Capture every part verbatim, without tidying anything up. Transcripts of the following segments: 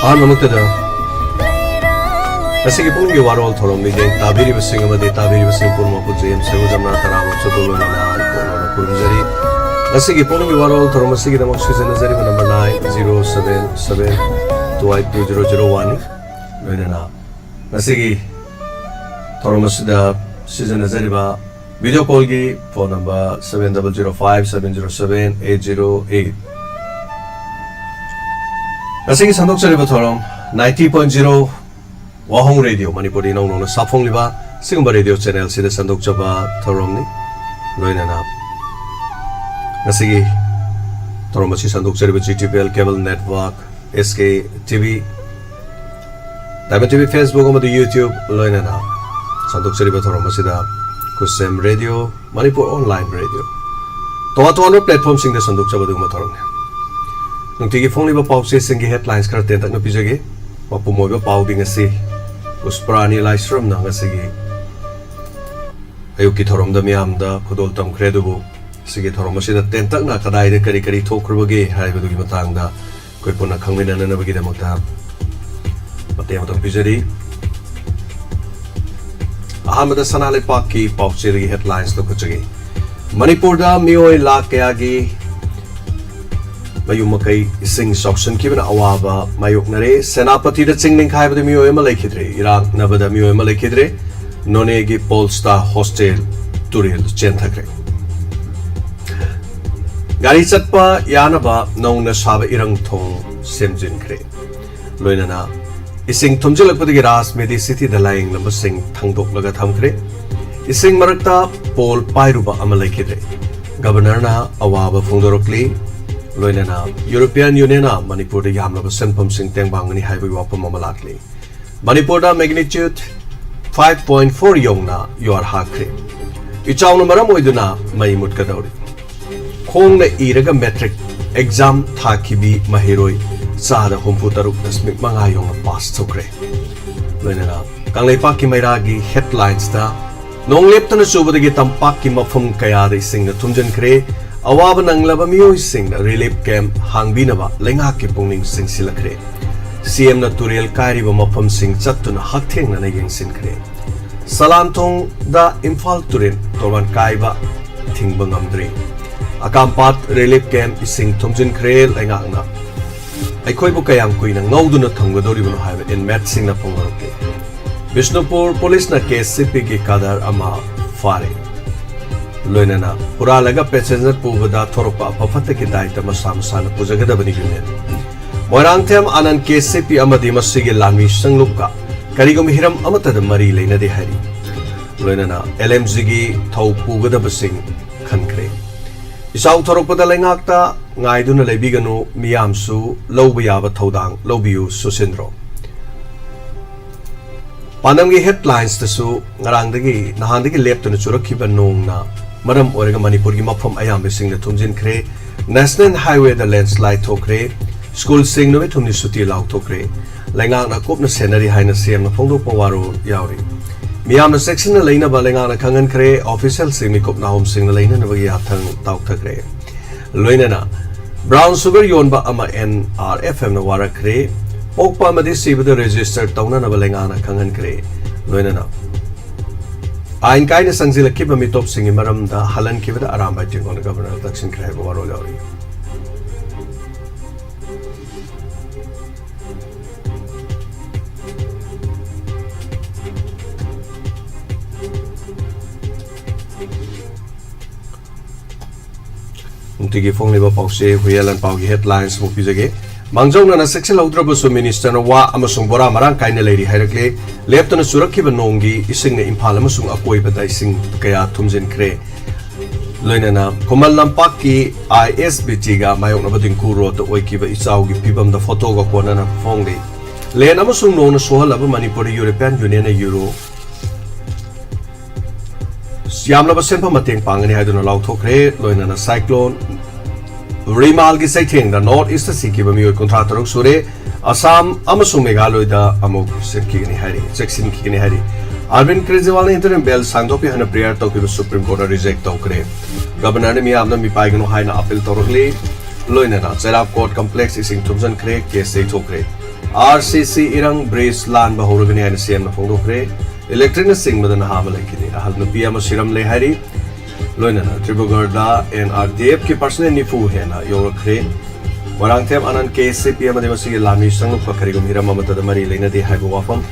ꯑꯍꯥꯟꯕꯃꯛꯇꯗ ꯉꯁꯤꯒꯤ ꯄꯨꯡꯒꯤ ꯋꯥꯔꯣꯜ ꯊꯧꯔꯝ ꯃꯤꯠꯌꯦꯡ ꯇꯥꯕꯤꯔꯤꯕꯁꯤꯡ ꯑꯃꯗꯤ ꯇꯥꯕꯤꯔꯤꯕꯁꯤꯡ ꯄꯨꯝꯅꯃꯛꯄꯨ ꯖꯦ ꯑꯦꯝ ꯁꯦꯒꯨꯖꯝꯅ ꯇꯔꯥꯃ ꯆꯇꯨ ꯂꯣꯏꯅꯅ ꯀꯣꯛꯅꯅ ꯈꯨꯔꯨꯝꯖꯔꯤ꯫ ꯉꯁꯤꯒꯤ ꯄꯨꯡꯒꯤ ꯋꯥꯔꯣꯜ ꯊꯧꯔꯝ ꯑꯁꯤꯒꯤꯗꯃꯛ ꯁꯤꯖꯤꯟꯅꯖꯔꯤꯕ number nine zero seven seven two eight two zero zero one ꯅꯤ꯫ ꯂꯣꯏꯅꯅ ꯉꯁꯤꯒꯤ ꯊꯧꯔꯝ ꯑꯁꯤꯗ ꯁꯤꯖꯤꯟꯅꯖꯔꯤꯕ ꯚꯤꯗꯤꯑꯣ ꯀꯣꯜꯒꯤ phone number seven double zero five seven zero seven eight zero eight꯫ ꯉꯁꯤꯒꯤ ꯁꯟꯗꯣꯛꯆꯔꯤꯕ ꯊꯧꯔꯝ ninety point zero ꯋꯥꯍꯣꯡ ꯔꯦꯗꯤꯑꯣ ꯃꯅꯤꯄꯨꯔꯗ ꯏꯅꯧ ꯅꯧꯅ ꯁꯥꯐꯣꯡꯂꯤꯕ ꯁꯤꯒꯨꯝꯕ ꯔꯦꯗꯤꯑꯣ ꯆꯦꯅꯦꯜꯁꯤꯗ ꯁꯟꯗꯣꯛꯆꯕ ꯊꯧꯔꯝꯅꯤ꯫ ꯂꯣꯏꯅꯅ ꯉꯁꯤꯒꯤ ꯊꯧꯔꯝ ꯑꯁꯤ ꯁꯟꯗꯣꯛꯆꯔꯤꯕ G T P L cable network, S K T V, Diamond T V Facebook ꯑꯃꯗꯤ YouTube ꯂꯣꯏꯅꯅ ꯁꯟꯗꯣꯛꯆꯔꯤꯕ ꯊꯧꯔꯝ ꯑꯁꯤꯗ ꯈꯨꯠꯁꯦꯝ ꯔꯦꯗꯤꯑꯣ, ꯃꯅꯤꯄꯨꯔ ꯑꯣꯟꯂꯥꯏꯟ ꯔꯦꯗꯤꯑꯣ, ꯇꯣꯉꯥꯟ ꯇꯣꯉꯥꯟꯕ ꯄ꯭ꯂꯦꯠꯐꯣꯔꯝꯁꯤꯡꯗ ꯁꯟꯗꯣꯛꯆꯕ ꯑꯗꯨꯒꯨꯝꯕ ꯊꯧꯔꯝꯅꯤ꯫ ꯅꯨꯡꯇꯤꯒꯤ ꯐꯣꯡꯂꯤꯕ ꯄꯥꯎꯆꯦꯁꯤꯡꯒꯤ ꯍꯦꯗꯂꯥꯏꯟꯁ ꯈꯔ ꯇꯦꯟꯇꯛꯅ ꯄꯤꯖꯒꯦ꯫ ꯃꯄꯨꯝ ꯑꯣꯏꯕ ꯄꯥꯎꯗꯤ ꯉꯁꯤ ꯄꯨꯁꯄꯔꯥꯅꯤ ꯂꯥꯏꯁ꯭ꯔꯝꯅ ꯉꯁꯤꯒꯤ ꯑꯌꯨꯛꯀꯤ ꯊꯧꯔꯝꯗ ꯃꯤꯌꯥꯝꯗ ꯈꯨꯗꯣꯜ ꯇꯝꯈ꯭ꯔꯦ꯫ ꯑꯗꯨꯕꯨ ꯁꯤꯒꯤ ꯊꯧꯔꯝ ꯑꯁꯤꯗ ꯇꯦꯟꯇꯛꯅ ꯀꯗꯥꯏꯗ ꯀꯔꯤ ꯀꯔꯤ ꯊꯣꯛꯈ꯭ꯔꯕꯒꯦ ꯍꯥꯏꯕꯗꯨꯒꯤ ꯃꯇꯥꯡꯗ ꯑꯩꯈꯣꯏ ꯄꯨꯟꯅ ꯈꯪꯃꯤꯟꯅꯅꯕꯒꯤꯗꯃꯛꯇ ꯃꯇꯦꯡ ꯑꯃꯇꯪ ꯄꯤꯖꯔꯤ꯫ ꯑꯍꯥꯟꯕꯗ ꯁꯅꯥ ꯂꯩꯄꯥꯛꯀꯤ ꯄꯥꯎꯆꯦꯗꯒꯤ ꯍꯦꯗꯂꯥꯏꯟꯁ ꯂꯧꯈꯠꯆꯒꯦ꯫ ꯃꯅꯤꯄꯨꯔꯗ ꯃꯤꯑꯣꯏ ꯂꯥꯈ ꯀꯌꯥꯒꯤ ꯃꯌꯨꯝ ꯃꯀꯩ ꯏꯁꯤꯡ ꯆꯥꯎꯁꯤꯟꯈꯤꯕꯅ ꯑꯋꯥꯕ ꯃꯥꯌꯣꯛꯅꯔꯦ꯫ ꯁꯦꯅꯥꯄꯇꯤꯗ ꯆꯤꯡ ꯅꯤꯡꯈꯥꯏꯕꯗ ꯃꯤꯑꯣꯏ ꯑꯃ ꯂꯩꯈꯤꯗ꯭ꯔꯦ, ꯏꯔꯥꯛꯅꯕꯗ ꯃꯤꯑꯣꯏ ꯑꯃ ꯂꯩꯈꯤꯗ꯭ꯔꯦ꯫ ꯅꯣꯅꯦꯒꯤ ꯄꯣꯜꯁꯇꯥ ꯍꯣꯁꯇꯦꯜ ꯇꯨꯔꯦꯜ ꯆꯦꯟꯊꯈ꯭ꯔꯦ꯫ ꯒꯥꯔꯤ ꯆꯠꯄ ꯌꯥꯅꯕ ꯅꯧꯅ ꯁꯥꯕ ꯏꯔꯪ ꯊꯣꯡ ꯁꯦꯝꯖꯤꯟꯈ꯭ꯔꯦ꯫ ꯂꯣꯏꯅꯅ ꯏꯁꯤꯡ ꯊꯨꯝꯖꯤꯜꯂꯛꯄꯗꯒꯤ ꯔꯥꯖ ꯃꯦꯗꯤ ꯁꯤꯇꯤꯗ ꯂꯥꯌꯦꯡꯂꯝꯕꯁꯤꯡ ꯊꯥꯡꯗꯣꯛꯂꯒ ꯊꯝꯈ꯭ꯔꯦ꯫ ꯏꯁꯤꯡ ꯃꯔꯛꯇ ꯄꯣꯜ ꯄꯥꯏꯔꯨꯕ ꯑꯃ ꯂꯩꯈꯤꯗ꯭ꯔꯦ꯫ ꯒꯕꯔꯅꯔꯅ ꯑꯋꯥꯕ ꯐꯣꯡꯗꯣꯔꯛꯂꯤ꯫ ꯂꯣꯏꯅꯅ ꯌꯨꯔꯣꯄꯤꯌꯥꯟ ꯌꯨꯅꯤꯌꯟꯅ ꯃꯅꯤꯄꯨꯔꯗ ꯌꯥꯝꯂꯕ ꯁꯦꯟꯐꯝꯁꯤꯡ ꯇꯦꯡꯕꯥꯡꯒꯅꯤ ꯍꯥꯏꯕꯒꯤ ꯋꯥꯐꯝ ꯑꯃ ꯂꯥꯛꯂꯤ꯫ ꯃꯅꯤꯄꯨꯔꯗ magnitude five point four ꯌꯧꯅ ꯌꯨꯍꯥꯔ ꯍꯥꯈ꯭ꯔꯦ꯫ ꯏꯆꯥꯎꯅ ꯃꯔꯝ ꯑꯣꯏꯗꯨꯅ ꯃꯩ ꯃꯨꯠꯀꯗꯧꯔꯤ꯫ ꯈꯣꯡꯅ ꯏꯔꯒ ꯃꯦꯇ꯭ꯔꯤꯛ ꯑꯦꯛꯖꯥꯝ ꯊꯥꯈꯤꯕꯤ ꯃꯍꯩꯔꯣꯏ ꯆꯥꯗ ꯍꯨꯝꯐꯨ ꯇꯔꯨꯛ ꯗꯁꯃꯤꯛ ꯃꯉꯥ ꯌꯧꯅ ꯄꯥꯁ ꯇꯧꯈ꯭ꯔꯦ꯫ ꯂꯣꯏꯅꯅ ꯀꯪꯂꯩꯄꯥꯛꯀꯤ ꯃꯩꯔꯥꯒꯤ ꯍꯦꯗꯂꯥꯏꯟꯁꯇ ꯅꯣꯡ ꯂꯦꯞꯇꯅ ꯆꯨꯕꯗꯒꯤ ꯇꯝꯄꯥꯛꯀꯤ ꯃꯐꯝ ꯀꯌꯥꯗ ꯏꯁꯤꯡꯅ ꯊꯨꯝꯖꯤꯟꯈ꯭ꯔꯦ꯫ ꯑꯋꯥꯕ ꯅꯪꯂꯕ ꯃꯤꯑꯣꯏꯁꯤꯡꯅ ꯔꯤꯂꯤꯐ ꯀꯦꯝꯞ ꯍꯥꯡꯕꯤꯅꯕ ꯂꯩꯉꯥꯛꯀꯤ ꯄꯨꯛꯅꯤꯡ ꯆꯤꯡꯁꯤꯜꯂꯛꯈ꯭ꯔꯦ꯫ ꯁꯤꯑꯦꯝꯅ ꯇꯨꯔꯦꯜ ꯀꯥꯏꯔꯤꯕ ꯃꯐꯝꯁꯤꯡ ꯆꯠꯇꯨꯅ ꯍꯛꯊꯦꯡꯅꯅ ꯌꯦꯡꯁꯤꯟꯈ꯭ꯔꯦ꯫ ꯁꯂꯥꯟꯊꯣꯡꯗ ꯏꯝꯐꯥꯜ ꯇꯨꯔꯦꯜ ꯇꯣꯔꯕꯥꯟ ꯀꯥꯏꯕ ꯊꯤꯡꯕ ꯉꯝꯗ꯭ꯔꯤ꯫ ꯑꯀꯥꯝꯄꯥꯠ ꯔꯤꯂꯤꯐ ꯀꯦꯝꯞ ꯏꯁꯤꯡ ꯊꯨꯝꯖꯤꯟꯈ꯭ꯔꯦ꯫ ꯂꯩꯉꯥꯛꯅ ꯑꯩꯈꯣꯏꯕꯨ ꯀꯌꯥꯝ ꯀꯨꯏꯅ ꯉꯧꯗꯨꯅ ꯊꯝꯒꯗꯧꯔꯤꯕꯅꯣ ꯍꯥꯏꯕ ꯏꯟꯃꯦꯠꯁꯤꯡꯅ ꯐꯣꯡꯗꯣꯔꯛꯂꯤ꯫ ꯕꯤꯁꯅꯨꯄꯨꯔ ꯄꯨꯂꯤꯁꯅ ꯀꯦ ꯁꯤ ꯄꯤꯒꯤ ꯀꯥꯗꯔ ꯑꯃ ꯐꯥꯔꯦ꯫ ꯂꯣꯏꯅꯅ ꯍꯨꯔꯥꯜꯂꯒ ꯄꯦꯁꯦꯟꯖꯔ ꯄꯨꯕꯗ ꯊꯣꯔꯛꯄ ꯑꯐ ꯐꯠꯇꯒꯤ ꯗꯥꯏꯇ ꯃꯁꯥ ꯃꯁꯥꯅ ꯄꯨꯖꯒꯗꯕꯅꯤ ꯌꯨꯅꯤꯌꯟ꯫ ꯃꯣꯏꯔꯥꯡꯊꯦꯝ ꯑꯅꯟ ꯀꯦ ꯁꯤ ꯄꯤ ꯑꯃꯗꯤ ꯃꯁꯤꯒꯤ ꯂꯥꯟꯃꯤ ꯁꯪꯂꯨꯞꯀ ꯀꯔꯤꯒꯨꯝꯕ ꯍꯤꯔꯝ ꯑꯃꯠꯇꯗ ꯃꯔꯤ ꯂꯩꯅꯗꯦ ꯍꯥꯏꯔꯤ꯫ ꯂꯣꯏꯅꯅ ꯑꯦꯜ ꯑꯦꯝ ꯖꯤꯒꯤ ꯊꯧ ꯄꯨꯒꯗꯕꯁꯤꯡ ꯈꯟꯈ꯭ꯔꯦ꯫ ꯏꯆꯥꯎ ꯊꯣꯔꯛꯄꯗ ꯂꯩꯉꯥꯛꯇ ꯉꯥꯏꯗꯨꯅ ꯂꯩꯕꯤꯒꯅꯨ, ꯃꯤꯌꯥꯝꯁꯨ ꯂꯧꯕ ꯌꯥꯕ ꯊꯧꯗꯥꯡ ꯂꯧꯕꯤꯌꯨ, ꯁꯨꯁꯤꯟꯗ꯭ꯔꯣ꯫ ꯄꯥꯟꯗꯝꯒꯤ ꯍꯦꯗꯂꯥꯏꯟꯁꯇꯁꯨ ꯉꯔꯥꯡꯗꯒꯤ, ꯅꯍꯥꯟꯗꯒꯤ ꯂꯦꯞꯇꯅ ꯆꯨꯔꯛꯈꯤꯕ ꯅꯣꯡꯅ ꯃꯔꯝ ꯑꯣꯏꯔꯒ ꯃꯅꯤꯄꯨꯔꯒꯤ ꯃꯐꯝ ꯑꯌꯥꯝꯕꯁꯤꯡꯗ ꯊꯨꯝꯖꯤꯟꯈ꯭ꯔꯦ꯫ ꯅꯦꯁꯅꯦꯜ ꯍꯥꯏꯋꯦꯗ ꯂꯦꯟꯁꯂꯥꯏꯗ ꯊꯣꯛꯈ꯭ꯔꯦ꯫ ꯁ꯭ꯀꯨꯜꯁꯤꯡ ꯅꯨꯃꯤꯠ ꯍꯨꯝꯅꯤ ꯁꯨꯇꯤ ꯂꯥꯎꯊꯣꯛꯈ꯭ꯔꯦ꯫ ꯂꯩꯉꯥꯛꯅ ꯀꯨꯞꯅ ꯁꯦꯟꯅꯔꯤ ꯍꯥꯏꯅ ꯁꯤꯑꯦꯝꯅ ꯐꯣꯡꯗꯣꯛꯄ ꯋꯥꯔꯣꯜ ꯌꯥꯎꯔꯤ꯫ ꯃꯤꯌꯥꯝꯅ ꯆꯦꯛꯁꯤꯟꯅ ꯂꯩꯅꯕ ꯂꯩꯉꯥꯛꯅ ꯈꯪꯍꯟꯈ꯭ꯔꯦ꯫ ꯑꯣꯐꯤꯁꯤꯌꯦꯜꯁꯤꯡ ꯃꯤꯀꯨꯞ ꯅꯥꯍꯣꯝꯁꯤꯡꯅ ꯂꯩꯅꯅꯕꯒꯤ ꯌꯥꯊꯪ ꯇꯥꯎꯊꯈ꯭ꯔꯦ꯫ ꯂꯣꯏꯅꯅ ꯕ꯭ꯔꯥꯎꯟ ꯁꯨꯒꯔ ꯌꯣꯟꯕ ꯑꯃ ꯑꯦꯟ ꯑꯥꯔ ꯑꯦꯐ ꯑꯦꯝꯅ ꯋꯥꯔꯛꯈ꯭ꯔꯦ꯫ ꯄꯣꯛꯄ ꯑꯃꯗꯤ ꯁꯤꯕꯗ ꯔꯦꯖꯤꯁꯇꯔ ꯇꯧꯅꯅꯕ ꯂꯩꯉꯥꯛꯅ ꯈꯪꯍꯟꯈ꯭ꯔꯦ꯫ ꯂꯣꯏꯅꯅ ꯑꯥꯏꯟ ꯀꯥꯏꯅ ꯆꯪꯁꯤꯜꯂꯛꯈꯤꯕ ꯃꯤꯇꯣꯞꯁꯤꯡꯒꯤ ꯃꯔꯝꯗ ꯍꯜꯍꯟꯈꯤꯕꯗ ꯑꯔꯥꯝꯕꯥꯏ ꯇꯦꯡꯒꯣꯜꯅ ꯒꯕꯔꯅꯔ ꯇꯛꯁꯤꯟꯈ꯭ꯔꯦ ꯍꯥꯏꯕ ꯋꯥꯔꯣꯜ ꯌꯥꯎꯔꯤ꯫ ꯅꯨꯡꯇꯤꯒꯤ ꯐꯣꯡꯂꯤꯕ ꯄꯥꯎꯆꯦ ꯍꯨꯏꯌꯦꯟ ꯂꯥꯟꯄꯥꯎꯒꯤ ꯍꯦꯗꯂꯥꯏꯟꯁ ꯑꯃꯨꯛ ꯄꯤꯖꯒꯦ꯫ ꯃꯥꯡꯖꯧꯅꯅ ꯆꯦꯛꯁꯤꯜꯍꯧꯗ꯭ꯔꯕꯁꯨ ꯃꯤꯅꯤꯁꯇꯔꯅ ꯋꯥ ꯑꯃꯁꯨꯡ ꯕꯣꯔꯥ ꯃꯔꯥꯡ ꯀꯥꯏꯅ ꯂꯩꯔꯤ ꯍꯥꯏꯔꯛꯂꯦ꯫ ꯂꯦꯞꯇꯅ ꯆꯨꯔꯛꯈꯤꯕ ꯅꯣꯡꯒꯤ ꯏꯁꯤꯡꯅ ꯏꯝꯐꯥꯜ ꯑꯃꯁꯨꯡ ꯑꯀꯣꯏꯕꯗ ꯏꯁꯤꯡ ꯀꯌꯥ ꯊꯨꯝꯖꯤꯟꯈ꯭ꯔꯦ꯫ ꯂꯣꯏꯅꯅ ꯈꯨꯃꯟ ꯂꯝꯄꯥꯛꯀꯤ ꯑꯥꯏ ꯑꯦꯁ ꯕꯤ ꯇꯤꯒ ꯃꯥꯌꯣꯛꯅꯕ ꯗꯤꯡꯀꯨ ꯔꯣꯗꯇ ꯑꯣꯏꯈꯤꯕ ꯏꯆꯥꯎꯒꯤ ꯐꯤꯕꯝꯗ ꯐꯣꯇꯣꯒ ꯀꯣꯟꯅꯅ ꯐꯣꯡꯂꯤ꯫ ꯂꯦꯟ ꯑꯃꯁꯨꯡ ꯅꯣꯡꯅ ꯁꯣꯛꯍꯜꯂꯕ ꯃꯅꯤꯄꯨꯔꯗ ꯌꯨꯔꯣꯄꯤꯌꯥꯟ ꯌꯨꯅꯤꯌꯟꯅ ꯌꯨꯔꯣ ꯌꯥꯝꯂꯕ ꯁꯦꯟꯐꯝ ꯃꯇꯦꯡ ꯄꯥꯡꯒꯅꯤ ꯍꯥꯏꯗꯨꯅ ꯂꯥꯎꯊꯣꯛꯈ꯭ꯔꯦ꯫ ꯂꯣꯏꯅꯅ ꯁꯥꯏꯀ꯭ꯂꯣꯟ ꯔꯤꯃꯥꯜꯒꯤ ꯆꯩꯊꯦꯡꯗ ꯅꯣꯔꯠ ꯏꯁꯇ ꯁꯤꯈꯤꯕ ꯃꯤꯑꯣꯏ ꯀꯨꯟꯊ꯭ꯔꯥ ꯇꯔꯨꯛ ꯁꯨꯔꯦ꯫ ꯑꯁꯥꯝ ꯑꯃꯁꯨꯡ ꯃꯦꯘꯥꯂꯣꯏꯗ ꯑꯃꯨꯛ ꯆꯦꯛꯁꯤꯟꯈꯤꯒꯅꯤ ꯍꯥꯏꯔꯤ, ꯆꯦꯛꯁꯤꯟꯈꯤꯒꯅꯤ ꯍꯥꯏꯔꯤ꯫ ꯑꯔꯕꯤꯟ ꯀ꯭ꯔꯦꯖꯤꯋꯥꯜꯅ ꯏꯟꯇꯔꯤꯝ ꯕꯦꯜ ꯁꯥꯡꯗꯣꯛꯄꯤꯌꯨ ꯍꯥꯏꯅ ꯄ꯭ꯔꯦꯌꯔ ꯇꯧꯈꯤꯕ ꯁꯨꯄ꯭ꯔꯤꯝ ꯀꯣꯔꯠꯅ ꯔꯤꯖꯦꯛ ꯇꯧꯈ꯭ꯔꯦ꯫ ꯒꯕꯔꯅꯔꯅ ꯃꯤꯌꯥꯝꯅ ꯃꯤꯄꯥꯏꯒꯅꯨ ꯍꯥꯏꯅ ꯑꯄꯤꯜ ꯇꯧꯔꯛꯂꯤ꯫ ꯂꯣꯏꯅꯅ ꯆꯩꯔꯥꯞ ꯀꯣꯔꯠ ꯀꯝꯄ꯭ꯂꯦꯛꯁ ꯏꯁꯤꯡ ꯊꯨꯝꯖꯤꯟꯈ꯭ꯔꯦ, ꯀꯦꯁ ꯌꯩꯊꯣꯛꯈ꯭ꯔꯦ꯫ ꯑꯥꯔ ꯁꯤ ꯁꯤ ꯏꯔꯪ ꯕ꯭ꯔꯤꯖ ꯂꯥꯟꯕ ꯍꯧꯔꯒꯅꯤ ꯍꯥꯏꯅ ꯁꯤ ꯑꯦꯝꯅ ꯐꯣꯡꯗꯣꯛꯈ꯭ꯔꯦ꯫ ꯏꯂꯦꯛꯇ꯭ꯔꯤꯛꯅ ꯆꯤꯡꯕꯗ ꯅꯍꯥ ꯑꯃ ꯂꯩꯈꯤꯗꯦ꯫ ꯑꯍꯜ ꯅꯨꯄꯤ ꯑꯃ ꯁꯤꯔꯝꯂꯦ ꯍꯥꯏꯔꯤ꯫ ꯂꯣꯏꯅꯅ ꯗꯤꯕ꯭ꯔꯨꯒꯔꯗ ꯑꯦꯟ ꯑꯥꯔ ꯗꯤ ꯑꯦꯐꯀꯤ ꯄꯥꯔꯁꯅꯦꯜ ꯅꯤꯐꯨ ꯍꯦꯟꯅ ꯌꯧꯔꯛꯈ꯭ꯔꯦ꯫ ꯃꯣꯏꯔꯥꯡꯊꯦꯝ ꯑꯅꯟ ꯀꯦ ꯑꯦꯁ ꯁꯤ ꯄꯤ ꯑꯃꯗꯤ ꯃꯁꯤꯒꯤ ꯂꯥꯟꯃꯤ ꯁꯪꯂꯨꯞꯀ ꯀꯔꯤꯒꯨꯝꯕ ꯍꯤꯔꯝ ꯑꯃꯠꯇꯗ ꯃꯔꯤ ꯂꯩꯅꯗꯦ ꯍꯥꯏꯕ ꯋꯥꯐꯝ꯫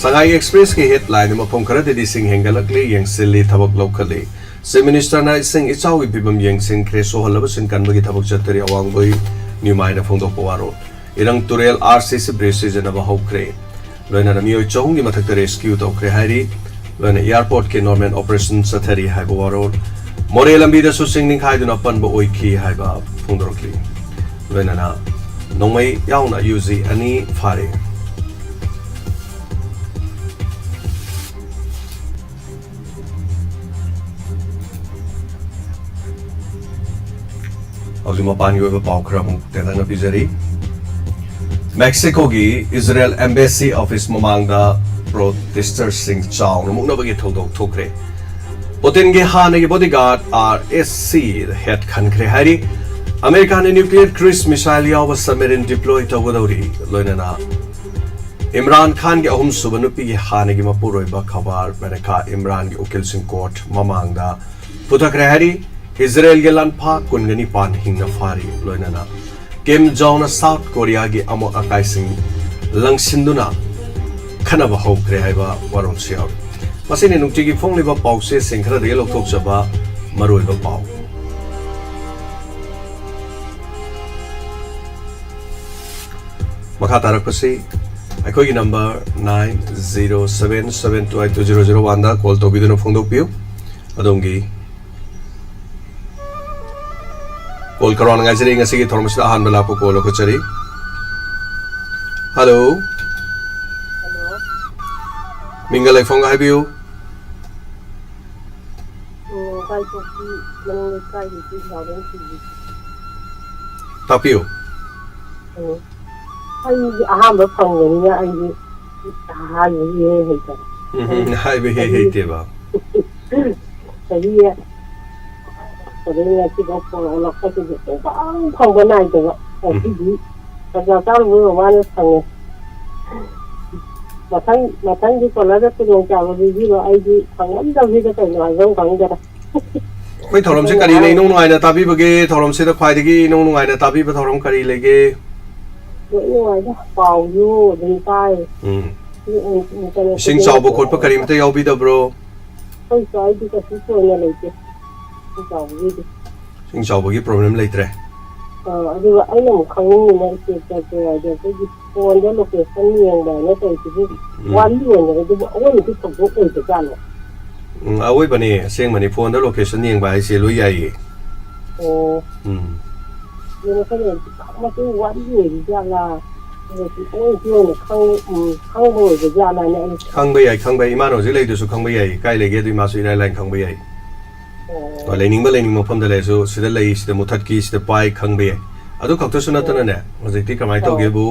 ꯁꯉꯥꯏ ꯑꯦꯛꯁꯄ꯭ꯔꯦꯁꯀꯤ ꯍꯦꯗꯂꯥꯏꯟꯗ ꯃꯐꯝ ꯈꯔꯗꯗꯤ ꯏꯁꯤꯡ ꯍꯦꯟꯒꯠꯂꯛꯂꯤ, ꯌꯦꯡꯁꯤꯜꯂꯤ, ꯊꯕꯛ ꯂꯧꯈꯠꯂꯤ꯫ ꯆꯤꯐ ꯃꯤꯅꯤꯁꯇꯔꯅ ꯏꯁꯤꯡ ꯏꯆꯥꯎꯒꯤ ꯐꯤꯕꯝ ꯌꯦꯡꯁꯤꯟꯈ꯭ꯔꯦ, ꯁꯣꯛꯍꯜꯂꯕꯁꯤꯡ ꯀꯟꯕꯒꯤ ꯊꯕꯛ ꯆꯠꯊꯔꯤ, ꯑꯋꯥꯡꯕꯣꯏ ꯅ꯭ꯌꯨꯃꯥꯏꯅ ꯐꯣꯡꯗꯣꯛꯄ ꯋꯥꯔꯣꯜ꯫ ꯏꯔꯪ ꯇꯨꯔꯦꯜ ꯑꯥꯔ ꯁꯤ ꯁꯤ ꯕ꯭ꯔꯤꯖ ꯁꯤꯖꯤꯟꯅꯕ ꯍꯧꯈ꯭ꯔꯦ꯫ ꯂꯣꯏꯅꯅ ꯃꯤꯑꯣꯏ ꯆꯍꯨꯝꯒꯤ ꯃꯊꯛꯇ ꯔꯦꯁꯀ꯭ꯌꯨ ꯇꯧꯈ꯭ꯔꯦ ꯍꯥꯏꯔꯤ꯫ ꯂꯣꯏꯅ ꯑꯦꯌꯥꯔꯄꯣꯔꯠꯀꯤ ꯅꯣꯔꯃꯦꯜ ꯑꯣꯄꯔꯦꯁꯟ ꯆꯠꯊꯔꯤ ꯍꯥꯏꯕ ꯋꯥꯔꯣꯜ꯫ ꯃꯣꯔꯦ ꯂꯝꯕꯤꯗꯁꯨ ꯆꯤꯡ ꯅꯤꯡꯈꯥꯏꯗꯨꯅ ꯑꯄꯟꯕ ꯑꯣꯏꯈꯤ ꯍꯥꯏꯕ ꯐꯣꯡꯗꯣꯔꯛꯂꯤ꯫ ꯂꯣꯏꯅꯅ ꯅꯣꯡꯃꯩ ꯌꯥꯎꯅ ꯌꯨ ꯖꯤ ꯑꯅꯤ ꯐꯥꯔꯦ꯫ ꯍꯧꯖꯤꯛ ꯃꯄꯥꯟꯒꯤ ꯑꯣꯏꯕ ꯄꯥꯎ ꯈꯔ ꯑꯃꯨꯛ ꯇꯦꯟꯇꯛꯅ ꯄꯤꯖꯔꯤ꯫ ꯃꯦꯛꯁꯤꯀꯣꯒꯤ ꯏꯖꯔꯦꯜ ꯑꯦꯝꯕꯦꯁꯤ ꯑꯣꯐꯤꯁ ꯃꯃꯥꯡꯗ ꯄ꯭ꯔꯣꯇꯦꯁꯇꯔꯁꯤꯡ ꯆꯥꯎꯅ ꯃꯨꯛꯅꯕꯒꯤ ꯊꯧꯗꯣꯛ ꯊꯣꯛꯈ꯭ꯔꯦ꯫ ꯄꯨꯇꯤꯟꯒꯤ ꯍꯥꯟꯅꯒꯤ bodyguard R S C head ꯈꯟꯈ꯭ꯔꯦ ꯍꯥꯏꯔꯤ꯫ ꯑꯃꯦꯔꯤꯀꯥꯅ ꯅ꯭ꯌꯨꯀ꯭ꯂꯤꯌꯔ ꯀ꯭ꯔꯨꯏꯖ ꯃꯤꯁꯥꯏꯜ ꯌꯥꯎꯕ ꯁꯕꯃꯦꯔꯤꯟ ꯗꯤꯄ꯭ꯂꯣꯏ ꯇꯧꯒꯗꯧꯔꯤ꯫ ꯂꯣꯏꯅꯅ ꯏꯝꯔꯥꯟ ꯈꯥꯟꯒꯤ ꯑꯍꯨꯝꯁꯨꯕ ꯅꯨꯄꯤꯒꯤ ꯍꯥꯟꯅꯒꯤ ꯃꯄꯨꯔꯣꯏꯕ ꯈꯕꯥꯔ ꯃꯦꯅꯦꯀꯥ ꯏꯝꯔꯥꯟꯒꯤ ꯎꯀꯤꯜꯁꯤꯡ ꯀꯣꯔꯠ ꯃꯃꯥꯡꯗ ꯄꯨꯊꯈ꯭ꯔꯦ ꯍꯥꯏꯔꯤ꯫ ꯏꯖꯔꯦꯜꯒꯤ ꯂꯥꯟꯐꯥ ꯀꯨꯟꯒ ꯅꯤꯄꯥꯟ ꯍꯤꯡꯅ ꯐꯥꯔꯤ꯫ ꯂꯣꯏꯅꯅ ꯀꯤꯝ ꯖꯣꯡꯅ ꯁꯥꯎꯠ ꯀꯣꯔꯤꯌꯥꯒꯤ ꯑꯃꯣꯠ ꯑꯀꯥꯏꯁꯤꯡ ꯂꯪꯁꯤꯟꯗꯨꯅ ꯈꯠꯅꯕ ꯍꯧꯈ꯭ꯔꯦ ꯍꯥꯏꯕ ꯋꯥꯔꯣꯜꯁꯨ ꯌꯥꯎꯔꯤ꯫ ꯃꯁꯤꯅꯤ ꯅꯨꯡꯇꯤꯒꯤ ꯐꯣꯡꯂꯤꯕ ꯄꯥꯎꯆꯦꯁꯤꯡ ꯈꯔꯗꯒꯤ ꯂꯧꯊꯣꯛꯆꯕ ꯃꯔꯨꯑꯣꯏꯕ ꯄꯥꯎ꯫ ꯃꯈꯥ ꯇꯥꯔꯛꯄꯁꯤ ꯑꯩꯈꯣꯏꯒꯤ number nine zero seven seven two eight two zero zero oneꯗ ꯀꯣꯜ ꯇꯧꯕꯤꯗꯨꯅ ꯐꯣꯡꯗꯣꯛꯄꯤꯌꯨ꯫ ꯑꯗꯣꯝꯒꯤ ꯀꯣꯜ ꯀꯔꯥꯎꯅ ꯉꯥꯏꯖꯔꯤ꯫ ꯉꯁꯤꯒꯤ ꯊꯧꯔꯝ ꯑꯁꯤꯗ ꯑꯍꯥꯟꯕ ꯂꯥꯛꯄ ꯀꯣꯜ ꯂꯧꯈꯠꯆꯔꯤ꯫ ꯍꯜꯂꯣ꯫ ꯍꯜꯂꯣ꯫ ꯃꯤꯡꯒ ꯂꯩꯐꯝꯒ ꯍꯥꯏꯕꯤꯌꯨ꯫ ꯎꯝ, ꯀꯥꯏꯊꯣꯛꯄꯤ ꯃꯅꯤꯡ ꯂꯩꯀꯥꯏꯒꯤ ꯁꯤ ꯂꯥꯎꯕꯝ ꯁꯤꯒꯤ꯫ ꯇꯥꯛꯄꯤꯌꯨ꯫ ꯎꯝ꯫ ꯑꯩꯗꯤ ꯑꯍꯥꯟꯕ ꯐꯪꯕꯅꯤꯅ ꯑꯩꯗꯤ ꯍꯥꯏꯕ ꯏꯍꯩ ꯍꯩꯇꯕ꯫ ꯎꯝ, ꯍꯥꯏꯕ ꯏꯍꯩ ꯆꯍꯤ ꯍꯩꯇꯦꯕ꯫ ꯆꯍꯤ ꯑꯗꯩ ꯉꯁꯤꯐꯥꯎ ꯐꯣꯟ ꯑꯣꯜꯂꯛꯄꯁꯤꯗꯤ ꯁꯨꯡꯐꯪ ꯐꯪꯕ ꯅꯥꯏꯗꯕ꯫ ꯎꯝ꯫ ꯉꯁꯤꯗꯤ ꯇꯟꯖꯥ ꯆꯥꯔꯨꯕꯩ ꯃꯃꯥꯅ ꯐꯪꯉꯦ꯫ ꯃꯊꯪ ꯃꯊꯪꯒꯤ ꯀꯣꯂꯔꯗ ꯈꯨꯗꯣꯡꯆꯥꯕ ꯄꯤꯕꯤꯔꯣ꯫ ꯑꯩꯗꯤ ꯐꯪꯉꯝꯗꯕꯁꯤꯗ ꯀꯩꯅꯣ ꯍꯥꯏꯐꯝ ꯈꯪꯗꯔꯦ꯫ ꯑꯩꯈꯣꯏ ꯊꯧꯔꯝꯁꯦ ꯀꯔꯤꯅ ꯏꯅꯧ ꯅꯨꯡꯉꯥꯏꯅ ꯇꯥꯕꯤꯕꯒꯦ? ꯊꯧꯔꯝꯁꯤꯗ ꯈ꯭ꯋꯥꯏꯗꯒꯤ ꯏꯅꯧ ꯅꯨꯡꯉꯥꯏꯅ ꯇꯥꯕꯤꯕ ꯊꯧꯔꯝ ꯀꯔꯤ ꯂꯩꯒꯦ? ꯂꯣꯏ ꯅꯨꯡꯉꯥꯏꯗ, ꯄꯥꯎꯁꯨ ꯑꯗꯨꯝ ꯇꯥꯏ꯫ ꯎꯝ꯫ ꯏꯟꯇꯔꯅꯦꯠꯇ ꯏꯁꯤꯡ ꯆꯥꯎꯕ ꯈꯣꯠꯄ ꯀꯔꯤꯃꯇ ꯌꯥꯎꯕꯤꯗꯕ꯭ꯔꯣ? ꯑꯩꯈꯣꯏ ꯁ꯭ꯋꯥꯏꯗꯤ ꯀꯩꯁꯨ ꯊꯣꯏꯅ ꯂꯩꯇꯦ, ꯏꯁꯤꯡ ꯆꯥꯎꯕꯒꯤꯗꯤ꯫ ꯏꯁꯤꯡ ꯆꯥꯎꯕꯒꯤ ꯄ꯭ꯔꯣꯕ꯭ꯂꯦꯝ ꯂꯩꯇ꯭ꯔꯦ꯫ ꯑꯥ, ꯑꯗꯨꯒ ꯑꯩꯅ ꯑꯃꯨꯛ ꯈꯪꯅꯤꯡꯉꯤꯅ ꯏꯆꯦ ꯆꯠꯄ ꯌꯥꯏꯗꯤ ꯑꯩꯈꯣꯏꯒꯤ ꯐꯣꯟꯗ ꯂꯣꯀꯦꯁꯟ ꯌꯦꯡꯕ ꯍꯥꯏꯅ ꯇꯧꯔꯤꯁꯤꯕꯨ ꯎꯝ꯫ ꯋꯥꯔꯤ ꯑꯣꯏꯅ ꯑꯗꯨꯕꯨ ꯑꯑꯣꯟꯕꯗꯤ ꯊꯧꯗꯣꯛ ꯑꯣꯏꯕꯖꯥꯠꯂꯣ? ꯎꯝ, ꯑꯑꯣꯏꯕꯅꯦ, ꯑꯁꯦꯡꯕꯅꯤ꯫ ꯐꯣꯟꯗ ꯂꯣꯀꯦꯁꯟ ꯌꯦꯡꯕ ꯍꯥꯏꯁꯦ ꯂꯣꯏ ꯌꯥꯏꯌꯦ꯫ ꯑꯣ, ꯎꯝ꯫ ꯑꯗꯨꯅ ꯈꯪꯗꯦ, ꯃꯁꯤ ꯋꯥꯔꯤ ꯑꯣꯏꯕꯖꯥꯠꯂꯥ? ꯑꯗꯨꯒ ꯏꯆꯦ ꯑꯣꯏꯅ ꯈꯪ-, ꯎꯝ, ꯈꯪꯕ ꯑꯣꯏꯕꯖꯥꯠꯂꯥꯅ ꯑꯩ ꯈꯪꯕ ꯌꯥꯏ, ꯈꯪꯕ ꯌꯥꯏ꯫ ꯏꯃꯥꯅ ꯍꯧꯖꯤꯛ ꯂꯩꯗꯨꯁꯨ ꯈꯪꯕ ꯌꯥꯏ꯫ ꯀꯥꯏ ꯂꯩꯒꯦ ꯑꯗꯨ ꯏꯃꯥꯁꯨ ꯏꯔꯥꯏ ꯂꯥꯏꯅ ꯈꯪꯕ ꯌꯥꯏ꯫ ꯑꯣ, ꯍꯣꯏ, ꯂꯩꯅꯤꯡꯕ ꯂꯩꯅꯤꯡꯕ ꯃꯐꯝꯗ ꯂꯩꯔꯁꯨ, ꯁꯤꯗ ꯂꯩ, ꯁꯤꯗ ꯃꯨꯊꯠꯈꯤ, ꯁꯤꯗ ꯄꯥꯏ ꯈꯪꯕ ꯌꯥꯏ꯫ ꯑꯗꯨ ꯈꯛꯇꯁꯨ ꯅꯠꯇꯅꯅꯦ, ꯍꯧꯖꯤꯛꯇꯤ ꯀꯃꯥꯏꯅ ꯑꯣ꯫ ꯇꯧꯒꯦꯕꯨ,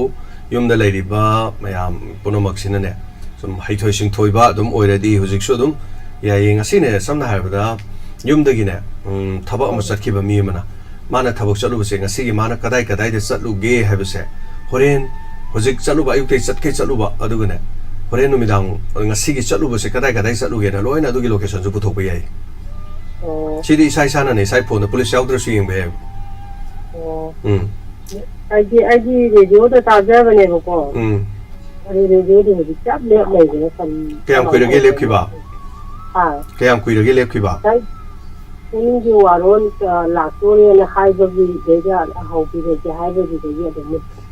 ꯌꯨꯝꯗ ꯂꯩꯔꯤꯕ ꯃꯌꯥꯝ ꯄꯨꯝꯅꯃꯛꯁꯤꯅꯅꯦ, ꯁꯨꯝ ꯍꯩꯊꯣꯏ ꯁꯤꯡꯊꯣꯏꯕ ꯑꯗꯨꯝ ꯑꯣꯏꯔꯗꯤ ꯍꯧꯖꯤꯛꯁꯨ ꯑꯗꯨꯝ ꯌꯥꯏꯌꯦ꯫ ꯉꯁꯤꯅꯦ, ꯁꯝꯅ ꯍꯥꯏꯔꯕꯗ, ꯌꯨꯝꯗꯒꯤꯅꯦ, ꯎꯝ, ꯊꯕꯛ ꯑꯃ ꯑꯣ꯫ ꯆꯠꯈꯤꯕ ꯃꯤ ꯑꯃꯅ, ꯃꯥꯅ ꯊꯕꯛ ꯆꯠꯂꯨꯕꯁꯦ, ꯉꯁꯤꯒꯤ ꯃꯥꯅ ꯀꯗꯥꯏ ꯀꯗꯥꯏꯗ ꯆꯠꯂꯨꯒꯦ ꯍꯥꯏꯕꯁꯦ, ꯍꯣꯔꯦꯟ ꯍꯧꯖꯤꯛ ꯆꯠꯂꯨꯕ, ꯑꯌꯨꯛꯇꯩ ꯆꯠꯀꯩ ꯆꯠꯂꯨꯕ, ꯑꯗꯨꯒꯅꯦ, ꯍꯣꯔꯦꯟ ꯅꯨꯃꯤꯗꯥꯡ ꯉꯁꯤꯒꯤ ꯆꯠꯂꯨꯕꯁꯦ ꯀꯗꯥꯏ ꯀꯗꯥꯏ ꯆꯠꯂꯨꯒꯦꯅ ꯂꯣꯏꯅ ꯑꯗꯨꯒꯤ ꯂꯣꯀꯦꯁꯟꯁꯨ ꯄꯨꯊꯣꯛꯄ ꯌꯥꯏ꯫ ꯑꯣ, ꯁꯤꯗꯤ ꯏꯁꯥ ꯏꯁꯥꯅꯅꯦ, ꯏꯁꯥꯒꯤ ꯐꯣꯟꯗ ꯄꯨꯂꯤꯁ ꯌꯥꯎꯗ꯭ꯔꯁꯨ ꯌꯦꯡꯕ ꯌꯥꯏꯕ꯫ ꯑꯣ꯫ ꯎꯝ꯫ ꯑꯩꯗꯤ, ꯑꯩꯗꯤ ꯔꯦꯗꯤꯑꯣꯗ ꯇꯥꯖꯕꯅꯦꯕꯀꯣ꯫ ꯎꯝ꯫ ꯑꯗꯨ ꯔꯦꯗꯤꯑꯣꯗ ꯍꯧꯖꯤꯛ ꯆꯞ ꯂꯦꯞ ꯂꯩꯔꯦ꯫ ꯀꯔꯤ, ꯀꯌꯥꯝ ꯀꯨꯏꯔꯒꯦ ꯂꯦꯞꯈꯤꯕ? ꯍꯥ? ꯀꯌꯥꯝ ꯀꯨꯏꯔꯒꯦ ꯂꯦꯞꯈꯤꯕ? ꯉꯁꯥꯏ ꯄꯨꯡꯒꯤ ꯋꯥꯔꯣꯜ, ꯑ, ꯂꯥꯛꯇꯣꯔꯦꯅ ꯍꯥꯏꯕꯒꯤꯗꯩꯗ ꯍꯧꯕꯤꯔꯒꯦ ꯍꯥꯏꯕꯒꯤꯗꯒꯤ ꯑꯗꯨꯝ ꯃꯨꯠꯈ꯭ꯔꯦ꯫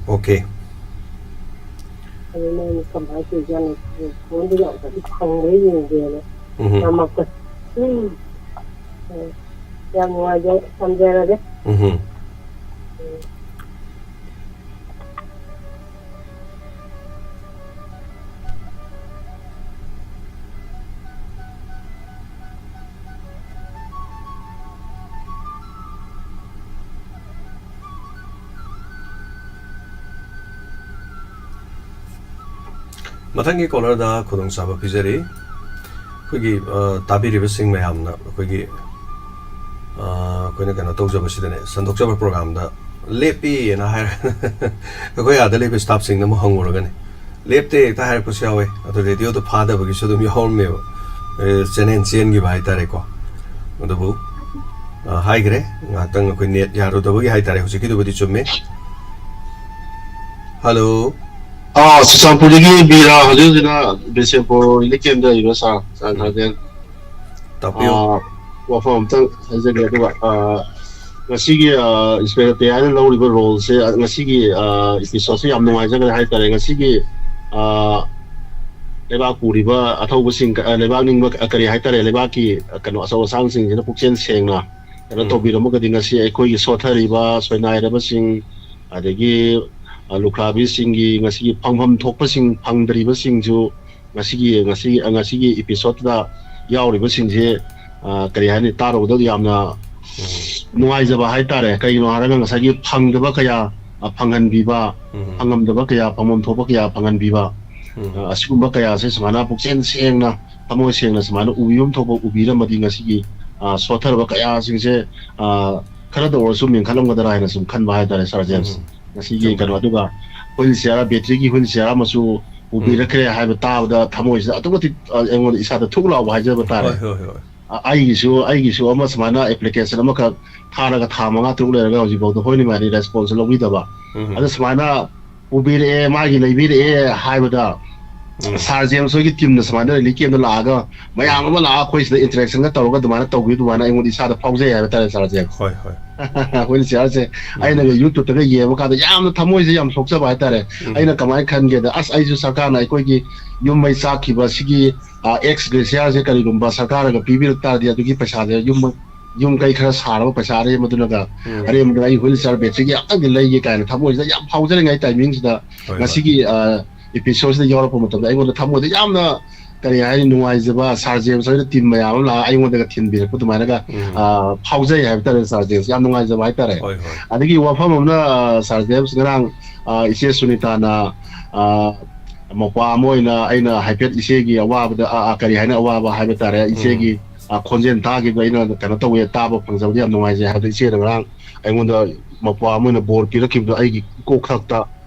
ꯑꯣꯀꯦ꯫ ꯑꯗꯨ ꯃꯣꯏꯅ ꯀꯃꯥꯏꯅ ꯇꯧꯔꯤꯖꯥꯠꯅꯣ? ꯐꯣꯟꯗꯨ ꯌꯥꯝ ꯀꯟꯅ ꯈꯪꯕ꯭ꯔꯥ ꯌꯦꯡꯒꯦꯅ ꯎꯝ꯫ ꯅꯝꯃꯛꯄꯅꯤ꯫ ꯎꯝ꯫ ꯎꯝ꯫ ꯌꯥꯝ ꯅꯨꯡꯉꯥꯏꯖꯔꯦ꯫ ꯊꯝꯖꯔꯒꯦ꯫ ꯎꯝ꯫ ꯃꯊꯪꯒꯤ ꯀꯣꯂꯔꯗ ꯈꯨꯗꯣꯡꯆꯥꯕ ꯄꯤꯖꯔꯤ꯫ ꯑꯩꯈꯣꯏꯒꯤ, ꯑ, ꯇꯥꯕꯤꯔꯤꯕꯁꯤꯡ ꯃꯌꯥꯝꯅ ꯑꯩꯈꯣꯏꯒꯤ, ꯑ, ꯑꯩꯈꯣꯏꯅ ꯀꯩꯅꯣ ꯇꯧꯖꯕꯁꯤꯗꯅꯦ, ꯁꯟꯗꯣꯛꯆꯕ ꯄ꯭ꯔꯣꯒ꯭ꯔꯥꯝꯗ ꯂꯦꯞꯄꯤꯅ ꯍꯥꯏꯔ ꯑꯩꯈꯣꯏ ꯑꯥꯗ ꯂꯩꯕ ꯁ꯭ꯇꯥꯐꯁꯤꯡꯗ ꯑꯃꯨꯛ ꯍꯪꯉꯨꯔꯒꯅꯤ, ꯂꯦꯞꯇꯦ ꯍꯦꯛꯇ ꯍꯥꯏꯔꯛꯄꯁꯨ ꯌꯥꯎꯋꯦ꯫ ꯑꯗꯣ ꯔꯦꯗꯤꯑꯣꯗꯣ ꯐꯥꯗꯕꯒꯤꯁꯨ ꯑꯗꯨꯝ ꯌꯥꯎꯔꯝꯃꯦꯕ, ꯆꯦꯅꯦꯜ ꯆꯦꯟꯈꯤꯕ ꯍꯥꯏꯇꯥꯔꯦꯀꯣ꯫ ꯑꯗꯨꯕꯨ ꯑ, ꯍꯥꯏꯈ꯭ꯔꯦ, ꯉꯥꯏꯍꯥꯛꯇꯪ ꯑꯩꯈꯣꯏ ꯅꯦꯠ ꯌꯥꯔꯨꯗꯕꯒꯤ ꯍꯥꯏꯇꯥꯔꯦ꯫ ꯍꯧꯖꯤꯛꯀꯤꯗꯨꯕꯨꯗꯤ ꯆꯨꯝꯃꯦ꯫ ꯍꯜꯂꯣ꯫ ꯑꯥ, ꯆꯨꯔꯆꯥꯟꯄꯨꯔꯗꯒꯤ ꯕꯤꯔꯥ, ꯍꯧꯖꯤꯛ ꯍꯧꯖꯤꯛꯅ ꯕꯤꯁꯦꯝꯄꯨꯔ ꯔꯤꯂꯤꯐ ꯀꯦꯝꯗ ꯂꯩꯕ ꯁꯥꯔ, ꯁꯥꯔ ꯎꯝ꯫ ꯁꯥꯔ ꯖꯦꯟ꯫ ꯇꯥꯛꯄꯤꯌꯨ꯫ ꯑꯥ, ꯋꯥꯐꯝ ꯑꯝꯇꯪ ꯍꯥꯏꯖꯒꯦ꯫ ꯑꯗꯨꯒ, ꯑꯥ, ꯉꯁꯤꯒꯤ, ꯑꯥ, ꯏꯟꯁꯄꯦꯛꯇꯔ ꯇꯦꯌꯥꯅ ꯂꯧꯔꯤꯕ ꯔꯣꯜꯁꯦ, ꯑꯥ, ꯉꯁꯤꯒꯤ, ꯑꯥ, ꯏꯄꯤꯁꯣꯗꯁꯦ ꯌꯥꯝ ꯅꯨꯡꯉꯥꯏꯖꯈ꯭ꯔꯦ ꯍꯥꯏꯇꯥꯔꯦ꯫ ꯉꯁꯤꯒꯤ, ꯑꯥ, ꯂꯩꯕꯥꯛ ꯄꯨꯔꯤꯕ ꯑꯊꯧꯕꯁꯤꯡ, ꯑꯥ, ꯂꯩꯕꯥꯛ ꯅꯤꯡꯕ, ꯑꯥ, ꯀꯔꯤ ꯍꯥꯏꯇꯥꯔꯦ, ꯂꯩꯕꯥꯛꯀꯤ, ꯑꯥ, ꯀꯩꯅꯣ, ꯑꯆꯧ ꯑꯁꯥꯡꯁꯤꯡꯁꯤꯅ ꯄꯨꯛꯆꯦꯜ ꯁꯦꯡꯅ ꯀꯩꯅꯣ ꯎꯝ꯫ ꯇꯧꯕꯤꯔꯝꯃꯒꯗꯤ, ꯉꯁꯤ ꯑꯩꯈꯣꯏꯒꯤ ꯁꯣꯠꯊꯔꯤꯕ, ꯁꯣꯏꯅꯥꯏꯔꯕꯁꯤꯡ, ꯑꯗꯒꯤ, ꯑ, ꯂꯨꯈ꯭ꯔꯥꯕꯤꯁꯤꯡꯒꯤ ꯉꯁꯤꯒꯤ ꯐꯪꯐꯝ ꯊꯣꯛꯄꯁꯤꯡ ꯐꯪꯗ꯭ꯔꯤꯕꯁꯤꯡꯁꯨ ꯉꯁꯤꯒꯤ, ꯉꯁꯤ, ꯉꯁꯤꯒꯤ ꯏꯄꯤꯁꯣꯗꯇ ꯌꯥꯎꯔꯤꯕꯁꯤꯡꯁꯦ, ꯑ, ꯀꯔꯤ ꯍꯥꯏꯅꯤ, ꯇꯥꯔꯨꯕꯗ ꯌꯥꯝꯅ ꯎꯝ꯫ ꯅꯨꯡꯉꯥꯏꯖꯕ ꯍꯥꯏꯇꯥꯔꯦ꯫ ꯀꯩꯒꯤꯅꯣ ꯍꯥꯏꯔꯒ ꯉꯁꯥꯏꯒꯤ ꯐꯪꯗꯕ ꯀꯌꯥ, ꯑ, ꯐꯪꯍꯟꯕꯤꯕ, ꯎꯝ꯫ ꯐꯪꯉꯝꯗꯕ ꯀꯌꯥ, ꯐꯪꯐꯝ ꯊꯣꯛꯄ ꯀꯌꯥ ꯐꯪꯍꯟꯕꯤꯕ, ꯎꯝ꯫ ꯑ, ꯑꯁꯤꯒꯨꯝꯕ ꯀꯌꯥꯁꯦ ꯁꯨꯃꯥꯏꯅ ꯄꯨꯛꯆꯦꯜ ꯁꯦꯡꯅ, ꯊꯃꯣꯏ ꯁꯦꯡꯅ ꯁꯨꯃꯥꯏꯅ ꯎꯕꯤꯐꯝ ꯊꯣꯛꯄ ꯎꯕꯤꯔꯝꯃꯗꯤ ꯉꯁꯤꯒꯤ, ꯑ, ꯁꯣꯠꯊꯔꯕ ꯀꯌꯥꯁꯤꯡꯁꯦ, ꯑ, ꯈꯔꯗ ꯑꯣꯏꯔꯁꯨ ꯃꯦꯟꯈꯠꯂꯝꯒꯗ꯭ꯔꯥ ꯍꯥꯏꯅ ꯁꯨꯝ ꯈꯟꯕ ꯍꯥꯏꯇꯥꯔꯦ, ꯁꯥꯔ ꯖꯦꯝꯁ꯫ ꯎꯝ꯫ ꯉꯁꯤꯒꯤ ꯆꯨꯝꯃꯦ꯫ ꯀꯩꯅꯣ, ꯑꯗꯨꯒ ꯍꯨꯏꯜ ꯆꯤꯌꯥꯔ, ꯕꯦꯇ꯭ꯔꯤꯒꯤ ꯍꯨꯏꯜ ꯆꯤꯌꯥꯔ ꯑꯃꯁꯨ ꯎꯝ꯫ ꯄꯨꯕꯤꯔꯛꯈ꯭ꯔꯦ ꯍꯥꯏꯕ ꯇꯥꯕꯗ ꯊꯃꯣꯏꯁꯤꯗ ꯑꯗꯨꯛꯀꯤ ꯃꯇꯤꯛ, ꯑ, ꯑꯩꯉꯣꯟꯗ ꯏꯁꯥꯗ ꯊꯨꯛ ꯂꯥꯎꯕ ꯍꯥꯏꯖꯕ ꯇꯥꯔꯦ꯫ ꯍꯣꯏ, ꯍꯣꯏ, ꯍꯣꯏ꯫ ꯑ-, ꯑꯩꯒꯤꯁꯨ, ꯑꯩꯒꯤꯁꯨ ꯑꯃ ꯁꯨꯃꯥꯏꯅ ꯑꯦꯄ꯭ꯂꯤꯀꯦꯁꯟ ꯑꯃꯈꯛ ꯊꯥꯔꯒ ꯊꯥ ꯃꯉꯥ ꯇꯔꯨꯛ ꯂꯩꯔꯒ ꯍꯧꯖꯤꯛꯐꯥꯎꯗ ꯍꯣꯏ ꯅꯨꯡꯉꯥꯏꯅꯤ ꯔꯦꯁꯄꯣꯟꯁ ꯂꯧꯕꯤꯗꯕ꯫ ꯎꯝ꯫ ꯑꯗ ꯁꯨꯃꯥꯏꯅ ꯄꯨꯕꯤꯔꯛꯑꯦ, ꯃꯥꯒꯤ ꯂꯩꯕꯤꯔꯛꯑꯦ ꯍꯥꯏꯕꯗ, ꯎꯝ꯫ ꯁꯥꯔ ꯖꯦꯝꯁ ꯍꯣꯏꯒꯤ ꯇꯤꯝꯅ ꯁꯨꯃꯥꯏꯅ ꯔꯤꯂꯤꯐ ꯀꯦꯝꯞꯇ ꯂꯥꯛꯑꯒ ꯃꯌꯥꯝ ꯎꯝ꯫ ꯑꯃ ꯂꯥꯛꯑꯒ ꯑꯩꯈꯣꯏ ꯁꯤꯗ ꯏꯟꯇꯔꯦꯛꯁꯟꯒ ꯇꯧꯔꯒ ꯑꯗꯨꯃꯥꯏꯅ ꯇꯧꯕꯤ, ꯑꯗꯨꯃꯥꯏꯅ ꯑꯩꯉꯣꯟꯗ ꯏꯁꯥꯗ ꯐꯥꯎꯖꯩ ꯍꯥꯏꯕ ꯇꯥꯔꯦ, ꯁꯥꯔ ꯖꯦꯝꯁ꯫ ꯍꯣꯏ, ꯍꯣꯏ꯫ ꯑꯩꯈꯣꯏꯅ ꯆꯤꯌꯥꯔꯁꯦ ꯎꯝ꯫ ꯑꯩꯅꯒ ꯌꯨꯇ꯭ꯌꯨꯕꯇꯒ ꯌꯦꯡꯕ ꯀꯥꯟꯗ ꯌꯥꯝꯅ ꯊꯃꯣꯏꯁꯦ ꯌꯥꯝ ꯁꯣꯛꯆꯕ ꯍꯥꯏꯇꯥꯔꯦ꯫ ꯎꯝ꯫ ꯑꯩꯅ ꯀꯃꯥꯏꯅ ꯈꯟꯒꯦꯗ, ꯑꯁ, ꯑꯩꯁꯨ ꯁꯔꯀꯥꯔꯅ ꯑꯩꯈꯣꯏꯒꯤ ꯌꯨꯝ ꯃꯩ ꯆꯥꯛꯈꯤꯕ ꯁꯤꯒꯤ, ꯑ, ꯑꯦꯛꯁ ꯒ꯭ꯔꯦꯁꯤꯌꯥꯁꯦ ꯀꯔꯤꯒꯨꯝꯕ ꯁꯔꯀꯥꯔꯅꯒ ꯄꯤꯕꯤꯔꯛ ꯇꯥꯔꯗꯤ ꯑꯗꯨꯒꯤ ꯄꯩꯁꯥꯁꯦ ꯌꯨꯝ, ꯌꯨꯝ ꯀꯩ ꯈꯔ ꯁꯥꯔꯕ ꯄꯩꯁꯥ ꯑꯔꯦꯝꯕꯗꯨꯅꯒ, ꯎꯝ꯫ ꯑꯔꯦꯝꯕꯗꯨꯅ ꯑꯩ ꯍꯨꯏꯜ ꯆꯤꯌꯥꯔ ꯕꯦꯇ꯭ꯔꯤꯒꯤ ꯑꯉꯥꯡꯗꯤ ꯂꯩꯒꯦ ꯀꯥꯏꯅ ꯊꯃꯣꯏꯁꯤꯗ ꯌꯥꯝ ꯐꯥꯎꯖꯔꯤꯉꯩ ꯇꯥꯏꯃꯤꯡꯁꯤꯗ ꯍꯣꯏ, ꯍꯣꯏ꯫ ꯉꯁꯤꯒꯤ, ꯑ, ꯏꯄꯤꯁꯣꯗꯁꯤꯗ ꯌꯥꯎꯔꯛꯄ ꯃꯇꯝꯗ ꯑꯩꯉꯣꯟꯗ ꯊꯃꯣꯏꯗ ꯌꯥꯝꯅ, ꯀꯔꯤ ꯍꯥꯏꯅꯤ, ꯅꯨꯡꯉꯥꯏꯖꯕ, ꯁꯥꯔ ꯖꯦꯝꯁ ꯍꯣꯏꯅ ꯇꯤꯝ ꯃꯌꯥꯝ ꯑꯃ ꯂꯥꯛꯑꯒ ꯑꯩꯉꯣꯟꯗꯒ ꯊꯤꯟꯕꯤꯔꯛꯄ ꯑꯗꯨꯃꯥꯏꯅꯒ, ꯎꯝ꯫ ꯑ, ꯐꯥꯎꯖꯩ ꯍꯥꯏꯕ ꯇꯥꯔꯦ, ꯁꯥꯔ ꯖꯦꯝꯁ꯫ ꯌꯥꯝ ꯅꯨꯡꯉꯥꯏꯖꯕ ꯍꯥꯏ ꯇꯥꯔꯦ꯫ ꯍꯣꯏ, ꯍꯣꯏ꯫ ꯑꯗꯒꯤ ꯋꯥꯐꯝ ꯑꯃꯅ, ꯑ, ꯁꯥꯔ ꯖꯦꯝꯁ, ꯉꯔꯥꯡ, ꯑ, ꯏꯆꯦ ꯁꯨꯅꯤꯇꯥꯅ, ꯑ, ꯃꯧꯄ꯭ꯋꯥ ꯑꯃ ꯑꯣꯏꯅ ꯑꯩꯅ ꯍꯥꯏꯐꯦꯠ ꯏꯆꯦꯒꯤ ꯑꯋꯥꯕꯗ, ꯑ, ꯑ, ꯀꯔꯤ ꯍꯥꯏꯅ ꯑꯋꯥꯕ ꯍꯥꯏꯕ ꯇꯥꯔꯦ, ꯎꯝ꯫ ꯏꯆꯦꯒꯤ, ꯑ, ꯈꯣꯟꯖꯦꯜ ꯇꯥꯈꯤꯕꯗ ꯑꯩꯅ ꯀꯩꯅꯣ ꯇꯧꯋꯦ, ꯇꯥꯕ ꯐꯪꯖꯕꯗ ꯌꯥꯝ ꯅꯨꯡꯉꯥꯏꯖꯩ꯫ ꯍꯥꯏꯕꯗꯤ ꯏꯆꯦꯅ ꯉꯔꯥꯡ ꯑꯩꯉꯣꯟꯗ ꯃꯄꯥ ꯑꯃ ꯑꯣꯏꯅ ꯕꯣꯔ ꯄꯤꯔꯛꯈꯤꯕꯗꯣ ꯑꯩꯒꯤ ꯏꯀꯣꯛ ꯊꯛꯇ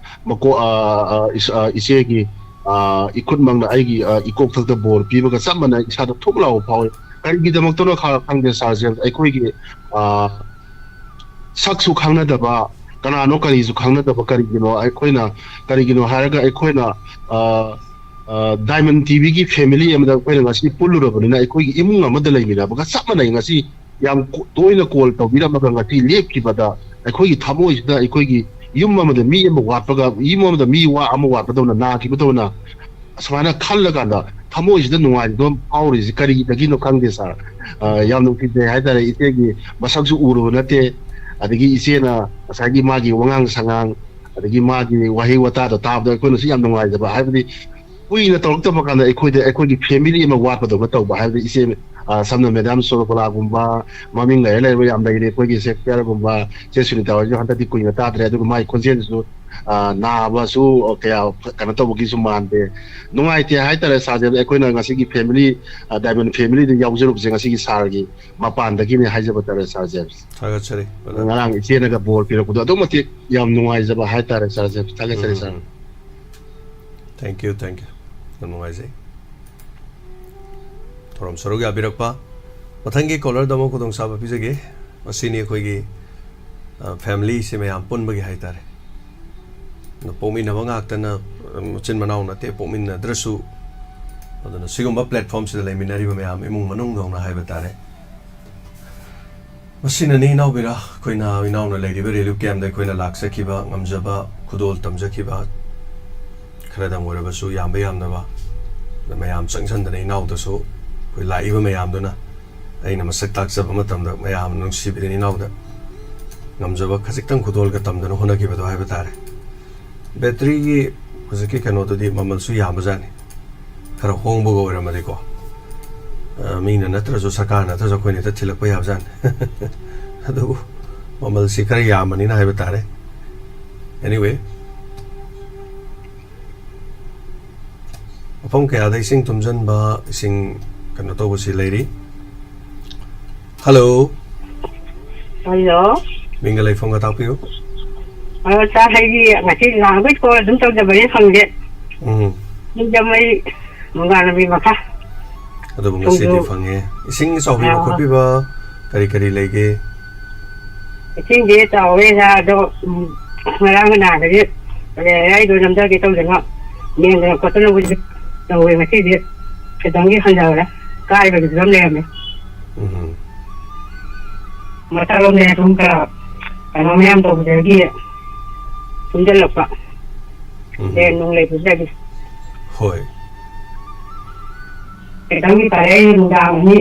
ꯃꯀꯣ-, ꯑ, ꯑ, ꯏꯁ-, ꯑ, ꯏꯆꯦꯒꯤ, ꯑ, ꯏꯈꯨꯠꯃꯛꯅ ꯑꯩꯒꯤ, ꯑ, ꯏꯀꯣꯛ ꯊꯛꯇ ꯕꯣꯔ ꯄꯤꯕꯒ ꯆꯞ ꯃꯥꯟꯅꯩ, ꯏꯁꯥꯗ ꯊꯨꯛ ꯂꯥꯎꯕ ꯐꯥꯎꯋꯤ꯫ ꯀꯔꯤꯒꯤꯗꯃꯛꯇꯅꯣ ꯈ-, ꯈꯪꯗꯦ ꯁꯥꯔꯁꯦ, ꯑꯩꯈꯣꯏꯒꯤ, ꯑ, ꯁꯛꯁꯨ ꯈꯪꯅꯗꯕ, ꯀꯅꯥꯅꯣ ꯀꯔꯤꯁꯨ ꯈꯪꯅꯗꯕ, ꯀꯔꯤꯒꯤꯅꯣ ꯑꯩꯈꯣꯏꯅ, ꯀꯔꯤꯒꯤꯅꯣ ꯍꯥꯏꯔꯒ ꯑꯩꯈꯣꯏꯅ, ꯑ, ꯑ, ꯗꯥꯏꯃꯟ ꯇꯤꯚꯤꯒꯤ ꯐꯦꯃꯤꯂꯤ ꯑꯃꯗ ꯑꯩꯈꯣꯏꯅ ꯉꯁꯤ ꯄꯨꯜꯂꯨꯔꯕꯅꯤꯅ, ꯑꯩꯈꯣꯏꯒꯤ ꯏꯃꯨꯡ ꯑꯃꯗ ꯂꯩꯃꯤꯟꯅꯕꯒ ꯆꯞ ꯃꯥꯟꯅꯩ꯫ ꯉꯁꯤ ꯌꯥꯝ ꯀꯣ-, ꯇꯣꯏꯅ ꯀꯣꯜ ꯇꯧꯕꯤꯔꯝꯃꯒ ꯉꯁꯤ ꯂꯦꯞꯈꯤꯕꯗ ꯑꯩꯈꯣꯏꯒꯤ ꯊꯃꯣꯏꯁꯤꯗ ꯑꯩꯈꯣꯏꯒꯤ ꯌꯨꯝ ꯑꯃꯗ ꯃꯤ ꯑꯃ ꯋꯥꯠꯄꯒ, ꯌꯨꯝ ꯑꯃꯗ ꯃꯤ ꯋꯥ ꯑꯃ ꯋꯥꯠꯄꯗꯧꯅ, ꯅꯥꯈꯤꯕꯗꯧꯅ, ꯑꯁꯨꯃꯥꯏꯅ ꯈꯜꯂꯀꯥꯟꯗ ꯊꯃꯣꯏꯁꯤꯗ ꯅꯨꯡꯉꯥꯏꯕ ꯐꯥꯎꯔꯤꯁꯤ ꯀꯔꯤꯗꯒꯤꯅꯣ ꯈꯪꯗꯦ ꯁꯥꯔ꯫ ꯑ, ꯌꯥꯝ ꯅꯨꯡꯁꯤꯖꯩ ꯍꯥꯏꯇꯥꯔꯦ꯫ ꯏꯆꯦꯒꯤ ꯃꯁꯛꯁꯨ ꯎꯔꯨꯕ ꯅꯠꯇꯦ, ꯑꯗꯒꯤ ꯏꯆꯦꯅ ꯉꯁꯥꯏꯒꯤ ꯃꯥꯒꯤ ꯋꯥꯉꯥꯡ ꯁꯉꯥꯡ, ꯑꯗꯒꯤ ꯃꯥꯒꯤ ꯋꯥꯍꯩ ꯋꯥꯇꯥꯗꯣ ꯇꯥꯕꯗ ꯑꯩꯈꯣꯏꯅꯁꯨ ꯌꯥꯝ ꯅꯨꯡꯉꯥꯏꯖꯕ꯫ ꯍꯥꯏꯕꯗꯤ ꯀꯨꯏꯅ ꯇꯧꯔꯛꯇꯕ ꯀꯥꯟꯗ ꯑꯩꯈꯣꯏꯗ, ꯑꯩꯈꯣꯏꯒꯤ ꯐꯦꯃꯤꯂꯤ ꯑꯃ ꯋꯥꯠꯄꯗꯧꯅ ꯇꯧꯕ꯫ ꯍꯥꯏꯕꯗꯤ ꯏꯆꯦ, ꯑ, ꯁꯝꯅ ꯃꯦꯗꯥꯝ ꯁꯣꯔꯣꯀꯣꯂꯥꯒꯨꯝꯕ, ꯃꯃꯤꯡ ꯂꯩꯔ ꯂꯩꯔꯕ ꯌꯥꯝ ꯂꯩꯔꯦ꯫ ꯑꯩꯈꯣꯏꯒꯤ ꯁꯦꯀ꯭ꯔꯦꯇꯔꯤꯒꯨꯝꯕ ꯆꯦ ꯁꯨꯅꯤꯇꯥ ꯍꯣꯏꯁꯨ ꯍꯟꯗꯛꯇꯤ ꯀꯨꯏꯅ ꯇꯥꯗ꯭ꯔꯦ꯫ ꯑꯗꯨꯒ ꯃꯥꯒꯤ ꯈꯣꯟꯖꯦꯜꯗꯨꯁꯨ, ꯑ, ꯅꯥꯕꯁꯨ ꯀꯌꯥ ꯀꯩꯅꯣ ꯇꯧꯕꯒꯤꯁꯨ ꯃꯥꯟꯗꯦ꯫ ꯅꯨꯡꯉꯥꯏꯇꯦ ꯍꯥꯏꯇꯥꯔꯦ ꯁꯥꯔ ꯖꯦꯝꯁ꯫ ꯑꯩꯈꯣꯏꯅ ꯉꯁꯤꯒꯤ ꯐꯦꯃꯤꯂꯤ, ꯑ, ꯗꯥꯏꯃꯟ ꯐꯦꯃꯤꯂꯤꯗ ꯌꯥꯎꯖꯔꯨꯕꯁꯦ ꯉꯁꯤꯒꯤ ꯁꯥꯔꯒꯤ ꯃꯄꯥꯟꯗꯒꯤꯅꯦ ꯍꯥꯏꯖꯕ ꯇꯥꯔꯦ ꯁꯥꯔ ꯖꯦꯝꯁ꯫ ꯊꯥꯒꯠꯆꯔꯤ, brother꯫ ꯉꯔꯥꯡ ꯏꯆꯦꯅꯒ ꯕꯣꯔ ꯄꯤꯔꯛꯄꯗꯣ ꯑꯗꯨꯛ ꯃꯇꯤꯛ ꯌꯥꯝ ꯅꯨꯡꯉꯥꯏꯖꯕ ꯍꯥꯏꯇꯥꯔꯦ ꯁꯥꯔ ꯖꯦꯝꯁ꯫ ꯊꯥꯒꯠꯆꯔꯤ ꯎꯝ, ꯁꯥꯔ꯫ ꯎꯝ꯫ Thank you, thank you꯫ ꯌꯥꯝ ꯅꯨꯡꯉꯥꯏꯖꯩ꯫ ꯊꯧꯔꯝ ꯁꯔꯨꯛ ꯌꯥꯕꯤꯔꯛꯄ꯫ ꯃꯊꯪꯒꯤ ꯀꯣꯂꯔꯗ ꯑꯃꯨꯛ ꯈꯨꯗꯣꯡꯆꯥꯕ ꯄꯤꯖꯒꯦ꯫ ꯃꯁꯤꯅꯤ ꯑꯩꯈꯣꯏꯒꯤ, ꯑ, ꯐꯦꯃꯤꯂꯤꯁꯦ ꯃꯌꯥꯝ ꯄꯨꯟꯕꯒꯤ ꯍꯥꯏꯇꯥꯔꯦ꯫ ꯑꯗꯣ ꯄꯣꯛꯃꯤꯟꯅꯕ ꯉꯥꯛꯇꯅ, ꯑ, ꯃꯆꯤꯟ ꯃꯅꯥꯎ ꯅꯠꯇꯦ, ꯄꯣꯛꯃꯤꯟꯅꯗ꯭ꯔꯁꯨ꯫ ꯑꯗꯨꯅ ꯁꯤꯒꯨꯝꯕ platformꯁꯤꯗ ꯂꯩꯃꯤꯟꯅꯔꯤꯕ ꯃꯌꯥꯝ ꯏꯃꯨꯡ ꯃꯅꯨꯡꯗꯧꯅ ꯍꯥꯏꯕ ꯇꯥꯔꯦ꯫ ꯃꯁꯤꯅꯅꯤ ꯏꯅꯥꯎꯕꯤꯔ, ꯑꯩꯈꯣꯏꯅ ꯏꯅꯥꯎꯅ ꯂꯩꯔꯤꯕ relief campꯇ ꯑꯩꯈꯣꯏꯅ ꯂꯥꯛꯆꯈꯤꯕ, ꯉꯝꯖꯕ ꯈꯨꯗꯣꯜ ꯇꯝꯖꯈꯤꯕ, ꯈꯔꯗꯪ ꯑꯣꯏꯔꯕꯁꯨ ꯌꯥꯝꯕ ꯌꯥꯝꯗꯕ, ꯑꯗ ꯃꯌꯥꯝ ꯆꯪꯁꯟꯗꯅ ꯏꯅꯥꯎꯗꯁꯨ ꯑꯩꯈꯣꯏ ꯂꯥꯛꯏꯕ ꯃꯌꯥꯝꯗꯨꯅ ꯑꯩꯅ ꯃꯁꯛ ꯇꯥꯛꯆꯕ ꯃꯇꯝꯗ ꯃꯌꯥꯝ ꯅꯨꯡꯁꯤꯕꯤꯗꯨꯅ ꯏꯅꯥꯎꯗ ꯉꯝꯖꯕ ꯈꯖꯤꯛꯇꯪ ꯈꯨꯗꯣꯜꯒ ꯇꯝꯗꯨꯅ ꯍꯣꯠꯅꯈꯤꯕꯗꯣ ꯍꯥꯏꯕ ꯇꯥꯔꯦ꯫ ꯕꯦꯇ꯭ꯔꯤꯒꯤ ꯍꯧꯖꯤꯛꯀꯤ ꯀꯩꯅꯣꯗꯨꯗꯤ ꯃꯃꯜꯁꯨ ꯌꯥꯝꯕꯖꯥꯠꯅꯤ꯫ ꯈꯔ ꯍꯣꯡꯕꯒ ꯑꯣꯏꯔꯝꯃꯗꯤꯀꯣ, ꯑ, ꯃꯤꯅ ꯅꯠꯇ꯭ꯔꯁꯨ, ꯁꯔꯀꯥꯔ ꯅꯠꯇ꯭ꯔꯁꯨ ꯑꯩꯈꯣꯏꯅ ꯍꯦꯛꯇ ꯊꯤꯜꯂꯛꯄ ꯌꯥꯕꯖꯥꯠꯅꯤ꯫ ꯑꯗꯨꯕꯨ ꯃꯃꯜꯁꯤ ꯈꯔ ꯌꯥꯝꯕꯅꯤꯅ ꯍꯥꯏꯕ ꯇꯥꯔꯦ꯫ Anyway, ꯃꯐꯝ ꯀꯌꯥꯗ ꯏꯁꯤꯡ ꯊꯨꯝꯖꯤꯟꯕ, ꯏꯁꯤꯡ ꯀꯩꯅꯣ ꯇꯧꯕꯁꯤ ꯂꯩꯔꯤ꯫ ꯍꯜꯂꯣ꯫ ꯍꯜꯂꯣ꯫ ꯃꯤꯡꯒ ꯂꯩꯐꯝꯒ ꯇꯥꯛꯄꯤꯌꯨ꯫ ꯑꯣ, ꯁꯥꯔ, ꯑꯩꯒꯤ ꯉꯁꯤ ꯅꯍꯥꯟꯈꯩ ꯀꯣꯜ ꯑꯗꯨꯝ ꯇꯧꯖꯕꯅꯤ, ꯐꯪꯗꯦ꯫ ꯎꯝ꯫ ꯁꯤꯡꯖꯃꯩ ꯃꯨꯒꯥ ꯂꯝꯕꯤ ꯃꯈꯥ꯫ ꯑꯗꯨꯕꯨ ꯉꯁꯤꯗꯤ ꯁꯤꯡꯖꯨ꯫ ꯐꯪꯉꯦ꯫ ꯏꯁꯤꯡ ꯆꯥꯎꯕꯤꯕ ꯑꯥ꯫ ꯈꯣꯠꯄꯤꯕ ꯀꯔꯤ ꯀꯔꯤ ꯂꯩꯒꯦ? ꯏꯁꯤꯡꯗꯤ ꯆꯥꯎꯋꯦ, ꯁꯥꯔ, ꯑꯗꯣ, ꯎꯝ, ꯉꯔꯥꯡ ꯅꯍꯥꯟꯗꯒꯤ ꯂꯩꯔꯥꯏꯗꯣ ꯅꯝꯊꯒꯦ ꯇꯧꯗꯅ ꯃꯦꯟꯗꯅ ꯈꯣꯠꯇꯅꯕꯨꯗꯤ ꯇꯧꯋꯦ꯫ ꯉꯁꯤꯗꯤ ꯈꯤꯇꯪꯗꯤ ꯍꯟꯊꯈꯔꯦ, ꯀꯥꯏꯕꯒꯤ ꯐꯤꯕꯝ ꯂꯩꯔꯝꯃꯦ꯫ ꯎꯝ꯫ ꯃꯊꯛꯂꯣꯝꯗ ꯁꯨꯝ ꯈꯔ ꯀꯩꯅꯣ ꯃꯌꯥꯝ ꯇꯧꯕꯗꯒꯤ ꯊꯨꯝꯖꯤꯜꯂꯛꯄ꯫ ꯎꯝ꯫ ꯗ꯭ꯔꯦꯟ ꯅꯨꯡ ꯂꯩꯕꯗꯒꯤ꯫ ꯍꯣꯏ꯫ ꯈꯤꯇꯪꯗꯤ ꯐꯔꯦ, ꯑꯩ ꯅꯨꯡꯗꯥꯡ ꯑꯅꯤ,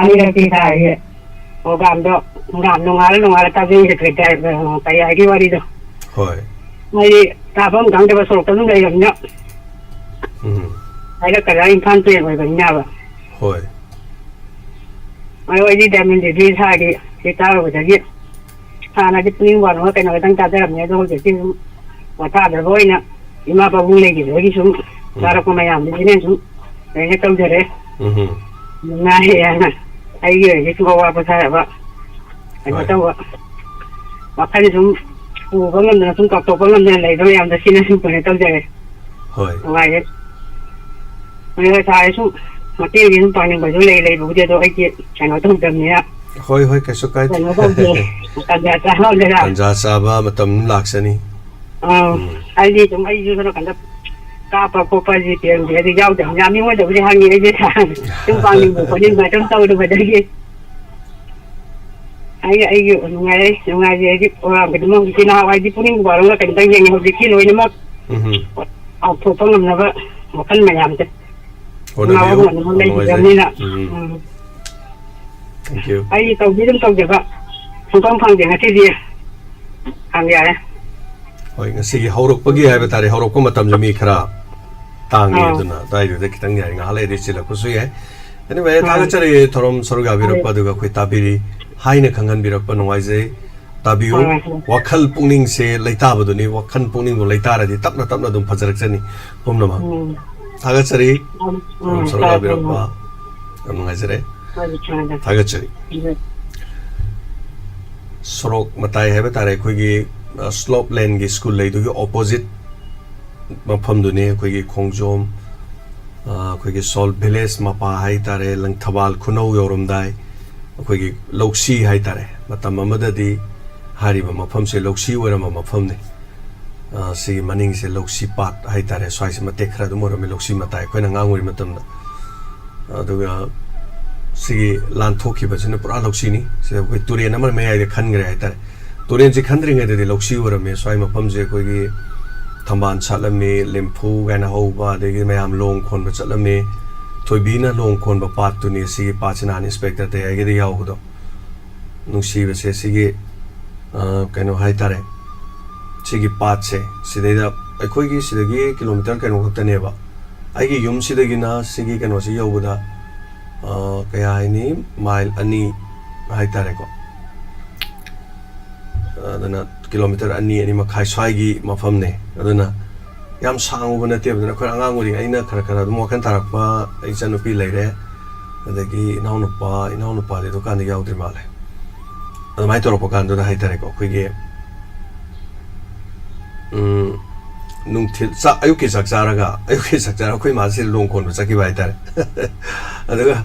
ꯑꯅꯤꯔꯛꯇꯤ ꯊꯥꯏꯌꯦ꯫ ꯄ꯭ꯔꯣꯒꯥꯝꯗꯣ ꯅꯨꯡꯗꯥꯡ ꯅꯣꯡꯉꯥꯜꯂ ꯅꯣꯡꯉꯥꯜꯂ ꯇꯥꯖꯩ, ꯀꯩ ꯍꯥꯏ-, ꯀꯩ ꯍꯥꯏꯒꯤ ꯋꯥꯔꯤꯗꯣ꯫ ꯍꯣꯏ꯫ ꯃꯣꯏꯗꯤ ꯇꯥꯐꯝ ꯈꯪꯗꯕ ꯁꯣꯔꯣꯛꯇ ꯑꯗꯨꯝ ꯂꯩꯔꯕꯅꯤꯅ꯫ ꯎꯝ꯫ ꯍꯥꯏꯔꯛꯀꯗ꯭ꯔꯥ, ꯏꯝꯐꯥꯜ ꯇꯨꯔꯦꯜ ꯑꯣꯏꯕꯅꯤꯅꯕ꯫ ꯍꯣꯏ꯫ ꯑꯗꯣ ꯑꯩꯗꯤ ꯗꯥꯏꯃꯟ ꯗꯦꯕꯤ ꯁꯥꯔꯒꯤ ꯁꯤ ꯇꯥꯔꯨꯕꯗꯒꯤ ꯍꯥꯟꯅꯗꯤ ꯄꯨꯛꯅꯤꯡ ꯋꯥꯡꯅ ꯀꯩꯅꯣ ꯈꯤꯇꯪ ꯇꯥꯖꯔꯝꯃꯦ, ꯑꯗꯣ ꯍꯧꯖꯤꯛꯇꯤ ꯁꯨꯝ ꯄꯣꯊꯥꯗꯕ ꯑꯣꯏꯅ ꯏꯃꯥ ꯄꯥꯕꯨꯡ ꯂꯩꯈꯤꯕꯗꯒꯤ ꯁꯨꯝ ꯎꯝ꯫ ꯇꯥꯔꯛꯄ ꯃꯌꯥꯝꯗꯨꯒꯤꯅꯦ ꯁꯨꯝ ꯂꯣꯏꯅ ꯇꯧꯖꯔꯦ꯫ ꯎꯝ꯫ ꯅꯨꯡꯉꯥꯏ ꯍꯥꯏꯅ ꯑꯩꯒꯤ ꯑꯣꯏꯅꯗꯤ ꯁꯨꯝ ꯑꯋꯥ ꯄꯣꯊꯥꯔꯕ ꯀꯩꯅꯣ ꯍꯣꯏ꯫ ꯇꯧꯕ ꯋꯥꯈꯜ ꯁꯨꯝ ꯄꯨꯕ ꯉꯝꯗꯅ ꯁꯨꯝ ꯀꯥꯎꯊꯣꯛꯄ ꯉꯝꯗꯅ ꯂꯩꯕ ꯃꯌꯥꯝꯗꯣ ꯁꯤꯅ ꯁꯨꯝ ꯀꯩꯅꯣ ꯇꯧꯖꯔꯦ꯫ ꯍꯣꯏ꯫ ꯅꯨꯡꯉꯥꯏꯔꯦ꯫ ꯑꯗꯣ ꯁꯥꯔ ꯁꯨꯝ ꯃꯇꯦꯡꯗꯤ ꯁꯨꯝ ꯄꯥꯡꯅꯤꯡꯕꯁꯨ ꯂꯩ, ꯂꯩꯕꯕꯨꯗꯤ, ꯑꯗꯣ ꯑꯩꯗꯤ ꯀꯩꯅꯣ ꯇꯧꯗꯕꯅꯤꯅ ꯍꯣꯏ, ꯍꯣꯏ, ꯀꯩꯁꯨ ꯀꯥꯏꯗꯦ꯫ ꯀꯩꯅꯣ ꯇꯧꯗꯦ꯫ ꯇꯟꯖꯥ ꯆꯥꯍꯧꯗꯦꯗ꯫ ꯇꯟꯖꯥ ꯆꯥꯕ ꯃꯇꯝ ꯂꯥꯛꯆꯅꯤ꯫ ꯑꯥ, ꯎꯝ꯫ ꯑꯩꯗꯤ ꯁꯨꯝ ꯑꯩꯁꯨ ꯁꯣꯝ ꯅꯥꯀꯟꯗ ꯀꯥꯞꯄ ꯈꯣꯠꯄ ꯖꯤ ꯄꯦ ꯅꯨꯡ ꯄꯦ ꯑꯗꯨ ꯌꯥꯎꯗꯕꯅꯤꯅ ꯃꯤꯉꯣꯟꯗꯕꯨꯗꯤ ꯍꯪꯉꯤ, ꯑꯩꯁꯦ ꯁꯨꯝ ꯄꯥꯡꯅꯤꯡꯕ ꯈꯣꯠꯅꯤꯡꯕ ꯁꯨꯝ ꯇꯧꯔꯨꯕꯗꯒꯤ꯫ ꯑꯩ, ꯑꯩꯒꯤ ꯅꯨꯡꯉꯥꯏꯔꯦ, ꯅꯨꯡꯉꯥꯏꯔꯦ ꯍꯥꯏꯗꯤ ꯄ꯭ꯔꯣꯒ꯭ꯔꯥꯝ ꯈꯨꯗꯤꯡꯃꯛ ꯍꯧꯖꯤꯛꯇꯤ ꯅꯍꯥꯟꯋꯥꯏꯗꯤ ꯄꯨꯛꯅꯤꯡ ꯋꯥꯔꯒ ꯀꯩꯅꯣꯝꯇ ꯌꯦꯡꯉꯤ, ꯍꯧꯖꯤꯛꯇꯤ ꯂꯣꯏꯅꯃꯛ ꯎꯝ꯫ ꯀꯥꯎꯊꯣꯛꯄ ꯉꯝꯅꯕ ꯋꯥꯈꯜ ꯃꯌꯥꯝꯁꯦ꯫ ꯍꯣꯠꯅꯕꯤꯌꯨ꯫ ꯉꯥꯎꯕ ꯉꯝꯅꯕ ꯌꯥꯝ ꯅꯨꯡꯉꯥꯏꯖꯩ꯫ ꯂꯩꯈꯤꯗ꯭ꯔꯕꯅꯤꯅ꯫ ꯎꯝ꯫ ꯎꯝ꯫ Thank you꯫ ꯑꯩ ꯇꯧꯗꯤ ꯑꯗꯨꯝ ꯇꯧꯖꯕ ꯁꯨꯡꯐꯪ ꯐꯪꯗꯦ, ꯉꯁꯤꯗꯤ ꯍꯪ ꯌꯥꯔꯦ꯫ ꯍꯣꯏ, ꯉꯁꯤꯒꯤ ꯍꯧꯔꯛꯄꯒꯤ ꯍꯥꯏꯕ ꯇꯥꯔꯦ, ꯍꯧꯔꯛꯄ ꯃꯇꯝꯁꯦ ꯃꯤ ꯈꯔ ꯇꯥꯡꯉꯤ, ꯑꯥ꯫ ꯑꯗꯨꯅ ꯑꯗꯨꯋꯥꯏꯗꯨꯗ ꯈꯤꯇꯪ ꯌꯥꯏ, ꯉꯥꯏꯍꯥꯛ ꯂꯩꯔꯗꯤ ꯆꯤꯜꯂꯛꯄꯁꯨ ꯌꯥꯏ꯫ Anyway, ꯑꯥ꯫ ꯊꯥꯒꯠꯆꯔꯤ ꯊꯧꯔꯝ ꯁꯔꯨꯛ ꯌꯥꯕꯤꯔꯛꯄ, ꯍꯣꯏ꯫ ꯑꯗꯨꯒ ꯑꯩꯈꯣꯏ ꯇꯥꯕꯤꯔꯤ ꯍꯥꯏꯅ ꯈꯪꯍꯟꯕꯤꯔꯛꯄ ꯅꯨꯡꯉꯥꯏꯖꯩ꯫ ꯇꯥꯕꯤꯌꯨ꯫ ꯍꯣꯏ, ꯍꯣꯏ꯫ ꯋꯥꯈꯜ ꯄꯨꯛꯅꯤꯡꯁꯦ ꯂꯩꯇꯥꯕꯗꯨꯅꯤ, ꯋꯥꯈꯜ ꯄꯨꯛꯅꯤꯡꯕꯨ ꯂꯩꯇꯥꯔꯗꯤ ꯇꯞꯅ ꯇꯞꯅ ꯑꯗꯨꯝ ꯐꯖꯔꯛꯆꯅꯤ ꯄꯨꯝꯅꯃꯛ꯫ ꯎꯝ꯫ ꯊꯥꯒꯠꯆꯔꯤ꯫ ꯎꯝ, ꯎꯝ, ꯊꯧꯔꯝ ꯁꯔꯨꯛ ꯊꯥꯒꯠꯆꯔꯤ꯫ ꯌꯥꯕꯤꯔꯛꯄ ꯌꯥꯝ ꯅꯨꯡꯉꯥꯏꯖꯔꯦ꯫ ꯍꯣꯏ, ꯊꯥꯒꯠꯆꯔꯤ꯫ ꯊꯥꯒꯠꯆꯔꯤ꯫ ꯎꯝ꯫ ꯁꯣꯔꯣꯛ ꯃꯇꯥꯏ ꯍꯥꯏꯕ ꯇꯥꯔꯦ, ꯑꯩꯈꯣꯏꯒꯤ ꯁ꯭ꯂꯣꯞ ꯂꯦꯟꯒꯤ ꯁ꯭ꯀꯨꯜ ꯂꯩꯗꯨꯒꯤ ꯑꯣꯄꯣꯖꯤꯠ ꯃꯐꯝꯗꯨꯅꯤ꯫ ꯑꯩꯈꯣꯏꯒꯤ ꯈꯣꯡꯖꯣꯝ, ꯑꯩꯈꯣꯏꯒꯤ ꯁꯣꯜ ꯚꯤꯂꯦꯖ ꯃꯄꯥ ꯍꯥꯏ ꯇꯥꯔꯦ, ꯂꯪꯊꯕꯥꯜ ꯈꯨꯅꯧ ꯌꯧꯔꯝꯗꯥꯏ ꯑꯩꯈꯣꯏꯒꯤ ꯂꯧꯁꯤ ꯍꯥꯏ ꯇꯥꯔꯦ꯫ ꯃꯇꯝ ꯑꯃꯗꯗꯤ ꯍꯥꯏꯔꯤꯕ ꯃꯐꯝꯁꯦ ꯂꯧꯁꯤ ꯑꯣꯏꯔꯝꯕ ꯃꯐꯝꯅꯤ꯫ ꯁꯤꯒꯤ ꯃꯅꯤꯡꯁꯦ ꯂꯧꯁꯤ ꯄꯥꯠ ꯍꯥꯏ ꯇꯥꯔꯦ꯫ ꯁ꯭ꯋꯥꯏꯁꯦ ꯃꯇꯦꯛ ꯈꯔ ꯑꯗꯨꯝ ꯑꯣꯏꯔꯝꯃꯤ ꯂꯧꯁꯤ ꯃꯇꯥꯏ, ꯑꯩꯈꯣꯏꯅ ꯑꯉꯥꯡ ꯑꯣꯏꯔꯤ ꯃꯇꯝꯗ꯫ ꯑꯗꯨꯒ ꯁꯤꯒꯤ ꯂꯥꯟꯊꯣꯛꯈꯤꯕꯁꯤꯅ ꯄꯨꯔꯥ ꯂꯧꯁꯤꯅꯤ꯫ ꯁꯤꯗ ꯑꯩꯈꯣꯏ ꯇꯨꯔꯦꯟ ꯑꯃ ꯃꯌꯥꯏꯗ ꯈꯟꯈ꯭ꯔꯦ ꯍꯥꯏ ꯇꯥꯔꯦ꯫ ꯇꯨꯔꯦꯟꯁꯤ ꯈꯟꯗ꯭ꯔꯤꯉꯩꯗꯗꯤ ꯂꯧꯁꯤ ꯑꯣꯏꯔꯝꯃꯤ꯫ ꯁ꯭ꯋꯥꯏ ꯃꯐꯝꯁꯦ ꯑꯩꯈꯣꯏꯒꯤ ꯊꯝꯕꯥꯜ ꯁꯥꯠꯂꯝꯃꯤ, ꯂꯦꯝꯐꯨ ꯀꯥꯏꯅ ꯍꯧꯕ, ꯑꯗꯒꯤ ꯃꯌꯥꯝ ꯂꯣꯡ ꯈꯣꯟꯕ ꯆꯠꯂꯝꯃꯤ꯫ ꯊꯣꯏꯕꯤꯅ ꯂꯣꯡ ꯈꯣꯟꯕ ꯄꯥꯠꯇꯨꯅꯤ꯫ ꯁꯤꯒꯤ ꯄꯥꯠꯁꯤ ꯅꯍꯥꯟ ꯏꯟꯁꯄꯦꯛꯇꯔ ꯇꯌꯥꯏꯒꯤꯗ ꯌꯥꯎꯕꯗꯣ꯫ ꯅꯨꯡꯁꯤꯕꯁꯦ ꯁꯤꯒꯤ, ꯀꯩꯅꯣ ꯍꯥꯏ ꯇꯥꯔꯦ, ꯁꯤꯒꯤ ꯄꯥꯠꯁꯦ, ꯁꯤꯗꯩꯗ ꯑꯩꯈꯣꯏꯒꯤ ꯁꯤꯗꯒꯤ ꯀꯤꯂꯣꯃꯤꯇꯔ ꯀꯩꯅꯣ ꯈꯛꯇꯅꯦꯕ꯫ ꯑꯩꯒꯤ ꯌꯨꯝꯁꯤꯗꯒꯤꯅ ꯁꯤꯒꯤ ꯀꯩꯅꯣꯁꯤ ꯌꯧꯕꯗ, ꯀꯌꯥ ꯍꯥꯏꯅꯤ, ꯃꯥꯏꯜ ꯑꯅꯤ ꯍꯥꯏ ꯇꯥꯔꯦꯀꯣ꯫ ꯑꯗꯨꯅ ꯀꯤꯂꯣꯃꯤꯇꯔ ꯑꯅꯤ, ꯑꯅꯤ ꯃꯈꯥꯏ ꯁ꯭ꯋꯥꯏꯒꯤ ꯃꯐꯝꯅꯦ꯫ ꯑꯗꯨꯅ ꯌꯥꯝ ꯁꯥꯡꯉꯨꯕ ꯅꯠꯇꯦꯕ꯫ ꯑꯗꯨꯅ ꯑꯩꯈꯣꯏ ꯑꯉꯥꯡ ꯑꯣꯏꯔꯤꯉꯩ, ꯑꯩꯅ ꯈꯔ ꯈꯔ ꯑꯗꯨꯝ ꯋꯥꯈꯜ ꯇꯥꯔꯛꯄ, ꯏꯆꯟꯅꯨꯄꯤ ꯂꯩꯔꯦ, ꯑꯗꯒꯤ ꯏꯅꯥꯎꯅꯨꯄꯥ, ꯏꯅꯥꯎꯅꯨꯄꯥꯗꯤ ꯑꯗꯨꯀꯥꯟꯗ ꯌꯥꯎꯗ꯭ꯔꯤ ꯃꯥꯜꯂꯦ꯫ ꯑꯗꯨꯃꯥꯏꯅ ꯇꯧꯔꯛꯄ ꯀꯥꯟꯗꯨꯗ ꯍꯥꯏ ꯇꯥꯔꯦꯀꯣ, ꯑꯩꯈꯣꯏꯒꯤ, ꯎꯝ, ꯅꯨꯡꯊꯤꯜ ꯆꯥꯛ, ꯑꯌꯨꯛꯀꯤ ꯆꯥꯛ ꯆꯥꯔꯒ, ꯑꯌꯨꯛꯀꯤ ꯆꯥꯛ ꯆꯥꯔꯒ ꯑꯩꯈꯣꯏ ꯃꯥꯁꯦ ꯂꯣꯡ ꯈꯣꯟꯕ ꯆꯠꯈꯤꯕ ꯍꯥꯏ ꯇꯥꯔꯦ꯫ ꯑꯗꯨꯒ,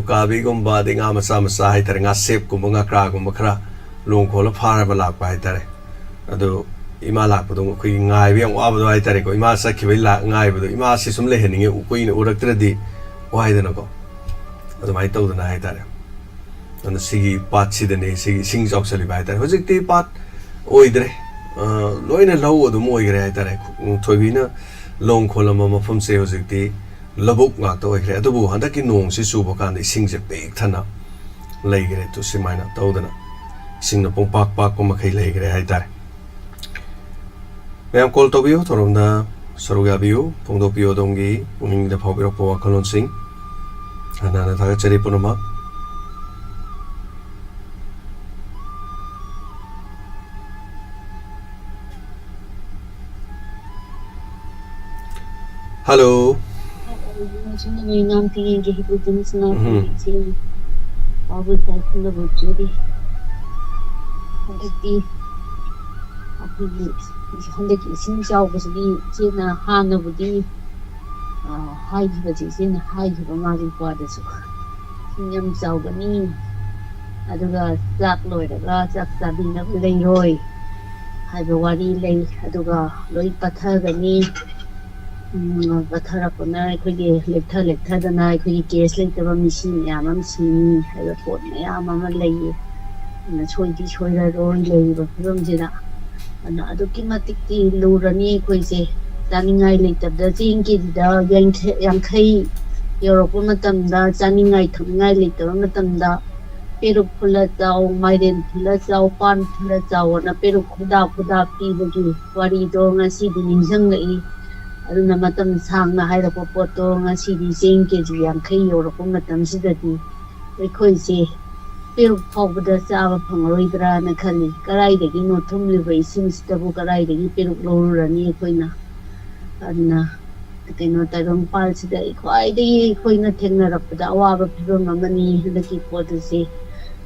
ꯎꯀꯥꯕꯤꯒꯨꯝꯕ, ꯑꯗꯩ ꯉꯥ ꯃꯆꯥ ꯃꯆꯥ ꯍꯥꯏ ꯇꯥꯔꯦ, ꯉꯥꯁꯦꯞꯀꯨꯝꯕ, ꯉꯥꯀ꯭ꯔꯥꯒꯨꯝꯕ ꯈꯔ ꯂꯣꯡ ꯈꯣꯜꯂ ꯐꯥꯔꯕ ꯂꯥꯛꯄ ꯍꯥꯏ ꯇꯥꯔꯦ꯫ ꯑꯗꯣ ꯏꯃꯥ ꯂꯥꯛꯄꯗꯣ ꯑꯩꯈꯣꯏꯒꯤ ꯉꯥꯏꯕ ꯌꯥꯝ ꯋꯥꯕꯗꯣ ꯍꯥꯏ ꯇꯥꯔꯦꯀꯣ꯫ ꯏꯃꯥ ꯆꯠꯈꯤꯕꯩ ꯂꯥꯛ-, ꯉꯥꯏꯕꯗꯣ, ꯏꯃꯥꯁꯤ ꯁꯨꯝ ꯂꯩꯍꯟꯅꯤꯡꯉꯦ, ꯀꯨꯏꯅ ꯎꯔꯛꯇ꯭ꯔꯗꯤ ꯋꯥꯏꯗꯅꯀꯣ꯫ ꯑꯗꯨꯃꯥꯏꯅ ꯇꯧꯗꯅ ꯍꯥꯏ ꯇꯥꯔꯦ꯫ ꯑꯗꯨꯅ ꯁꯤꯒꯤ ꯄꯥꯠꯁꯤꯗꯅꯦ ꯁꯤꯒꯤ ꯏꯁꯤꯡ ꯆꯥꯎꯁꯜꯂꯤꯕ ꯍꯥꯏ ꯇꯥꯔꯦ꯫ ꯍꯧꯖꯤꯛꯇꯤ ꯄꯥꯠ ꯑꯣꯏꯗ꯭ꯔꯦ, ꯂꯣꯏꯅ ꯂꯧ ꯑꯗꯨꯝ ꯑꯣꯏꯈ꯭ꯔꯦ ꯍꯥꯏ ꯇꯥꯔꯦ꯫ ꯊꯣꯏꯕꯤꯅ ꯂꯣꯡ ꯈꯣꯜꯂꯝꯕ ꯃꯐꯝꯁꯦ ꯍꯧꯖꯤꯛꯇꯤ ꯂꯧꯕꯨꯛ ꯉꯥꯛꯇ ꯑꯣꯏꯈ꯭ꯔꯦ꯫ ꯑꯗꯨꯕꯨ ꯍꯟꯗꯛꯀꯤ ꯅꯣꯡꯁꯤ ꯆꯨꯕ ꯀꯥꯟꯗ ꯏꯁꯤꯡꯁꯦ ꯄꯤꯛ ꯊꯟꯅ ꯂꯩꯈ꯭ꯔꯦ꯫ ꯑꯗꯨ ꯁꯨꯃꯥꯏꯅ ꯇꯧꯗꯅ ꯏꯁꯤꯡꯅ ꯄꯨꯡꯄꯥꯛ ꯄꯥꯛꯄ ꯃꯈꯩ ꯂꯩꯈ꯭ꯔꯦ ꯍꯥꯏ ꯇꯥꯔꯦ꯫ ꯃꯌꯥꯝ ꯀꯣꯜ ꯇꯧꯕꯤꯌꯨ, ꯊꯧꯔꯝꯗ ꯁꯔꯨꯛ ꯌꯥꯕꯤꯌꯨ, ꯐꯣꯡꯗꯣꯛꯄꯤꯌꯨ ꯑꯗꯣꯝꯒꯤ ꯄꯨꯛꯅꯤꯡꯗ ꯐꯥꯎꯕꯤꯔꯛꯄ ꯋꯥꯈꯜꯂꯣꯟꯁꯤꯡ꯫ ꯍꯥꯟꯅ ꯍꯥꯟꯅ ꯊꯥꯒꯠꯆꯔꯤ ꯄꯨꯝꯅꯃꯛ꯫ Hello. ꯎꯝ꯫ ꯍꯟꯗꯛꯇꯤ ꯑꯩꯈꯣꯏꯒꯤ ꯍꯟꯗꯛꯀꯤ ꯏꯁꯤꯡ ꯆꯥꯎꯕꯁꯤꯗꯤ ꯏꯆꯦꯅ ꯍꯥꯟꯅꯕꯨꯗꯤ, ꯑ, ꯍꯥꯏꯈꯤꯕꯁꯦ, ꯏꯆꯦꯅ ꯍꯥꯏꯈꯤꯕ ꯃꯥꯒꯤ ꯋꯥꯗꯁꯨ ꯏꯁꯤꯡ ꯌꯥꯝ ꯆꯥꯎꯒꯅꯤ, ꯑꯗꯨꯒ ꯆꯥꯛ ꯂꯣꯏꯔꯒ ꯆꯥꯛ ꯆꯥꯕꯤꯅꯕ ꯂꯩꯔꯣꯏ ꯍꯥꯏꯕ ꯋꯥꯔꯤ ꯂꯩ꯫ ꯑꯗꯨꯒ ꯂꯣꯏ ꯄꯠꯊꯒꯅꯤ꯫ ꯎꯝ, ꯄꯠꯊꯔꯛꯄꯅ ꯑꯩꯈꯣꯏꯒꯤ ꯂꯦꯛꯊ ꯂꯦꯛꯊꯗꯅ ꯑꯩꯈꯣꯏꯒꯤ ꯀꯦꯁ ꯂꯩꯇꯕ ꯃꯤꯁꯤ ꯃꯌꯥꯝ ꯑꯃ ꯁꯤꯅꯤ ꯍꯥꯏꯕ ꯄꯣꯠ ꯃꯌꯥꯝ ꯑꯃ ꯂꯩꯌꯦ꯫ ꯑꯗꯨꯅ ꯁꯣꯏꯗꯤ ꯁꯣꯏꯔꯔꯣꯏ ꯂꯩꯔꯤꯕ ꯐꯤꯕꯝꯁꯤꯗ꯫ ꯑꯗꯨꯅ ꯑꯗꯨꯛꯀꯤ ꯃꯇꯤꯛꯇꯤ ꯂꯨꯔꯅꯤ ꯑꯩꯈꯣꯏꯁꯦ꯫ ꯆꯥꯅꯤꯡꯉꯥꯏ ꯂꯩꯇꯕꯗ ꯆꯦꯡ ꯀꯦꯖꯤꯗ ꯌꯥꯡꯈꯩ, ꯌꯥꯡꯈꯩ ꯌꯧꯔꯛꯄ ꯃꯇꯝꯗ, ꯆꯥꯅꯤꯡꯉꯥꯏ ꯊꯛꯅꯤꯡꯉꯥꯏ ꯂꯩꯇꯕ ꯃꯇꯝꯗ, ꯄꯦꯔꯨꯛ ꯐꯨꯜꯂ ꯆꯥꯎ, ꯃꯥꯏꯔꯦꯟ ꯐꯨꯜꯂ ꯆꯥꯎ, ꯄꯥꯟ ꯐꯨꯜꯂ ꯆꯥꯎ ꯑꯅ ꯄꯦꯔꯨꯛ ꯈꯨꯗꯥ ꯈꯨꯗꯥ ꯄꯤꯕꯒꯤ ꯋꯥꯔꯤꯗꯣ ꯉꯁꯤꯗꯤ ꯅꯤꯡꯁꯤꯡꯂꯛꯏ꯫ ꯑꯗꯨꯅ ꯃꯇꯝ ꯁꯥꯡꯅ ꯍꯥꯏꯔꯛꯄ ꯄꯣꯠꯇꯣ ꯉꯁꯤꯗꯤ ꯆꯦꯡ ꯀꯦꯖꯤ ꯌꯥꯡꯈꯩ ꯌꯧꯔꯛꯄ ꯃꯇꯝꯁꯤꯗꯗꯤ ꯑꯩꯈꯣꯏꯁꯦ ꯄꯦꯔꯨꯛ ꯐꯥꯎꯕꯗ ꯆꯥꯕ ꯐꯪꯉꯔꯣꯏꯗ꯭ꯔꯥꯅ ꯈꯜꯂꯤ꯫ ꯀꯗꯥꯏꯗꯒꯤꯅꯣ ꯊꯨꯝꯂꯤꯕ ꯏꯁꯤꯡꯁꯤꯗꯕꯨ ꯀꯗꯥꯏꯗꯒꯤ ꯄꯦꯔꯨꯛ ꯂꯧꯔꯨꯔꯅꯤ ꯑꯩꯈꯣꯏꯅ? ꯑꯗꯨꯅ ꯀꯩꯅꯣ, ꯇꯥꯏꯕꯪꯄꯥꯜꯁꯤꯗ ꯑꯩ ꯈ꯭ꯋꯥꯏꯗꯒꯤ ꯑꯩꯈꯣꯏꯅ ꯊꯦꯡꯅꯔꯛꯄꯗ ꯑꯋꯥꯕ ꯐꯤꯕꯝ ꯑꯃꯅꯤ ꯍꯟꯗꯛꯀꯤ ꯄꯣꯠ ꯑꯁꯤ꯫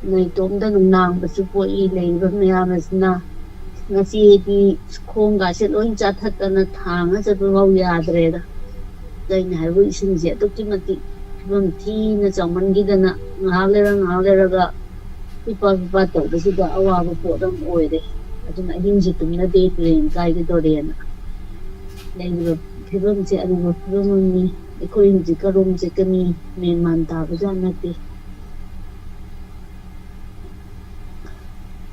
ꯅꯣꯏ ꯏꯇꯣꯝꯇ ꯅꯨꯡꯅꯥꯡꯕꯁꯨ ꯄꯣꯛꯏ ꯂꯩꯔꯤꯕ ꯃꯌꯥꯝ ꯑꯁꯤꯅ꯫ ꯉꯁꯤꯗꯤ ꯈꯣꯡꯒꯥꯁꯦ ꯂꯣꯏ ꯆꯥꯊꯠꯇꯅ ꯊꯥꯡꯉ ꯆꯠꯄ ꯐꯥꯎ ꯌꯥꯗ꯭ꯔꯦꯗ꯫ ꯀꯩꯅꯣ ꯍꯥꯏꯕꯨ ꯏꯁꯤꯡꯁꯦ ꯑꯗꯨꯛꯀꯤ ꯃꯇꯤꯛ ꯐꯤꯕꯝ ꯊꯤꯅ ꯆꯥꯎꯃꯟꯈꯤꯗꯅ ꯉꯥꯏꯍꯥꯛ ꯂꯩꯔ ꯉꯥꯏꯍꯥꯛ ꯂꯩꯔꯒ ꯄꯤꯄꯥ ꯄꯤꯄꯥ ꯇꯧꯕꯁꯤꯗ ꯑꯋꯥꯕ ꯄꯣꯠ ꯑꯃ ꯑꯣꯏꯔꯦ꯫ ꯑꯗꯨꯅ ꯑꯍꯤꯡꯁꯦ ꯇꯨꯝꯅꯗꯦ, ꯇꯨꯔꯦꯟ ꯀꯥꯏꯒꯗꯣꯔꯦꯅ꯫ ꯂꯩꯔꯤꯕ ꯐꯤꯕꯝꯁꯦ ꯑꯔꯨꯕ ꯐꯤꯕꯝ ꯑꯃꯅꯤ꯫ ꯑꯩꯈꯣꯏ ꯍꯧꯖꯤꯛ ꯀꯔꯣꯝ ꯆꯠꯀꯅꯤ, ꯃꯦꯟ ꯃꯥꯟ ꯇꯥꯕꯖꯥꯠ ꯅꯠꯇꯦ꯫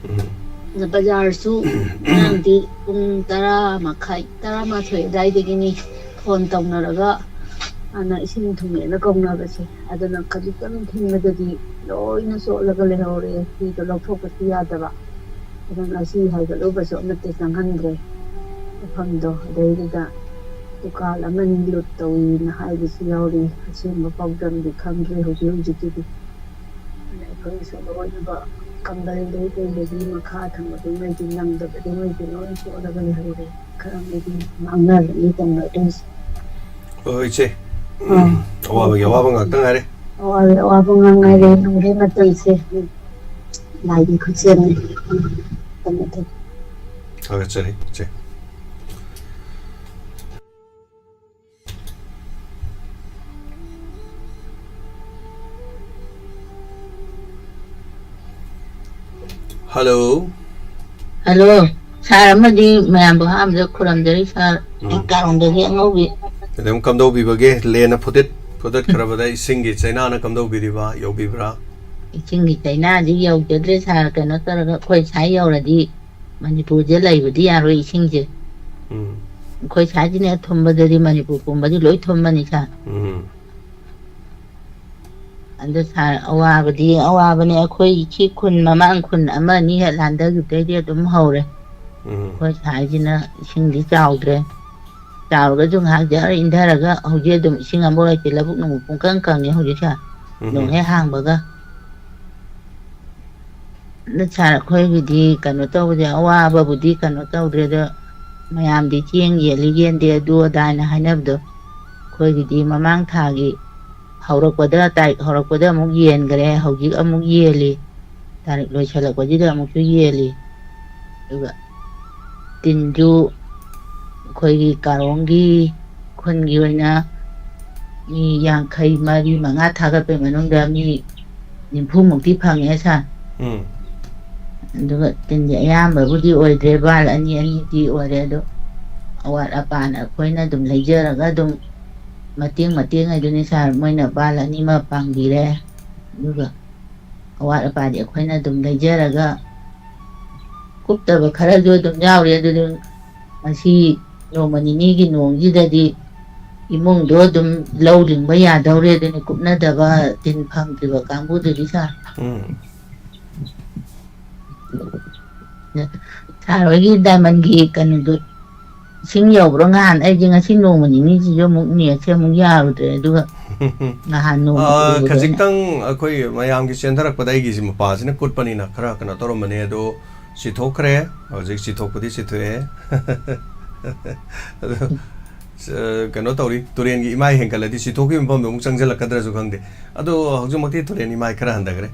ꯎꯝ꯫ ꯕꯖꯥꯔꯁꯨ ꯉꯔꯥꯡꯗꯤ ꯄꯨꯡ ꯇꯔꯥ ꯃꯈꯥꯏ, ꯇꯔꯥꯃꯥꯊꯣꯏ ꯑꯗꯨꯋꯥꯏꯗꯒꯤꯅꯤ ꯐꯣꯟ ꯇꯧꯅꯔꯒ ꯍꯥꯟꯅ ꯏꯁꯤꯡ ꯊꯨꯝꯃꯦꯅ ꯀꯧꯅꯕꯁꯦ꯫ ꯑꯗꯨꯅ ꯈꯖꯤꯛꯇꯪ ꯊꯤꯡꯕꯗꯗꯤ ꯂꯣꯏꯅ ꯆꯣꯠꯂꯒ ꯂꯩꯍꯧꯔꯦ꯫ ꯐꯤꯗꯣ ꯂꯧꯊꯣꯛꯄꯁꯨ ꯌꯥꯗꯕ꯫ ꯑꯗꯨꯅ ꯉꯁꯤ ꯍꯥꯏꯒꯠꯂꯨꯕꯁꯨ ꯑꯃꯠꯇ ꯆꯪꯍꯟꯗ꯭ꯔꯦ ꯃꯐꯝꯗꯣ꯫ ꯑꯗꯩꯗꯨꯗ ꯗꯨꯀꯥꯟ ꯑꯃꯅꯤ ꯂꯨꯠ ꯇꯧꯏꯅ ꯍꯥꯏꯕꯁꯨ ꯌꯥꯎꯔꯤ꯫ ꯑꯁꯦꯡꯕ ꯄꯥꯎꯗꯝꯗꯤ ꯈꯪꯗ꯭ꯔꯦ ꯍꯧꯖꯤꯛ ꯍꯧꯖꯤꯛꯀꯤꯗꯤ꯫ ꯑꯗ ꯑꯩꯈꯣꯏꯒꯤꯁꯨ ꯂꯣꯏꯅꯃꯛ ꯀꯝꯕꯜꯗꯒꯤ ꯀꯩꯗꯒꯤ ꯃꯈꯥ ꯊꯪꯕꯗꯨꯉꯩꯗꯤ ꯅꯪꯗꯕꯗꯨꯉꯩꯗꯤ ꯂꯣꯏ ꯆꯣꯠꯂꯒ ꯂꯩꯍꯧꯔꯦ꯫ ꯈꯔ ꯑꯃꯗꯤ ꯃꯥꯡꯅꯔꯅꯤ ꯇꯧꯅꯗꯣꯏꯁꯦ꯫ ꯍꯣꯏ, ꯏꯆꯦ꯫ ꯑꯥ꯫ ꯑꯋꯥꯕꯒꯤ ꯑꯋꯥꯕ ꯉꯥꯛꯇ ꯉꯥꯏꯔꯦ꯫ ꯑꯋꯥꯕꯒꯤ ꯑꯋꯥꯕ ꯉꯥꯛ ꯉꯥꯏꯔꯦ꯫ ꯎꯝ꯫ ꯂꯨꯔꯦ ꯃꯇꯝꯁꯦ꯫ ꯂꯥꯏꯒꯤ ꯈꯨꯠꯁꯦꯝꯅꯤ꯫ ꯊꯝꯃꯦ, ꯊꯝꯃꯦ꯫ ꯊꯥꯒꯠꯆꯔꯤ, ꯏꯆꯦ꯫ ꯍꯜꯂꯣ꯫ ꯍꯜꯂꯣ꯫ ꯁꯥꯔ ꯑꯃꯗꯤ ꯃꯌꯥꯝꯕꯨ ꯑꯍꯥꯟꯕꯗ ꯈꯨꯔꯨꯝꯖꯔꯤ ꯁꯥꯔ꯫ ꯎꯝ꯫ ꯀꯥꯔꯣꯡꯗꯒꯤ ꯑꯉꯧꯕꯤ꯫ ꯑꯗꯨꯝ ꯀꯝꯗꯧꯕꯤꯕꯒꯦ? ꯂꯦꯟꯅ ꯐꯨꯗꯠ, ꯐꯨꯗꯠꯈ꯭ꯔꯕꯗ ꯏꯁꯤꯡꯒꯤ ꯆꯩꯅꯥꯅ ꯀꯝꯗꯧꯕꯤꯔꯤꯕ? ꯌꯧꯕꯤꯕ꯭ꯔꯥ? ꯏꯁꯤꯡꯒꯤ ꯆꯩꯅꯥꯗꯤ ꯌꯧꯖꯗ꯭ꯔꯦ ꯁꯥꯔ꯫ ꯀꯩꯅꯣ ꯇꯧꯔꯒ ꯑꯩꯈꯣꯏ ꯁ꯭ꯋꯥꯏ ꯌꯧꯔꯗꯤ ꯃꯅꯤꯄꯨꯔꯁꯦ ꯂꯩꯕꯗꯤ ꯌꯥꯔꯣꯏ ꯏꯁꯤꯡꯁꯦ꯫ ꯎꯝ꯫ ꯑꯩꯈꯣꯏ ꯁ꯭ꯋꯥꯏꯁꯤꯅ ꯊꯨꯝꯕꯗꯗꯤ ꯃꯅꯤꯄꯨꯔ ꯄꯨꯝꯕꯗꯤ ꯂꯣꯏ ꯊꯨꯝꯃꯅꯤ ꯁꯥꯔ꯫ ꯎꯝ꯫ ꯑꯗ ꯁꯥꯔ, ꯑꯋꯥꯕꯗꯤ ꯑꯋꯥꯕꯅꯦ꯫ ꯑꯩꯈꯣꯏ ꯁꯤ ꯈꯨꯟ ꯃꯃꯥꯡ ꯈꯨꯟ ꯑꯃ ꯑꯅꯤ ꯍꯦꯛ ꯂꯥꯟꯊꯈꯤꯕꯗꯩꯗꯤ ꯑꯗꯨꯝ ꯍꯧꯔꯦ꯫ ꯎꯝ꯫ ꯑꯩꯈꯣꯏ ꯁ꯭ꯋꯥꯏꯁꯤꯅ ꯏꯁꯤꯡꯗꯤ ꯆꯥꯎꯗ꯭ꯔꯦ꯫ ꯆꯥꯎꯔꯒꯁꯨ ꯉꯥꯏꯍꯥꯛ ꯖꯔ ꯏꯟꯊꯔꯒ ꯍꯧꯖꯤꯛ ꯑꯗꯨꯝ ꯏꯁꯤꯡ ꯑꯃꯐꯥꯎ ꯂꯩꯇꯦ꯫ ꯂꯧꯕꯨꯛ ꯅꯨꯡꯕꯨꯛ ꯄꯨꯡꯀꯪ ꯀꯪꯉꯦ ꯍꯧꯖꯤꯛꯁꯦ꯫ ꯎꯝ꯫ ꯅꯣꯡ ꯍꯦꯛ ꯍꯥꯡꯕꯒ꯫ ꯑꯗ ꯁꯥꯔ, ꯑꯩꯈꯣꯏꯒꯤꯗꯤ ꯀꯩꯅꯣ ꯇꯧꯕꯁꯦ, ꯑꯋꯥꯕꯕꯨꯗꯤ ꯀꯩꯅꯣ ꯇꯧꯗ꯭ꯔꯦ꯫ ꯑꯗꯣ ꯃꯌꯥꯝꯗꯤ ꯆꯦꯡ ꯌꯦꯜꯂꯤ ꯌꯦꯟꯗꯦ ꯑꯗꯨ ꯑꯗꯥ ꯍꯥꯏꯅ ꯍꯥꯏꯅꯕꯗꯣ, ꯑꯩꯈꯣꯏꯒꯤꯗꯤ ꯃꯃꯥꯡ ꯊꯥꯒꯤ ꯍꯧꯔꯛꯄꯗ, ꯇꯥꯔꯤꯛ ꯍꯧꯔꯛꯄꯗ ꯑꯃꯨꯛ ꯌꯦꯟꯈ꯭ꯔꯦ, ꯍꯧꯖꯤꯛ ꯑꯃꯨꯛ ꯌꯦꯜꯂꯤ, ꯇꯥꯔꯤꯛ ꯂꯣꯏꯁꯜꯂꯛꯄꯁꯤꯗ ꯑꯃꯨꯛꯁꯨ ꯌꯦꯜꯂꯤ꯫ ꯑꯗꯨꯒ ꯇꯤꯟꯁꯨ ꯑꯩꯈꯣꯏꯒꯤ ꯀꯥꯔꯣꯡꯒꯤ ꯈꯨꯟꯒꯤ ꯑꯣꯏꯅ ꯃꯤ ꯌꯥꯡꯈꯩ ꯃꯔꯤ ꯃꯉꯥ ꯊꯥꯒꯠꯄꯩ ꯃꯅꯨꯡꯗ ꯃꯤ ꯅꯤꯐꯨꯃꯨꯛꯇꯤ ꯐꯪꯉꯦ ꯁꯥꯔ꯫ ꯎꯝ꯫ ꯑꯗꯨꯒ ꯇꯤꯟꯗꯤ ꯑꯌꯥꯝꯕꯕꯨꯗꯤ ꯑꯣꯏꯗ꯭ꯔꯦ, ꯕꯥꯜ ꯑꯅꯤ ꯑꯅꯤꯗꯤ ꯑꯣꯏꯔꯦ꯫ ꯑꯗꯣ ꯑꯋꯥꯠ ꯑꯄꯥꯅ ꯑꯩꯈꯣꯏꯅ ꯑꯗꯨꯝ ꯂꯩꯖꯔꯒ ꯑꯗꯨꯝ ꯃꯇꯦꯡ ꯃꯇꯦꯡ ꯍꯥꯏꯗꯨꯅꯤ ꯁꯥꯔ, ꯃꯣꯏꯅ ꯕꯥꯜ ꯑꯅꯤꯃ ꯄꯥꯡꯕꯤꯔꯦ꯫ ꯑꯗꯨꯒ ꯑꯋꯥꯠ ꯑꯄꯥꯗꯤ ꯑꯩꯈꯣꯏꯅ ꯑꯗꯨꯝ ꯂꯩꯖꯔꯒ ꯀꯨꯞꯇꯕ ꯈꯔꯁꯨ ꯑꯗꯨꯝ ꯌꯥꯎꯔꯤ꯫ ꯑꯗꯨꯗꯨ ꯉꯁꯤ ꯅꯣꯡꯃ ꯅꯤꯅꯤꯒꯤ ꯅꯣꯡꯁꯤꯗꯗꯤ ꯏꯃꯨꯡꯗꯣ ꯑꯗꯨꯝ ꯂꯧ ꯂꯤꯡꯕ ꯌꯥꯗꯧꯔꯦ꯫ ꯑꯗꯨꯅꯤ ꯀꯨꯞꯅꯗꯕ ꯇꯤꯟ ꯐꯪꯗ꯭ꯔꯤꯕ ꯀꯥꯡꯕꯨꯗꯨꯗꯤ ꯁꯥꯔ꯫ ꯎꯝ꯫ ꯁꯥꯔ ꯍꯣꯏꯒꯤ ꯗꯥꯏꯃꯟꯒꯤ ꯀꯩꯅꯣꯗꯣ ꯏꯁꯤꯡ ꯌꯧꯕ꯭ꯔꯣ? ꯉꯍꯥꯟ ꯑꯩꯁꯦ ꯉꯁꯤ ꯅꯣꯡꯃ ꯅꯤꯅꯤꯁꯤꯁꯨ ꯑꯃꯨꯛ ꯅꯦꯠꯁꯦ ꯑꯃꯨꯛ ꯌꯥꯔꯨꯗ꯭ꯔꯦ, ꯑꯗꯨꯒ ꯉꯍꯥꯟ ꯅꯣꯡꯃ ꯑꯥ, ꯎꯕꯗꯅꯦ꯫ ꯈꯖꯤꯛꯇꯪ ꯑꯩꯈꯣꯏ ꯃꯌꯥꯝꯒꯤ ꯆꯦꯟꯊꯔꯛꯄꯗ ꯑꯩꯒꯤꯁꯤ ꯃꯄꯥꯁꯤꯅ ꯀꯨꯠꯄꯅꯤꯅ ꯈꯔ ꯀꯩꯅꯣ ꯇꯧꯔꯝꯕꯅꯦ, ꯑꯗꯣ ꯁꯤꯊꯣꯛꯈ꯭ꯔꯦ꯫ ꯍꯧꯖꯤꯛ ꯁꯤꯊꯣꯛꯄꯗꯤ ꯁꯤꯊꯣꯛꯑꯦ꯫ ꯑꯗꯣ, ꯑ, ꯀꯩꯅꯣ ꯇꯧꯔꯤ, ꯇꯨꯔꯦꯟꯒꯤ ꯏꯃꯥꯏ ꯍꯦꯟꯒꯠꯂꯗꯤ ꯁꯤꯊꯣꯛꯈꯤꯕ ꯃꯐꯝꯗꯣ ꯑꯃꯨꯛ ꯆꯪꯁꯤꯜꯂꯛꯀꯗ꯭ꯔꯁꯨ ꯈꯪꯗꯦ꯫ ꯑꯗꯣ ꯍꯧꯖꯤꯛꯃꯛꯇꯤ ꯇꯨꯔꯦꯟ ꯏꯃꯥꯏ ꯈꯔ ꯍꯟꯊꯈ꯭ꯔꯦ꯫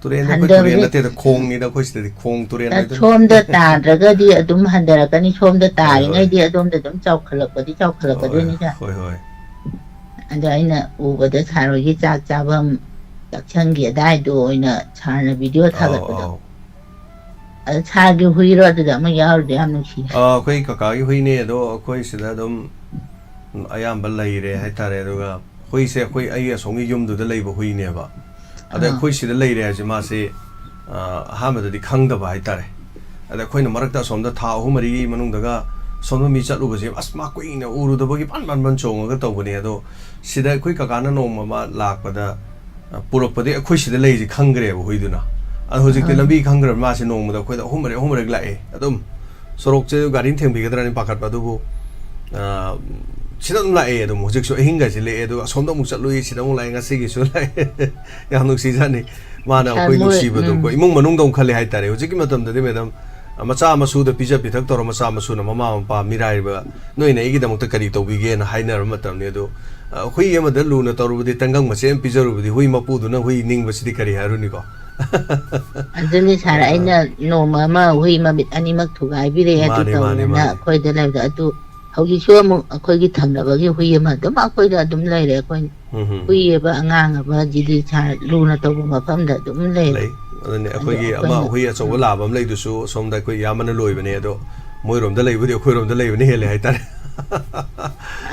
ꯇꯨꯔꯦꯟꯗꯤ ꯑꯩꯈꯣꯏ ꯇꯨꯔꯦꯟ ꯍꯟꯊꯕꯗꯤ ꯅꯠꯇꯦꯗ, ꯈꯣꯡꯅꯤꯗ ꯑꯩꯈꯣꯏ ꯁꯤꯗꯗꯤ, ꯈꯣꯡ ꯇꯨꯔꯦꯟ ꯍꯥꯏꯗꯨꯅꯤ꯫ ꯁꯣꯝꯗ ꯇꯥꯗ꯭ꯔꯒꯗꯤ ꯑꯗꯨꯝ ꯍꯟꯊꯔꯛꯀꯅꯤ, ꯁꯣꯝꯗ ꯍꯣꯏ, ꯍꯣꯏ꯫ ꯇꯥꯔꯤꯉꯩꯗꯤ ꯑꯗꯣꯝꯗ ꯑꯗꯨꯝ ꯆꯥꯎꯈꯠꯂꯛꯄꯗꯤ ꯍꯣꯏ, ꯆꯥꯎꯈꯠꯂꯛꯀꯗꯣꯏꯅꯤꯗ꯫ ꯍꯣꯏ, ꯍꯣꯏ꯫ ꯑꯗꯣ ꯑꯩꯅ ꯎꯕꯗ ꯁꯥꯔ ꯍꯣꯏꯒꯤ ꯆꯥꯛ ꯆꯥꯐꯝ ꯆꯥꯛꯁꯪꯒꯤ ꯑꯗꯥꯏꯗꯣ ꯑꯣꯏꯅ ꯁꯥꯔꯅ ꯚꯤꯗꯤꯑꯣ ꯑꯧ, ꯊꯥꯒꯠꯄꯗꯣ꯫ ꯑꯧ꯫ ꯑꯗ ꯁꯥꯔꯒꯤ ꯍꯨꯏꯔꯣ ꯑꯗꯨꯗ ꯑꯃ ꯌꯥꯎꯔꯤꯗꯣ? ꯌꯥꯝ ꯅꯨꯡꯁꯤꯌꯦ꯫ ꯑꯥ, ꯑꯩꯈꯣꯏ ꯀꯀꯥꯒꯤ ꯍꯨꯏꯅꯦ, ꯑꯗꯣ ꯑꯩꯈꯣꯏ ꯁꯤꯗ ꯑꯗꯨꯝ ꯑꯌꯥꯝꯕ ꯂꯩꯔꯦ ꯍꯥꯏꯇꯥꯔꯦ꯫ ꯑꯗꯨꯒ ꯍꯨꯏꯁꯦ ꯑꯩꯈꯣꯏ, ꯑꯩꯒꯤ ꯑꯁꯣꯝꯒꯤ ꯌꯨꯝꯗꯨꯗ ꯂꯩꯕ ꯍꯨꯏꯅꯦꯕ꯫ ꯑꯗ ꯑꯥ꯫ ꯑꯩꯈꯣꯏ ꯁꯤꯗ ꯂꯩꯔꯦ ꯍꯥꯏꯁꯦ ꯃꯥꯁꯦ, ꯑꯥ, ꯑꯍꯥꯟꯕꯗꯗꯤ ꯈꯪꯗꯕ ꯍꯥꯏꯇꯥꯔꯦ꯫ ꯑꯗ ꯑꯩꯈꯣꯏꯅ ꯃꯔꯛꯇ ꯑꯁꯣꯝꯗ ꯊꯥ ꯑꯍꯨꯝ ꯃꯔꯤꯒꯤ ꯃꯅꯨꯡꯗꯒ ꯑꯁꯣꯝꯗ ꯃꯤ ꯆꯠꯂꯨꯕꯁꯦ, ꯑꯁ, ꯃꯥ ꯀꯨꯏꯅ ꯎꯔꯨꯗꯕꯒꯤ ꯄꯟ ꯄꯟ ꯄꯟ ꯆꯣꯡꯉꯒ ꯇꯧꯕꯅꯦ꯫ ꯑꯗꯣ ꯁꯤꯗ ꯑꯩꯈꯣꯏ ꯀꯀꯥꯅ ꯅꯣꯡꯃ ꯑꯃ ꯂꯥꯛꯄꯗ, ꯑ, ꯄꯨꯔꯛꯄꯗꯒꯤ ꯑꯩꯈꯣꯏ ꯁꯤꯗ ꯂꯩꯔꯤꯁꯦ ꯈꯪꯈ꯭ꯔꯦꯕ ꯍꯨꯏꯗꯨꯅ꯫ ꯑꯗꯣ ꯍꯧꯖꯤꯛꯇꯤ ꯑꯥ꯫ ꯂꯝꯕꯤ ꯈꯪꯈ꯭ꯔꯕ ꯃꯥꯁꯦ ꯅꯣꯡꯃꯗ ꯑꯩꯈꯣꯏꯗ ꯑꯍꯨꯝ ꯃꯔꯤ, ꯑꯍꯨꯝ ꯃꯔꯤ ꯂꯥꯛꯑꯦ꯫ ꯑꯗꯨꯝ ꯁꯣꯔꯣꯛꯁꯦ ꯒꯥꯔꯤꯅ ꯊꯦꯡꯕꯤꯒꯗ꯭ꯔꯅ ꯄꯥꯈꯠꯄ, ꯑꯗꯨꯕꯨ, ꯑ, ꯁꯤꯗ ꯑꯗꯨꯝ ꯂꯥꯛꯑꯦ꯫ ꯑꯗꯨꯝ ꯍꯧꯖꯤꯛꯁꯨ ꯑꯍꯤꯡꯒꯁꯦ ꯂꯦꯛꯑꯦ, ꯑꯗꯨꯒ ꯑꯁꯣꯝꯗ ꯑꯃꯨꯛ ꯆꯠꯂꯨꯏ, ꯁꯤꯗ ꯑꯃꯨꯛ ꯂꯥꯛꯑꯦ, ꯉꯁꯤꯒꯤꯁꯨ ꯂꯥꯛꯑꯦ꯫ ꯌꯥꯝ ꯅꯨꯡꯁꯤꯖꯥꯠꯅꯤ꯫ ꯃꯥꯅ ꯁꯥꯔ, ꯑꯩꯈꯣꯏ ꯃꯣꯏ, ꯅꯨꯡꯁꯤꯕꯗꯣ, ꯎꯝ꯫ ꯑꯩꯈꯣꯏ ꯏꯃꯨꯡ ꯃꯅꯨꯡꯗꯧꯅ ꯈꯜꯂꯦ ꯍꯥꯏꯇꯥꯔꯦ꯫ ꯍꯧꯖꯤꯛꯀꯤ ꯃꯇꯝꯗꯗꯤ, ꯃꯦꯗꯥꯝ, ꯃꯆꯥ ꯃꯁꯨꯗ ꯄꯤꯖ ꯄꯤꯊꯛ ꯇꯧꯔ, ꯃꯆꯥ ꯃꯁꯨꯅ ꯃꯃꯥ ꯃꯄꯥ ꯃꯤꯔꯥꯏꯕ, "ꯅꯣꯏꯅ ꯑꯩꯒꯤꯗꯃꯛꯇ ꯀꯔꯤ ꯇꯧꯕꯤꯒꯦꯅ?" ꯍꯥꯏꯅꯔꯕ ꯃꯇꯝꯅꯤ꯫ ꯑꯗꯣ, ꯑ, ꯍꯨꯏ ꯑꯃꯗ ꯂꯨꯅ ꯇꯧꯔꯨꯕꯗꯤ, ꯇꯟꯒꯪ ꯃꯆꯦꯠ ꯑꯃ ꯄꯤꯖꯔꯨꯕꯗꯤ, ꯍꯨꯏ ꯃꯄꯨꯗꯨꯅ ꯍꯨꯏ ꯅꯤꯡꯕꯁꯤꯗꯤ ꯀꯔꯤ ꯍꯥꯏꯔꯨꯅꯤꯀꯣ? ꯑꯗꯨꯅꯤ ꯁꯥꯔ, ꯑ, ꯑꯩꯅ ꯅꯣꯡꯃ ꯑꯃ ꯍꯨꯏ ꯃꯃꯤꯠ ꯑꯅꯤꯃꯛ ꯊꯨꯒꯥꯏꯕꯤꯔꯛꯑꯦ, ꯑꯗꯨ ꯃꯥꯅꯤ, ꯃꯥꯅꯤ, ꯇꯧꯗꯅ ꯃꯥꯅꯤ꯫ ꯑꯩꯈꯣꯏꯗ ꯂꯩꯕꯗ꯫ ꯑꯗꯨ ꯍꯧꯖꯤꯛꯁꯨ ꯑꯃꯨꯛ ꯑꯩꯈꯣꯏꯒꯤ ꯊꯪꯅꯕꯒꯤ ꯍꯨꯏ ꯑꯃ ꯑꯗꯨꯝ ꯑꯩꯈꯣꯏꯗ ꯑꯗꯨꯝ ꯂꯩꯔꯦ꯫ ꯑꯩꯈꯣꯏ ꯎꯝ, ꯍꯨꯝ, ꯍꯨꯏ ꯍꯨꯝ꯫ ꯍꯥꯏꯕ ꯑꯉꯥꯡ ꯍꯥꯏꯕ ꯍꯥꯏꯁꯤꯗꯤ ꯁꯥꯔ ꯂꯨꯅ ꯇꯧꯕ ꯃꯐꯝꯗ ꯑꯗꯨꯝ ꯂꯩꯔꯦ꯫ ꯂꯩ꯫ ꯑꯗꯨꯅꯤ, ꯑꯗꯣ ꯑꯩꯈꯣꯏꯒꯤ ꯑꯃ ꯑꯩꯈꯣꯏꯅ ꯍꯨꯏ ꯑꯆꯧꯕ ꯎꯝ꯫ ꯂꯥꯕ ꯑꯃ ꯂꯩꯗꯨꯁꯨ ꯁꯣꯝꯗ ꯑꯩꯈꯣꯏ ꯏꯌꯥꯝꯕꯅ ꯂꯣꯏꯕꯅꯦ, ꯑꯗꯣ ꯃꯣꯏꯔꯣꯝꯗ ꯂꯩꯕꯨꯗꯤ ꯑꯩꯈꯣꯏꯔꯣꯝꯗ ꯂꯩꯕꯅ ꯍꯦꯜꯂꯦ ꯍꯥꯏꯇꯥꯔꯦ꯫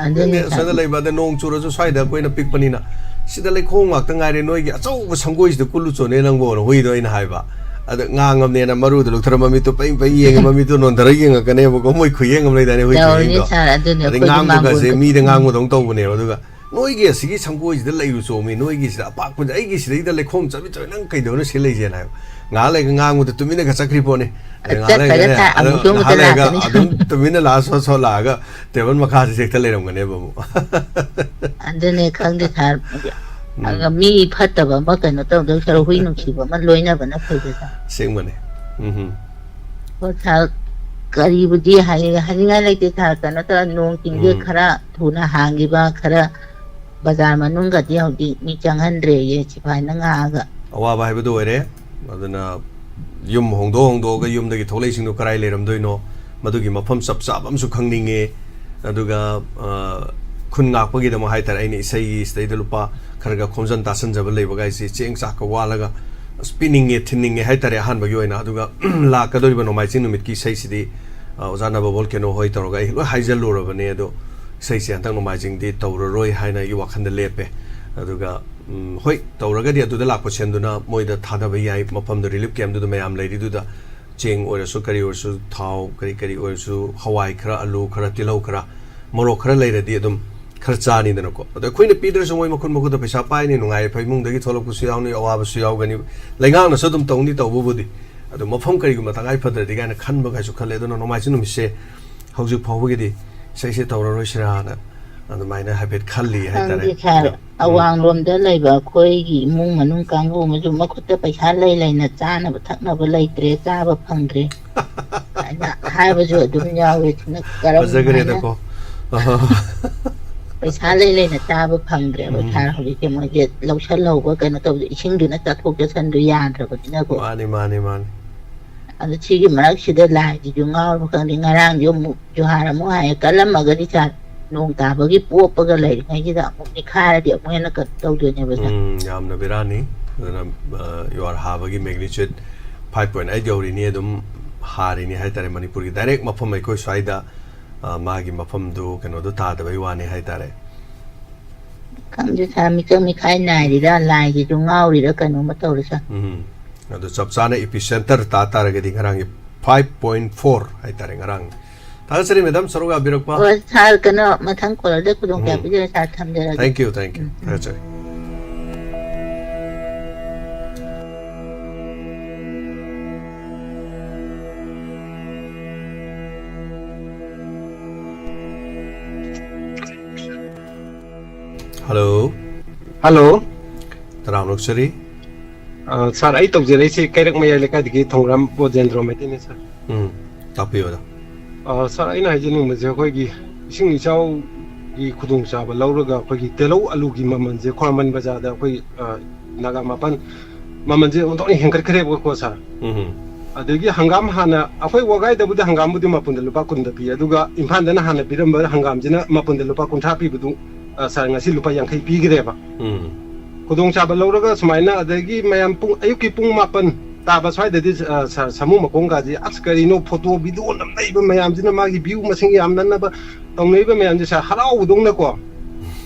ꯑꯗꯨꯅꯤ ꯑꯗꯨꯅꯤ, ꯁꯥꯔ꯫ ꯑꯁꯣꯝꯗ ꯂꯩꯕ, ꯑꯗ ꯅꯣꯡ ꯆꯨꯔꯁꯨ ꯁ꯭ꯋꯥꯏꯗ ꯑꯩꯈꯣꯏꯅ ꯄꯤꯛꯄꯅꯤꯅ, "ꯁꯤꯗ ꯂꯩꯈꯣꯝ ꯉꯥꯛꯇ ꯉꯥꯏꯔꯦ, ꯅꯣꯏꯒꯤ ꯑꯆꯧꯕ ꯁꯪꯒꯣꯏꯁꯤꯗ ꯀꯨꯜꯂꯨ ꯆꯣꯅꯦ ꯅꯪꯕꯣꯅ" ꯍꯨꯏꯗꯣ ꯑꯩꯅ ꯍꯥꯏꯕ꯫ ꯑꯗ ꯉꯥꯡꯉꯕꯅꯦꯅ ꯃꯔꯨꯗ ꯂꯧꯊꯔ ꯃꯃꯤꯠꯇꯣ ꯄꯩ ꯄꯩ ꯌꯦꯡꯉꯦ, ꯃꯃꯤꯠꯇꯣ ꯅꯣꯟꯊꯔ ꯌꯦꯡꯉꯛꯀꯅꯦꯕꯀꯣ, ꯃꯣꯏ ꯈꯨꯌꯦꯡ ꯑꯃ ꯂꯩꯗꯥꯏꯅꯦ ꯍꯨꯏ ꯇꯧꯔꯤꯅꯤ ꯈꯨꯌꯦꯡꯗꯣ꯫ ꯁꯥꯔ, ꯑꯗꯨꯅꯤ ꯑꯗꯩ ꯑꯩꯈꯣꯏꯗꯤ ꯉꯥꯡꯕꯒꯁꯦ ꯃꯥꯡꯒꯣꯟꯗ ꯃꯤꯗ ꯎꯝ꯫ ꯉꯥꯡꯕꯗꯧꯅ ꯇꯧꯕꯅꯦꯕ꯫ ꯑꯗꯨꯒ "ꯅꯣꯏꯒꯤ ꯑꯁꯤꯒꯤ ꯁꯪꯒꯣꯏꯁꯤꯗ ꯂꯩꯔꯨ ꯆꯣꯃꯤ, ꯅꯣꯏꯒꯤꯁꯤꯗ ꯑꯄꯥꯛꯄꯁꯦ, ꯑꯩꯒꯤ ꯁꯤꯗꯩꯗ ꯂꯩꯈꯣꯝ ꯆꯕꯤꯠ ꯆꯕꯤꯠ ꯅꯪ ꯀꯩꯗꯧꯅ ꯁꯤ ꯂꯩꯁꯦꯅ" ꯍꯥꯏꯕ꯫ ꯉꯥꯏꯍꯥꯛ ꯂꯩꯔꯒ ꯉꯥꯡꯕꯗ ꯇꯨꯃꯤꯟꯅꯒ ꯆꯠꯈ꯭ꯔꯤ ꯄꯣꯠꯅꯤ꯫ ꯑꯗꯩ ꯉꯥꯏꯍꯥꯛ ꯆꯠꯈ꯭ꯔꯒ ꯂꯩꯔꯒꯅꯦ, ꯊꯥ-, ꯑꯗꯨꯝ ꯑꯃꯨꯛꯁꯨ ꯑꯃꯨꯛꯇ ꯉꯥꯏꯍꯥꯛ ꯂꯩꯔꯒ ꯂꯥꯛꯀꯅꯤ꯫ ꯑꯗꯨꯝ ꯇꯨꯃꯤꯟꯅ ꯂꯥꯛꯑ ꯁꯣꯠ ꯁꯣꯠ ꯂꯥꯛꯑꯒ ꯇꯦꯕꯜ ꯃꯈꯥꯁꯤꯗ ꯍꯦꯛꯇ ꯂꯩꯔꯝꯒꯅꯦꯕ ꯑꯃꯨꯛ꯫ ꯑꯗꯨꯅꯦ ꯈꯪꯗꯦ ꯁꯥꯔ꯫ ꯎꯝ꯫ ꯑꯗꯨꯒ ꯃꯤ ꯐꯠꯇꯕ ꯑꯃ ꯀꯩꯅꯣ ꯇꯧꯗꯧ ꯁꯔꯨꯛ ꯍꯨꯏ ꯅꯨꯡꯁꯤꯕ ꯑꯃ ꯂꯣꯏꯅꯕꯅ ꯐꯩꯗ ꯁꯥꯔ꯫ ꯑꯁꯦꯡꯕꯅꯦ꯫ ꯎꯝ ꯍꯨꯝ꯫ ꯍꯣꯏ ꯁꯥꯔ, ꯀꯔꯤꯕꯨꯗꯤ ꯍꯥꯏ-, ꯍꯥꯏꯅꯤꯡꯉꯥꯏ ꯂꯩꯇꯦ ꯁꯥꯔ꯫ ꯀꯩꯅꯣ ꯇꯧꯔ ꯅꯣꯡ ꯆꯤꯡꯁꯦ ꯎꯝ꯫ ꯈꯔ ꯊꯨꯅ ꯍꯥꯡꯈꯤꯕ, ꯈꯔ ꯕꯖꯥꯔ ꯃꯅꯨꯡꯒꯗꯤ ꯍꯧꯖꯤꯛ ꯃꯤ ꯆꯪꯍꯟꯗ꯭ꯔꯦꯌꯦ ꯁꯤꯐꯥꯏꯅ ꯉꯥꯛꯑꯒ꯫ ꯑꯋꯥꯕ ꯍꯥꯏꯕꯗꯨ ꯑꯣꯏꯔꯦ꯫ ꯑꯗꯨꯅ ꯌꯨꯝ ꯍꯣꯡꯗꯣꯛ ꯍꯣꯡꯗꯣꯛꯑꯒ ꯌꯨꯝꯗꯒꯤ ꯊꯣꯛꯂꯛꯏꯁꯤꯡꯗꯣ ꯀꯔꯥꯏ ꯂꯩꯔꯝꯗꯣꯏꯅꯣ, ꯃꯗꯨꯒꯤ ꯃꯐꯝ ꯆꯞ ꯆꯥꯕ ꯑꯃꯁꯨ ꯈꯪꯅꯤꯡꯉꯦ꯫ ꯑꯗꯨꯒ, ꯑ, ꯈꯨꯟ ꯉꯥꯛꯄꯒꯤꯗꯃꯛ ꯍꯥꯏꯇꯥꯔꯦ, ꯑꯩꯅ ꯏꯁꯩꯒꯤ ꯁꯤꯗꯩꯗ ꯂꯨꯄꯥ ꯈꯔꯒ ꯈꯣꯝꯖꯟ ꯇꯥꯁꯟꯖꯕ ꯂꯩꯕꯒꯥꯏꯁꯤ ꯆꯦꯡ ꯆꯥꯛꯀ ꯋꯥꯜꯂꯒ, ꯑꯁ, ꯄꯤꯅꯤꯡꯉꯦ, ꯊꯤꯟꯅꯤꯡꯉꯦ ꯍꯥꯏꯇꯥꯔꯦ꯫ ꯑꯍꯥꯟꯕꯒꯤ ꯑꯣꯏꯅ, ꯑꯗꯨꯒ ꯂꯥꯛꯀꯗꯧꯔꯤꯕ ꯅꯣꯡꯃꯥꯏꯖꯤꯡ ꯅꯨꯃꯤꯠꯀꯤ ꯏꯁꯩꯁꯤꯗꯤ, ꯑ, ꯑꯣꯖꯥ ꯅꯕ ꯚꯣꯜꯀꯦꯅꯣ ꯍꯣꯏ ꯇꯧꯔꯒ ꯑꯩ ꯂꯣꯏ ꯍꯥꯏꯖꯜꯂꯨꯔꯕꯅꯦ꯫ ꯑꯗꯣ ꯏꯁꯩꯁꯦ ꯍꯟꯗꯛ ꯅꯣꯡꯃꯥꯏꯖꯤꯡꯗꯤ ꯇꯧꯔꯔꯣꯏ ꯍꯥꯏꯅ ꯑꯩꯒꯤ ꯋꯥꯈꯜꯗ ꯂꯦꯞꯄꯦ꯫ ꯑꯗꯨꯒ, ꯎꯝ, ꯍꯣꯏ, ꯇꯧꯔꯒꯗꯤ ꯑꯗꯨꯗ ꯂꯥꯛꯄ ꯁꯦꯟꯗꯨꯅ ꯃꯣꯏꯗ ꯊꯥꯗꯕ ꯌꯥꯏ, ꯃꯐꯝꯗ relief camp ꯇꯨꯗ ꯃꯌꯥꯝ ꯂꯩꯔꯤꯗꯨꯗ꯫ ꯆꯦꯡ ꯑꯣꯏꯔꯁꯨ, ꯀꯔꯤ ꯑꯣꯏꯔꯁꯨ, ꯊꯥꯎ, ꯀꯔꯤ ꯀꯔꯤ ꯑꯣꯏꯔꯁꯨ, ꯍꯋꯥꯏ ꯈꯔ, ꯑꯂꯨ ꯈꯔ, ꯇꯤꯜꯍꯧ ꯈꯔ, ꯃꯣꯔꯣꯛ ꯈꯔ ꯂꯩꯔꯗꯤ ꯑꯗꯨꯝ ꯈꯔ ꯆꯥꯅꯤꯗꯅꯀꯣ꯫ ꯑꯗꯣ ꯑꯩꯈꯣꯏꯅ ꯄꯤꯗ꯭ꯔꯁꯨ ꯃꯣꯏ ꯃꯈꯨꯠ ꯃꯈꯨꯠꯇ ꯄꯩꯁꯥ ꯄꯥꯏꯅꯤ, ꯅꯨꯡꯉꯥꯏ ꯌꯥꯏꯐ ꯏꯃꯨꯡꯗꯒꯤ ꯊꯣꯛꯂꯛꯄꯁꯨ ꯌꯥꯎꯅꯤ, ꯑꯋꯥꯕꯁꯨ ꯌꯥꯎꯒꯅꯤ, ꯂꯩꯉꯥꯛꯅꯁꯨ ꯑꯗꯨꯝ ꯇꯧꯅꯤ ꯇꯧꯕꯕꯨꯗꯤ꯫ ꯑꯗꯣ ꯃꯐꯝ ꯀꯔꯤꯒꯨꯝꯕ ꯇꯉꯥꯏ ꯐꯗ꯭ꯔꯗꯤ ꯀꯥꯏꯅ ꯈꯟꯕꯒꯥꯏꯁꯨ ꯈꯜꯂꯦ꯫ ꯑꯗꯨꯅ ꯅꯣꯡꯃꯥꯏꯖꯤꯡ ꯅꯨꯃꯤꯠꯁꯦ ꯍꯧꯖꯤꯛ ꯐꯥꯎꯕꯒꯤꯗꯤ ꯏꯁꯩꯁꯦ ꯇꯧꯔꯔꯣꯏꯁꯤꯔꯥꯅ ꯑꯗꯨꯃꯥꯏꯅ ꯍꯥꯏꯐꯦꯠ ꯈꯜꯂꯤ ꯍꯥꯏꯇꯥꯔꯦ꯫ ꯈꯪꯗꯦ ꯁꯥꯔ, ꯑꯗꯣ, ꯎꯝ꯫ ꯑꯋꯥꯡꯂꯣꯝꯗ ꯂꯩꯕ ꯑꯩꯈꯣꯏꯒꯤ ꯏꯃꯨꯡ ꯃꯅꯨꯡ ꯀꯥꯡꯕꯨ ꯑꯃꯁꯨ ꯃꯈꯨꯠꯇ ꯄꯩꯁꯥ ꯂꯩ ꯂꯩꯅ ꯆꯥꯅꯕ ꯊꯛꯅꯕ ꯂꯩꯇ꯭ꯔꯦ, ꯆꯥꯕ ꯐꯪꯗ꯭ꯔꯦ ꯍꯥꯏꯅ ꯍꯥꯏꯕꯁꯨ ꯑꯗꯨꯝ ꯌꯥꯎꯋꯦ꯫ ꯑꯗꯨꯅ ꯀꯔꯝ ꯍꯥꯏꯅ ꯐꯖꯈ꯭ꯔꯦꯗꯀꯣ꯫ ꯑꯍ꯫ ꯄꯩꯁꯥ ꯂꯩ ꯂꯩꯅ ꯆꯥꯕ ꯐꯪꯗ꯭ꯔꯦꯕ ꯎꯝ꯫ ꯁꯥꯔ꯫ ꯍꯧꯖꯤꯛꯁꯦ ꯃꯣꯏꯁꯦ ꯂꯧꯁꯜꯍꯧꯕ, ꯀꯩꯅꯣ ꯇꯧꯕꯗ, ꯏꯁꯤꯡꯗꯨꯅ ꯆꯠꯊꯣꯛ ꯆꯠꯁꯟꯗꯨ ꯌꯥꯗ꯭ꯔꯕꯅꯤꯅꯀꯣ꯫ ꯃꯥꯅꯤ, ꯃꯥꯅꯤ, ꯃꯥꯅꯤ꯫ ꯑꯗꯣ ꯁꯤꯒꯤ ꯃꯔꯛꯁꯤꯗ ꯂꯥꯏꯁꯤꯁꯨ ꯉꯥꯎꯔꯕ ꯈꯪꯗꯦ, ꯉꯔꯥꯡꯁꯨ ꯑꯃꯨꯛ ꯖꯨꯍꯥꯔ ꯑꯃꯨꯛ ꯍꯥꯏꯌꯦ, ꯀꯜꯂꯝꯃꯒꯗꯤ ꯁꯥꯔ, ꯅꯣꯡ ꯇꯥꯕꯒꯤ ꯄꯣꯞꯄꯒ ꯂꯩꯔꯤꯉꯩꯁꯤꯗ ꯑꯃꯨꯛ ꯅꯤꯛꯈꯥꯏꯔꯗꯤ ꯑꯃꯨꯛ ꯍꯦꯟꯅ ꯀꯩꯅꯣ ꯇꯧꯗꯣꯏꯅꯦꯕ ꯁꯥꯔ꯫ ꯎꯝ, ꯌꯥꯝꯅ ꯕꯦꯔꯥꯅꯤ꯫ ꯑꯗꯨꯅ, ꯑ, ꯌꯨꯍꯥꯔ ꯍꯥꯕꯒꯤ magnitude five point eight ꯌꯧꯔꯤꯅꯤ, ꯑꯗꯨꯝ ꯍꯥꯔꯤꯅꯤ ꯍꯥꯏꯇꯥꯔꯦ꯫ ꯃꯅꯤꯄꯨꯔꯒꯤ direct ꯃꯐꯝ ꯑꯩꯈꯣꯏ ꯁ꯭ꯋꯥꯏꯗ, ꯑ, ꯃꯥꯒꯤ ꯃꯐꯝꯗꯨ ꯀꯩꯅꯣꯗꯣ ꯇꯥꯗꯕꯩ ꯋꯥꯅꯤ ꯍꯥꯏꯇꯥꯔꯦ꯫ ꯈꯪꯗꯦ ꯁꯥꯔ, ꯃꯤꯆꯪ ꯃꯤꯈꯥꯏ ꯅꯥꯏꯔꯤꯔꯥ, ꯂꯥꯏꯒꯤꯁꯨ ꯉꯥꯎꯔꯤꯔꯥ, ꯀꯩꯅꯣꯝꯃ ꯇꯧꯔꯦ ꯁꯥꯔ꯫ ꯎꯝ꯫ ꯑꯗꯣ ꯆꯞ ꯆꯥꯅ epicenter ꯇꯥ ꯇꯥꯔꯒꯗꯤ ꯉꯔꯥꯡꯒꯤ five point four ꯍꯥꯏꯇꯥꯔꯦ, ꯉꯔꯥꯡ꯫ ꯊꯥꯒꯠꯆꯔꯤ ꯃꯦꯗꯥꯝ, ꯁꯔꯨꯛ ꯌꯥꯕꯤꯔꯛꯄ꯫ ꯍꯣꯏ ꯁꯥꯔ, ꯀꯩꯅꯣ, ꯃꯊꯪ callꯗ ꯈꯨꯗꯣꯡ ꯎꯝ꯫ ꯆꯥꯕꯤꯔꯦ ꯁꯥꯔ, ꯊꯝꯖꯔꯒꯦ꯫ Thank you, thank you꯫ ꯎꯝ꯫ ꯊꯥꯒꯠꯆꯔꯤ꯫ Hello꯫ Hello꯫ ꯇꯔꯥꯝꯅ ꯑꯣꯛꯆꯔꯤ꯫ ꯑ, ꯁꯥꯔ, ꯑꯩ ꯇꯧꯖꯔꯛꯏꯁꯤ ꯀꯩꯔꯛ ꯃꯌꯥꯏ ꯂꯩꯀꯥꯏꯗꯒꯤ ꯊꯧꯒ꯭ꯔꯥꯝ ꯕꯣꯖꯦꯟꯗ꯭ꯔꯣ ꯃꯩꯇꯩꯅꯦ, ꯁꯥꯔ꯫ ꯎꯝ, ꯇꯥꯛꯄꯤꯌꯨ, ꯑꯣꯖꯥ꯫ ꯑ, ꯁꯥꯔ, ꯑꯩꯅ ꯍꯥꯏꯖꯅꯤꯡꯕꯁꯦ, ꯑꯩꯈꯣꯏꯒꯤ ꯏꯁꯤꯡ ꯏꯆꯥꯎꯒꯤ ꯈꯨꯗꯣꯡꯆꯥꯕ ꯂꯧꯔꯒ ꯑꯩꯈꯣꯏꯒꯤ ꯇꯤꯜꯍꯧ ꯑꯂꯨꯒꯤ ꯃꯃꯜꯁꯦ ꯈ꯭ꯋꯥꯏꯔꯝꯕꯟ ꯕꯖꯥꯔꯗ ꯑꯩꯈꯣꯏ, ꯑ, ꯅꯥꯒꯥ ꯃꯥꯄꯟ ꯃꯃꯜꯁꯦ ꯑꯣꯟꯊꯣꯛꯅ ꯍꯦꯟꯒꯠꯈ꯭ꯔꯦꯕꯀꯣ ꯁꯥꯔ꯫ ꯎꯝ ꯑꯗꯒꯤ ꯍꯪꯒꯥꯝ ꯍꯥꯟꯅ ꯑꯩꯈꯣꯏ ꯋꯥꯒꯥꯏꯗꯕꯨꯗꯤ ꯍꯪꯒꯥꯝꯕꯨꯗꯤ ꯃꯄꯨꯟꯗ ꯂꯨꯄꯥ ꯀꯨꯟꯗ ꯄꯤ, ꯑꯗꯨꯒ ꯏꯝꯐꯥꯜꯗꯅ ꯍꯥꯟꯅ ꯄꯤꯔꯝꯕ ꯍꯪꯒꯥꯝꯁꯤꯅ ꯃꯄꯨꯟꯗ ꯂꯨꯄꯥ ꯀꯨꯟꯊ꯭ꯔꯥ ꯄꯤꯕꯗꯨ, ꯑ, ꯁꯥꯔ, ꯉꯁꯤ ꯂꯨꯄꯥ ꯌꯥꯡꯈꯩ ꯄꯤꯈ꯭ꯔꯦꯕ꯫ ꯎꯝ ꯈꯨꯗꯣꯡꯆꯥꯕ ꯂꯧꯔꯒ ꯁꯨꯃꯥꯏꯅ, ꯑꯗꯒꯤ ꯃꯌꯥꯝ ꯄꯨꯡ, ꯑꯌꯨꯛꯀꯤ ꯄꯨꯡ ꯃꯥꯄꯟ ꯇꯥꯕ ꯁ꯭ꯋꯥꯏꯗꯗꯤ, ꯑ, ꯁꯥꯔ, ꯁꯥꯃꯨ ꯃꯈꯣꯡꯒꯥꯁꯦ, "ꯑꯁ, ꯀꯔꯤꯅꯣ, ꯐꯣꯇꯣ ꯚꯤꯗꯤꯑꯣ ꯅꯝꯅꯩꯕ ꯃꯌꯥꯝꯁꯤꯅ, ꯃꯥꯒꯤ ꯚ꯭ꯌꯨ ꯃꯁꯤꯡ ꯌꯥꯝꯅꯅꯕ ꯇꯧꯅꯔꯤꯕ ꯃꯌꯥꯝꯁꯦ, ꯁꯥꯔ, ꯍꯔꯥꯎꯕꯗꯧꯅꯀꯣ,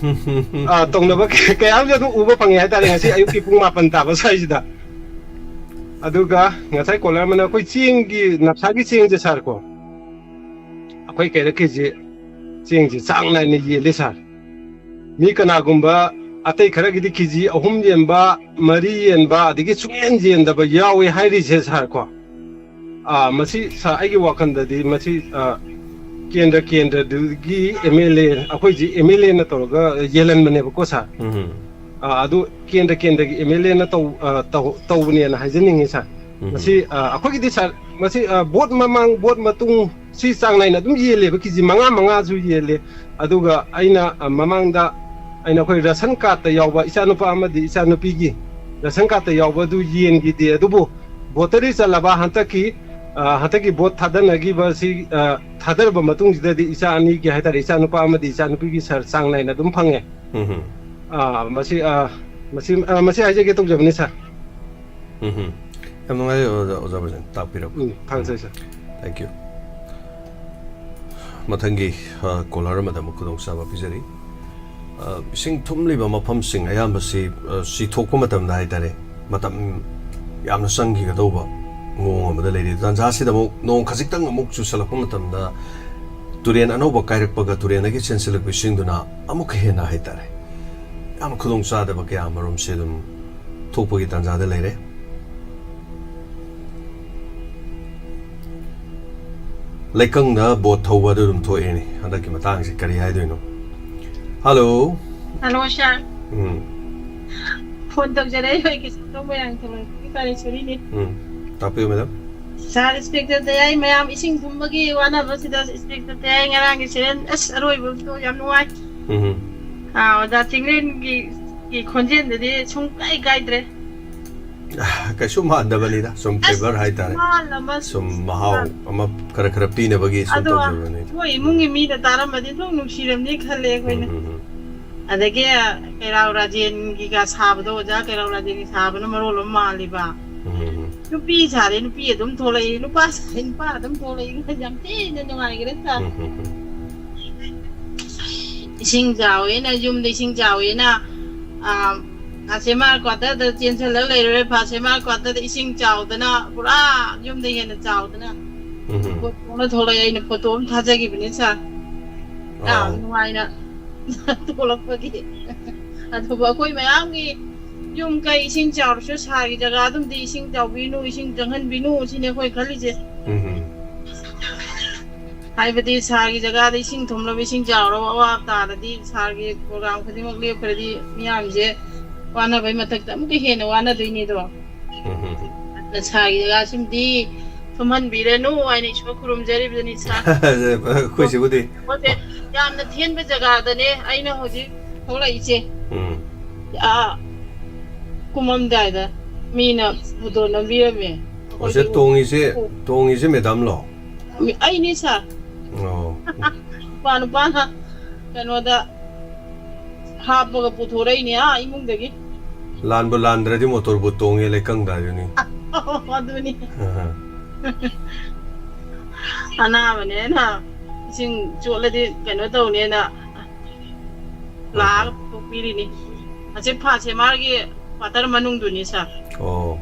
ꯑ, ꯇꯧꯅꯕ ꯀꯌꯥ ꯑꯃꯁꯨ ꯑꯗꯨꯝ ꯎꯕ ꯐꯪꯉꯦ ꯍꯥꯏꯇꯥꯔꯦ, ꯉꯁꯤ ꯑꯌꯨꯛꯀꯤ ꯄꯨꯡ ꯃꯥꯄꯟ ꯇꯥꯕ ꯁ꯭ꯋꯥꯏꯁꯤꯗ꯫ ꯑꯗꯨꯒ ꯉꯁꯥꯏ ꯀꯣꯂꯔ ꯑꯃꯅ ꯑꯩꯈꯣꯏ ꯆꯦꯡꯒꯤ, ꯅꯞꯁꯥꯒꯤ ꯆꯦꯡꯁꯦ, ꯁꯥꯔ, ꯀꯣ, ꯑꯩꯈꯣꯏ ꯀꯩꯔꯛꯀꯤꯁꯦ ꯆꯦꯡꯁꯦ ꯆꯥꯡ ꯅꯥꯏꯅ ꯌꯦꯜꯂꯦ, ꯁꯥꯔ꯫ ꯃꯤ ꯀꯅꯥꯒꯨꯝꯕ ꯑꯇꯩ ꯈꯔꯒꯤꯗꯤ ꯀꯦ ꯖꯤ ꯑꯍꯨꯝ ꯌꯦꯟꯕ, ꯃꯔꯤ ꯌꯦꯟꯕ, ꯑꯗꯒꯤ ꯁꯨꯡꯌꯦꯟ ꯌꯦꯟꯗꯕ ꯌꯥꯎꯋꯦ ꯍꯥꯏꯔꯤꯁꯦ, ꯁꯥꯔ, ꯀꯣ꯫ ꯑꯥ, ꯃꯁꯤ, ꯁꯥꯔ, ꯑꯩꯒꯤ ꯋꯥꯈꯜꯗꯗꯤ ꯃꯁꯤ, ꯑꯥ, ꯀꯦꯟꯗ꯭ꯔ ꯀꯦꯟꯗ꯭ꯔꯗꯨꯒꯤ ꯑꯦꯝ ꯑꯦꯜ ꯑꯦ, ꯑꯩꯈꯣꯏꯁꯤ ꯑꯦꯝ ꯑꯦꯜ ꯑꯦꯅ ꯇꯧꯔꯒ ꯌꯦꯜꯍꯟꯕꯅꯦꯕꯀꯣ, ꯁꯥꯔ꯫ ꯎꯝ ꯑꯥ, ꯑꯗꯨ ꯀꯦꯟꯗ꯭ꯔ ꯀꯦꯟꯗ꯭ꯔꯒꯤ ꯑꯦꯝ ꯑꯦꯜ ꯑꯦꯅ ꯇꯧ-, ꯑꯥ, ꯇꯧ-, ꯇꯧꯕꯅꯦꯅ ꯍꯥꯏꯖꯅꯤꯡꯉꯤ, ꯁꯥꯔ꯫ ꯎꯝ ꯃꯁꯤ, ꯑꯥ, ꯑꯩꯈꯣꯏꯒꯤꯗꯤ, ꯁꯥꯔ, ꯃꯁꯤ, ꯑꯥ, ꯚꯣꯠ ꯃꯃꯥꯡ, ꯚꯣꯠ ꯃꯇꯨꯡ, ꯁꯤ ꯆꯥꯡ ꯅꯥꯏꯅ ꯑꯗꯨꯝ ꯌꯦꯜꯂꯦꯕ, ꯀꯦ ꯖꯤ ꯃꯉꯥ ꯃꯉꯥꯁꯨ ꯌꯦꯜꯂꯦ꯫ ꯑꯗꯨꯒ ꯑꯩꯅ, ꯑꯥ, ꯃꯃꯥꯡꯗ ꯑꯩꯅ ꯑꯩꯈꯣꯏ ꯔꯦꯁꯟ ꯀꯥꯔꯠꯇ ꯌꯥꯎꯕ ꯏꯆꯥꯅꯨꯄꯥ ꯑꯃꯗꯤ ꯏꯆꯥꯅꯨꯄꯤꯒꯤ ꯔꯦꯁꯟ ꯀꯥꯔꯠꯇ ꯌꯥꯎꯕꯗꯨ ꯌꯦꯟꯈꯤꯗꯦ, ꯑꯗꯨꯕꯨ ꯚꯣꯇꯔꯤ ꯆꯜꯂꯕ ꯍꯟꯗꯛꯀꯤ, ꯑꯥ, ꯍꯟꯗꯛꯀꯤ ꯚꯣꯠ ꯊꯥꯗꯅꯈꯤꯕꯁꯤ, ꯑꯥ, ꯊꯥꯗꯔꯕ ꯃꯇꯨꯡꯁꯤꯗꯗꯤ ꯏꯆꯥ ꯑꯅꯤꯒꯤ ꯍꯥꯏꯇꯥꯔꯦ, ꯏꯆꯥꯅꯨꯄꯥ ꯑꯃꯗꯤ ꯏꯆꯥꯅꯨꯄꯤꯒꯤ, ꯁꯥꯔ, ꯆꯥꯡ ꯅꯥꯏꯅ ꯑꯗꯨꯝ ꯐꯪꯉꯦ꯫ ꯎꯝ ꯑꯥ, ꯃꯁꯤ, ꯑꯥ, ꯃꯁꯤ, ꯑꯥ, ꯃꯁꯤ ꯍꯥꯏꯖꯒꯦ ꯇꯧꯖꯕꯅꯤ, ꯁꯥꯔ꯫ ꯎꯝ ꯌꯥꯝ ꯅꯨꯡꯉꯥꯏꯔꯦ ꯑꯣꯖꯥ, ꯑꯣꯖꯥ ꯕ꯭ꯔꯖꯦꯟ, ꯇꯥꯛꯄꯤꯔꯕ꯫ ꯎꯝ, ꯊꯥꯒꯠꯆꯔꯤ, ꯁꯥꯔ꯫ Thank you. ꯃꯊꯪꯒꯤ, ꯑ, ꯀꯣꯂꯔ ꯑꯃꯗ ꯑꯃꯨꯛ ꯈꯨꯗꯣꯡꯆꯥꯕ ꯄꯤꯖꯔꯤ꯫ ꯑ, ꯏꯁꯤꯡ ꯊꯨꯝꯂꯤꯕ ꯃꯐꯝꯁꯤꯡ ꯑꯌꯥꯝꯕꯁꯤ, ꯑ, ꯁꯤ ꯊꯣꯛꯄ ꯃꯇꯝꯗ ꯍꯥꯏꯇꯥꯔꯦ, ꯃꯇꯝ ꯌꯥꯝꯅ ꯆꯪꯈꯤꯒꯗꯧꯕ ꯃꯑꯣꯡ ꯑꯃꯗ ꯂꯩꯔꯤ꯫ ꯇꯥꯟꯖꯥꯁꯤꯗ ꯑꯃꯨꯛ ꯅꯣꯡ ꯈꯖꯤꯛꯇꯪ ꯑꯃꯨꯛ ꯆꯨꯁꯜꯂꯛꯄ ꯃꯇꯝꯗ ꯇꯨꯔꯦꯟ ꯑꯅꯧꯕ ꯀꯥꯏꯔꯛꯄꯒ ꯇꯨꯔꯦꯟꯗꯒꯤ ꯆꯦꯟꯁꯤꯜꯂꯛꯄ ꯏꯁꯤꯡꯗꯨꯅ ꯑꯃꯨꯛꯀ ꯍꯦꯟꯅ ꯍꯥꯏꯇꯥꯔꯦ, ꯌꯥꯝ ꯈꯨꯗꯣꯡ ꯆꯥꯗꯕ ꯀꯌꯥ ꯑꯃꯔꯣꯝꯁꯦ ꯑꯗꯨꯝ ꯊꯣꯛꯄꯒꯤ ꯇꯥꯟꯖꯥꯗ ꯂꯩꯔꯦ꯫ ꯂꯩꯀꯪꯗ ꯕꯣꯠ ꯊꯧꯕ ꯑꯗꯨ ꯑꯗꯨꯝ ꯊꯣꯛꯑꯦꯅꯦ ꯍꯟꯗꯛꯀꯤ ꯃꯇꯥꯡꯁꯦ, ꯀꯔꯤ ꯍꯥꯏꯗꯣꯏꯅꯣ? ꯍꯜꯂꯣ꯫ ꯍꯜꯂꯣ, ꯁꯥꯔ꯫ ꯎꯝ ꯐꯣꯟ ꯇꯧꯖꯔꯛꯏ, ꯑꯩꯈꯣꯏ ꯀꯩꯁꯥꯝꯊꯣꯡ ꯃꯣꯏꯔꯥꯡꯊꯦꯝ ꯄꯥꯂꯦꯁꯣꯔꯤꯅꯤ꯫ ꯎꯝ ꯇꯥꯛꯄꯤꯌꯨ, ꯃꯦꯗꯥꯝ꯫ ꯁꯥꯔ, ꯏꯟꯁꯄꯦꯛꯇꯔ ꯇꯌꯥꯏ ꯃꯌꯥꯝ ꯏꯁꯤꯡ ꯊꯨꯝꯕꯒꯤ ꯋꯥꯅꯕꯁꯤꯗ ꯏꯟꯁꯄꯦꯛꯇꯔ ꯇꯌꯥꯏ ꯉꯔꯥꯡꯒꯤ ꯁꯦꯔꯦꯟ, ꯑꯁ, ꯑꯔꯣꯏꯕꯗꯣ ꯌꯥꯝ ꯅꯨꯡꯉꯥꯏ꯫ ꯎꯝ ꯑꯥ, ꯑꯣꯖꯥ ꯆꯤꯡꯂꯦꯟꯒꯤ ꯒꯤ ꯈꯣꯟꯖꯦꯜꯗꯨꯗꯤ ꯁꯨꯡ ꯀꯥꯏ ꯀꯥꯏꯗ꯭ꯔꯦ꯫ ꯀꯩꯁꯨ ꯃꯥꯟꯗꯕꯅꯤꯗ, ꯁꯨꯝ ꯑꯁ, flavor ꯍꯥꯏꯇꯥꯔꯦ꯫ ꯃꯥꯜꯂ ꯑꯃ ꯁꯨꯝ ꯃꯍꯥꯎ ꯑꯃ ꯈꯔ ꯈꯔ ꯄꯤꯅꯕꯒꯤ ꯁꯨꯝ ꯑꯗꯣ ꯇꯧꯖꯕꯅꯤ꯫ ꯑꯩꯈꯣꯏ ꯏꯃꯨꯡꯒꯤ ꯃꯤꯅ ꯇꯥꯔꯝꯃꯗꯤ ꯑꯗꯨꯝ ꯅꯨꯡꯁꯤꯔꯝꯅꯤ ꯈꯜꯂꯦ ꯑꯩꯈꯣꯏꯅ꯫ ꯎꯝ, ꯎꯝ, ꯎꯝ꯫ ꯑꯗꯒꯤ ꯀꯩꯔꯥꯎ ꯔꯥꯖꯦꯟꯒꯤꯒ ꯁꯥꯕꯗꯣ, ꯑꯣꯖꯥ ꯀꯩꯔꯥꯎ ꯔꯥꯖꯦꯟꯒꯤ ꯁꯥꯕꯅ ꯃꯔꯣꯜ ꯑꯃ ꯃꯥꯜꯂꯤꯕ꯫ ꯎꯝ, ꯎꯝ, ꯎꯝ꯫ ꯅꯨꯄꯤ ꯁꯥꯔꯦ, ꯅꯨꯄꯤ ꯑꯗꯨꯝ ꯊꯣꯛꯂꯛꯏ, ꯅꯨꯄꯥ ꯁꯥꯔꯦ, ꯅꯨꯄꯥ ꯑꯗꯨꯝ ꯊꯣꯛꯂꯛꯏ꯫ ꯌꯥꯝ ꯊꯤꯅ ꯅꯨꯡꯉꯥꯏꯈ꯭ꯔꯦ ꯁꯥꯔ꯫ ꯎꯝ, ꯎꯝ, ꯎꯝ꯫ ꯏꯁꯤꯡ ꯆꯥꯎꯋꯦꯅ, ꯌꯨꯝꯗ ꯏꯁꯤꯡ ꯆꯥꯎꯋꯦꯅ, ꯑꯥ, ꯐꯥꯁꯦꯃꯥ quarter ꯗ ꯆꯦꯟꯁꯤꯜꯂꯒ ꯂꯩꯔꯨꯔꯦ꯫ ꯐꯥꯁꯦꯃꯥ quarter ꯗ ꯏꯁꯤꯡ ꯆꯥꯎꯗꯅ, ꯄꯨꯔꯥ ꯌꯨꯝꯗ ꯍꯦꯟꯅ ꯆꯥꯎꯗꯅ ꯎꯝ, ꯎꯝ꯫ ꯄꯣꯠ ꯊꯣꯛꯅ ꯊꯣꯛꯂꯛꯑꯦ꯫ ꯑꯩꯅ photo ꯑꯃ ꯊꯥꯖꯈꯤꯕꯅꯤ ꯁꯥꯔ꯫ ꯌꯥꯝ ꯑꯣ꯫ ꯅꯨꯡꯉꯥꯏꯅ ꯊꯣꯛꯂꯛꯄꯒꯤ꯫ ꯑꯗꯨꯕꯨ ꯑꯩꯈꯣꯏ ꯃꯌꯥꯝꯒꯤ ꯌꯨꯝ ꯀꯩ ꯏꯁꯤꯡ ꯆꯥꯎꯔꯁꯨ ꯁꯥꯔꯒꯤ ꯖꯒꯥꯗꯨꯝꯗꯤ ꯏꯁꯤꯡ ꯆꯥꯎꯕꯤꯅꯨ, ꯏꯁꯤꯡ ꯆꯪꯍꯟꯕꯤꯅꯨ ꯁꯤꯅꯦ ꯑꯩꯈꯣꯏ ꯈꯜꯂꯤꯁꯦ꯫ ꯎꯝ, ꯎꯝ꯫ ꯍꯥꯏꯕꯗꯤ ꯁꯥꯔꯒꯤ ꯖꯒꯥꯗ ꯏꯁꯤꯡ ꯊꯨꯝꯂꯕ, ꯏꯁꯤꯡ ꯆꯥꯎꯔꯕ, ꯑꯋꯥꯕ ꯇꯥꯔꯗꯤ ꯁꯥꯔꯒꯤ program ꯈꯨꯗꯤꯡꯃꯛ ꯂꯦꯞꯈ꯭ꯔꯗꯤ ꯃꯤꯌꯥꯝꯁꯦ ꯋꯥꯅꯕꯩ ꯃꯊꯛꯇ ꯑꯃꯨꯛꯀ ꯍꯦꯟꯅ ꯋꯥꯅꯗꯣꯏꯅꯤꯗꯣ꯫ ꯎꯝ, ꯎꯝ, ꯎꯝ꯫ ꯑꯗꯨꯅ ꯁꯥꯔꯒꯤ ꯖꯒꯥꯁꯤꯃꯗꯤ ꯊꯨꯝꯍꯟꯕꯤꯔꯅꯨ ꯍꯥꯏꯅ ꯏꯁꯣꯔ ꯈꯨꯔꯨꯝꯖꯔꯤꯕꯅꯤ ꯁꯥꯔ꯫ ꯑꯩꯈꯣꯏ ꯁꯤꯕꯨꯗꯤ꯫ ꯄꯣꯠꯁꯦ ꯌꯥꯝꯅ ꯊꯦꯟꯕ ꯖꯒꯥꯗꯅꯦ ꯑꯩꯅ ꯍꯧꯖꯤꯛ ꯊꯣꯛꯂꯛꯏꯁꯦ꯫ ꯎꯝ꯫ ꯑꯥ, ꯀꯨꯝꯃꯝꯗꯥꯏꯗ ꯃꯤꯅ photo ꯅꯝꯕꯤꯔꯝꯃꯦ꯫ ꯑꯣ, ꯁꯦ ꯑꯩꯈꯣꯏꯗꯤ ꯇꯣꯡꯉꯤꯁꯦ, ꯎ- ꯇꯣꯡꯉꯤꯁꯦ madam ꯂꯣ? ꯑꯩꯅꯤ ꯁꯥꯔ꯫ ꯑꯣ꯫ ꯅꯨꯄꯥ, ꯅꯨꯄꯥꯅ ꯀꯩꯅꯣꯗ ꯍꯥꯞꯄꯒ ꯄꯨꯊꯣꯔꯛꯏꯅꯦ, ꯑꯥ, ꯏꯃꯨꯡꯗꯒꯤ꯫ ꯂꯥꯟꯕꯨ ꯂꯥꯟꯗ꯭ꯔꯗꯤ motor boat ꯇꯣꯡꯉꯦ ꯂꯩꯀꯪꯗ ꯍꯥꯏꯗꯨꯅꯤ꯫ ꯑꯗꯨꯅꯤ꯫ ꯑꯍ꯫ ꯑꯅꯥꯕꯅꯦꯅ ꯏꯁꯤꯡ ꯆꯣꯠꯂꯗꯤ ꯀꯩꯅꯣ ꯇꯧꯅꯦꯅ ꯍꯣꯏ, ꯂꯥꯛꯑꯒ ꯍꯣꯏ꯫ ꯄꯨꯊꯣꯛꯄꯤꯔꯤꯅꯤ꯫ ꯑꯁꯤ ꯐꯥꯁꯦꯃꯥꯔꯒꯤ quarter ꯃꯅꯨꯡꯗꯨꯅꯤ ꯁꯥꯔ꯫ ꯑꯣ꯫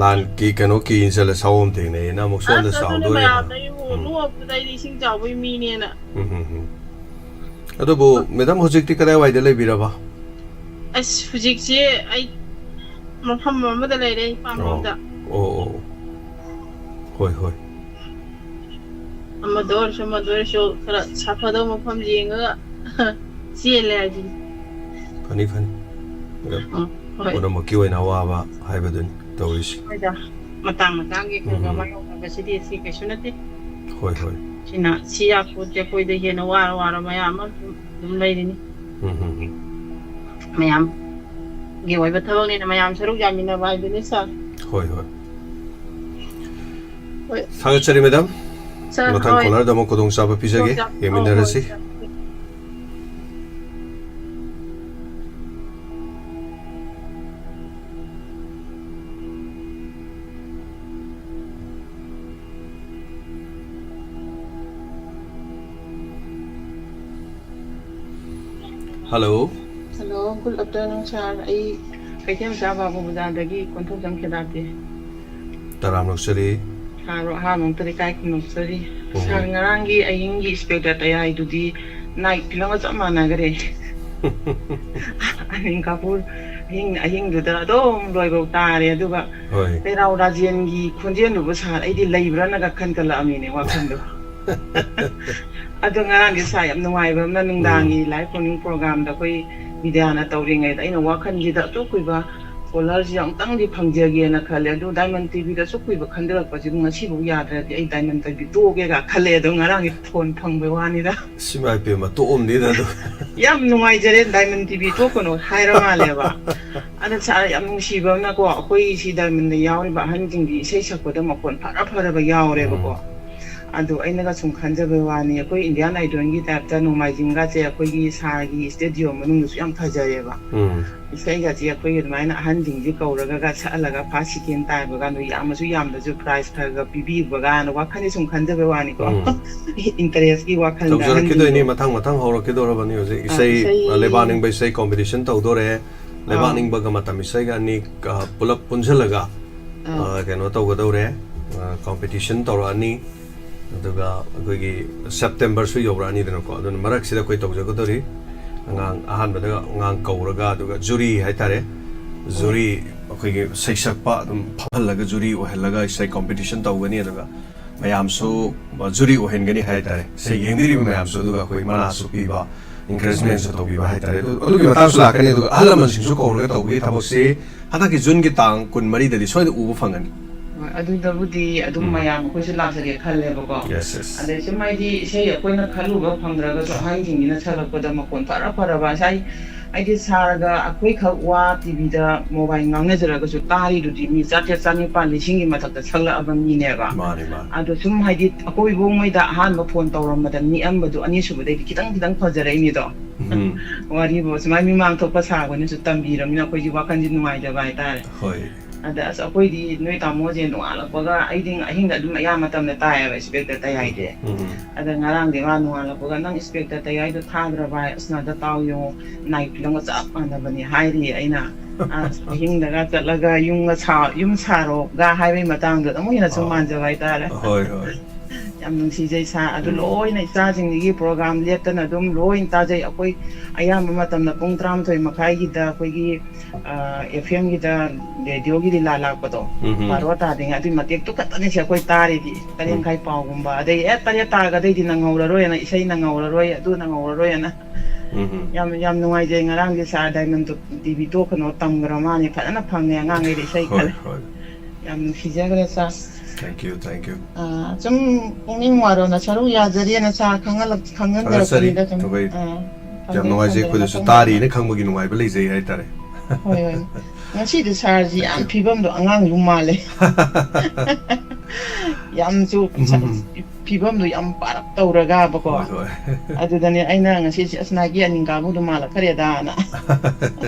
ꯂꯥꯟꯒꯤ ꯀꯩꯅꯣ ꯀꯤ ꯏꯟꯁꯤꯜꯂ ꯁꯥꯑꯣꯝ ꯊꯦꯡꯅꯩꯌꯦꯅ ꯑꯃꯨꯛ ꯁꯣꯝꯗ ꯑꯁ, ꯑꯗꯨꯅ ꯁꯥꯎꯗꯣꯔꯦꯅ꯫ ꯃꯌꯥꯝꯗ ꯑꯩꯕꯨ ꯎꯝ꯫ ꯅꯣꯛꯄꯗ ꯑꯩꯗꯤ ꯏꯁꯤꯡ ꯆꯥꯎꯕꯒꯤ ꯃꯤꯅꯦꯅ꯫ ꯎꯝ, ꯎꯝ, ꯎꯝ꯫ ꯑꯗꯨꯕꯨ madam ꯍꯧꯖꯤꯛꯇꯤ ꯀꯗꯥꯏꯋꯥꯏꯗ ꯂꯩꯕꯤꯔꯕ? ꯑꯁ, ꯍꯧꯖꯤꯛꯁꯦ ꯑꯩ ꯃꯐꯝ ꯑꯃꯗ ꯂꯩꯔꯦ, ꯑꯣ꯫ ꯏꯄꯥꯝꯂꯣꯝꯗ꯫ ꯑꯣ, ꯑꯣ, ꯑꯣ꯫ ꯍꯣꯏ, ꯍꯣꯏ꯫ ꯑꯃꯗ ꯑꯣꯏꯔꯁꯨ, ꯑꯃꯗ ꯑꯣꯏꯔꯁꯨ ꯈꯔ ꯁꯥꯐꯗꯧꯕ ꯃꯐꯝ ꯌꯦꯡꯉꯒ ꯆꯦꯜꯂꯦ ꯍꯥꯏꯗꯨꯅꯤ꯫ ꯐꯅꯤ, ꯐꯅꯤ꯫ ꯑꯗꯣ ꯎꯝ, ꯍꯣꯏ꯫ ꯄꯨꯝꯅꯃꯛꯀꯤ ꯑꯣꯏꯅ ꯑꯋꯥꯕ ꯍꯥꯏꯕꯗꯨꯅꯤ ꯇꯧꯔꯤꯁꯤ꯫ ꯍꯣꯏꯗ, ꯃꯇꯥꯡ ꯃꯇꯥꯡꯒꯤ ꯈꯔ ꯈꯔ ꯎꯝ꯫ ꯃꯥꯌꯣꯛꯅꯕꯁꯤꯗꯤ ꯁꯤ ꯀꯩꯁꯨ ꯅꯠꯇꯦ꯫ ꯍꯣꯏ, ꯍꯣꯏ꯫ ꯁꯤꯅ ꯁꯤ ꯌꯥꯄꯣꯠꯇꯦ, ꯑꯩꯈꯣꯏꯗ ꯍꯦꯟꯅ ꯋꯥꯔ ꯋꯥꯔ ꯃꯌꯥꯝ ꯑꯃ ꯑꯗꯨꯝ, ꯑꯗꯨꯝ ꯂꯩꯔꯤꯅꯤ꯫ ꯎꯝ, ꯎꯝ, ꯎꯝ꯫ ꯃꯌꯥꯝ ꯒꯤ ꯑꯣꯏꯕ ꯊꯕꯛꯅꯤꯅ ꯃꯌꯥꯝ ꯁꯔꯨꯛ ꯌꯥꯃꯤꯟꯅꯕ ꯍꯥꯏꯗꯨꯅꯤ, ꯁꯥꯔ꯫ ꯍꯣꯏ, ꯍꯣꯏ꯫ ꯍꯣꯏ꯫ ꯊꯥꯒꯠꯆꯔꯤ, ꯃꯦꯗꯥꯝ꯫ ꯁꯥꯔ, ꯃꯊꯪ ꯍꯣꯏ꯫ ꯀꯣꯂꯔꯗ ꯑꯃꯨꯛ ꯈꯨꯗꯣꯡꯆꯥꯕ ꯄꯤꯖꯒꯦ꯫ ꯈꯨꯗꯣꯡꯆꯥ-, ꯑꯧ, ꯌꯦꯡꯃꯤꯟꯅꯔꯁꯤ꯫ ꯍꯣꯏ, ꯁꯥꯔ꯫ ꯍꯜꯂꯣ꯫ ꯍꯜꯂꯣ, ꯒꯨꯗ ꯑꯐꯇꯔꯅꯨꯟ, ꯁꯥꯔ꯫ ꯑꯩ ꯀꯩꯊꯦꯜ ꯃꯆꯥ ꯕꯥꯕꯨ ꯕꯖꯥꯔꯗꯒꯤ ꯀꯣꯟꯊꯧꯖꯝ ꯈꯦꯗꯥꯞꯇꯦ꯫ ꯇꯔꯥꯝ ꯅꯣꯛꯆꯔꯤ꯫ ꯁꯥꯔ, ꯑꯍꯥꯟꯕ ꯑꯝꯇꯗꯤ ꯏꯀꯥꯏ ꯈꯨꯝꯅꯣꯛꯆꯔꯤ꯫ ꯎꯝ꯫ ꯁꯥꯔ, ꯉꯔꯥꯡꯒꯤ ꯑꯍꯤꯡꯒꯤ ꯏꯁꯄꯦꯛꯇꯔ ꯇꯌꯥꯏꯗꯨꯗꯤ ꯅꯥꯏꯠ ꯐꯤꯂꯝꯒ ꯆꯞ ꯃꯥꯟꯅꯈ꯭ꯔꯦ꯫ ꯑꯅꯤꯜ ꯀꯥꯄꯨꯔ ꯑꯍꯤꯡ, ꯑꯍꯤꯡꯗꯨꯗ ꯑꯗꯨꯝ ꯂꯣꯏꯐꯧ ꯇꯥꯔꯦ꯫ ꯑꯗꯨꯒ ꯍꯣꯏ꯫ ꯆꯩꯔꯥꯎ ꯔꯥꯖꯦꯟꯒꯤ ꯈꯣꯟꯖꯦꯜꯗꯨꯕꯨ, ꯁꯥꯔ, ꯑꯩꯗꯤ ꯂꯩꯕ꯭ꯔꯥꯅꯒ ꯈꯟꯒꯠꯂꯛꯑꯃꯤꯅꯦ ꯋꯥꯈꯜꯗꯣ꯫ ꯑꯗꯣ ꯉꯔꯥꯡꯗꯤ, ꯁꯥꯔ, ꯌꯥꯝ ꯅꯨꯡꯉꯥꯏꯕ ꯑꯃꯅ ꯅꯨꯡꯗꯥꯡꯒꯤ ꯎꯝ꯫ ꯂꯥꯏꯐ ꯐꯣꯟ ꯄ꯭ꯔꯣꯒ꯭ꯔꯥꯝꯗ ꯑꯩꯈꯣꯏ ꯕꯤꯗ꯭ꯌꯥꯅ ꯇꯧꯔꯤꯉꯩꯗ ꯑꯩꯅ ꯋꯥꯈꯜꯁꯤꯗ ꯑꯁꯨꯛ ꯀꯨꯏꯕ ꯀꯣꯂꯔꯁꯤ ꯑꯃꯨꯛꯇꯪꯗꯤ ꯐꯪꯖꯒꯦꯅ ꯈꯜꯂꯦ꯫ ꯑꯗꯨ ꯗꯥꯏꯃꯟ ꯇꯤꯚꯤꯗ ꯑꯁꯨꯛ ꯀꯨꯏꯕ ꯈꯟꯖꯔꯛꯄꯁꯤꯕꯨ ꯉꯁꯤꯐꯥꯎ ꯌꯥꯗ꯭ꯔꯗꯤ ꯑꯩ ꯗꯥꯏꯃꯟ ꯇꯤꯚꯤ ꯇꯣꯛꯑꯒꯦꯒ ꯈꯜꯂꯦ꯫ ꯑꯗꯣ ꯉꯔꯥꯡꯒꯤ ꯐꯣꯟ ꯐꯪꯕꯩ ꯋꯥꯅꯤꯗ꯫ ꯏꯃꯥ ꯏꯄꯦꯝꯃ, ꯇꯣꯛꯑꯝꯅꯤꯗ ꯑꯗꯨ꯫ ꯌꯥꯝ ꯅꯨꯡꯉꯥꯏꯖꯔꯦ, ꯗꯥꯏꯃꯟ ꯇꯤꯚꯤ ꯇꯣꯛꯀꯅꯣ ꯍꯥꯏꯔ ꯃꯥꯜꯂꯦꯕ꯫ ꯑꯗ ꯁꯥꯔ, ꯌꯥꯝ ꯅꯨꯡꯁꯤꯕ ꯑꯃꯅꯀꯣ, ꯑꯩꯈꯣꯏ ꯁꯤ ꯗꯥꯏꯃꯟꯗ ꯌꯥꯎꯔꯤꯕ ꯑꯍꯟꯁꯤꯡꯗꯤ ꯏꯁꯩ ꯁꯛꯄꯗ ꯃꯈꯣꯟ ꯐꯔ ꯐꯔꯕ ꯌꯥꯎꯔꯦꯕꯀꯣ꯫ ꯎꯝ꯫ ꯑꯗꯣ ꯑꯩꯅꯒ ꯁꯨꯝ ꯈꯟꯖꯕꯩ ꯋꯥꯅꯤ, ꯑꯩꯈꯣꯏ ꯏꯟꯗꯤꯌꯥꯟ ꯑꯥꯏꯗꯣꯜꯒꯤ ꯇꯥꯏꯞꯇ ꯅꯣꯡꯃꯥꯏꯖꯤꯡꯒꯁꯦ ꯑꯩꯈꯣꯏꯒꯤ ꯁꯥꯔꯒꯤ ꯁ꯭ꯇꯦꯗꯤꯌꯝ ꯃꯅꯨꯡꯗꯁꯨ ꯌꯥꯝ ꯐꯖꯩꯌꯦꯕ꯫ ꯎꯝ꯫ ꯏꯁꯩꯒꯁꯦ ꯑꯩꯈꯣꯏꯒꯤ ꯑꯗꯨꯃꯥꯏꯅ ꯑꯍꯟꯁꯤꯡꯁꯦ ꯀꯧꯔꯒ ꯁꯛꯍꯜꯂꯒ ꯐꯥꯔꯁ ꯁꯦꯀꯦꯟ ꯇꯥꯏꯕꯒ, ꯑꯗꯨ ꯌꯥꯝꯃꯁꯨ ꯌꯥꯝꯗꯁꯨ ꯄ꯭ꯔꯥꯏꯖ ꯈꯔ ꯈꯔ ꯄꯤꯕꯤꯕꯒꯅ ꯋꯥꯈꯜꯗꯤ ꯁꯨꯝ ꯈꯟꯖꯕꯩ ꯋꯥꯅꯤꯀꯣ꯫ ꯎꯝ꯫ ꯏꯟꯇꯔꯦꯁꯀꯤ ꯋꯥꯈꯜꯗ ꯇꯧꯖꯔꯛꯈꯤꯗꯣꯏꯅꯤ, ꯑꯍꯟꯁꯤꯡꯗꯣ꯫ ꯃꯊꯪ ꯃꯊꯪ ꯍꯧꯔꯛꯈꯤꯗꯧꯔꯕꯅꯤ ꯍꯧꯖꯤꯛ꯫ ꯑꯥ, ꯏꯁꯩ, ꯏꯁꯩ꯫ ꯑ, ꯂꯩꯕꯥꯛ ꯅꯤꯡꯕ ꯏꯁꯩ ꯀꯣꯝꯄꯤꯇꯤꯁꯟ ꯇꯧꯗꯣꯔꯦ꯫ ꯂꯩꯕꯥꯛ ꯑꯥ꯫ ꯅꯤꯡꯕꯒ ꯃꯇꯝ ꯏꯁꯩꯒ ꯑꯅꯤ, ꯑ, ꯄꯨꯂꯞ ꯄꯨꯟꯁꯤꯜꯂꯒ, ꯑꯥ꯫ ꯑ, ꯀꯩꯅꯣ ꯇꯧꯒꯗꯧꯔꯦ, ꯑ, ꯀꯣꯝꯄꯤꯇꯤꯁꯟ ꯇꯧꯔꯛꯑꯅꯤ꯫ ꯑꯗꯨꯒ ꯑꯩꯈꯣꯏꯒꯤ ꯁꯦꯞꯇꯦꯝꯕꯔꯁꯨ ꯌꯧꯔꯛꯑꯅꯤꯗꯅꯀꯣ, ꯑꯗꯨꯅ ꯃꯔꯛꯁꯤꯗ ꯑꯩꯈꯣꯏ ꯇꯧꯖꯒꯗꯧꯔꯤ꯫ ꯑꯉꯥꯡ ꯑꯍꯥꯟꯕꯗ ꯑꯉꯥꯡ ꯀꯧꯔꯒ, ꯑꯗꯨꯒ ꯖꯨꯔꯤ ꯍꯥꯏꯇꯥꯔꯦ, ꯖꯨꯔꯤ ꯑꯩꯈꯣꯏꯒꯤ ꯁꯩꯁꯛꯄ ꯑꯗꯨꯝ ꯐꯝꯍꯜꯂꯒ ꯖꯨꯔꯤ ꯑꯣꯏꯍꯜꯂꯒ ꯏꯁꯩ ꯀꯣꯝꯄꯤꯇꯤꯁꯟ ꯇꯧꯒꯅꯤ꯫ ꯑꯗꯨꯒ ꯃꯌꯥꯝꯁꯨ, ꯑ, ꯖꯨꯔꯤ ꯑꯣꯏꯍꯟꯒꯅꯤ ꯍꯥꯏꯇꯥꯔꯦ, ꯏꯁꯩ ꯌꯦꯡꯕꯤꯔꯤꯕ ꯃꯌꯥꯝꯁꯨ꯫ ꯑꯗꯨꯒ ꯑꯩꯈꯣꯏ ꯃꯅꯥꯁꯨ ꯄꯤꯕ, ꯏꯟꯀꯔꯦꯖꯃꯦꯟꯁꯨ ꯇꯧꯕꯤꯕ ꯍꯥꯏꯇꯥꯔꯦ꯫ ꯑꯗꯨ, ꯑꯗꯨꯒꯤ ꯃꯇꯥꯡꯁꯨ ꯂꯥꯛꯀꯅꯤ꯫ ꯑꯗꯨꯒ ꯑꯍꯜ ꯂꯃꯟꯁꯤꯡꯁꯨ ꯀꯧꯔꯒ ꯇꯧꯕꯒꯤ ꯊꯕꯛꯁꯤ ꯍꯟꯗꯛꯀꯤ ꯖꯨꯟꯒꯤ ꯇꯥꯡ ꯀꯨꯟꯃꯔꯤꯗꯗꯤ ꯁꯣꯏꯗꯅ ꯎꯕ ꯐꯪꯒꯅꯤ꯫ ꯍꯣꯏ, ꯑꯗꯨꯗꯕꯨꯗꯤ ꯑꯗꯨꯝ ꯎꯝ꯫ ꯃꯌꯥꯝ ꯑꯩꯈꯣꯏꯁꯨ ꯂꯥꯛꯆꯒꯦ ꯈꯜꯂꯦꯕꯀꯣ꯫ Yes, yes. ꯑꯗꯩ ꯁꯨꯝ ꯍꯥꯏꯗꯤ ꯏꯁꯩ ꯑꯩꯈꯣꯏꯅ ꯈꯜꯂꯨꯕ ꯐꯪꯗ꯭ꯔꯒꯁꯨ ꯑꯍꯟꯁꯤꯡꯁꯤꯅ ꯁꯛꯂꯛꯄꯗ ꯃꯈꯣꯟ ꯐꯔ ꯐꯔꯕ ꯉꯁꯥꯏ ꯑꯩꯗꯤ ꯁꯥꯔꯒ ꯑꯩꯈꯣꯏꯈꯛ ꯋꯥ ꯇꯤꯚꯤꯗ ꯃꯣꯕꯥꯏꯜ ꯉꯥꯡꯅꯖꯔꯒꯁꯨ ꯇꯥꯔꯤꯗꯨꯗꯤ ꯃꯤ ꯆꯥꯇ꯭ꯔꯦꯠ ꯆꯥꯅꯤꯄꯥꯜ ꯂꯤꯁꯤꯡꯒꯤ ꯃꯊꯛꯇ ꯁꯛꯂꯛꯑꯕ ꯃꯤꯅꯦꯕ꯫ ꯃꯥꯅꯤ, ꯃꯥꯅꯤ꯫ ꯑꯗꯣ ꯁꯨꯝ ꯍꯥꯏꯗꯤ ꯑꯩꯈꯣꯏ ꯏꯕꯣꯛꯉꯩꯗ ꯑꯍꯥꯟꯕ ꯐꯣꯟ ꯇꯧꯔꯝꯕꯗ ꯅꯤꯛꯑꯝꯕꯗꯣ ꯑꯅꯤꯁꯨꯕꯗꯩꯗꯤ ꯈꯤꯇꯪ ꯈꯤꯇꯪ ꯐꯖꯔꯛꯏꯅꯤꯗꯣ꯫ ꯎꯝ꯫ ꯋꯥꯔꯤꯕꯨ ꯁꯨꯃꯥꯏꯅ ꯃꯤꯃꯥꯡ ꯊꯣꯛꯄ ꯁꯥꯕꯅꯁꯨ ꯇꯝꯕꯤꯔꯕꯅꯤꯅ ꯑꯩꯈꯣꯏꯗꯤ ꯋꯥꯈꯜꯁꯦ ꯅꯨꯡꯉꯥꯏꯖꯕ ꯍꯥꯏꯇꯥꯔꯦ꯫ ꯍꯣꯏ꯫ ꯑꯗ ꯑꯁ ꯑꯩꯈꯣꯏꯗꯤ ꯅꯣꯏ ꯇꯥꯃꯣꯁꯦ ꯅꯣꯡꯉꯥꯜꯂꯛꯄꯒ ꯑꯩꯗꯤ ꯑꯍꯤꯡꯗ ꯑꯗꯨꯝ ꯑꯌꯥꯝꯕ ꯃꯇꯝꯗ ꯇꯥꯏꯌꯦꯕ ꯏꯁꯄꯦꯛꯇ ꯇꯌꯥꯏꯁꯦ꯫ ꯎꯝ꯫ ꯑꯗ ꯉꯔꯥꯡꯗꯤ ꯃꯥ ꯅꯣꯡꯉꯥꯜꯂꯛꯄꯒ "ꯅꯪ ꯏꯁꯄꯦꯛꯇ ꯇꯌꯥꯏꯗꯣ ꯊꯥꯗ꯭ꯔꯕ ꯍꯥꯏ?" "ꯑꯁ ꯅꯥꯗ ꯇꯥꯎ ꯌꯦꯡꯉꯣ ꯅꯥꯏꯠ ꯐꯤꯂꯝꯒ ꯆꯞ ꯃꯥꯟꯅꯕꯅꯤ" ꯍꯥꯏꯔꯤꯌꯦ꯫ ꯑꯩꯅ ꯑꯁ ꯑꯍꯤꯡꯗꯒ ꯆꯠꯂꯒ ꯌꯨꯝꯒ ꯁꯥ ꯌꯨꯝ ꯁꯥꯔꯣꯒ ꯍꯥꯏꯕꯒꯤ ꯃꯇꯥꯡꯗꯨꯗ ꯑꯃꯨꯛ ꯍꯦꯟꯅ ꯁꯨꯝ ꯑꯥ꯫ ꯃꯥꯟꯖꯕ ꯍꯥꯏꯇꯥꯔꯦ꯫ ꯍꯣꯏ, ꯍꯣꯏ꯫ ꯌꯥꯝ ꯅꯨꯡꯁꯤꯖꯩ ꯁꯥꯔ꯫ ꯑꯗꯨ ꯎꯝ꯫ ꯂꯣꯏꯅ ꯏꯆꯥꯁꯤꯡꯗꯒꯤ ꯄ꯭ꯔꯣꯒꯥꯝ ꯂꯦꯞꯇꯅ ꯑꯗꯨꯝ ꯂꯣꯏꯅ ꯇꯥꯖꯩ꯫ ꯑꯩꯈꯣꯏ ꯑꯌꯥꯝꯕ ꯃꯇꯝꯗ ꯄꯨꯡ ꯇꯔꯥꯃꯥꯊꯣꯏ ꯃꯈꯥꯏꯒꯤꯗ ꯑꯩꯈꯣꯏꯒꯤ, ꯑ, ꯑꯦꯐ ꯑꯦꯝꯒꯤꯗ ꯔꯦꯗꯤꯑꯣꯒꯤ ꯂꯤꯂꯥ ꯂꯥꯛꯄꯗꯣ, ꯎꯝ, ꯎꯝ꯫ ꯕꯥꯔꯣ ꯇꯥꯗ꯭ꯔꯤꯉꯩ ꯑꯗꯨꯒꯤ ꯃꯇꯦꯛꯇꯨ ꯈꯛꯇꯅꯤꯁꯦ ꯑꯩꯈꯣꯏ ꯇꯥꯔꯤꯗꯤ꯫ ꯇꯔꯦꯠ ꯎꯝ꯫ ꯃꯈꯥꯏ ꯄꯥꯎꯒꯨꯝꯕ, ꯑꯗꯩ ꯑꯦ ꯇꯔꯦꯠ ꯇꯥꯔꯒꯗꯩꯗꯤ ꯅꯪꯍꯧꯔꯔꯣꯏꯅ, ꯏꯁꯩ ꯅꯪꯍꯧꯔꯔꯣꯏ, ꯑꯗꯨ ꯅꯪꯍꯧꯔꯔꯣꯏꯅ꯫ ꯎꯝ, ꯎꯝ꯫ ꯌꯥꯝ, ꯌꯥꯝ ꯅꯨꯡꯉꯥꯏꯖꯩ ꯉꯔꯥꯡꯗꯤ ꯁꯥꯔ, ꯗꯥꯏꯃꯟ ꯇꯤꯚꯤ ꯇꯣꯛꯀꯅꯣ ꯇꯝꯈ꯭ꯔ ꯃꯥꯅꯤ, ꯐꯖꯅ ꯐꯪꯉꯦ ꯑꯉꯥꯡꯈꯩꯗ ꯏꯁꯩ ꯍꯣꯏ, ꯈꯜꯂꯦ꯫ ꯍꯣꯏ꯫ ꯌꯥꯝ ꯅꯨꯡꯁꯤꯖꯈ꯭ꯔꯦ ꯁꯥꯔ꯫ Thank you, thank you. ꯑꯥ, ꯁꯨꯝ ꯄꯨꯛꯅꯤꯡ ꯋꯥꯔꯣꯅ ꯁꯔꯨꯛ ꯌꯥꯖꯔꯤꯅ ꯁꯥꯔ ꯈꯪꯍꯜꯂꯛ-, ꯊꯥꯒꯠꯆꯔꯤ꯫ ꯈꯪꯍꯟꯖꯔꯛꯄꯅꯤꯗ ꯁꯨꯝ꯫ ꯊꯧꯒꯩ꯫ ꯑꯥ, ꯌꯥꯝ ꯊꯝꯖꯔꯦ, ꯅꯨꯡꯉꯥꯏꯖꯩ, ꯊꯝꯖꯔꯦ, ꯑꯩꯈꯣꯏꯗꯁꯨ ꯃꯇꯨꯡ ꯇꯥꯔꯤꯅ ꯈꯪꯕꯒꯤ ꯅꯨꯡꯉꯥꯏꯕ ꯂꯩꯖꯩ ꯍꯥꯏꯇꯥꯔꯦ꯫ ꯍꯣꯏ, ꯍꯣꯏ꯫ ꯉꯁꯤꯗꯤ ꯁꯥꯔꯁꯤ ꯌꯥꯝ ꯐꯤꯕꯝꯗꯣ ꯑꯉꯥꯡꯁꯨ ꯃꯥꯜꯂꯦ꯫ ꯌꯥꯝꯁꯨ ꯁꯥ-, ꯎꯝ꯫ ꯐꯤꯕꯝꯗꯣ ꯌꯥꯝ ꯄꯥꯔꯞ ꯇꯧꯔꯒꯕꯀꯣ꯫ ꯍꯣꯏ, ꯍꯣꯏ꯫ ꯑꯗꯨꯗꯅꯦ ꯑꯩꯅ ꯉꯁꯤꯁꯦ, "ꯑꯁ, ꯅꯥꯏꯒꯤ ꯑꯅꯤꯡꯀꯥꯕꯨꯗꯣ ꯃꯥꯜꯂꯛꯈ꯭ꯔꯦꯗꯥꯅ"꯫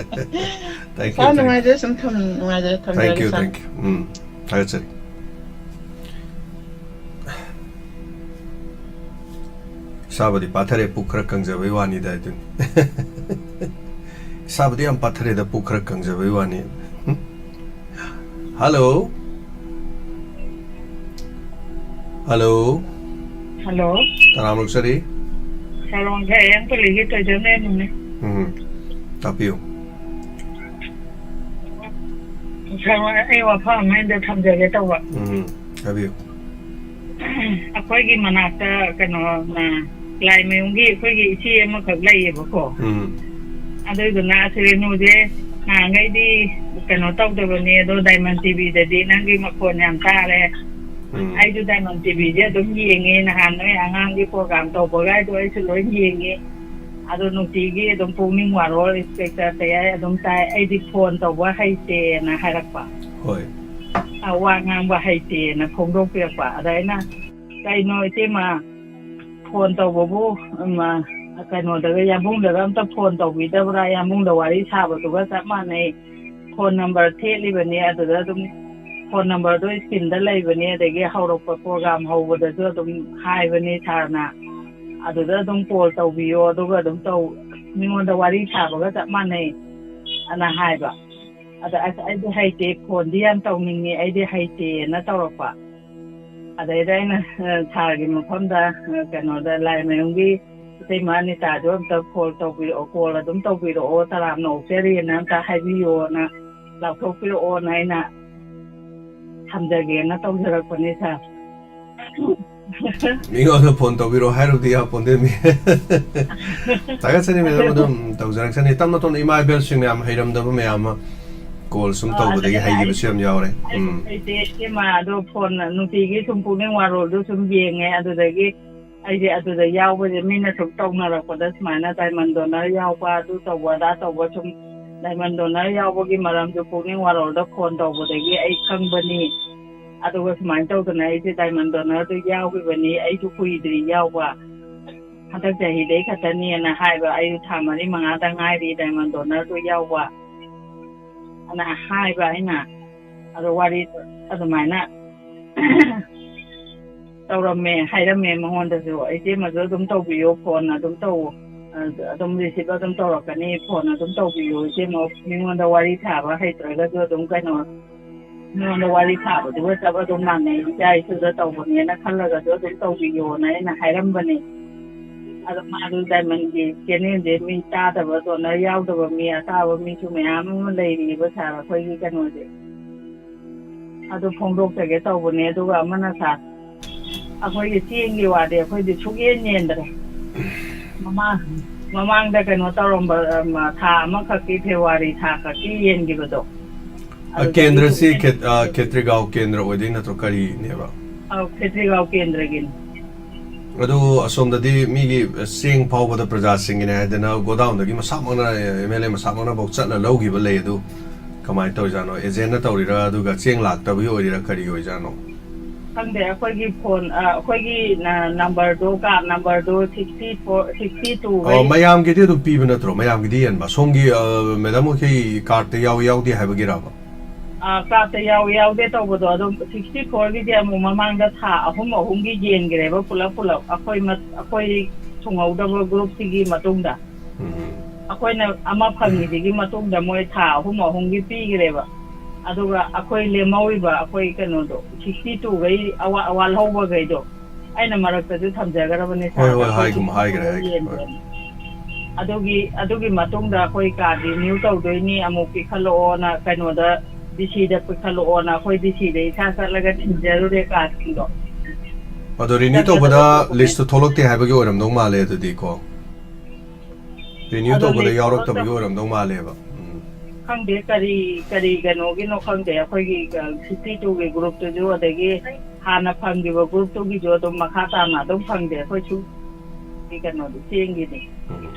Thank you, sir, thank you. ꯅꯨꯡꯉꯥꯏꯖꯔꯦ, ꯁꯨꯝ ꯊꯝ-, ꯅꯨꯡꯉꯥꯏꯖꯔꯦ, ꯊꯝꯖꯔꯒꯦ, ꯊꯦꯡꯀ꯭ꯌꯨ, ꯁꯥꯔ꯫ ꯊꯦꯡꯀ꯭ꯌꯨ꯫ ꯎꯝ, ꯊꯥꯒꯠꯆꯔꯤ꯫ ꯏꯁꯥꯕꯨꯗꯤ ꯄꯥꯊꯔꯦ, ꯄꯨꯛ ꯈꯔ ꯀꯪꯖꯕꯩ ꯋꯥꯅꯤꯗ ꯑꯗꯨꯅꯤ꯫ ꯏꯁꯥꯕꯨꯗꯤ ꯌꯥꯝ ꯄꯥꯊꯔꯦꯗ, ꯄꯨꯛ ꯈꯔ ꯀꯪꯖꯕꯩ ꯋꯥꯅꯤ꯫ ꯍꯜꯂꯣ? ꯍꯜꯂꯣ? ꯍꯜꯂꯣ? ꯇꯔꯥꯝ ꯑꯣꯛꯆꯔꯤ꯫ ꯁꯥꯔꯣꯡꯁꯦ ꯑꯌꯥꯡ ꯄꯜꯂꯤꯒꯤ ꯇꯣꯏꯖꯝ ꯂꯩꯔꯝꯃꯦ꯫ ꯎꯝ, ꯇꯥꯛꯄꯤꯌꯨ꯫ ꯁꯥꯔꯣꯡ, ꯑꯩ ꯋꯥꯐꯝ ꯑꯃ ꯍꯦꯛꯇ ꯊꯝꯖꯒꯦ ꯇꯧꯕ꯫ ꯎꯝ, ꯍꯥꯏꯕꯤꯌꯨ꯫ ꯑꯩꯈꯣꯏꯒꯤ ꯃꯅꯥꯛꯇ ꯀꯩꯅꯣ, ꯑ, ꯂꯥꯏꯃꯌꯨꯝꯒꯤ ꯑꯩꯈꯣꯏꯒꯤ ꯏꯆꯦ ꯑꯃꯈꯛ ꯂꯩꯌꯦꯕꯀꯣ꯫ ꯎꯝ꯫ ꯑꯗꯨꯗꯨꯅ ꯑꯁ ꯔꯦꯅꯨꯁꯦ ꯅꯍꯥꯟꯈꯩꯗꯤ ꯀꯩꯅꯣ ꯇꯧꯗꯕꯅꯦ, ꯑꯗꯣ ꯗꯥꯏꯃꯟ ꯇꯤꯚꯤꯗꯗꯤ ꯅꯪꯒꯤ ꯃꯈꯣꯟ ꯌꯥꯝ ꯇꯥꯔꯦ꯫ ꯎꯝ꯫ ꯑꯩꯁꯨ ꯗꯥꯏꯃꯟ ꯇꯤꯚꯤꯁꯦ ꯑꯗꯨꯝ ꯌꯦꯡꯉꯦ, ꯅꯍꯥꯟ ꯅꯣꯏ ꯑꯉꯥꯡꯒꯤ ꯄ꯭ꯔꯣꯒꯥꯝ ꯇꯧꯕꯒꯥꯏꯗꯣ ꯑꯩꯁꯨ ꯂꯣꯏ ꯌꯦꯡꯉꯦ꯫ ꯑꯗꯨ ꯅꯨꯡꯇꯤꯒꯤ ꯑꯗꯨꯝ ꯄꯨꯛꯅꯤꯡ ꯋꯥꯔꯣꯜ ꯏꯟꯁꯄꯦꯛꯇꯔ ꯇꯌꯥꯏ ꯑꯗꯨꯝ ꯇꯥꯏ, ꯑꯩꯗꯤ ꯐꯣꯟ ꯇꯧꯕ ꯍꯩꯇꯦꯅ ꯍꯥꯏꯔꯛꯄ꯫ ꯍꯣꯏ꯫ ꯑ, ꯋꯥ ꯉꯥꯡꯕ ꯍꯩꯇꯦꯅ ꯐꯣꯡꯗꯣꯛꯄꯤꯔꯛꯄ꯫ ꯑꯗ ꯑꯩꯅ, "ꯀꯩꯅꯣ ꯏꯆꯦꯃ, ꯐꯣꯟ ꯇꯧꯕꯕꯨ, ꯎꯝ, ꯑ, ꯀꯩꯅꯣꯗꯒ, ꯌꯥꯝꯕꯨꯡꯗꯒ ꯑꯝꯇ ꯐꯣꯟ ꯇꯧꯕꯤꯗꯕ꯭ꯔꯥ? ꯌꯥꯝꯕꯨꯡꯗ ꯋꯥꯔꯤ ꯁꯥꯕꯗꯨꯒ ꯆꯞ ꯃꯥꯟꯅꯩ꯫ ꯐꯣꯟ ꯅꯝꯕꯔ ꯊꯦꯠꯂꯤꯕꯅꯤ, ꯑꯗꯨꯗ ꯑꯗꯨꯝ ꯐꯣꯟ ꯅꯝꯕꯔꯗꯣ ꯏꯁꯀ꯭ꯔꯤꯟꯗ ꯂꯩꯕꯅꯤ, ꯑꯗꯒꯤ ꯍꯧꯔꯛꯄ ꯄ꯭ꯔꯣꯒ꯭ꯔꯥꯝ ꯍꯧꯕꯗꯁꯨ ꯑꯗꯨꯝ ꯍꯥꯏꯕꯅꯤ ꯁꯥꯔꯅ, ꯑꯗꯨꯗ ꯑꯗꯨꯝ ꯀꯣꯜ ꯇꯧꯕꯤꯌꯣ, ꯑꯗꯨꯒ ꯑꯗꯨꯝ ꯇꯧ, ꯃꯤꯉꯣꯟꯗ ꯋꯥꯔꯤ ꯁꯥꯕꯒ ꯆꯞ ꯃꯥꯟꯅꯩ" ꯑꯅ ꯍꯥꯏꯕ꯫ ꯑꯗ, "ꯑꯁ, ꯑꯩꯗꯤ ꯍꯩꯇꯦ, ꯐꯣꯟꯗꯤ ꯌꯥꯝ ꯇꯧꯅꯤꯡꯉꯤ, ꯑꯩꯗꯤ ꯍꯩꯇꯦꯅ" ꯇꯧꯔꯛꯄ꯫ ꯑꯗꯩꯗ ꯑꯩꯅ, ꯑ, ꯁꯥꯔꯒꯤ ꯃꯐꯝꯗ, ꯑ, ꯀꯩꯅꯣꯗ, ꯂꯥꯏꯃꯌꯨꯝꯒꯤ ꯏꯇꯩꯃ ꯑꯅꯤꯇꯥꯗꯣ ꯑꯝꯇ ꯀꯣꯜ ꯇꯧꯕꯤꯔꯛꯑꯣ, ꯀꯣꯜ ꯑꯗꯨꯝ ꯇꯧꯕꯤꯔꯛꯑꯣ, ꯇꯔꯥꯝꯅ ꯑꯣꯛꯆꯔꯤꯅ ꯑꯝꯇ ꯍꯥꯏꯕꯤꯌꯣꯅ ꯂꯥꯎꯊꯣꯛꯄꯤꯔꯛꯑꯣꯅ ꯑꯩꯅ ꯊꯝꯖꯒꯦꯅ ꯇꯧꯖꯔꯛꯄꯅꯤ, ꯁꯥꯔ꯫ ꯃꯤꯉꯣꯟꯗ ꯐꯣꯟ ꯇꯧꯕꯤꯔꯛꯑꯣ ꯍꯥꯏꯔꯨꯕꯗꯤ ꯌꯥꯄꯣꯟꯇꯦ ꯃꯤ꯫ ꯊꯥꯒꯠꯆꯔꯤ ꯃꯦꯗꯥꯝ, ꯑꯗꯨꯝ ꯇꯧꯖꯔꯛꯁꯅꯤ꯫ ꯇꯞꯅ ꯇꯞꯅ ꯏꯃꯥ ꯏꯕꯦꯜꯁꯤꯡꯅ ꯌꯥꯝ ꯍꯩꯔꯝꯗꯕ ꯃꯌꯥꯝ ꯑꯃ ꯀꯣꯜ ꯁꯨꯝ ꯑ, ꯇꯧꯕꯗꯒꯤ ꯑꯗꯨꯅꯦ ꯍꯩꯈꯤꯕꯁꯨ ꯑꯩꯁꯨ, ꯌꯥꯝ ꯌꯥꯎꯔꯦ꯫ ꯑꯩꯁꯨ ꯎꯝ꯫ ꯍꯩꯇꯦ ꯏꯆꯦꯃ, ꯑꯗꯣ ꯐꯣꯟ ꯅꯨꯡꯇꯤꯒꯤ ꯁꯨꯝ ꯄꯨꯛꯅꯤꯡ ꯋꯥꯔꯣꯜꯗꯣ ꯁꯨꯝ ꯌꯦꯡꯉꯦ, ꯑꯗꯨꯗꯒꯤ ꯑꯩꯁꯦ ꯑꯗꯨꯗ ꯌꯥꯎꯕꯁꯦ ꯃꯤꯅ ꯁꯨꯝ ꯇꯧꯅꯔꯛꯄꯗ ꯁꯨꯃꯥꯏꯅ diamond donor ꯌꯥꯎꯕ, ꯑꯗꯨ ꯇꯧꯕ, ꯑꯗꯥ ꯇꯧꯕ, ꯁꯨꯝ diamond donor ꯌꯥꯎꯕꯒꯤ ꯃꯔꯝꯁꯨ ꯄꯨꯛꯅꯤꯡ ꯋꯥꯔꯣꯜꯗ ꯐꯣꯟ ꯇꯧꯕꯗꯒꯤ ꯑꯩ ꯈꯪꯕꯅꯤ꯫ ꯑꯗꯨꯒ ꯁꯨꯃꯥꯏꯅ ꯇꯧꯗꯅ ꯑꯩꯁꯦ diamond donorꯗꯨ ꯌꯥꯎꯈꯤꯕꯅꯤ, ꯑꯩꯁꯨ ꯀꯨꯏꯗ꯭ꯔꯤ ꯌꯥꯎꯕ, ꯍꯟꯗꯛ ꯆꯍꯤꯗꯩ ꯈꯛꯇꯅꯤꯅ ꯍꯥꯏꯕ, ꯑꯩꯁꯨ ꯊꯥ ꯃꯔꯤ ꯃꯉꯥꯗ ꯉꯥꯏꯔꯤ diamond donorꯗꯨ ꯌꯥꯎꯕ ꯑꯅ ꯍꯥꯏꯕ ꯑꯩꯅ꯫ ꯑꯗꯣ ꯋꯥꯔꯤ ꯑꯗꯨꯃꯥꯏꯅ ꯇꯧꯔꯝꯃꯦ, ꯍꯥꯏꯔꯝꯃꯦ ꯃꯉꯣꯟꯗꯁꯨ, "ꯏꯆꯦꯃꯁꯨ ꯑꯗꯨꯝ ꯇꯧꯕꯤꯌꯣ, ꯐꯣꯟ ꯑꯗꯨꯝ ꯇꯧꯋꯣ, ꯑꯗꯨꯝ receive ꯑꯗꯨꯝ ꯇꯧꯔꯛꯀꯅꯤ, ꯐꯣꯟ ꯑꯗꯨꯝ ꯇꯧꯕꯤꯌꯣ ꯏꯆꯦꯃ, ꯃꯤꯉꯣꯟꯗ ꯋꯥꯔꯤ ꯁꯥꯕ ꯍꯩꯇ꯭ꯔꯒꯁꯨ ꯑꯗꯨꯝ ꯀꯩꯅꯣ, ꯃꯤꯉꯣꯟꯗ ꯋꯥꯔꯤ ꯁꯥꯕꯗꯨꯒ ꯆꯞ ꯑꯗꯨꯝ ꯃꯥꯟꯅꯩ, ꯏꯆꯥ ꯏꯁꯨꯗ ꯇꯧꯕꯅꯦꯅ ꯈꯜꯂꯒꯁꯨ ꯑꯗꯨꯝ ꯇꯧꯕꯤꯌꯣꯅ" ꯑꯩꯅ ꯍꯥꯏꯔꯝꯕꯅꯦ꯫ ꯑꯗꯣ ꯃꯥꯗꯨ diamondꯒꯤ channelꯁꯦ ꯃꯤ ꯇꯥꯗꯕ, donor ꯌꯥꯎꯗꯕ ꯃꯤ, ꯑꯇꯥꯕ ꯃꯤꯁꯨ ꯃꯌꯥꯝ ꯑꯃ ꯂꯩꯔꯤꯕ ꯁꯥꯔ, ꯑꯩꯈꯣꯏꯒꯤ ꯀꯩꯅꯣꯁꯦ꯫ ꯑꯗꯨ ꯐꯣꯡꯗꯣꯛꯆꯒꯦ ꯇꯧꯕꯅꯦ꯫ ꯑꯗꯨꯒ ꯑꯃꯅ ꯁꯥꯔ, ꯑꯩꯈꯣꯏꯒꯤ ꯆꯦꯡꯒꯤ ꯋꯥꯗꯤ ꯑꯩꯈꯣꯏꯗꯤ ꯁꯨꯛꯌꯦꯟ ꯌꯦꯟꯗ꯭ꯔꯦ꯫ ꯃꯃꯥꯡ, ꯃꯃꯥꯡꯗ ꯀꯩꯅꯣ ꯇꯧꯔꯝꯕ, ꯑꯃ, ꯊꯥ ꯑꯃꯈꯛꯀꯤ, ꯐꯦꯕ꯭ꯔꯨꯋꯥꯔꯤ ꯊꯥ ꯈꯛꯀꯤ ꯌꯦꯟꯈꯤꯕꯗꯣ꯫ ꯑ, ꯑꯗꯨꯗꯒꯤ ꯀꯦꯟꯗ꯭ꯔꯁꯤ ꯁꯨꯛꯌꯦꯟ ꯈꯦꯠ-, ꯑ, ꯈꯦꯇ꯭ꯔꯤꯒꯥꯎ ꯀꯦꯟꯗ꯭ꯔ ꯑꯣꯏꯗꯣꯏ ꯅꯠꯇ꯭ꯔꯣ? ꯀꯔꯤꯅꯦꯕ? ꯑꯧ, ꯈꯦꯇ꯭ꯔꯤꯒꯥꯎ ꯀꯦꯟꯗ꯭ꯔꯒꯤꯅꯤ꯫ ꯑꯗꯨ ꯑꯁꯣꯝꯗꯗꯤ ꯃꯤꯒꯤ ꯆꯦꯡ ꯐꯥꯎꯕꯗ ꯄ꯭ꯔꯖꯥꯁꯤꯡꯒꯤꯅꯦ ꯍꯥꯏꯗꯅ ꯒꯣꯗꯥꯎꯟꯗꯒꯤ ꯃꯁꯥꯃꯛꯅ, ꯑꯦꯝ ꯑꯦꯜ ꯑꯦ ꯃꯁꯥꯃꯛꯅꯐꯥꯎ ꯆꯠꯂ ꯂꯧꯈꯤꯕ ꯂꯩ꯫ ꯑꯗꯨ ꯀꯃꯥꯏꯅ ꯇꯧꯔꯤꯖꯥꯠꯅꯣ? ꯑꯦꯖꯦꯟꯅ ꯇꯧꯔꯤꯔꯥ, ꯑꯗꯨꯒ ꯆꯦꯡ ꯂꯥꯛꯇꯕꯒꯤ ꯑꯣꯏꯔꯤꯔꯥ, ꯀꯔꯤ ꯑꯣꯏꯖꯥꯠꯅꯣ? ꯈꯪꯗꯦ, ꯑꯩꯈꯣꯏꯒꯤ ꯐꯣꯟ, ꯑ, ꯑꯩꯈꯣꯏꯒꯤ ꯅ-, ꯅꯝꯕꯔꯗꯣ, ꯀꯥꯔꯗ ꯅꯝꯕꯔꯗꯣ ꯁꯤꯛꯁꯇꯤ ꯐꯣꯔ, ꯁꯤꯛꯁꯇꯤ ꯇꯨ ꯑꯣ, ꯃꯌꯥꯝꯒꯤꯗꯤ ꯑꯗꯨꯝ ꯄꯤꯕ ꯅꯠꯇ꯭ꯔꯣ? ꯃꯌꯥꯝꯒꯤꯗꯤ ꯌꯦꯟꯕ? ꯁꯣꯝꯒꯤ, ꯑ, ꯃꯦꯗꯥꯝ ꯍꯣꯏꯒꯤ ꯀꯥꯔꯗꯇ ꯌꯥꯎꯏ ꯌꯥꯎꯗꯦ ꯍꯥꯏꯕꯒꯤꯔꯕ? ꯑ, ꯀꯥꯔꯗꯇ ꯌꯥꯎꯏ ꯌꯥꯎꯗꯦ ꯇꯧꯕꯗꯣ, ꯑꯗꯨꯝ ꯁꯤꯛꯁꯇꯤ ꯐꯣꯔꯒꯤꯗꯤ ꯑꯃꯨꯛ ꯃꯃꯥꯡꯗ ꯊꯥ ꯑꯍꯨꯝ ꯑꯍꯨꯝꯒꯤ ꯌꯦꯟꯈ꯭ꯔꯦꯕ ꯄꯨꯂꯞ ꯄꯨꯂꯞ꯫ ꯑꯩꯈꯣꯏ ꯃ-, ꯑꯩꯈꯣꯏ ꯊꯨꯡꯍꯧꯗꯕ ꯒ꯭ꯔꯨꯞꯁꯤꯒꯤ ꯃꯇꯨꯡꯗ꯫ ꯎꯝ꯫ ꯑꯩꯈꯣꯏꯅ ꯑꯃ ꯐꯪꯉꯤꯁꯤꯒꯤ ꯃꯇꯨꯡꯗ ꯃꯣꯏ ꯊꯥ ꯑꯍꯨꯝ ꯑꯍꯨꯝꯒꯤ ꯄꯤꯈ꯭ꯔꯦꯕ꯫ ꯑꯗꯨꯒ ꯑꯩꯈꯣꯏ ꯂꯦꯝꯍꯧꯔꯤꯕ ꯑꯩꯈꯣꯏ ꯀꯩꯅꯣꯗꯣ, ꯁꯤꯛꯁꯇꯤ ꯇꯨꯈꯩ ꯑꯋꯥ-, ꯋꯥꯠꯍꯧꯕꯈꯩꯗꯣ ꯑꯩꯅ ꯃꯔꯛꯇꯁꯨ ꯊꯝꯖꯈ꯭ꯔꯕꯅꯦ, ꯍꯣꯏ, ꯁꯥꯔꯗ꯫ ꯍꯣꯏ, ꯑꯩꯈꯣꯏ ꯍꯥꯏꯒꯨꯝ ꯁꯤꯛꯁꯇꯤ ꯍꯥꯏꯈ꯭ꯔꯦ, ꯐꯣꯔ ꯍꯥꯏꯈ꯭ꯔꯦ, ꯍꯣꯏ꯫ ꯌꯦꯟꯗ꯭ꯔꯦꯅ꯫ ꯑꯗꯨꯒꯤ, ꯑꯗꯨꯒꯤ ꯃꯇꯨꯡꯗ ꯑꯩꯈꯣꯏ ꯀꯥꯔꯗ ꯔꯤꯅ꯭ꯌꯨ ꯇꯧꯗꯣꯏꯅꯤ, ꯑꯃꯨꯛ ꯄꯤꯈꯠꯂꯛꯑꯣꯅ, ꯀꯩꯅꯣꯗ, ꯗꯤ ꯁꯤꯗ ꯄꯤꯈꯠꯂꯛꯑꯣꯅ ꯑꯩꯈꯣꯏ ꯗꯤ ꯁꯤꯗ ꯏꯁꯥ ꯆꯠꯂꯒ ꯊꯤꯟꯖꯔꯨꯔꯦ ꯀꯥꯔꯗꯁꯤꯡꯗꯣ꯫ ꯑꯗꯣ ꯔꯤꯅ꯭ꯌꯨ ꯇꯧꯕꯗ ꯂꯤꯁꯇꯨ ꯊꯣꯛꯂꯛꯇꯦ ꯍꯥꯏꯕꯒꯤ ꯑꯣꯏꯔꯝꯗꯧ ꯃꯥꯜꯂꯦ ꯑꯗꯨꯗꯤꯀꯣ꯫ ꯔꯤꯅ꯭ꯌꯨ ꯑꯗꯣ ꯇꯧꯕꯗ ꯂꯤꯁ ꯌꯥꯎꯔꯛꯇꯕꯒꯤ ꯊꯣꯛꯂꯛꯇꯕ ꯑꯣꯏꯔꯝꯗꯧ ꯃꯥꯜꯂꯦꯕ꯫ ꯎꯝ꯫ ꯈꯪꯗꯦ, ꯀꯔꯤ, ꯀꯔꯤ ꯀꯩꯅꯣꯒꯤꯅꯣ ꯈꯪꯗꯦ꯫ ꯑꯩꯈꯣꯏꯒꯤ, ꯑ, ꯁꯤꯛꯁꯇꯤ ꯇꯨꯒꯤ ꯒ꯭ꯔꯨꯞꯇꯨꯁꯨ, ꯑꯗꯒꯤ ꯍꯥꯟꯅ ꯐꯪꯈꯤꯕ ꯒ꯭ꯔꯨꯞꯇꯨꯒꯤꯁꯨ ꯑꯗꯨꯝ ꯃꯈꯥ ꯇꯥꯅ ꯑꯗꯨꯝ ꯐꯪꯗꯦ꯫ ꯑꯩꯈꯣꯏꯁꯨ ꯀꯩꯅꯣꯗꯤ ꯆꯦꯡꯒꯤꯗꯤ꯫ ꯎꯝ꯫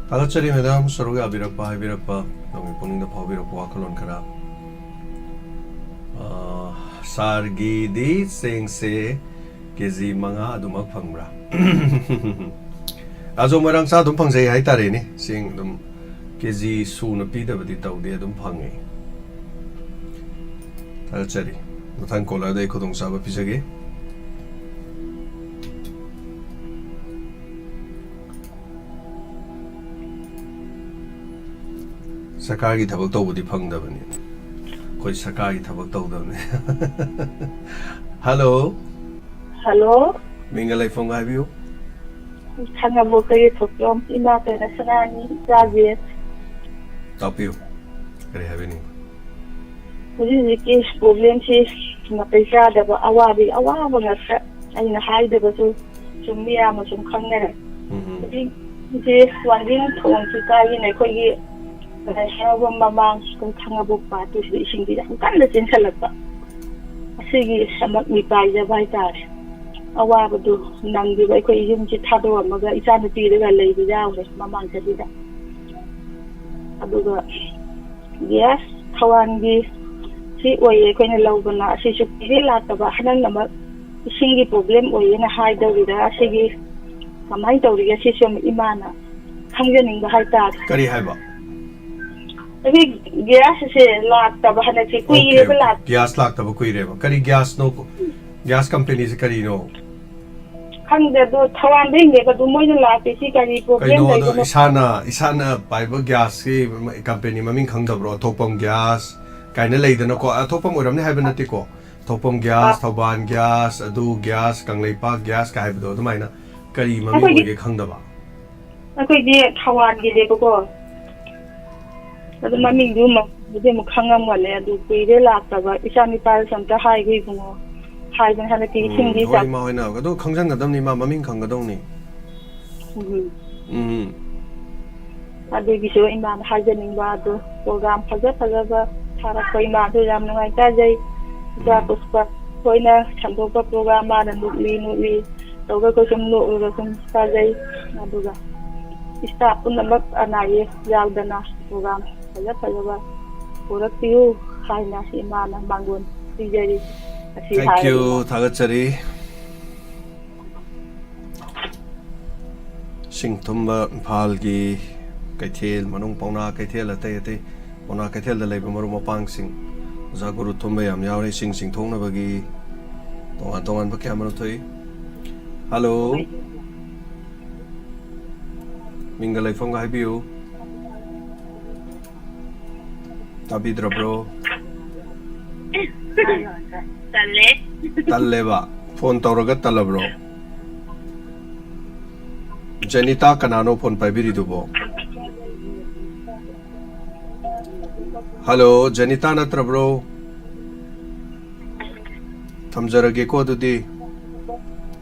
ꯊꯥꯒꯠꯆꯔꯤ ꯃꯦꯗꯥꯝ, ꯁꯔꯨꯛ ꯌꯥꯕꯤꯔꯛꯄ, ꯍꯥꯏꯕꯤꯔꯛꯄ, ꯅꯪꯒꯤ ꯄꯨꯛꯅꯤꯡꯗ ꯐꯥꯎꯕꯤꯔꯛꯄ ꯋꯥꯈꯜꯂꯣꯟ ꯈꯔ꯫ ꯑ, ꯁꯥꯔꯒꯤꯗꯤ ꯆꯦꯡꯁꯦ ꯀꯦ ꯖꯤ ꯃꯉꯥ ꯑꯗꯨꯃꯛ ꯐꯪꯕ꯭ꯔꯥ? ꯑꯖꯣ ꯃꯣꯏꯔꯥꯡꯆꯥ ꯑꯗꯨꯝ ꯐꯪꯖꯩ ꯍꯥꯏꯇꯥꯔꯦꯅꯦ꯫ ꯆꯦꯡ ꯑꯗꯨꯝ ꯀꯦ ꯖꯤ ꯁꯨꯅ ꯄꯤꯗꯕꯗꯤ ꯇꯧꯗꯦ, ꯑꯗꯨꯝ ꯐꯪꯉꯦ꯫ ꯊꯥꯒꯠꯆꯔꯤ꯫ ꯃꯊꯪ ꯀꯣꯂꯔꯗ ꯑꯩ ꯈꯨꯗꯣꯡꯆꯥꯕ ꯄꯤꯖꯒꯦ꯫ ꯁꯔꯀꯥꯔꯒꯤ ꯊꯕꯛ ꯇꯧꯕꯗꯤ ꯐꯪꯗꯕꯅꯤ꯫ ꯑꯩꯈꯣꯏ ꯁꯔꯀꯥꯔꯒꯤ ꯊꯕꯛ ꯇꯧꯗꯕꯅꯤ꯫ ꯍꯜꯂꯣ꯫ ꯍꯜꯂꯣ꯫ ꯃꯤꯡꯒ ꯂꯩꯐꯝꯒ ꯍꯥꯏꯕꯤꯌꯨ꯫ ꯈꯥꯉꯕꯣꯛꯇꯒꯤ ꯊꯣꯛꯆꯣꯝ, ꯏꯃꯥ ꯀꯩꯅ ꯁꯅꯥꯅꯤ, ꯏꯆꯥ ꯖꯦꯟ꯫ ꯇꯥꯛꯄꯤꯌꯨ꯫ ꯀꯔꯤ ꯍꯥꯏꯕꯤꯅꯤꯡꯕ? ꯍꯧꯖꯤꯛ ꯍꯧꯖꯤꯛꯀꯤ ꯄ꯭ꯔꯣꯕ꯭ꯂꯦꯝꯁꯤ ꯅꯥꯇꯩ ꯆꯥꯗꯕ, ꯑꯋꯥꯕꯒꯤ ꯑꯋꯥꯕ ꯉꯥꯛꯇ꯫ ꯑꯩꯅ ꯍꯥꯏꯗꯕꯁꯨ ꯁꯨꯝ ꯃꯤꯌꯥꯝꯅ ꯁꯨꯝ ꯈꯪꯅꯔꯦ꯫ ꯎꯝ꯫ ꯍꯧꯖꯤꯛꯁꯦ ꯋꯥꯡꯖꯤꯡ ꯊꯣꯡꯁꯤ ꯀꯥꯏꯌꯦꯅ ꯑꯩꯈꯣꯏꯒꯤ ꯂꯥꯏ ꯍꯔꯥꯎꯕ ꯃꯃꯥꯡ ꯑꯩꯈꯣꯏ ꯈꯥꯉꯕꯣꯛ ꯄꯥꯠꯇꯨꯁꯤꯗ ꯏꯁꯤꯡꯁꯤ ꯌꯥꯝ ꯀꯟꯅ ꯆꯦꯟꯁꯤꯜꯂꯛꯄ꯫ ꯑꯁꯤꯒꯤ ꯁꯃꯛ ꯃꯤꯄꯥꯏꯖꯕ ꯍꯥꯏꯇꯥꯔꯦ꯫ ꯑꯋꯥꯕꯗꯨ ꯅꯪꯗꯦꯕ꯫ ꯑꯩꯈꯣꯏ ꯌꯨꯝꯁꯤ ꯊꯥꯗꯣꯛꯑꯝꯃꯒ ꯏꯆꯥ ꯅꯨꯄꯤꯗꯨꯒ ꯂꯩꯕ ꯌꯥꯎꯔꯦ ꯃꯃꯥꯡ ꯆꯍꯤꯗ꯫ ꯑꯗꯨꯒ ꯒ꯭ꯌꯥꯁ ꯊꯧꯕꯥꯜꯒꯤ ꯁꯤ ꯑꯣꯏꯌꯦ ꯑꯩꯈꯣꯏꯅ ꯂꯧꯕꯅ꯫ ꯑꯁꯤꯁꯨ ꯀꯨꯏꯔꯦ ꯂꯥꯛꯇꯕ꯫ ꯍꯟꯗꯛꯅ ꯑꯃꯨꯛ ꯏꯁꯤꯡꯒꯤ ꯄ꯭ꯔꯣꯕ꯭ꯂꯦꯝ ꯑꯣꯏꯌꯦꯅ ꯍꯥꯏꯗꯧꯔꯤꯔꯥ, ꯑꯁꯤꯒꯤ ꯀꯃꯥꯏꯅ ꯇꯧꯔꯤꯒꯦ? ꯁꯤꯁꯨ ꯑꯃꯨꯛ ꯏꯃꯥꯅ ꯈꯪꯖꯅꯤꯡꯕ ꯍꯥꯏꯇꯥꯔꯦ꯫ ꯀꯔꯤ ꯍꯥꯏꯕ? ꯑꯩꯈꯣꯏ ꯒ꯭ꯌꯥꯁꯁꯦ ꯂꯥꯛꯇꯕ ꯍꯟꯗꯛꯁꯦ ꯑꯣꯀꯦ, ꯀꯨꯏꯔꯦꯕ ꯑꯣꯀꯦ꯫ ꯂꯥꯛ ꯒ꯭ꯌꯥꯁ ꯂꯥꯛꯇꯕ ꯀꯨꯏꯔꯦꯕ꯫ ꯀꯔꯤ ꯒ꯭ꯌꯥꯁꯅꯣ? ꯒ꯭ꯌꯥꯁ ꯀꯝꯄꯦꯅꯤꯁꯦ ꯀꯔꯤꯅꯣ? ꯈꯪꯗꯦ, ꯑꯗꯣ ꯊꯧꯕꯥꯜꯗꯩꯅꯦꯕ꯫ ꯑꯗꯨ ꯃꯣꯏꯅ ꯂꯥꯛꯇꯦ꯫ ꯁꯤ ꯀꯔꯤ ꯄ꯭ꯔꯣꯕ꯭ꯂꯦꯝ ꯀꯩꯅꯣ ꯑꯗꯣ ꯂꯩꯕꯅꯣ? ꯏꯁꯥꯅ ꯏꯁꯥꯅ ꯄꯥꯏꯕ ꯒ꯭ꯌꯥꯁꯀꯤ ꯀꯝꯄꯦꯅꯤ ꯃꯃꯤꯡ ꯈꯪꯗꯕ꯭ꯔꯣ? ꯊꯣꯛꯄꯝ ꯒ꯭ꯌꯥꯁ ꯀꯥꯏꯅ ꯂꯩꯗꯅꯀꯣ꯫ ꯑ, ꯊꯣꯛꯄꯝ ꯑꯣꯏꯔꯝꯅꯤ ꯍꯥꯏꯕ ꯅꯠꯇꯦꯀꯣ꯫ ꯊꯣꯛꯄꯝ ꯒ꯭ꯌꯥꯁ, ꯑ꯫ ꯊꯧꯕꯥꯜ ꯒ꯭ꯌꯥꯁ, ꯑꯗꯨ ꯒ꯭ꯌꯥꯁ, ꯀꯪꯂꯩꯄꯥꯛ ꯒ꯭ꯌꯥꯁ ꯀꯥꯏ ꯍꯥꯏꯕꯗꯣ ꯑꯗꯨꯃꯥꯏꯅ ꯀꯔꯤ ꯃꯃꯤꯡ ꯑꯩꯈꯣꯏꯗꯤ ꯑꯣꯏꯒꯦ ꯈꯪꯗꯕ? ꯑꯩꯈꯣꯏꯗꯤ ꯊꯧꯕꯥꯜꯒꯤꯅꯦꯕꯀꯣ꯫ ꯑꯗꯨ ꯎꯝ꯫ ꯃꯃꯤꯡꯗꯨ ꯃ-, ꯃꯗꯤ ꯑꯃꯨꯛ ꯈꯪꯉꯝꯒꯅꯤ꯫ ꯑꯗꯨ ꯀꯨꯏꯔꯦ ꯂꯥꯛꯇꯕ꯫ ꯏꯆꯥ ꯅꯨꯄꯥꯗꯁꯨ ꯑꯝꯇ ꯍꯥꯏꯒꯣ ꯏꯕꯨꯡꯉꯣ꯫ ꯍꯥꯏꯕꯅꯤ ꯍꯟꯗꯛꯇꯤ ꯎꯝ, ꯏꯁꯤꯡꯗꯤ ꯍꯣꯏ, ꯆꯥꯛ-, ꯏꯃꯥ ꯍꯣꯏꯅ ꯑꯗꯨ ꯈꯪꯖꯟꯒꯗꯕꯅꯤ, ꯏꯃꯥ ꯃꯃꯤꯡ ꯈꯪꯒꯗꯧꯅꯤ꯫ ꯎꯝ꯫ ꯎꯝ꯫ ꯑꯗꯨꯒꯤꯁꯨ ꯏꯃꯥꯅ ꯍꯥꯏꯖꯅꯤꯡꯕ꯫ ꯑꯗꯨ ꯄ꯭ꯔꯣꯒ꯭ꯔꯥꯝ ꯐꯖ ꯐꯖꯕ ꯊꯥꯔꯛꯄ ꯏꯃꯥꯗꯨ ꯌꯥꯝ ꯅꯨꯡꯉꯥꯏ ꯇꯥꯖꯩ꯫ ꯏꯆꯥ ꯎꯝ꯫ ꯄꯨꯁꯄ ꯍꯣꯏꯅ ꯁꯟꯗꯣꯛꯄ ꯄ꯭ꯔꯣꯒ꯭ꯔꯥꯝ ꯃꯥꯅ ꯅꯣꯛꯂꯤ ꯅꯣꯛꯂꯤ ꯇꯧꯔꯒ ꯑꯩꯈꯣꯏ ꯁꯨꯝ ꯅꯣꯛꯂꯒ ꯁꯨꯝ ꯇꯥꯖꯩ꯫ ꯑꯗꯨꯒ ꯏꯁꯇꯥꯐ ꯄꯨꯝꯅꯃꯛ ꯑꯅꯥ ꯑꯌꯦꯛ ꯌꯥꯎꯗꯅ ꯄ꯭ꯔꯣꯒ꯭ꯔꯥꯝ ꯐꯖ ꯐꯖꯕ ꯄꯨꯔꯛꯄꯤꯌꯨ ꯍꯥꯏꯅ ꯏꯃꯥꯅ ꯃꯥꯡꯒꯣꯟ ꯄꯤꯖꯔꯤ꯫ ꯑꯁꯤ Thank ꯍꯥꯏꯔꯒ you, ꯊꯥꯒꯠꯆꯔꯤ꯫ ꯁꯤꯡ ꯊꯨꯝꯕ ꯏꯝꯐꯥꯜꯒꯤ ꯀꯩꯊꯦꯜ ꯃꯅꯨꯡ, ꯄꯥꯎꯅꯥ ꯀꯩꯊꯦꯜ, ꯑꯇꯩ ꯑꯇꯩ ꯄꯥꯎꯅꯥ ꯀꯩꯊꯦꯜꯗ ꯂꯩꯕ ꯃꯔꯨꯞ ꯃꯄꯥꯡꯁꯤꯡ, ꯑꯣꯖꯥ ꯒꯨꯔꯨ ꯊꯨꯝꯕ ꯌꯥꯝ ꯌꯥꯎꯔꯦ꯫ ꯏꯁꯤꯡ ꯆꯤꯡꯊꯣꯛꯅꯕꯒꯤ ꯇꯣꯉꯥꯟ ꯇꯣꯉꯥꯟꯕ ꯀꯌꯥ ꯑꯃꯔꯣꯝ ꯊꯣꯛꯏ꯫ ꯍꯜꯂꯣ, ꯃꯤꯡꯒ ꯂꯩꯐꯝꯒ ꯍꯥꯏꯕꯤꯌꯨ꯫ ꯇꯥꯕꯤꯗ꯭ꯔꯕ꯭ꯔꯣ? ꯇꯜꯂꯦ꯫ ꯇꯜꯂꯦꯕ? ꯐꯣꯟ ꯇꯧꯔꯒ ꯇꯜꯂꯕ꯭ꯔꯣ? ꯖꯦꯅꯤꯇꯥ, ꯀꯅꯥꯅꯣ ꯐꯣꯟ ꯄꯥꯏꯕꯤꯔꯤꯗꯨꯕꯣ? ꯍꯜꯂꯣ, ꯖꯦꯅꯤꯇꯥ ꯅꯠꯇ꯭ꯔꯕ꯭ꯔꯣ? ꯊꯝꯖꯔꯒꯦꯀꯣ ꯑꯗꯨꯗꯤ꯫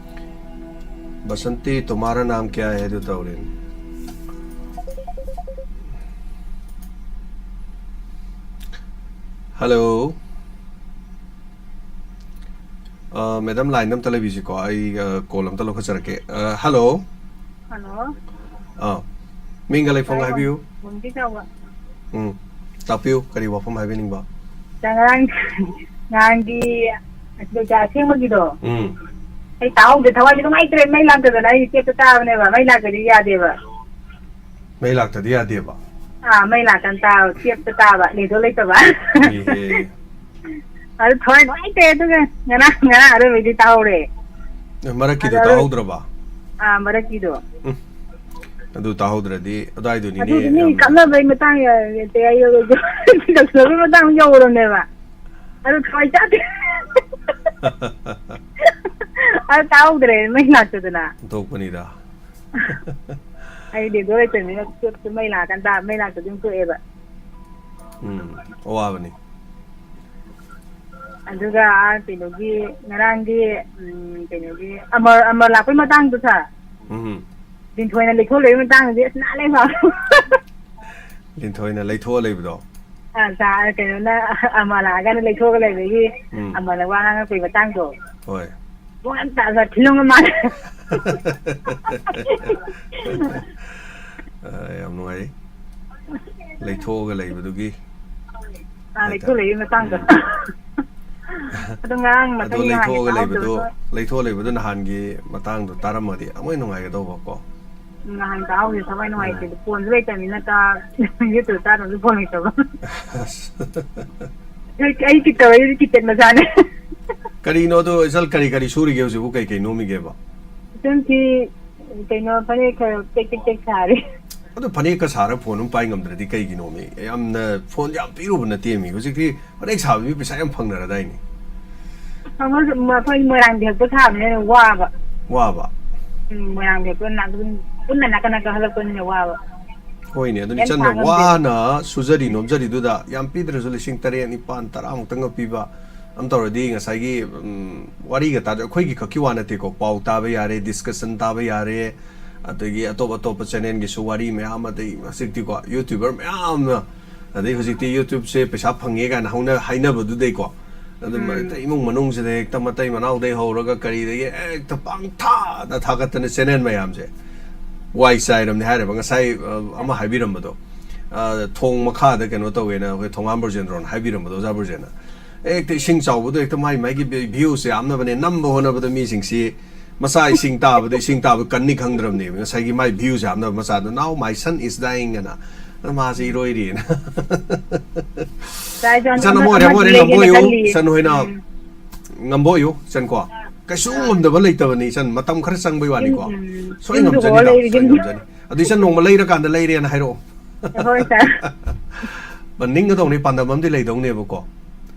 ꯕꯁꯟꯇꯤ, ꯇꯨꯃꯥꯔꯥ ꯅꯥꯝ ꯀꯌꯥ ꯍꯦ? ꯑꯗꯨ ꯇꯧꯔꯦꯅꯦ꯫ ꯍꯜꯂꯣ꯫ ꯑ, ꯃꯦꯗꯥꯝ, ꯂꯥꯏꯟꯗ ꯑꯝꯇ ꯂꯩꯕꯤꯁꯤꯀꯣ, ꯑꯩ, ꯑ, ꯀꯣꯜ ꯑꯝꯇ ꯂꯧꯈꯠꯆꯔꯛꯀꯦ꯫ ꯑ, ꯍꯜꯂꯣ꯫ ꯍꯜꯂꯣ꯫ ꯑꯥ, ꯃꯤꯡꯒ ꯂꯩꯐꯝꯒ ꯇꯥꯏ, ꯍꯥꯏꯕꯤꯌꯨ꯫ ꯋꯥꯡꯖꯤꯡ ꯆꯥꯎꯕ꯫ ꯎꯝ, ꯇꯥꯛꯄꯤꯌꯨ, ꯀꯔꯤ ꯋꯥꯐꯝ ꯍꯥꯏꯕꯤꯅꯤꯡꯕ? ꯉꯔꯥꯡ, ꯉꯔꯥꯡꯒꯤ ꯑꯁꯦꯡꯕꯒꯤꯗꯣ꯫ ꯎꯝ꯫ ꯑꯩ ꯇꯥꯍꯧꯗꯦ, ꯊꯋꯥꯏꯁꯦ ꯅꯨꯡꯉꯥꯏꯇ꯭ꯔꯦ, ꯃꯩ ꯂꯥꯛꯇꯗꯅ ꯑꯩ ꯇꯦꯞꯇ ꯇꯥꯕꯅꯦꯕ, ꯃꯩ ꯂꯥꯛꯇꯗꯤ ꯌꯥꯗꯦꯕ꯫ ꯃꯩ ꯂꯥꯛꯇꯗꯤ ꯌꯥꯗꯦꯕ? ꯑꯥ, ꯃꯩ ꯂꯥꯛꯀꯥꯟ ꯇꯥꯕ, ꯇꯦꯞꯇ ꯇꯥꯕ, ꯅꯦꯠꯋꯥꯛ ꯂꯩꯇꯕ꯫ ꯏꯍꯦ꯫ ꯑꯗꯨ ꯊꯋꯥꯏ ꯅꯨꯡꯉꯥꯏꯇꯦ꯫ ꯑꯗꯨꯒ ꯉꯔꯥꯡ, ꯉꯔꯥꯡ ꯑꯔꯣꯏꯕꯩꯗꯤ ꯇꯥꯍꯧꯔꯦ꯫ ꯑꯦ, ꯃꯔꯛꯀꯤꯗꯣ ꯑꯗꯣ ꯑꯔꯣꯏ-, ꯇꯥꯍꯧꯗ꯭ꯔꯕ? ꯑꯥ, ꯃꯔꯛꯀꯤꯗꯣ꯫ ꯎꯝ꯫ ꯑꯗꯨ ꯇꯥꯍꯧꯗ꯭ꯔꯗꯤ ꯑꯗꯨꯋꯥꯏꯗꯨꯅꯤꯅꯦ ꯑꯗꯨꯗꯤ ꯃꯤ ꯌꯥꯝꯅ ꯀꯞꯅꯕꯩ ꯃꯇꯥꯡ ꯌꯥ-, ꯌꯥ-, ꯌꯧ-, ꯌꯧꯁꯜꯂꯛꯄꯩ ꯃꯇꯥꯡ ꯌꯧꯔꯕꯅꯦꯕ꯫ ꯑꯗꯨ ꯊꯋꯥꯏ ꯆꯥꯗꯦ꯫ ꯑꯗꯨ ꯇꯥꯍꯧꯗ꯭ꯔꯦ, ꯃꯩ ꯂꯥꯛꯇꯗꯅ꯫ ꯑꯣꯟꯊꯣꯛꯄꯅꯤꯗ꯫ ꯑꯩ ꯅꯦꯠꯋꯥꯛ ꯂꯩꯇꯕꯅꯤꯅ ꯃꯩ ꯂꯥꯛꯀꯥꯟꯗ, ꯃꯩ ꯂꯥꯛꯇꯗꯤ ꯑꯗꯨꯝ ꯇꯣꯛꯑꯦꯕ꯫ ꯎꯝ, ꯑꯋꯥꯕꯅꯤ꯫ ꯑꯗꯨꯒ ꯑꯥ ꯀꯩꯅꯣꯒꯤ, ꯉꯔꯥꯡꯒꯤ, ꯎꯝ, ꯀꯩꯅꯣꯒꯤ ꯑꯃꯔ, ꯑꯃꯔ ꯂꯥꯛꯄꯩ ꯃꯇꯥꯡꯗꯣ ꯁꯥꯔ꯫ ꯎꯝ꯫ ꯂꯤꯟꯊꯣꯏꯅ ꯂꯩꯊꯣꯛ ꯂꯩꯕꯩ ꯃꯇꯥꯡꯗꯨꯗꯤ ꯑꯁ ꯅꯥꯜꯂꯦ ꯁꯥꯔ꯫ ꯂꯤꯟꯊꯣꯏꯅ ꯂꯩꯊꯣꯛꯑ ꯂꯩꯕꯗꯣ? ꯑꯥ, ꯁꯥꯔ, ꯀꯩꯅꯣꯅ ꯑꯃꯔ ꯂꯥꯛꯑꯒꯅ ꯂꯩꯊꯣꯛꯑꯒ ꯂꯩꯕꯒꯤ ꯎꯝ꯫ ꯑꯃꯔꯅ ꯋꯥ ꯉꯥꯡꯉꯛꯄꯩ ꯃꯇꯥꯡꯗꯣ꯫ ꯍꯣꯏ꯫ ꯄꯨꯡ ꯌꯥꯝ ꯇꯥꯖꯥ ꯐꯤꯂꯝꯒ ꯃꯥꯜꯂꯦ꯫ ꯑ, ꯌꯥꯝ ꯅꯨꯡꯉꯥꯏ꯫ ꯂꯩꯊꯣꯛꯑꯒ ꯂꯩꯕꯗꯨꯒꯤ ꯑꯥ, ꯍꯥꯏꯇꯥꯔꯦ꯫ ꯂꯩꯊꯣꯛ ꯂꯩꯕꯒꯤ ꯃꯇꯥꯡꯗꯣ꯫ ꯎꯝ꯫ ꯑꯗꯣ ꯉꯔꯥꯡ ꯑꯗꯣ ꯃꯊꯪꯒꯤ ꯅꯍꯥꯟꯒꯤ ꯂꯩꯊꯣꯛꯑꯒ ꯂꯩꯕꯗꯣ, ꯇꯥꯍꯧꯗꯕꯗꯣ꯫ ꯂꯩꯊꯣꯛꯑ ꯂꯩꯕꯗꯣ ꯅꯍꯥꯟꯒꯤ ꯃꯇꯥꯡꯗꯣ ꯇꯥꯔꯝꯃꯗꯤ ꯑꯃꯨꯛ ꯍꯦꯟꯅ ꯅꯨꯡꯉꯥꯏꯒꯗꯧꯕ ꯀꯣ꯫ ꯎꯝ, ꯅꯍꯥꯟ ꯇꯥꯍꯧꯗꯦ, ꯊꯋꯥꯏ ꯅꯨꯡꯉꯥꯏꯇꯦ꯫ ꯎꯝ꯫ ꯐꯣꯟꯁꯨ ꯂꯩꯇꯕꯅꯤꯅ ꯇꯥ-, YouTube ꯇꯥꯗꯕꯁꯨ ꯐꯣꯟ ꯂꯩꯇꯕ꯫ ꯑꯁ꯫ ꯑꯩ, ꯑꯩ ꯀꯤꯠ ꯇꯧꯔꯛꯏꯁꯦ ꯀꯤꯄꯦꯗ ꯃꯆꯥꯅꯦ꯫ ꯀꯔꯤꯅꯣ ꯑꯗꯣ, ꯏꯆꯜ, ꯀꯔꯤ ꯀꯔꯤ ꯁꯨꯔꯤꯒꯦ ꯍꯧꯖꯤꯛꯄꯨ, ꯀꯩ ꯀꯩ ꯅꯣꯝꯃꯤꯒꯦꯕ? ꯏꯆꯟ ꯐꯤ, ꯀꯩꯅꯣ, ꯐꯅꯦꯛ ꯈꯔ ꯇꯦꯛ ꯇꯦꯛ ꯇꯦꯛ ꯁꯥꯔꯤ꯫ ꯑꯗꯣ ꯐꯅꯦꯛꯀ ꯁꯥꯔ ꯐꯣꯟ ꯑꯃ ꯄꯥꯏ ꯉꯝꯗ꯭ꯔꯗꯤ ꯀꯩꯒꯤꯅꯣꯃꯤ? ꯌꯥꯝꯅ ꯐꯣꯟ ꯌꯥꯝ ꯄꯤꯔꯨꯕ ꯅꯠꯇꯦꯃꯤ꯫ ꯍꯧꯖꯤꯛꯇꯤ ꯐꯅꯦꯛ ꯁꯥꯕ ꯃꯤ ꯄꯩꯁꯥ ꯌꯥꯝ ꯐꯪꯅꯔꯗꯥꯏꯅꯦ? ꯑꯃ, ꯑꯩꯈꯣꯏ ꯃꯣꯏꯔꯥꯡ ꯐꯤ ꯍꯛꯄ ꯁꯥꯕꯅꯤꯅ ꯋꯥꯕ꯫ ꯋꯥꯕ? ꯎꯝ, ꯃꯣꯏꯔꯥꯡ ꯐꯤ ꯍꯛꯄ ꯅꯥ-, ꯑꯗꯨꯝ ꯄꯨꯟꯅ ꯅꯥꯀꯟ ꯅꯥꯀꯟ ꯍꯜꯂꯛꯄꯅꯤꯅ ꯋꯥꯕ꯫ ꯍꯣꯏꯅꯦ, ꯑꯗꯨꯅꯤ ꯀꯩꯝ ꯁꯥ ꯏꯆꯟꯅ ꯉꯝꯗꯦ꯫ ꯋꯥꯅ ꯁꯨꯖꯔꯤ ꯅꯣꯝꯖꯔꯤꯗꯨꯗ ꯌꯥꯝ ꯄꯤꯗ꯭ꯔꯁꯨ ꯂꯤꯁꯤꯡ ꯇꯔꯦꯠ, ꯅꯤꯄꯥꯟ, ꯇꯔꯥꯃꯨꯛꯇꯪꯒ ꯄꯤꯕ ꯑꯃ ꯇꯧꯔꯗꯤ ꯉꯁꯥꯏꯒꯤ, ꯎꯝ, ꯋꯥꯔꯤꯒ ꯇꯥꯗ-, ꯑꯩꯈꯣꯏꯒꯤ ꯈꯛꯀꯤ ꯋꯥ ꯅꯠꯇꯦꯀꯣ, ꯄꯥꯎ ꯇꯥꯕ ꯌꯥꯔꯦ, discussion ꯇꯥꯕ ꯌꯥꯔꯦ, ꯑꯗꯒꯤ ꯑꯇꯣꯞ ꯑꯇꯣꯞꯄ channelꯒꯤꯁꯨ ꯋꯥꯔꯤ ꯃꯌꯥꯝ, ꯑꯗꯩ ꯍꯧꯖꯤꯛꯇꯤꯀꯣ YouTuber ꯃꯌꯥꯝꯅ, ꯑꯗꯩ ꯍꯧꯖꯤꯛꯇꯤ YouTubeꯁꯦ ꯄꯩꯁꯥ ꯐꯪꯉꯦ ꯀꯥꯏꯅ ꯍꯧꯅ ꯍꯥꯏꯅꯕꯗꯨꯗꯩꯀꯣ, ꯑꯗꯨꯝ ꯎꯝ꯫ ꯍꯦꯛꯇ ꯏꯃꯨꯡ ꯃꯅꯨꯡꯁꯤꯗ ꯍꯦꯛꯇ ꯃꯇꯩ ꯃꯅꯥꯎꯗꯩ ꯍꯧꯔꯒ ꯀꯔꯤꯗꯒꯤ ꯍꯦꯛꯇ ꯄꯪꯊꯥꯗ ꯊꯥꯒꯠꯇꯅ channel ꯃꯌꯥꯝꯁꯦ ꯋꯥꯏ ꯆꯥꯏꯔꯕꯅꯤ ꯍꯥꯏꯔꯦꯕ꯫ ꯉꯁꯥꯏ, ꯑ, ꯑꯃ ꯍꯥꯏꯕꯤꯔꯝꯕꯗꯣ, ꯑ, ꯊꯣꯡ ꯃꯈꯥꯗ ꯀꯩꯅꯣ ꯇꯧꯋꯦꯅ ꯑꯩꯈꯣꯏ ꯊꯣꯉꯥꯝ ꯕ꯭ꯔꯖꯦꯟꯗ꯭ꯔꯣꯅ ꯍꯥꯏꯕꯤꯔꯝꯕꯗꯣ, ꯑꯣꯖꯥ ꯕ꯭ꯔꯖꯦꯟꯅ꯫ ꯍꯦꯛꯇ ꯏꯁꯤꯡ ꯆꯥꯎꯕꯗꯣ ꯍꯦꯛꯇ ꯃꯥꯏ ꯃꯥꯏꯒꯤ views ꯌꯥꯝꯅꯕꯅꯦ ꯅꯝꯕ ꯍꯣꯠꯅꯕꯗ ꯃꯤꯁꯤꯡꯁꯤ ꯃꯆꯥ ꯏꯁꯤꯡ ꯇꯥꯕꯗ ꯏꯁꯤꯡ ꯇꯥꯕ ꯀꯟꯅꯤ ꯈꯪꯗ꯭ꯔꯕꯅꯦꯕ꯫ ꯉꯁꯥꯏꯒꯤ ꯃꯥꯏ views ꯌꯥꯝꯅꯕ ꯃꯆꯥꯗꯣ, "Now my son is dying" ꯑꯅ, ꯃꯥꯁꯤ ꯏꯔꯣꯏꯔꯤꯅ꯫ ꯏꯆꯥ ꯏꯆꯥ ꯏꯆꯟ ꯑꯃ ꯑꯃ, ꯑꯣꯏꯔꯦ, ꯑꯃ ꯑꯃꯗꯤ ꯑꯣꯏꯔꯦ, ꯂꯩꯒꯦꯅ ꯉꯝꯕꯣꯏꯌꯨ, ꯈꯜꯂꯤ꯫ ꯏꯆꯟ ꯍꯣꯏꯅ ꯎꯝ꯫ ꯉꯝꯕꯣꯏꯌꯨ, ꯏꯆꯟ ꯀꯣ꯫ ꯀꯩꯁꯨ ꯉꯝꯗꯕ ꯂꯩꯇꯕꯅꯤ, ꯏꯆꯟ, ꯃꯇꯝ ꯈꯔ ꯆꯪꯕꯩ ꯌꯨꯝ, ꯋꯥꯅꯤꯀꯣ꯫ ꯎꯝ, ꯁꯣꯏ ꯌꯨꯝꯗ ꯍꯣ ꯉꯝꯖꯅꯤꯗ, ꯂꯩꯔꯤ, ꯁꯣꯏ ꯌꯨꯝꯗ꯫ ꯉꯝꯖꯅꯤ꯫ ꯑꯗꯨ ꯏꯆꯟ ꯅꯣꯡꯃ ꯂꯩꯔꯀꯥꯟꯗ ꯂꯩꯔꯦꯅ ꯍꯥꯏꯔꯛꯑꯣ꯫ ꯍꯣꯏ, ꯁꯥꯔ꯫ ꯅꯤꯡꯒꯗꯧꯅꯤ, ꯄꯥꯟꯗꯝ ꯑꯃꯗꯤ ꯂꯩꯗꯧꯅꯦꯕꯀꯣ꯫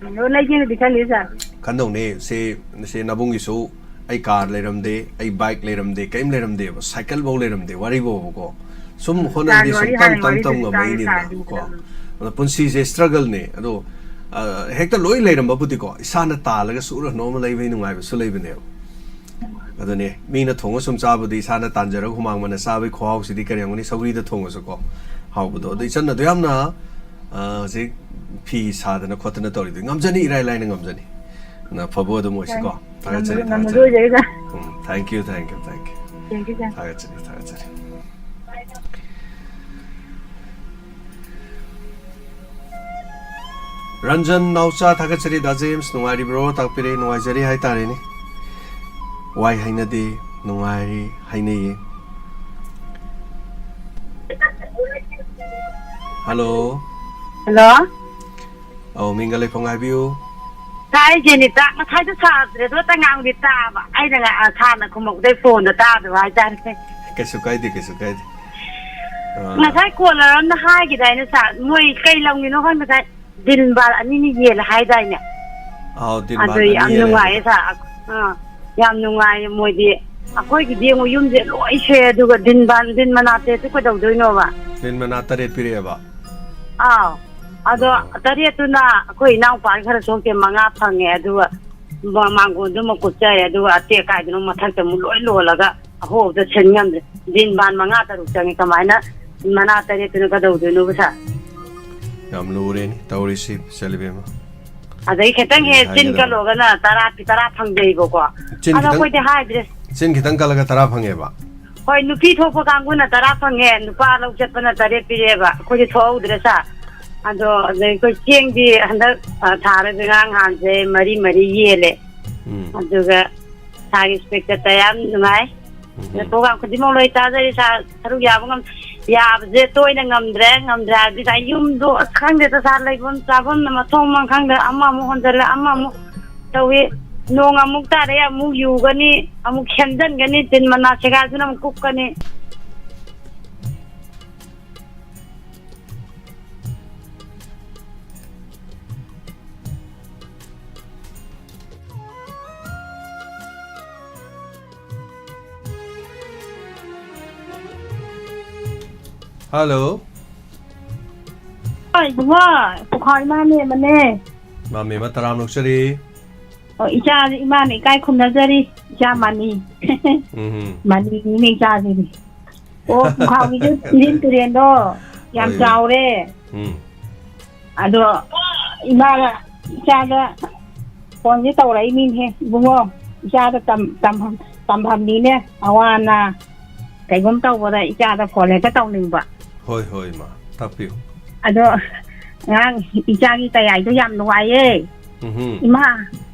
ꯑꯗꯣ ꯂꯩꯒꯦꯅꯗꯤ ꯈꯜꯂꯤ, ꯁꯥꯔ꯫ ꯈꯟꯗꯧꯅꯦ꯫ ꯁꯤ, ꯁꯤ ꯅꯕꯨꯡꯒꯤꯁꯨ ꯑꯩ car ꯂꯩꯔꯝꯗꯦ, ꯑꯩ bike ꯂꯩꯔꯝꯗꯦ, ꯀꯔꯤꯝ ꯂꯩꯔꯝꯗꯦꯕ, cycle ꯐꯧ ꯂꯩꯔꯝꯗꯦ, ꯋꯥꯔꯤꯕꯣꯕꯀꯣ꯫ ꯁꯨꯝ ꯎꯝ, ꯍꯣꯠꯅꯔꯗꯤ ꯁꯥꯔꯒꯤ ꯁꯨꯝ ꯋꯥꯔꯤ ꯇꯝ ꯍꯥꯟꯅ ꯇꯝ ꯋꯥꯔꯤ ꯇꯝ ꯁꯥꯔꯒꯤ ꯉꯝꯃꯛꯏꯅꯤꯗꯅ ꯁꯥꯔꯒꯤ ꯀꯣ꯫ ꯎꯝ꯫ ꯑꯗꯣ ꯄꯨꯟꯁꯤꯁꯦ struggle ꯅꯦ꯫ ꯑꯗꯣ, ꯑ, ꯍꯦꯛꯇ ꯂꯣꯏ ꯂꯩꯔꯝꯕꯕꯨꯗꯤꯀꯣ, ꯏꯁꯥꯅ ꯇꯥꯜꯂꯒ ꯁꯨꯔ ꯅꯣꯝꯃ ꯂꯩꯕꯒꯤ ꯅꯨꯡꯉꯥꯏꯕꯁꯨ ꯂꯩꯕꯅꯦꯕ꯫ ꯑꯗꯨꯅꯦ, ꯃꯤꯅ ꯊꯣꯡꯉ ꯁꯨꯝ ꯆꯥꯕꯗꯤ ꯏꯁꯥꯅ ꯇꯥꯟꯖꯔꯒ ꯍꯨꯃꯥꯡ ꯃꯟꯅ ꯆꯥꯕꯒꯤ ꯈꯨꯍꯥꯎꯁꯤꯗꯤ ꯀꯔꯤ ꯍꯥꯏꯔꯝꯒꯅꯤ? ꯁꯧꯒ꯭ꯔꯤꯗ ꯊꯣꯡꯉꯁꯨꯀꯣ, ꯍꯥꯎꯕꯗꯣ꯫ ꯑꯗꯣ ꯏꯆꯟ ꯑꯗꯨ ꯌꯥꯝꯅ, ꯑ, ꯍꯧꯖꯤꯛ ꯐꯤ ꯁꯥꯗꯅ ꯈꯣꯠꯇꯅ ꯇꯧꯔꯤꯗꯣ ꯉꯝꯖꯅꯤ, ꯏꯔꯥꯏ ꯂꯥꯏꯅ ꯉꯝꯖꯅꯤ꯫ ꯅ ꯐꯕ ꯑꯗꯨꯝ ꯑꯣꯏꯁꯤꯀꯣ꯫ ꯊꯥꯒꯠꯆꯔꯤ, ꯉꯝꯖ-, ꯊꯥꯒꯠꯆꯔꯤ꯫ ꯉꯝꯖꯔꯣꯏꯗ, ꯁꯥꯔ꯫ ꯎꯝ, thank you, thank you, thank you꯫ Thank you, sir꯫ ꯊꯥꯒꯠꯆꯔꯤ, ꯊꯥꯒꯠꯆꯔꯤ꯫ ꯔꯟꯖꯟ ꯅꯥꯎꯆꯥ, ꯊꯥꯒꯠꯆꯔꯤ ꯗꯥ ꯖꯦꯝꯁ, ꯅꯨꯡꯉꯥꯏꯔꯤꯕ꯭ꯔꯣ? ꯇꯥꯛꯄꯤꯔꯦ, ꯅꯨꯡꯉꯥꯏꯖꯔꯤ ꯍꯥꯏꯇꯥꯔꯦꯅꯦ꯫ ꯋꯥꯏ ꯍꯥꯏꯅꯗꯦ, ꯅꯨꯡꯉꯥꯏꯔꯤ ꯍꯥꯏꯅꯩꯌꯦ꯫ ꯍꯜꯂꯣ꯫ ꯍꯜꯂꯣ꯫ ꯑꯧ, ꯃꯤꯡꯒ ꯂꯩꯐꯝꯒ ꯍꯥꯏꯕꯤꯌꯨ꯫ ꯁꯥꯔ, ꯑꯩ ꯖꯦꯅꯤꯇꯥ, ꯉꯁꯥꯏꯗꯣ ꯁꯥꯗ꯭ꯔꯦ, ꯑꯗꯣ ꯇꯉꯥꯡꯗꯤ ꯇꯥꯕ꯫ ꯑꯩꯅ ꯉ-, ꯑ, ꯁꯥꯔꯅ ꯈꯨꯝꯃꯛꯄꯗꯩ ꯐꯣꯟꯗ ꯇꯥꯗꯕ ꯍꯥꯏꯇꯥꯔꯦ꯫ ꯀꯩꯁꯨ ꯀꯥꯏꯗꯦ, ꯀꯩꯁꯨ ꯀꯥꯏꯗꯦ꯫ ꯑꯥ꯫ ꯉꯁꯥꯏ ꯀꯣꯂꯔ ꯑꯃꯅ ꯍꯥꯏꯈꯤꯗꯥꯏꯅꯦ, ꯁꯥꯔ? ꯃꯣꯏ ꯀꯩ ꯂꯝꯒꯤꯅꯣ ꯈꯪꯗꯦ, ꯉꯁꯥꯏ ꯗꯤꯟ ꯕꯥꯔ ꯑꯅꯤꯅꯤ ꯌꯦꯜꯂꯦ ꯍꯥꯏꯗꯥꯏꯅꯦ? ꯑꯥꯎ, ꯗꯤꯟ ꯑꯗꯨ ꯕꯥꯔ ꯑꯅꯤ ꯌꯥꯝ ꯌꯦꯜꯂꯦ ꯅꯨꯡꯉꯥꯏꯌꯦ, ꯍꯥꯏꯕꯗꯣ꯫ ꯁꯥꯔ꯫ ꯑꯥ, ꯌꯥꯝ ꯅꯨꯡꯉꯥꯏꯌꯦ ꯃꯣꯏꯗꯤ꯫ ꯑꯩꯈꯣꯏꯒꯤꯗꯤ ꯑꯃꯨꯛ ꯌꯨꯝꯁꯦ ꯂꯣꯏ ꯁꯦ, ꯑꯗꯨꯒ ꯗꯤꯟ ꯕꯥꯔ, ꯗꯤꯟ ꯃꯅꯥ ꯇꯔꯦꯠꯇꯨ ꯀꯩꯗꯧꯗꯣꯏꯅꯣꯕ? ꯗꯤꯟ ꯃꯅꯥ ꯇꯔꯦꯠ ꯄꯤꯔꯛꯑꯦꯕ? ꯑꯥꯎ꯫ ꯑꯗꯣ ꯑꯥ꯫ ꯇꯔꯦꯠꯇꯨꯅ ꯑꯩꯈꯣꯏ ꯏꯅꯥꯎꯄꯥꯒꯤ ꯈꯔ ꯁꯣꯛꯇꯦ, ꯃꯉꯥ ꯐꯪꯉꯦ, ꯑꯗꯨꯒ ꯃ-, ꯃꯥꯡꯒꯣꯟꯗꯨꯃ ꯀꯨꯞꯆꯔꯦ, ꯑꯗꯨꯒ ꯑꯇꯦꯛ ꯑꯀꯥꯏꯗꯨꯅ ꯃꯊꯛꯇ ꯑꯃꯨꯛ ꯂꯣꯏ ꯂꯣꯜꯂꯒ ꯑꯍꯣꯕꯗ ꯁꯤꯟ ꯉꯝꯗ꯭ꯔꯦ꯫ ꯗꯤꯟ ꯕꯥꯟ ꯃꯉꯥ ꯇꯔꯨꯛ ꯆꯪꯉꯦ, ꯀꯃꯥꯏꯅ ꯃꯅꯥ ꯇꯔꯦꯠꯇꯨꯅ ꯀꯩꯗꯧꯗꯣꯏꯅꯣꯕ, ꯁꯥꯔ? ꯌꯥꯝ ꯂꯨꯔꯦꯅꯦ ꯇꯧꯔꯤꯁꯤ, ꯏꯆꯜ ꯏꯕꯦꯝꯃ꯫ ꯑꯗꯩ ꯈꯤꯇꯪ ꯍꯦꯛ ꯆꯤꯟ ꯍꯥꯏꯒꯗꯕ꯫ ꯀꯜꯂꯨꯔꯒꯅ ꯇꯔꯥ, ꯇꯔꯥ ꯐꯪꯖꯩꯕꯀꯣ꯫ ꯆꯤꯟ ꯑꯗꯣ ꯈꯤꯇꯪ, ꯑꯩꯈꯣꯏꯗꯤ ꯍꯥꯏꯗ꯭ꯔꯦ꯫ ꯆꯤꯟ ꯈꯤꯇꯪ ꯀꯜꯂꯒ ꯇꯔꯥ ꯐꯪꯉꯦꯕ? ꯍꯣꯏ, ꯅꯨꯄꯤ ꯊꯣꯛꯄ ꯀꯥꯡꯕꯨꯅ ꯇꯔꯥ ꯐꯪꯉꯦ, ꯅꯨꯄꯥ ꯂꯧ ꯆꯠꯄꯅ ꯇꯔꯦꯠ ꯄꯤꯔꯛꯑꯦꯕ꯫ ꯑꯩꯈꯣꯏꯗꯤ ꯊꯣꯛꯍꯧꯗ꯭ꯔꯦ ꯁꯥꯔ꯫ ꯑꯗꯣ ꯑꯗꯩ ꯑꯩꯈꯣꯏ ꯆꯦꯡꯗꯤ ꯍꯟꯗꯛ, ꯑ, ꯊꯥꯔꯁꯦ ꯉꯔꯥꯡ ꯅꯍꯥꯟꯁꯦ ꯃꯔꯤ ꯃꯔꯤ ꯌꯦꯜꯂꯦ꯫ ꯎꯝ꯫ ꯑꯗꯨꯒ ꯁꯥꯔꯒꯤ ꯏꯁꯄꯤꯁꯇ ꯌꯥꯝ ꯅꯨꯡꯉꯥꯏ꯫ ꯎꯝ꯫ ꯑꯗ ꯄ꯭ꯔꯣꯒ꯭ꯔꯥꯝ ꯈꯨꯗꯤꯡꯃꯛ ꯂꯣꯏ ꯇꯥꯖꯔꯤ ꯁꯥꯔ, ꯁꯔꯨꯛ ꯌꯥꯕ ꯉꯝ-, ꯌꯥꯕꯁꯦ ꯇꯣꯏꯅ ꯉꯝꯗ꯭ꯔꯦ, ꯉꯝꯗ꯭ꯔꯦ ꯍꯥꯏꯕꯗꯤ ꯁꯥꯔ ꯌꯨꯝꯗꯣ ꯑꯁ ꯈꯪꯗꯦꯗ ꯁꯥꯔ, ꯂꯩꯐꯝ ꯆꯥꯐꯝꯅ ꯃꯊꯣꯡ ꯃꯔꯝ ꯈꯪꯗ꯭ꯔꯦ, ꯑꯃꯃꯨꯛ ꯍꯣꯟꯖꯜꯂꯦ, ꯑꯃꯃꯨꯛ ꯇꯧꯏ꯫ ꯅꯣꯡ ꯑꯃꯨꯛ ꯇꯥꯔꯦ, ꯑꯃꯨꯛ ꯌꯨꯒꯅꯤ, ꯑꯃꯨꯛ ꯁꯦꯝꯖꯟꯒꯅꯤ, ꯇꯤꯟ ꯃꯅꯥ ꯁꯦꯒꯥꯏꯗꯨꯅ ꯑꯃꯨꯛ ꯀꯨꯞꯀꯅꯤ꯫ ꯍꯜꯂꯣ꯫ ꯍꯣꯏ, ꯏꯕꯨꯡꯉꯣ, ꯄꯨꯈꯥ ꯏꯃꯥ ꯃꯦꯝꯃꯅꯦ꯫ ꯏꯃꯥ ꯃꯦꯝꯃ ꯇꯔꯥꯝꯅ ꯑꯣꯛꯆꯔꯤ꯫ ꯑꯣ, ꯏꯆꯥ ꯏꯃꯥꯅ ꯏꯀꯥꯏ ꯈꯨꯝꯅꯖꯔꯤ, ꯏꯆꯥ ꯃꯥꯅꯤ꯫ ꯎꯝ꯫ ꯃꯥꯅꯤꯅꯤꯅꯦ ꯏꯆꯥꯁꯤꯗꯤ꯫ ꯑꯣ, ꯄꯨꯈꯥꯎꯒꯤꯁꯨ ꯏꯔꯤꯟ ꯇꯨꯔꯦꯟꯗꯣ ꯌꯥꯝ ꯍꯣꯏ꯫ ꯆꯥꯎꯔꯦ꯫ ꯎꯝ꯫ ꯑꯗꯣ ꯏꯃꯥꯒ ꯏꯆꯥꯗ ꯐꯣꯟꯁꯦ ꯇꯧꯔꯛꯏꯅꯤꯅꯦ, ꯏꯕꯨꯡꯉꯣ, ꯏꯆꯥꯗ ꯇꯝ-, ꯇꯝꯐꯝ-, ꯇꯝꯐꯝꯅꯤꯅꯦ, ꯑꯋꯥ ꯑꯅꯥ ꯀꯩꯒꯨꯝ ꯇꯧꯕꯗ ꯏꯆꯥꯗ ꯐꯣꯟ ꯍꯦꯛꯇ ꯇꯧꯅꯤꯡꯕ꯫ ꯍꯣꯏ, ꯍꯣꯏ, ꯏꯃꯥ, ꯇꯥꯛꯄꯤꯌꯨ꯫ ꯑꯗꯣ ꯉꯔꯥꯡ ꯏꯆꯥꯒꯤ ꯇꯌꯥꯏꯗꯣ ꯌꯥꯝ ꯅꯨꯡꯉꯥꯏꯌꯦ꯫ ꯎꯝꯍꯨꯝ꯫ ꯏꯃꯥ,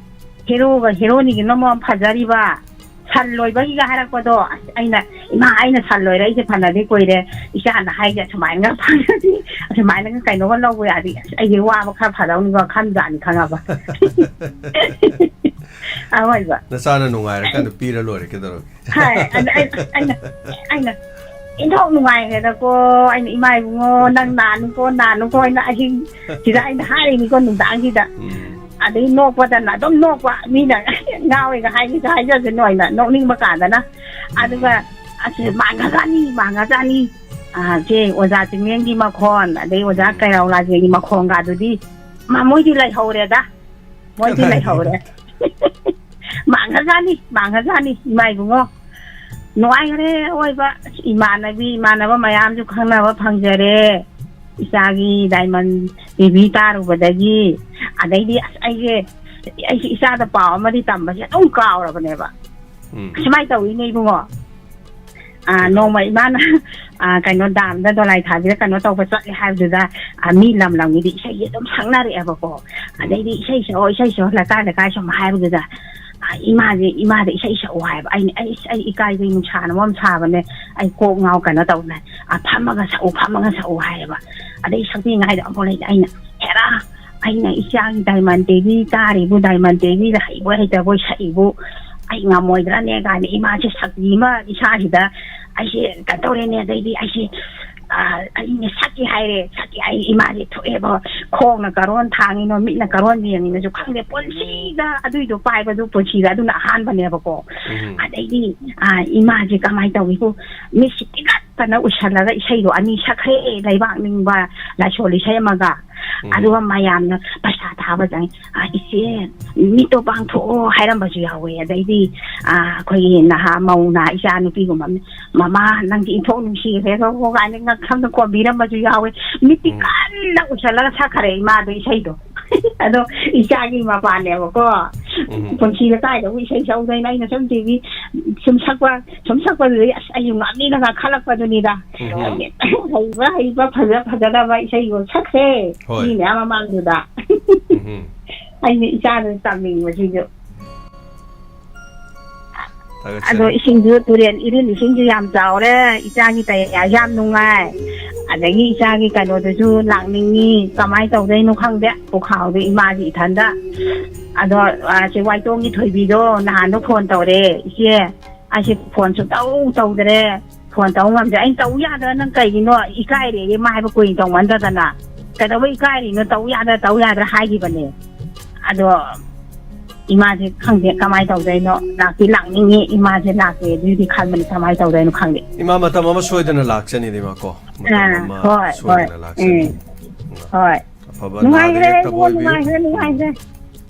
ꯍꯦꯔꯣꯒ ꯍꯦꯔꯣꯅꯤꯒꯤꯅ ꯃꯔꯣꯟ ꯐꯖꯔꯤꯕ, ꯁꯟ ꯂꯣꯏꯕꯒꯤꯒ ꯍꯥꯏꯔꯛꯄꯗꯣ, ꯑꯁ, ꯑꯩꯅ, "ꯏꯃꯥ, ꯑꯩꯅ ꯁꯟ ꯂꯣꯏꯔꯛꯏꯁꯦ ꯐꯅꯗꯤ ꯀꯨꯏꯔꯦ, ꯏꯆꯥꯅ ꯍꯥꯏꯁꯦ ꯑꯁꯨꯃꯥꯏꯅꯒ ꯐꯪꯉꯗꯤ, ꯑꯁꯨꯃꯥꯏꯅꯒ ꯀꯩꯅꯣꯒ ꯂꯧꯕ ꯌꯥꯔꯗꯤ, ꯑꯁ, ꯑꯩꯁꯦ ꯋꯥꯕ ꯈꯔ ꯐꯗꯧꯅꯤꯀꯣ" ꯈꯟꯖꯥꯠꯅꯤ, ꯈꯪꯉꯕ? ꯑꯑꯣꯏꯕ꯫ ꯅꯆꯥꯅ ꯅꯨꯡꯉꯥꯏꯔꯀꯥꯟꯗ ꯄꯤꯔ ꯂꯣꯏꯔꯦ, ꯀꯩꯗꯧꯔꯒꯦ? ꯍꯥꯏ, ꯑꯗ ꯑꯩ, ꯑꯩꯅ, ꯑꯩꯅ, "ꯏꯟꯊꯣꯛ ꯅꯨꯡꯉꯥꯏꯈ꯭ꯔꯦꯗꯀꯣ", ꯑꯩꯅ, "ꯏꯃꯥ ꯏꯕꯨꯡꯉꯣ, ꯅꯪ ꯅꯥꯅꯨꯀꯣ, ꯅꯥꯅꯨꯀꯣ", ꯑꯩꯅ ꯑꯍꯤꯡ ꯁꯤꯗ ꯑꯩꯅ ꯍꯥꯏꯔꯤꯅꯤꯀꯣ, ꯅꯨꯡꯗꯥꯡꯁꯤꯗ꯫ ꯎꯝ꯫ ꯑꯗꯩ ꯅꯣꯛꯄꯗꯅ ꯑꯗꯨꯝ ꯅꯣꯛꯄ, ꯃꯤꯅ ꯉꯥꯎꯋꯦꯒ ꯍꯥꯏꯒꯦꯁꯨ ꯍꯥꯏꯖꯁꯅꯨ ꯍꯥꯏꯅ ꯅꯣꯛꯅꯤꯡꯕ ꯀꯥꯟꯗꯅ꯫ ꯎꯝ꯫ ꯑꯗꯨꯒ, "ꯑꯁ, ꯃꯥꯡꯒ꯭ꯔꯖꯥꯠꯅꯤ, ꯃꯥꯡꯒ꯭ꯔꯖꯥꯠꯅꯤ꯫ ꯑꯥ, ꯁꯦ, ꯑꯣꯖꯥ ꯆꯤꯡꯂꯦꯟꯒꯤ ꯃꯈꯣꯟ, ꯑꯗꯩ ꯑꯣꯖꯥ ꯎꯝ꯫ ꯀꯩꯔꯥꯎ ꯂꯥꯖꯦꯟꯒꯤ ꯃꯈꯣꯟꯒꯗꯨꯗꯤ, ꯃꯥ, ꯃꯣꯏꯗꯤ ꯂꯩꯍꯧꯔꯦꯗ꯫ ꯃꯣꯏꯗꯤ ꯀꯗꯥꯏꯗꯒꯤ? ꯂꯩꯍꯧꯔꯦ꯫" ꯃꯥꯡꯒ꯭ꯔꯖꯥꯠꯅꯤ, ꯃꯥꯡꯒ꯭ꯔꯖꯥꯠꯅꯤ, ꯏꯃꯥ ꯏꯕꯨꯡꯉꯣ꯫ ꯅꯨꯡꯉꯥꯏꯈ꯭ꯔꯦ ꯑꯑꯣꯏꯕ꯫ ꯏꯃꯥꯟꯅꯕꯤ, ꯏꯃꯥꯟꯅꯕ ꯃꯌꯥꯝꯁꯨ ꯈꯪꯅꯕ ꯐꯪꯖꯔꯦ꯫ ꯏꯆꯥꯒꯤ ꯗꯥꯏꯃꯟ ꯇꯤꯚꯤ ꯇꯥꯔꯨꯕꯗꯒꯤ, ꯑꯗꯩꯗꯤ ꯑꯁ ꯑꯩꯁꯦ, ꯑꯩꯁꯦ ꯏꯆꯥꯗ ꯄꯥꯎ ꯑꯃꯗꯤ ꯇꯝꯕꯁꯦ ꯑꯗꯨꯝ ꯀꯥꯎꯔꯕꯅꯦꯕ꯫ ꯎꯝ꯫ ꯁꯨꯃꯥꯏꯅ ꯇꯧꯋꯤꯅꯦ ꯏꯕꯨꯡꯉꯣ꯫ ꯑꯥ, ꯀꯩꯗꯧꯔꯦ? ꯅꯣꯡꯃ ꯏꯃꯥꯅ, ꯑꯥ, ꯀꯩꯅꯣ, ꯗꯥꯝꯗ ꯗꯣꯂꯥꯏ ꯊꯥꯕꯤꯗ ꯀꯩꯅꯣ ꯇꯧꯕ ꯆꯠꯂꯦ ꯍꯥꯏꯕꯗꯨꯗ, ꯑꯥ, ꯃꯤ ꯂꯝ ꯂꯝꯒꯤꯗꯤ ꯏꯁꯩꯁꯦ ꯑꯗꯨꯝ ꯁꯛꯅꯔꯛꯑꯦꯕꯀꯣ꯫ ꯎꯝ꯫ ꯑꯗꯩꯗꯤ "ꯏꯁꯩ ꯁꯛꯑꯣ, ꯏꯁꯩ ꯁꯛꯑꯣ" ꯂꯩꯀꯥꯏ ꯂꯩꯀꯥꯏ ꯁꯨꯝ ꯍꯥꯏꯕꯗꯨꯗ, ꯑꯥ, ꯏꯃꯥꯁꯦ, ꯏꯃꯥꯗ ꯏꯁꯩ ꯁꯛꯑꯣ ꯍꯥꯏꯕ꯫ ꯑꯩꯅ, "ꯑꯩ, ꯑꯩ ꯏꯀꯥꯏꯕꯩ ꯅꯨꯡꯁꯥꯅ ꯃꯔꯣꯝ ꯁꯥꯕꯅꯦ, ꯑꯩ ꯀꯣꯛ ꯉꯥꯎ ꯀꯩꯅꯣ ꯇꯧꯅꯦ, ꯑꯥ, ꯐꯝꯃꯒ ꯁꯛꯎ, ꯐꯝꯃꯒ ꯁꯛꯎ" ꯍꯥꯏꯌꯦꯕ꯫ ꯑꯗꯩ ꯁꯛꯄꯤꯉꯥꯏꯗ ꯑꯃꯨꯛ ꯂꯩꯇꯦ꯫ ꯑꯩꯅ, "ꯍꯦꯔꯥ, ꯑꯩꯅ ꯏꯆꯥꯒꯤ ꯗꯥꯏꯃꯟ ꯇꯤꯚꯤ ꯇꯥꯔꯤꯕꯨ, ꯗꯥꯏꯃꯟ ꯇꯤꯚꯤꯗ ꯍꯩꯕꯣꯏ ꯍꯩꯇꯕꯣꯏ ꯁꯛꯏꯕꯨ, ꯑꯩ ꯉꯝꯃꯣꯏꯗ꯭ꯔꯅꯦ?" ꯀꯥꯏꯅ ꯏꯃꯥꯁꯦ ꯁꯛꯇꯤ ꯑꯃ ꯏꯁꯥꯁꯤꯗ ꯑꯩꯁꯦ ꯀꯩꯅꯣ ꯇꯧꯔꯦꯅꯦ꯫ ꯑꯗꯩꯗꯤ ꯑꯩꯁꯦ, ꯑꯥ, ꯑꯩꯅ ꯁꯛꯀꯦ ꯍꯥꯏꯔꯦ, ꯁꯛꯀꯦ ꯍꯥꯏꯔꯦ, ꯏꯃꯥꯁꯦ ꯊꯣꯛꯑꯦꯕ꯫ ꯈꯣꯡꯅ ꯀꯔꯣꯟ ꯊꯥꯡꯉꯤꯅꯣ, ꯃꯤꯠꯅ ꯀꯔꯣꯟ ꯌꯦꯡꯉꯤꯅꯣꯁꯨ ꯈꯪꯗꯦ꯫ ꯄꯨꯟꯁꯤꯗ ꯑꯗꯨꯏꯗꯣ ꯄꯥꯏꯕꯗꯨ ꯄꯨꯟꯁꯤꯗ ꯑꯗꯨꯅ ꯑꯍꯥꯟꯕꯅꯦꯕꯀꯣ꯫ ꯎꯝ꯫ ꯑꯗꯩꯗꯤ, ꯑꯥ, ꯏꯃꯥꯁꯦ ꯀꯃꯥꯏꯅ ꯇꯧꯏꯕꯨ, ꯃꯤꯠꯁꯦ ꯇꯤꯡꯈꯠꯇꯅ ꯎꯏꯁꯜꯂꯒ ꯏꯁꯩꯗꯣ ꯑꯅꯤ ꯁꯛꯈ꯭ꯔꯦ, "ꯂꯩꯕꯥꯛ ꯅꯤꯡꯕ" ꯂꯥꯏꯁꯣꯜ ꯏꯁꯩ ꯑꯃꯒ꯫ ꯎꯝ꯫ ꯑꯗꯨꯒ ꯃꯌꯥꯝꯅ ꯄꯩꯁꯥ ꯊꯥꯕ ꯆꯪꯉꯤ꯫ "ꯑꯥ, ꯏꯆꯦ, ꯃꯤꯠꯇꯣ ꯄꯥꯡꯊꯣꯛꯑꯣ" ꯍꯥꯏꯔꯝꯕꯁꯨ ꯌꯥꯎꯋꯦ꯫ ꯑꯗꯩꯗꯤ, ꯑꯥ, ꯑꯩꯈꯣꯏꯒꯤ ꯅꯍꯥ ꯃꯧ ꯅꯍꯥ ꯏꯆꯥ ꯅꯨꯄꯤꯒꯨꯝꯕ ꯑꯃꯅ, "ꯃꯃꯥ, ꯅꯪꯗꯤ ꯏꯟꯊꯣꯛ ꯅꯨꯡꯁꯤꯈ꯭ꯔꯦꯗꯀꯣ" ꯀꯥꯏꯅ ꯉꯛꯁꯝꯗ ꯀꯣꯟꯕꯤꯔꯝꯕꯁꯨ ꯌꯥꯎꯋꯦ꯫ ꯃꯤꯠꯇꯤ ꯎꯝ꯫ ꯀꯟꯅ ꯎꯏꯁꯜꯂꯒ ꯁꯛꯈ꯭ꯔꯦ ꯏꯃꯥꯗꯣ ꯏꯁꯩꯗꯣ꯫ ꯑꯗꯣ ꯏꯆꯥꯒꯤ ꯃꯄꯥꯅꯦꯕꯀꯣ꯫ ꯎꯝ꯫ ꯄꯨꯟꯁꯤꯗ ꯀꯥꯏꯗꯕꯨ ꯏꯁꯩ ꯁꯛꯎꯗꯣꯏꯅꯣ? ꯑꯩꯅ ꯁꯨꯝ ꯇꯤꯚꯤ ꯁꯨꯝ ꯁꯛꯄ, ꯁꯨꯝ ꯁꯛꯄꯗꯨꯗꯒꯤ ꯑꯁ ꯑꯩꯁꯨ ꯉꯝꯅꯤꯅ ꯉꯥꯈꯠꯂꯛꯄꯗꯨꯅꯤꯗ꯫ ꯎꯝ꯫ ꯍꯩꯕ ꯍꯩꯕ ꯐꯖ ꯐꯖꯗꯕ ꯏꯁꯩꯒ ꯁꯛꯈ꯭ꯔꯦ꯫ ꯍꯣꯏ꯫ ꯃꯤ ꯃꯌꯥꯝ ꯃꯃꯥꯡꯗꯨꯗ꯫ ꯎꯝ꯫ ꯑꯩꯅ ꯏꯆꯥꯗ ꯇꯝꯅꯤꯡꯕꯁꯤꯁꯨ꯫ ꯊꯥꯒꯠꯆꯔꯤ꯫ ꯑꯗꯣ ꯏꯁꯤꯡꯁꯨ ꯇꯨꯔꯦꯜ ꯏꯔꯤꯜ ꯏꯁꯤꯡꯁꯨ ꯌꯥꯝ ꯆꯥꯎꯔꯦ, ꯏꯆꯥꯒꯤ ꯇꯌꯥꯔꯤ ꯌꯥꯝ ꯅꯨꯡꯉꯥꯏ꯫ ꯑꯗꯒꯤ ꯏꯆꯥꯒꯤ ꯀꯩꯅꯣꯗꯨꯁꯨ ꯂꯥꯛꯅꯤꯡꯉꯤ, ꯀꯃꯥꯏꯅ ꯇꯧꯗꯣꯏꯅꯣ ꯈꯪꯗꯦ꯫ ꯄꯨꯈꯥꯎꯗꯨ ꯏꯃꯥꯒꯤ ꯏꯊꯟꯗ꯫ ꯑꯗꯣ, ꯑ, ꯁꯤ ꯋꯥꯏꯇꯣꯡꯒꯤ ꯊꯣꯏꯕꯤꯗꯣ ꯅꯍꯥꯟꯗꯣ ꯐꯣꯟ ꯇꯧꯔꯦ, "ꯏꯆꯦ, ꯑꯩꯁꯦ ꯐꯣꯟ ꯁꯨꯡꯇꯧ ꯇꯧꯗ꯭ꯔꯦ, ꯐꯣꯟ ꯇꯧ ꯉꯝꯗ꯭ꯔꯦ"꯫ ꯑꯩꯅ, "ꯇꯧ ꯌꯥꯗ꯭ꯔꯥ? ꯅꯪ ꯀꯩꯒꯤꯅꯣ?" "ꯏꯀꯥꯏꯔꯦꯌꯦ, ꯃꯥ ꯍꯥꯏꯕ ꯀꯨꯏꯅ ꯇꯧꯃꯟꯗꯗꯅ꯫ ꯀꯩꯗꯧꯕꯩ ꯏꯀꯥꯏꯔꯤꯅꯣ? ꯇꯧ ꯌꯥꯗ꯭ꯔꯥ, ꯇꯧ ꯌꯥꯗ꯭ꯔꯥ" ꯍꯥꯏꯈꯤꯕꯅꯦ꯫ ꯑꯗꯣ ꯏꯃꯥꯁꯦ ꯈꯪꯗꯦ ꯀꯃꯥꯏꯅ ꯇꯧꯗꯣꯏꯅꯣ, ꯂꯥꯛꯇꯤ ꯂꯥꯛꯅꯤꯡꯉꯤ, ꯏꯃꯥꯁꯦ ꯂꯥꯛꯀꯦ ꯑꯗꯨꯗꯤ ꯈꯟꯕꯅꯤ, ꯀꯃꯥꯏꯅ ꯇꯧꯗꯣꯏꯅꯣ ꯈꯪꯗꯦ꯫ ꯏꯃꯥ, ꯃꯇꯝ ꯑꯃ ꯁꯣꯏꯗꯅ ꯂꯥꯛꯆꯅꯤꯗ, ꯏꯃꯥ, ꯀꯣ꯫ ꯃꯇꯝ ꯑꯥ, ꯑꯃ ꯍꯣꯏ, ꯍꯣꯏ꯫ ꯁꯣꯏꯗꯅ ꯂꯥꯛꯆꯅꯤ꯫ ꯎꯝ꯫ ꯎꯝ꯫ ꯍꯣꯏ꯫ ꯑꯐꯕ ꯅꯥꯗ ꯅꯨꯡꯉꯥꯏꯈ꯭ꯔꯦ, ꯌꯦꯛꯇꯕ ꯏꯕꯨꯡꯉꯣ, ꯑꯣꯏꯕꯤꯌꯨ꯫ ꯅꯨꯡꯉꯥꯏꯈ꯭ꯔꯦ, ꯎꯝ꯫ ꯅꯨꯡꯉꯥꯏꯈ꯭ꯔꯦ꯫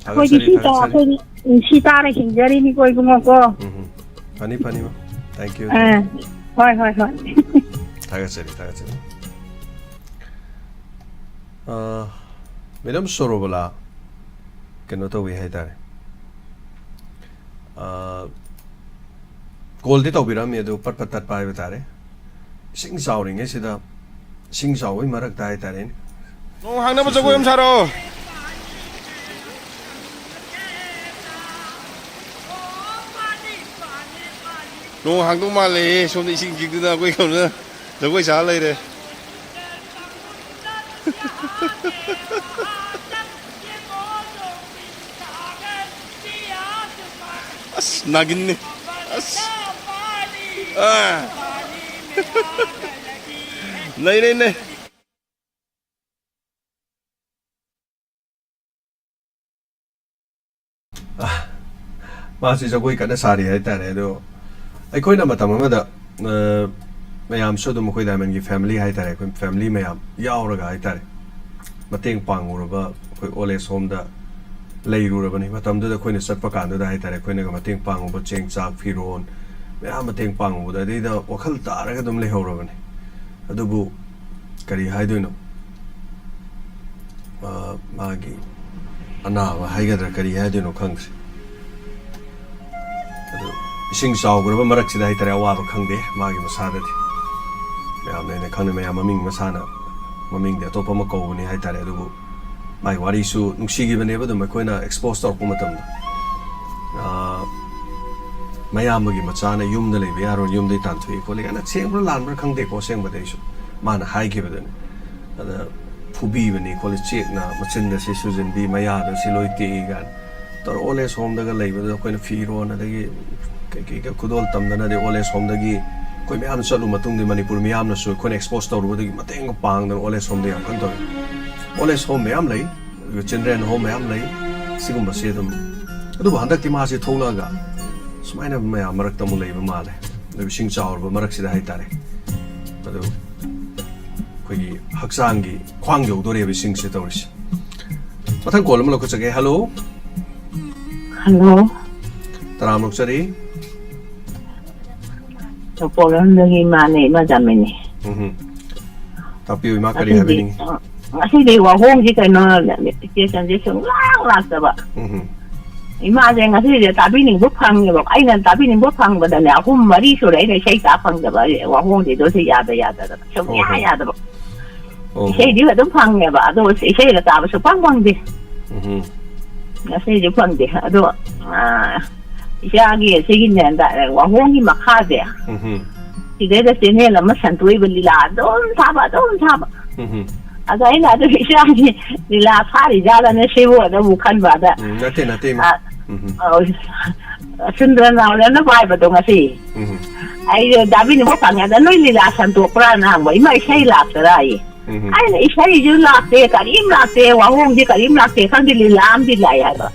ꯑꯩꯈꯣꯏꯗꯤ ꯊꯥꯒꯠꯆꯔꯤ, ꯁꯤ ꯇꯥ-, ꯊꯥꯒꯠꯆꯔꯤ꯫ ꯑꯩꯈꯣꯏꯗꯤ ꯁꯤ ꯇꯥꯔ ꯍꯤꯡꯖꯔꯤꯅꯤꯀꯣ, ꯏꯕꯨꯡꯉꯣꯀꯣ꯫ ꯎꯝ, ꯎꯝ꯫ ꯐꯅꯤ, ꯐꯅꯤ, ꯃꯥ꯫ Thank you, ah, thank you꯫ ꯍꯣꯏ, ꯍꯣꯏ, ꯍꯣꯏ꯫ ꯊꯥꯒꯠꯆꯔꯤ, ꯊꯥꯒꯠꯆꯔꯤ꯫ ꯑ, ꯃꯦꯗꯥꯝ ꯁꯣꯔꯣꯕꯂꯥ ꯀꯩꯅꯣ ꯇꯧꯏ ꯍꯥꯏꯇꯥꯔꯦ꯫ ꯑ, ꯀꯣꯜꯗꯤ ꯇꯧꯕꯤꯔꯛꯑꯝꯃꯤ, ꯑꯗꯨ ꯄꯠ ꯄꯠ ꯇꯠꯄ ꯍꯥꯏꯕ ꯇꯥꯔꯦ꯫ ꯏꯁꯤꯡ ꯆꯥꯎꯔꯤꯉꯩꯁꯤꯗ, ꯏꯁꯤꯡ ꯆꯥꯎꯕꯒꯤ ꯃꯔꯛꯇ ꯍꯥꯏꯇꯥꯔꯦꯅꯦ꯫ ꯅꯣꯡ ꯍꯥꯡꯅꯕ ꯖꯒꯣꯏ ꯑꯃ ꯁꯥꯔꯣ꯫ ꯅꯣꯡ ꯍꯥꯡꯗꯧ ꯃꯥꯜꯂꯦ꯫ ꯁꯣꯝꯗ ꯏꯁꯤꯡ ꯆꯤꯡꯗꯨꯅ ꯑꯩꯈꯣꯏ ꯀꯩꯅꯣꯗ ꯖꯒꯣꯏ ꯁꯥ ꯂꯩꯔꯦ꯫ ꯑꯁ, ꯅꯥꯒꯤꯟꯅꯤ꯫ ꯑꯁ꯫ ꯑꯥ꯫ ꯅꯩ, ꯅꯩ, ꯅꯩ꯫ ꯃꯥꯁꯤ ꯖꯒꯣꯏ ꯀꯟꯅ ꯁꯥꯔꯤ ꯍꯥꯏꯇꯥꯔꯦ꯫ ꯑꯗꯣ ꯑꯩꯈꯣꯏꯅ ꯃꯇꯝ ꯑꯃꯗ, ꯑ, ꯃꯌꯥꯝꯁꯨ ꯑꯗꯨꯝ ꯑꯩꯈꯣꯏ ꯗꯥꯏꯃꯟꯒꯤ ꯐꯦꯃꯤꯂꯤ ꯍꯥꯏꯇꯥꯔꯦ, ꯑꯩꯈꯣꯏ ꯐꯦꯃꯤꯂꯤ ꯃꯌꯥꯝ ꯌꯥꯎꯔꯒ ꯍꯥꯏꯇꯥꯔꯦ, ꯃꯇꯦꯡ ꯄꯥꯡꯉꯨꯔꯕ ꯑꯩꯈꯣꯏ ꯑꯣꯜ ꯑꯦꯖ ꯍꯣꯝꯗ ꯂꯩꯔꯨꯔꯕꯅꯤ꯫ ꯃꯇꯝꯗꯨꯗ ꯑꯩꯈꯣꯏꯅ ꯆꯠꯄ ꯀꯥꯟꯗꯨꯗ ꯍꯥꯏꯇꯥꯔꯦ, ꯑꯩꯈꯣꯏꯅꯒ ꯃꯇꯦꯡ ꯄꯥꯡꯉꯨꯕ, ꯆꯦꯡ ꯆꯥꯛ ꯐꯤꯔꯣꯟ ꯃꯌꯥꯝ ꯃꯇꯦꯡ ꯄꯥꯡꯉꯨꯕꯗ, ꯑꯗꯩꯗ ꯋꯥꯈꯜ ꯇꯥꯔꯒ ꯑꯗꯨꯝ ꯂꯩꯍꯧꯔꯕꯅꯤ꯫ ꯑꯗꯨꯕꯨ ꯀꯔꯤ ꯍꯥꯏꯗꯣꯏꯅꯣ? ꯑ, ꯃꯥꯒꯤ ꯑꯅꯥꯕ ꯍꯥꯏꯒꯗ꯭ꯔꯥ ꯀꯔꯤ ꯍꯥꯏꯗꯣꯏꯅꯣ ꯈꯪꯗ꯭ꯔꯦ꯫ ꯑꯗꯨ ꯏꯁꯤꯡ ꯆꯥꯎꯈ꯭ꯔꯕ ꯃꯔꯛꯁꯤꯗ ꯍꯥꯏꯇꯥꯔꯦ, ꯑꯋꯥꯕ ꯈꯪꯗꯦ ꯃꯥꯒꯤ ꯃꯁꯥꯗꯗꯤ꯫ ꯃꯌꯥꯝꯅ ꯑꯩꯅ ꯈꯪꯅꯩ, ꯃꯌꯥꯝ ꯃꯃꯤꯡ ꯃꯁꯥꯅ, ꯃꯃꯤꯡꯗꯤ ꯑꯇꯣꯞꯄ ꯑꯃ ꯀꯧꯕꯅꯤ ꯍꯥꯏꯇꯥꯔꯦ, ꯑꯗꯨꯕꯨ ꯃꯥꯒꯤ ꯋꯥꯔꯤꯁꯨ ꯅꯨꯡꯁꯤꯈꯤꯕꯅꯦꯕ ꯑꯗꯨꯝ ꯑꯩꯈꯣꯏꯅ ꯑꯦꯛꯁꯄꯣꯖ ꯇꯧꯔꯛꯄ ꯃꯇꯝꯗ꯫ ꯑ, ꯃꯌꯥꯝꯕꯒꯤ ꯃꯆꯥꯅ ꯌꯨꯝꯗ ꯂꯩꯕ ꯌꯥꯔꯣꯏ, ꯌꯨꯝꯗꯒꯤ ꯇꯥꯟꯊꯣꯛꯏ ꯈꯣꯠꯂꯤ ꯀꯥꯏꯅ, ꯁꯦꯡꯕ꯭ꯔꯥ ꯂꯥꯟꯕ꯭ꯔꯥ ꯈꯪꯗꯦꯀꯣ, ꯑꯁꯦꯡꯕꯗꯤ ꯑꯩꯁꯨ꯫ ꯃꯥꯅ ꯍꯥꯏꯈꯤꯕꯗꯨꯅꯤ꯫ ꯑꯗ ꯐꯨꯕꯤꯕꯅꯤ ꯈꯣꯠꯂꯤ, ꯆꯦꯛꯅ ꯃꯆꯤꯟꯗ ꯁꯤ ꯁꯨꯖꯤꯟꯕꯤ, ꯃꯌꯥꯗ ꯁꯤ ꯂꯣꯏ ꯇꯦꯛꯏ ꯀꯥꯏꯅ ꯇꯧꯔ ꯑꯣꯜ ꯑꯦꯖ ꯍꯣꯝꯗꯒ ꯂꯩꯕꯗꯨꯗ ꯑꯩꯈꯣꯏꯅ ꯐꯤꯔꯣꯟ ꯑꯗꯒꯤ ꯀꯩꯀꯩꯒ ꯈꯨꯗꯣꯜ ꯇꯝꯗꯅ, ꯑꯗꯩ ꯑꯣꯜ ꯑꯦꯖ ꯍꯣꯝꯗꯒꯤ ꯑꯩꯈꯣꯏ ꯃꯌꯥꯝ ꯆꯠꯂꯨ ꯃꯇꯨꯡꯗ ꯃꯅꯤꯄꯨꯔ ꯃꯤꯌꯥꯝꯅꯁꯨ ꯑꯩꯈꯣꯏꯅ ꯑꯦꯛꯁꯄꯣꯖ ꯇꯧꯔꯨꯕꯗꯒꯤ ꯃꯇꯦꯡꯒ ꯄꯥꯡꯗꯅ ꯑꯣꯜ ꯑꯦꯖ ꯍꯣꯝꯗ ꯌꯥꯝ ꯀꯟꯅ ꯇꯧꯋꯤ꯫ ꯑꯣꯜ ꯑꯦꯖ ꯍꯣꯝ ꯃꯌꯥꯝ ꯂꯩ, ꯑꯗꯨꯒ ꯆꯤꯜꯗ꯭ꯔꯦꯟ ꯍꯣꯝ ꯃꯌꯥꯝ ꯂꯩ꯫ ꯁꯤꯒꯨꯝꯕꯁꯤ ꯑꯗꯨꯝ, ꯑꯗꯨꯕꯨ ꯍꯟꯗꯛꯇꯤ ꯃꯥꯁꯤ ꯊꯣꯛꯂꯛꯑꯒ ꯁꯨꯃꯥꯏꯅ ꯃꯌꯥꯝ ꯃꯔꯛꯇ ꯑꯃꯨꯛ ꯂꯩꯕ ꯃꯥꯜꯂꯦ꯫ ꯑꯗꯨ ꯏꯁꯤꯡ ꯆꯥꯎꯔꯕ ꯃꯔꯛꯁꯤꯗ ꯍꯥꯏꯇꯥꯔꯦ꯫ ꯑꯗꯨ ꯑꯩꯈꯣꯏꯒꯤ ꯍꯛꯆꯥꯡꯒꯤ ꯈ꯭ꯋꯥꯡ ꯌꯧꯗꯣꯔꯦꯕ ꯏꯁꯤꯡꯁꯦ ꯇꯧꯔꯤꯁꯦ꯫ ꯃꯊꯪ ꯀꯣꯜ ꯑꯃ ꯂꯧꯈꯠꯆꯒꯦ꯫ ꯍꯜꯂꯣ꯫ ꯍꯜꯂꯣ꯫ ꯇꯔꯥꯝ ꯑꯣꯛꯆꯔꯤ꯫ ꯄꯣꯛꯂꯝꯗꯒꯤ ꯏꯃꯥꯅꯦ, ꯏꯃꯥ ꯖꯥꯃꯤꯅꯤ꯫ ꯎꯝ꯫ ꯇꯥꯛꯄꯤꯌꯨ, ꯏꯃꯥ, ꯀꯔꯤ ꯑꯁꯤꯗꯤ, ꯍꯥꯏꯕꯤꯅꯤꯡꯉꯤ? ꯑ, ꯉꯁꯤꯗꯤ ꯋꯥꯍꯣꯡꯁꯤ ꯀꯩꯅꯣ, ꯏꯆꯦ ꯆꯟꯁꯦ ꯁꯨꯡꯂꯥꯛ ꯂꯥꯛꯇꯕ꯫ ꯎꯝ꯫ ꯏꯃꯥꯁꯦ ꯉꯁꯤꯁꯦ ꯇꯥꯕꯤꯅꯤꯡꯕ ꯐꯪꯉꯦꯕ꯫ ꯑꯩꯅ ꯇꯥꯕꯤꯅꯤꯡꯕ ꯐꯪꯕꯗꯅꯦ, ꯑꯍꯨꯝ ꯃꯔꯤ ꯁꯨꯔꯦ ꯑꯩꯅ ꯏꯁꯩ ꯇꯥ ꯐꯪꯗꯕ꯫ ꯑꯩ ꯋꯥꯍꯣꯡꯁꯤꯗ ꯁꯤ ꯌꯥꯗ ꯌꯥꯗꯗꯅ ꯁꯨꯡꯌꯥ ꯑꯣꯍꯣ꯫ ꯌꯥꯗꯕ꯫ ꯑꯣꯍꯣ꯫ ꯏꯁꯩꯗꯤ ꯑꯗꯨꯝ ꯐꯪꯉꯦꯕ, ꯑꯗꯣ ꯏꯁꯩꯒ ꯇꯥꯕ ꯁꯨꯡꯐꯪ ꯐꯪꯗꯦ꯫ ꯎꯝ꯫ ꯉꯁꯤꯁꯨ ꯐꯪꯗꯦ꯫ ꯑꯗꯣ, ꯑ, ꯏꯆꯥꯒꯤ ꯁꯤꯒꯤꯅꯦ, ꯗꯥ-, ꯋꯥꯍꯣꯡꯒꯤ ꯃꯈꯥꯁꯦ, ꯎꯝ꯫ ꯁꯤꯗꯩꯗ ꯆꯦꯅꯦꯜ ꯑꯃ ꯁꯟꯇꯣꯛꯏꯕ, ꯂꯤꯂꯥ ꯑꯗꯨꯝ ꯊꯥꯕ, ꯑꯗꯨꯝ ꯊꯥꯕ꯫ ꯎꯝ꯫ ꯑꯗ ꯑꯩꯅ ꯑꯗꯨ ꯏꯆꯥꯒꯤ ꯂꯤꯂꯥ ꯊꯥꯔꯤꯖꯥꯠꯂꯅꯦ ꯁꯤꯕꯨ ꯑꯗꯨꯕꯨ ꯈꯟꯕ꯫ ꯑꯗ, ꯎꯝ, ꯅꯠꯇꯦ, ꯅꯠꯇꯦ, ꯏꯃꯥ꯫ ꯑ, ꯎꯝ꯫ ꯑ, ꯁꯨꯟꯗ꯭ꯔ ꯅꯥꯎꯔꯦꯝꯅ ꯄꯥꯏꯕꯗꯣ ꯉꯁꯤ꯫ ꯎꯝ꯫ ꯑꯩꯁꯦ ꯗꯥꯕꯤꯅꯤꯕꯨ ꯐꯪꯉꯦ꯫ ꯑꯗ ꯅꯣꯏ ꯂꯤꯂꯥ ꯁꯟꯇꯣꯛꯄ꯭ꯔꯥꯅ ꯍꯪꯕ꯫ ꯏꯃꯥ, ꯏꯁꯩ ꯂꯥꯛꯇꯔꯥꯌꯦ꯫ ꯎꯝ꯫ ꯑꯩꯅ ꯏꯁꯩꯁꯨ ꯂꯥꯛꯇꯦ, ꯀꯔꯤꯝ ꯂꯥꯛꯇꯦ, ꯋꯥꯍꯣꯡꯗꯤ ꯀꯔꯤꯝ ꯂꯥꯛꯇꯦ, ꯈꯪꯗꯦ, ꯂꯤꯂꯥ ꯑꯃꯗꯤ ꯂꯥꯛꯑꯦ ꯍꯥꯏꯕ꯫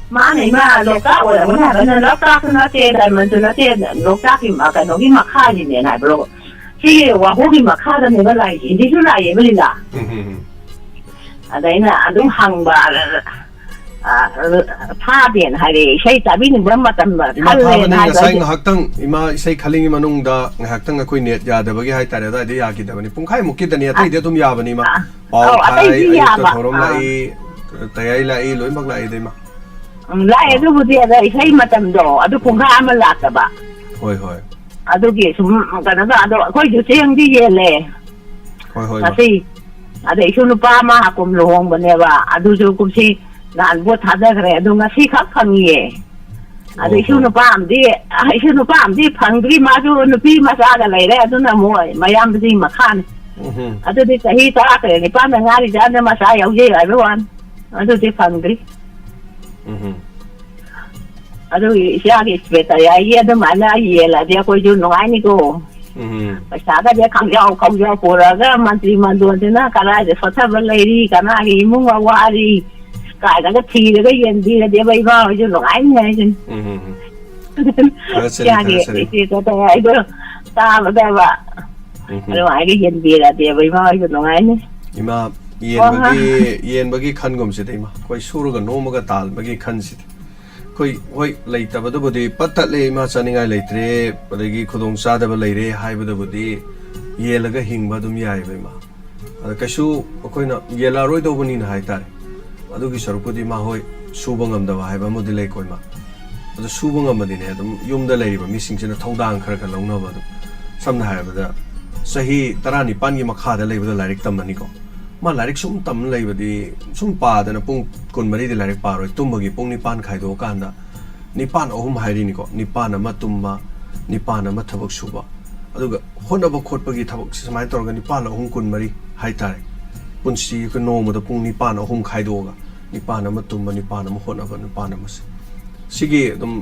ꯃꯥꯅ, "ꯏꯃꯥ, ꯂꯣꯛꯇꯥꯛ ꯑꯣꯏꯔꯝꯒꯅꯤ" ꯍꯥꯏꯕ꯫ ꯑꯩꯅ, "ꯂꯣꯛꯇꯥꯛꯁꯨ ꯅꯠꯇꯦ, ꯗꯥꯏꯃꯟꯁꯨ ꯅꯠꯇꯦ, ꯂꯣꯛꯇꯥꯛꯀꯤ ꯃ-, ꯀꯩꯅꯣꯒꯤ ꯃꯈꯥꯒꯤꯅꯦꯅ" ꯍꯥꯏꯕ꯭ꯔꯣ? "ꯁꯤꯒꯤ ꯋꯥꯍꯣꯡꯒꯤ ꯃꯈꯥꯗꯅꯦꯕ ꯂꯥꯛꯏꯁꯦ, ꯏꯟꯗꯤꯁꯨ ꯂꯥꯛꯑꯦꯕ ꯂꯤꯂꯥ"꯫ ꯎꯝ, ꯎꯝ, ꯎꯝ꯫ ꯑꯗ ꯑꯩꯅ ꯑꯗꯨꯝ ꯍꯪꯕ, ꯑꯗ, ꯑ, ꯊꯥꯗꯦꯅ ꯍꯥꯏꯔꯛꯑꯦ, ꯏꯁꯩ ꯇꯥꯕꯤꯅꯤꯡꯕ ꯃꯇꯝ ꯏꯃꯥ, ꯈꯜꯂꯦꯅ ꯊꯥꯕꯅꯤ, ꯍꯥꯏꯕ ꯉꯁꯥꯏ ꯑꯩꯁꯦ꯫ ꯉꯥꯏꯍꯥꯛꯇꯪ, ꯏꯃꯥ, ꯏꯁꯩ ꯈꯜꯂꯤꯉꯩ ꯃꯅꯨꯡꯗ ꯉꯥꯏꯍꯥꯛꯇꯪ ꯑꯩꯈꯣꯏ ꯅꯦꯠ ꯌꯥꯗꯕꯒꯤ ꯍꯥꯏꯇꯥꯔꯦ, ꯑꯗꯨꯋꯥꯏꯗ ꯌꯥꯈꯤꯗꯕꯅꯤ꯫ ꯄꯨꯡꯈꯥꯏꯃꯨꯛꯀꯤꯗꯅꯤ, ꯑꯇꯩꯗꯤ ꯑꯗꯨꯝ ꯌꯥꯕꯅꯤ, ꯏꯃꯥ꯫ ꯑ, ꯄꯥꯎ ꯑꯧ, ꯊꯥꯏ, ꯑꯇꯩꯗꯤ ꯑꯌꯨꯛꯇ ꯌꯥꯕ꯫ ꯊꯧꯔꯝ ꯑꯥ꯫ ꯂꯥꯛꯏ, ꯇꯌꯥꯏ ꯂꯥꯛꯏ, ꯂꯣꯏꯅꯃꯛ ꯂꯥꯛꯏꯗ, ꯏꯃꯥ꯫ ꯎꯝ, ꯂꯥꯛꯑꯦ ꯑꯥ꯫ ꯑꯗꯨꯕꯨꯗꯤ, ꯑꯗ ꯏꯁꯩ ꯃꯇꯝꯗꯣ ꯑꯗꯨ ꯎꯝ꯫ ꯄꯨꯡꯈꯥꯏ ꯑꯃ ꯂꯥꯛꯇꯕ꯫ ꯍꯣꯏ, ꯍꯣꯏ꯫ ꯑꯗꯨꯒꯤ ꯁꯨꯝ ꯀꯩꯅꯣ ꯇꯧ-, ꯑꯗꯣ ꯑꯩꯈꯣꯏꯁꯨ ꯆꯦꯡꯗꯤ ꯌꯦꯜꯂꯦ꯫ ꯍꯣꯏ, ꯍꯣꯏ, ꯏꯃꯥ꯫ ꯉꯁꯤ꯫ ꯑꯗ ꯏꯁꯨ ꯅꯨꯄꯥ ꯑꯃ ꯍꯥꯀꯨꯝ ꯂꯨꯍꯣꯡꯕꯅꯦꯕ, ꯑꯗꯨꯁꯨ ꯀꯨꯝꯁꯤ ꯅꯍꯥꯟ ꯚꯣꯠ ꯊꯥꯗꯈ꯭ꯔꯦ, ꯑꯗꯨ ꯉꯁꯤ ꯈꯛ ꯐꯪꯉꯤꯌꯦ꯫ ꯑꯗ ꯑꯣ ꯏꯁꯨ ꯍꯣ꯫ ꯅꯨꯄꯥ ꯑꯃꯗꯤ, ꯏꯁꯨ ꯅꯨꯄꯥ ꯑꯃꯗꯤ ꯐꯪꯗ꯭ꯔꯤ, ꯃꯥꯁꯨ ꯅꯨꯄꯤ ꯃꯆꯥꯒ ꯂꯩꯔꯦ, ꯑꯗꯨꯅ ꯑꯃꯨꯛ ꯃꯌꯥꯝꯕꯁꯤꯒꯤ ꯃꯈꯥꯅꯤ꯫ ꯎꯝ ꯍꯨꯝ꯫ ꯑꯗꯨꯗꯤ ꯆꯍꯤ ꯇꯔꯥ ꯇꯔꯦꯠ ꯅꯤꯄꯥꯟꯗ ꯉꯥꯏꯔꯤꯖꯥꯠꯅ ꯃꯆꯥ ꯌꯥꯎꯖꯩ ꯍꯥꯏꯕ ꯋꯥꯅꯤ꯫ ꯑꯗꯨꯗꯤ ꯐꯪꯗ꯭ꯔꯤ꯫ ꯎꯝ ꯍꯨꯝ꯫ ꯑꯗꯨꯒꯤ ꯏꯆꯥꯒꯤ ꯏꯁꯄꯦꯇꯔ ꯌꯥꯏꯒꯤ ꯑꯗꯨꯃꯥꯏꯅ ꯌꯦꯜꯂꯗꯤ ꯑꯩꯈꯣꯏꯁꯨ ꯅꯨꯡꯉꯥꯏꯅꯤꯀꯣ꯫ ꯎꯝ꯫ ꯄꯩꯁꯥꯒꯁꯦ ꯈꯪꯖꯥꯎ ꯈꯪꯖꯥꯎ ꯄꯨꯔꯛꯑꯒ ꯃꯟꯇ꯭ꯔꯤ ꯃꯟꯗꯣꯟꯁꯤꯅ ꯀꯗꯥꯏꯗ ꯁꯣꯠꯊꯕ ꯂꯩꯔꯤ, ꯀꯅꯥꯒꯤ ꯏꯃꯨꯡ ꯑꯋꯥꯔꯤ ꯀꯥꯏꯅꯒ ꯊꯤꯔꯒ ꯌꯦꯟꯕꯤꯔꯗꯤꯕ ꯏꯃꯥ ꯍꯣꯏꯁꯨ ꯅꯨꯡꯉꯥꯏꯅꯤ ꯍꯥꯏꯁꯤꯅꯤ꯫ ꯎꯝ, ꯎꯝ, ꯎꯝ꯫ ꯊꯥꯒꯠꯆꯔꯤ, ꯏꯆꯥꯒꯤ ꯊꯥꯒꯠꯆꯔꯤ꯫ ꯏꯆꯦ ꯆꯠꯇ ꯍꯥꯏꯗꯣ ꯇꯥꯕꯗꯕ ꯎꯝ, ꯎꯝ꯫ ꯑꯗꯨꯃꯥꯏꯅ ꯌꯦꯟꯕꯤꯔꯗꯤꯕ ꯏꯃꯥ ꯍꯣꯏꯁꯨ ꯅꯨꯡꯉꯥꯏꯅꯤ꯫ ꯏꯃꯥ, ꯍꯣꯏ, ꯍꯣꯏ꯫ ꯌꯦꯟꯕꯒꯤ, ꯌꯦꯟꯕꯒꯤ ꯈꯟꯒꯨꯝꯁꯤꯗ, ꯏꯃꯥ, ꯑꯩꯈꯣꯏ ꯁꯨꯔꯒ ꯅꯣꯝꯃꯒ ꯇꯥꯟꯕꯒꯤ ꯈꯟꯁꯤꯗ꯫ ꯑꯩꯈꯣꯏ, ꯍꯣꯏ, ꯂꯩꯇꯕꯗꯨꯕꯨꯗꯤ ꯄꯠ ꯇꯠꯂꯦ, ꯏꯃꯥ, ꯆꯥꯅꯤꯡꯉꯥꯏ ꯂꯩꯇ꯭ꯔꯦ, ꯑꯗꯒꯤ ꯈꯨꯗꯣꯡ ꯆꯥꯗꯕ ꯂꯩꯔꯦ ꯍꯥꯏꯕꯗꯨꯕꯨꯗꯤ ꯌꯦꯜꯂꯒ ꯍꯤꯡꯕ ꯑꯗꯨꯝ ꯌꯥꯏꯑꯕ, ꯏꯃꯥ꯫ ꯑꯗ ꯀꯩꯁꯨ ꯑꯩꯈꯣꯏꯅ ꯌꯦꯜꯂꯛꯑꯔꯣꯏꯗꯧꯕꯅꯤꯅ ꯍꯥꯏꯇꯥꯔꯦ꯫ ꯑꯗꯨꯒꯤ ꯁꯔꯨꯛꯄꯨꯗꯤ ꯃꯥ ꯍꯣꯏ ꯁꯨꯕ ꯉꯝꯗꯕ ꯍꯥꯏꯕ ꯑꯃꯗꯤ ꯂꯩꯀꯣ ꯏꯃꯥ꯫ ꯑꯗꯨ ꯁꯨꯕ ꯉꯝꯃꯗꯤꯅꯦ, ꯑꯗꯨꯝ ꯌꯨꯝꯗ ꯂꯩꯔꯤꯕ ꯃꯤꯁꯤꯡꯁꯤꯅ ꯊꯧꯗꯥꯡ ꯈꯔ ꯈꯔ ꯂꯧꯅꯕ꯫ ꯑꯗꯨꯝ ꯁꯝꯅ ꯍꯥꯏꯔꯕꯗ, ꯆꯍꯤ ꯇꯔꯥꯅꯤꯄꯥꯟꯒꯤ ꯃꯈꯥꯗ ꯂꯩꯕꯗ ꯂꯥꯏꯔꯤꯛ ꯇꯝꯃꯅꯤꯀꯣ꯫ ꯃꯥ ꯂꯥꯏꯔꯤꯛ ꯁꯨꯝ ꯇꯝ ꯂꯩꯕꯗꯤ, ꯁꯨꯝ ꯄꯥꯗꯅ ꯄꯨꯡ ꯀꯨꯟꯃꯔꯤꯗꯤ ꯂꯥꯏꯔꯤꯛ ꯄꯥꯔꯣꯏ꯫ ꯇꯨꯝꯕꯒꯤ ꯄꯨꯡ ꯅꯤꯄꯥꯟ ꯈꯥꯏꯗꯣꯛꯑꯀꯥꯟꯗ, ꯅꯤꯄꯥꯟ ꯑꯍꯨꯝ ꯍꯥꯏꯔꯤꯅꯤꯀꯣ, ꯅꯤꯄꯥꯟ ꯑꯃ ꯇꯨꯝꯕ, ꯅꯤꯄꯥꯟ ꯑꯃ ꯊꯕꯛ ꯁꯨꯕ, ꯑꯗꯨꯒ ꯍꯣꯠꯅꯕ ꯈꯣꯠꯄꯒꯤ ꯊꯕꯛꯁꯦ ꯁꯨꯃꯥꯏꯅ ꯇꯧꯔꯒ ꯅꯤꯄꯥꯟ ꯑꯍꯨꯝ ꯀꯨꯟꯃꯔꯤ ꯍꯥꯏꯇꯥꯔꯦ꯫ ꯄꯨꯟꯁꯤ ꯑꯩꯈꯣꯏ ꯅꯣꯡꯃꯗ ꯄꯨꯡ ꯅꯤꯄꯥꯟ ꯑꯍꯨꯝ ꯈꯥꯏꯗꯣꯛꯑꯒ, ꯅꯤꯄꯥꯟ ꯑꯃ ꯇꯨꯝꯕ, ꯅꯤꯄꯥꯟ ꯑꯃ ꯍꯣꯠꯅꯕ, ꯅꯤꯄꯥꯟ ꯑꯃꯁꯦ, ꯁꯤꯒꯤ ꯑꯗꯨꯝ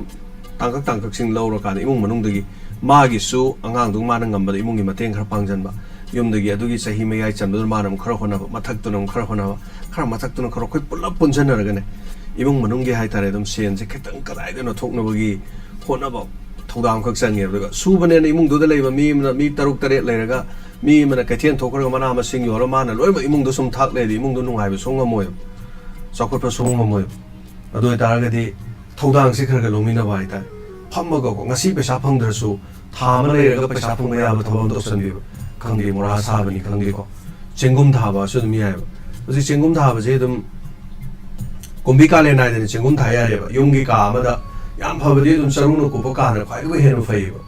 ꯇꯥꯡꯀꯛ ꯇꯥꯡꯀꯛꯁꯤꯡ ꯂꯧꯔꯀꯥꯟꯗ, ꯏꯃꯨꯡ ꯃꯅꯨꯡꯗꯒꯤ ꯃꯥꯒꯤꯁꯨ ꯑꯉꯥꯡꯗꯨ ꯃꯥꯅ ꯉꯝꯕꯗ ꯏꯃꯨꯡꯒꯤ ꯃꯇꯦꯡ ꯈꯔ ꯄꯥꯡꯁꯤꯟꯕ, ꯌꯨꯝꯗꯒꯤ ꯑꯗꯨꯒꯤ ꯆꯍꯤ ꯃꯌꯥꯏ ꯆꯟꯕꯗꯨꯅ ꯃꯥꯅ ꯑꯃꯨꯛ ꯈꯔ ꯍꯣꯠꯅꯕ, ꯃꯊꯛꯇꯨꯅ ꯑꯃꯨꯛ ꯈꯔ ꯍꯣꯠꯅꯕ, ꯈꯔ ꯃꯊꯛꯇꯨꯅ ꯈꯔ, ꯑꯩꯈꯣꯏ ꯄꯨꯂꯞ ꯄꯨꯟꯁꯤꯟꯅꯔꯒꯅꯦ, ꯏꯃꯨꯡ ꯃꯅꯨꯡꯒꯤ ꯍꯥꯏꯇꯥꯔꯦ, ꯑꯗꯨꯝ ꯁꯦꯟꯁꯦ ꯈꯤꯇꯪ ꯀꯗꯥꯏꯗꯅꯣ ꯊꯣꯛꯅꯕꯒꯤ ꯍꯣꯠꯅꯕ ꯊꯧꯗꯥꯡ ꯑꯃꯈꯛ ꯆꯪꯉꯦꯕ꯫ ꯑꯗꯨꯒ ꯁꯨꯕꯅꯦꯅ ꯏꯃꯨꯡꯗꯨꯗ ꯂꯩꯕ ꯃꯤ ꯑꯃꯅ, ꯃꯤ ꯇꯔꯨꯛ ꯇꯔꯦꯠ ꯂꯩꯔꯒ, ꯃꯤ ꯑꯃꯅ ꯀꯩꯊꯦꯜ ꯊꯣꯛꯈ꯭ꯔꯒ ꯃꯅꯥ ꯃꯁꯤꯡ ꯌꯣꯜꯂ ꯃꯥꯅ ꯂꯣꯏꯅꯃꯛ ꯏꯃꯨꯡꯗꯣ ꯁꯨꯝ ꯊꯥꯛ ꯂꯩꯔꯗꯤ, ꯏꯃꯨꯡꯗꯣ ꯅꯨꯡꯉꯥꯏꯕ ꯁꯨꯡꯉꯝ ꯉꯝꯃꯣꯏꯕ, ꯆꯥꯎꯈꯠꯄ ꯁꯨꯡꯉꯝ ꯉꯝꯃꯣꯏꯕ꯫ ꯑꯗꯨ ꯑꯣꯏꯇꯥꯔꯒꯗꯤ ꯊꯧꯗꯥꯡꯁꯦ ꯈꯔ ꯈꯔ ꯂꯧꯃꯤꯟꯅꯕ ꯍꯥꯏꯇꯥꯔꯦ꯫ ꯐꯝꯃꯒꯀꯣ, ꯉꯁꯤ ꯄꯩꯁꯥ ꯐꯪꯗ꯭ꯔꯁꯨ ꯊꯥ ꯑꯃ ꯂꯩꯔꯒ ꯄꯩꯁꯥ ꯐꯪꯕ ꯌꯥꯕ ꯊꯕꯛ ꯑꯃ ꯇꯧꯁꯟꯕꯤꯕ, ꯈꯪꯗꯦ, ꯃꯣꯔꯥ ꯁꯥꯕꯅꯤ ꯈꯪꯗꯦꯀꯣ, ꯆꯦꯡꯒꯨꯝ ꯊꯥꯕꯁꯨ ꯑꯗꯨꯝ ꯌꯥꯏꯑꯕ꯫ ꯍꯧꯖꯤꯛ ꯆꯦꯡꯒꯨꯝ ꯊꯥꯕꯁꯦ ꯑꯗꯨꯝ ꯀꯨꯝꯕꯤ ꯀꯥꯂꯦꯟ ꯅꯥꯏꯗꯅ ꯆꯦꯡꯒꯨꯝ ꯊꯥ ꯌꯥꯔꯦꯕ꯫ ꯌꯨꯝꯒꯤ ꯀꯥ ꯑꯃꯗ, ꯌꯥꯝ ꯐꯕꯗꯤ ꯑꯗꯨꯝ ꯆꯔꯨꯅ ꯀꯨꯞꯄ ꯀꯥꯅ ꯈ꯭ꯋꯥꯏꯗꯒꯤ ꯍꯦꯟꯅ ꯐꯩꯌꯦꯕ꯫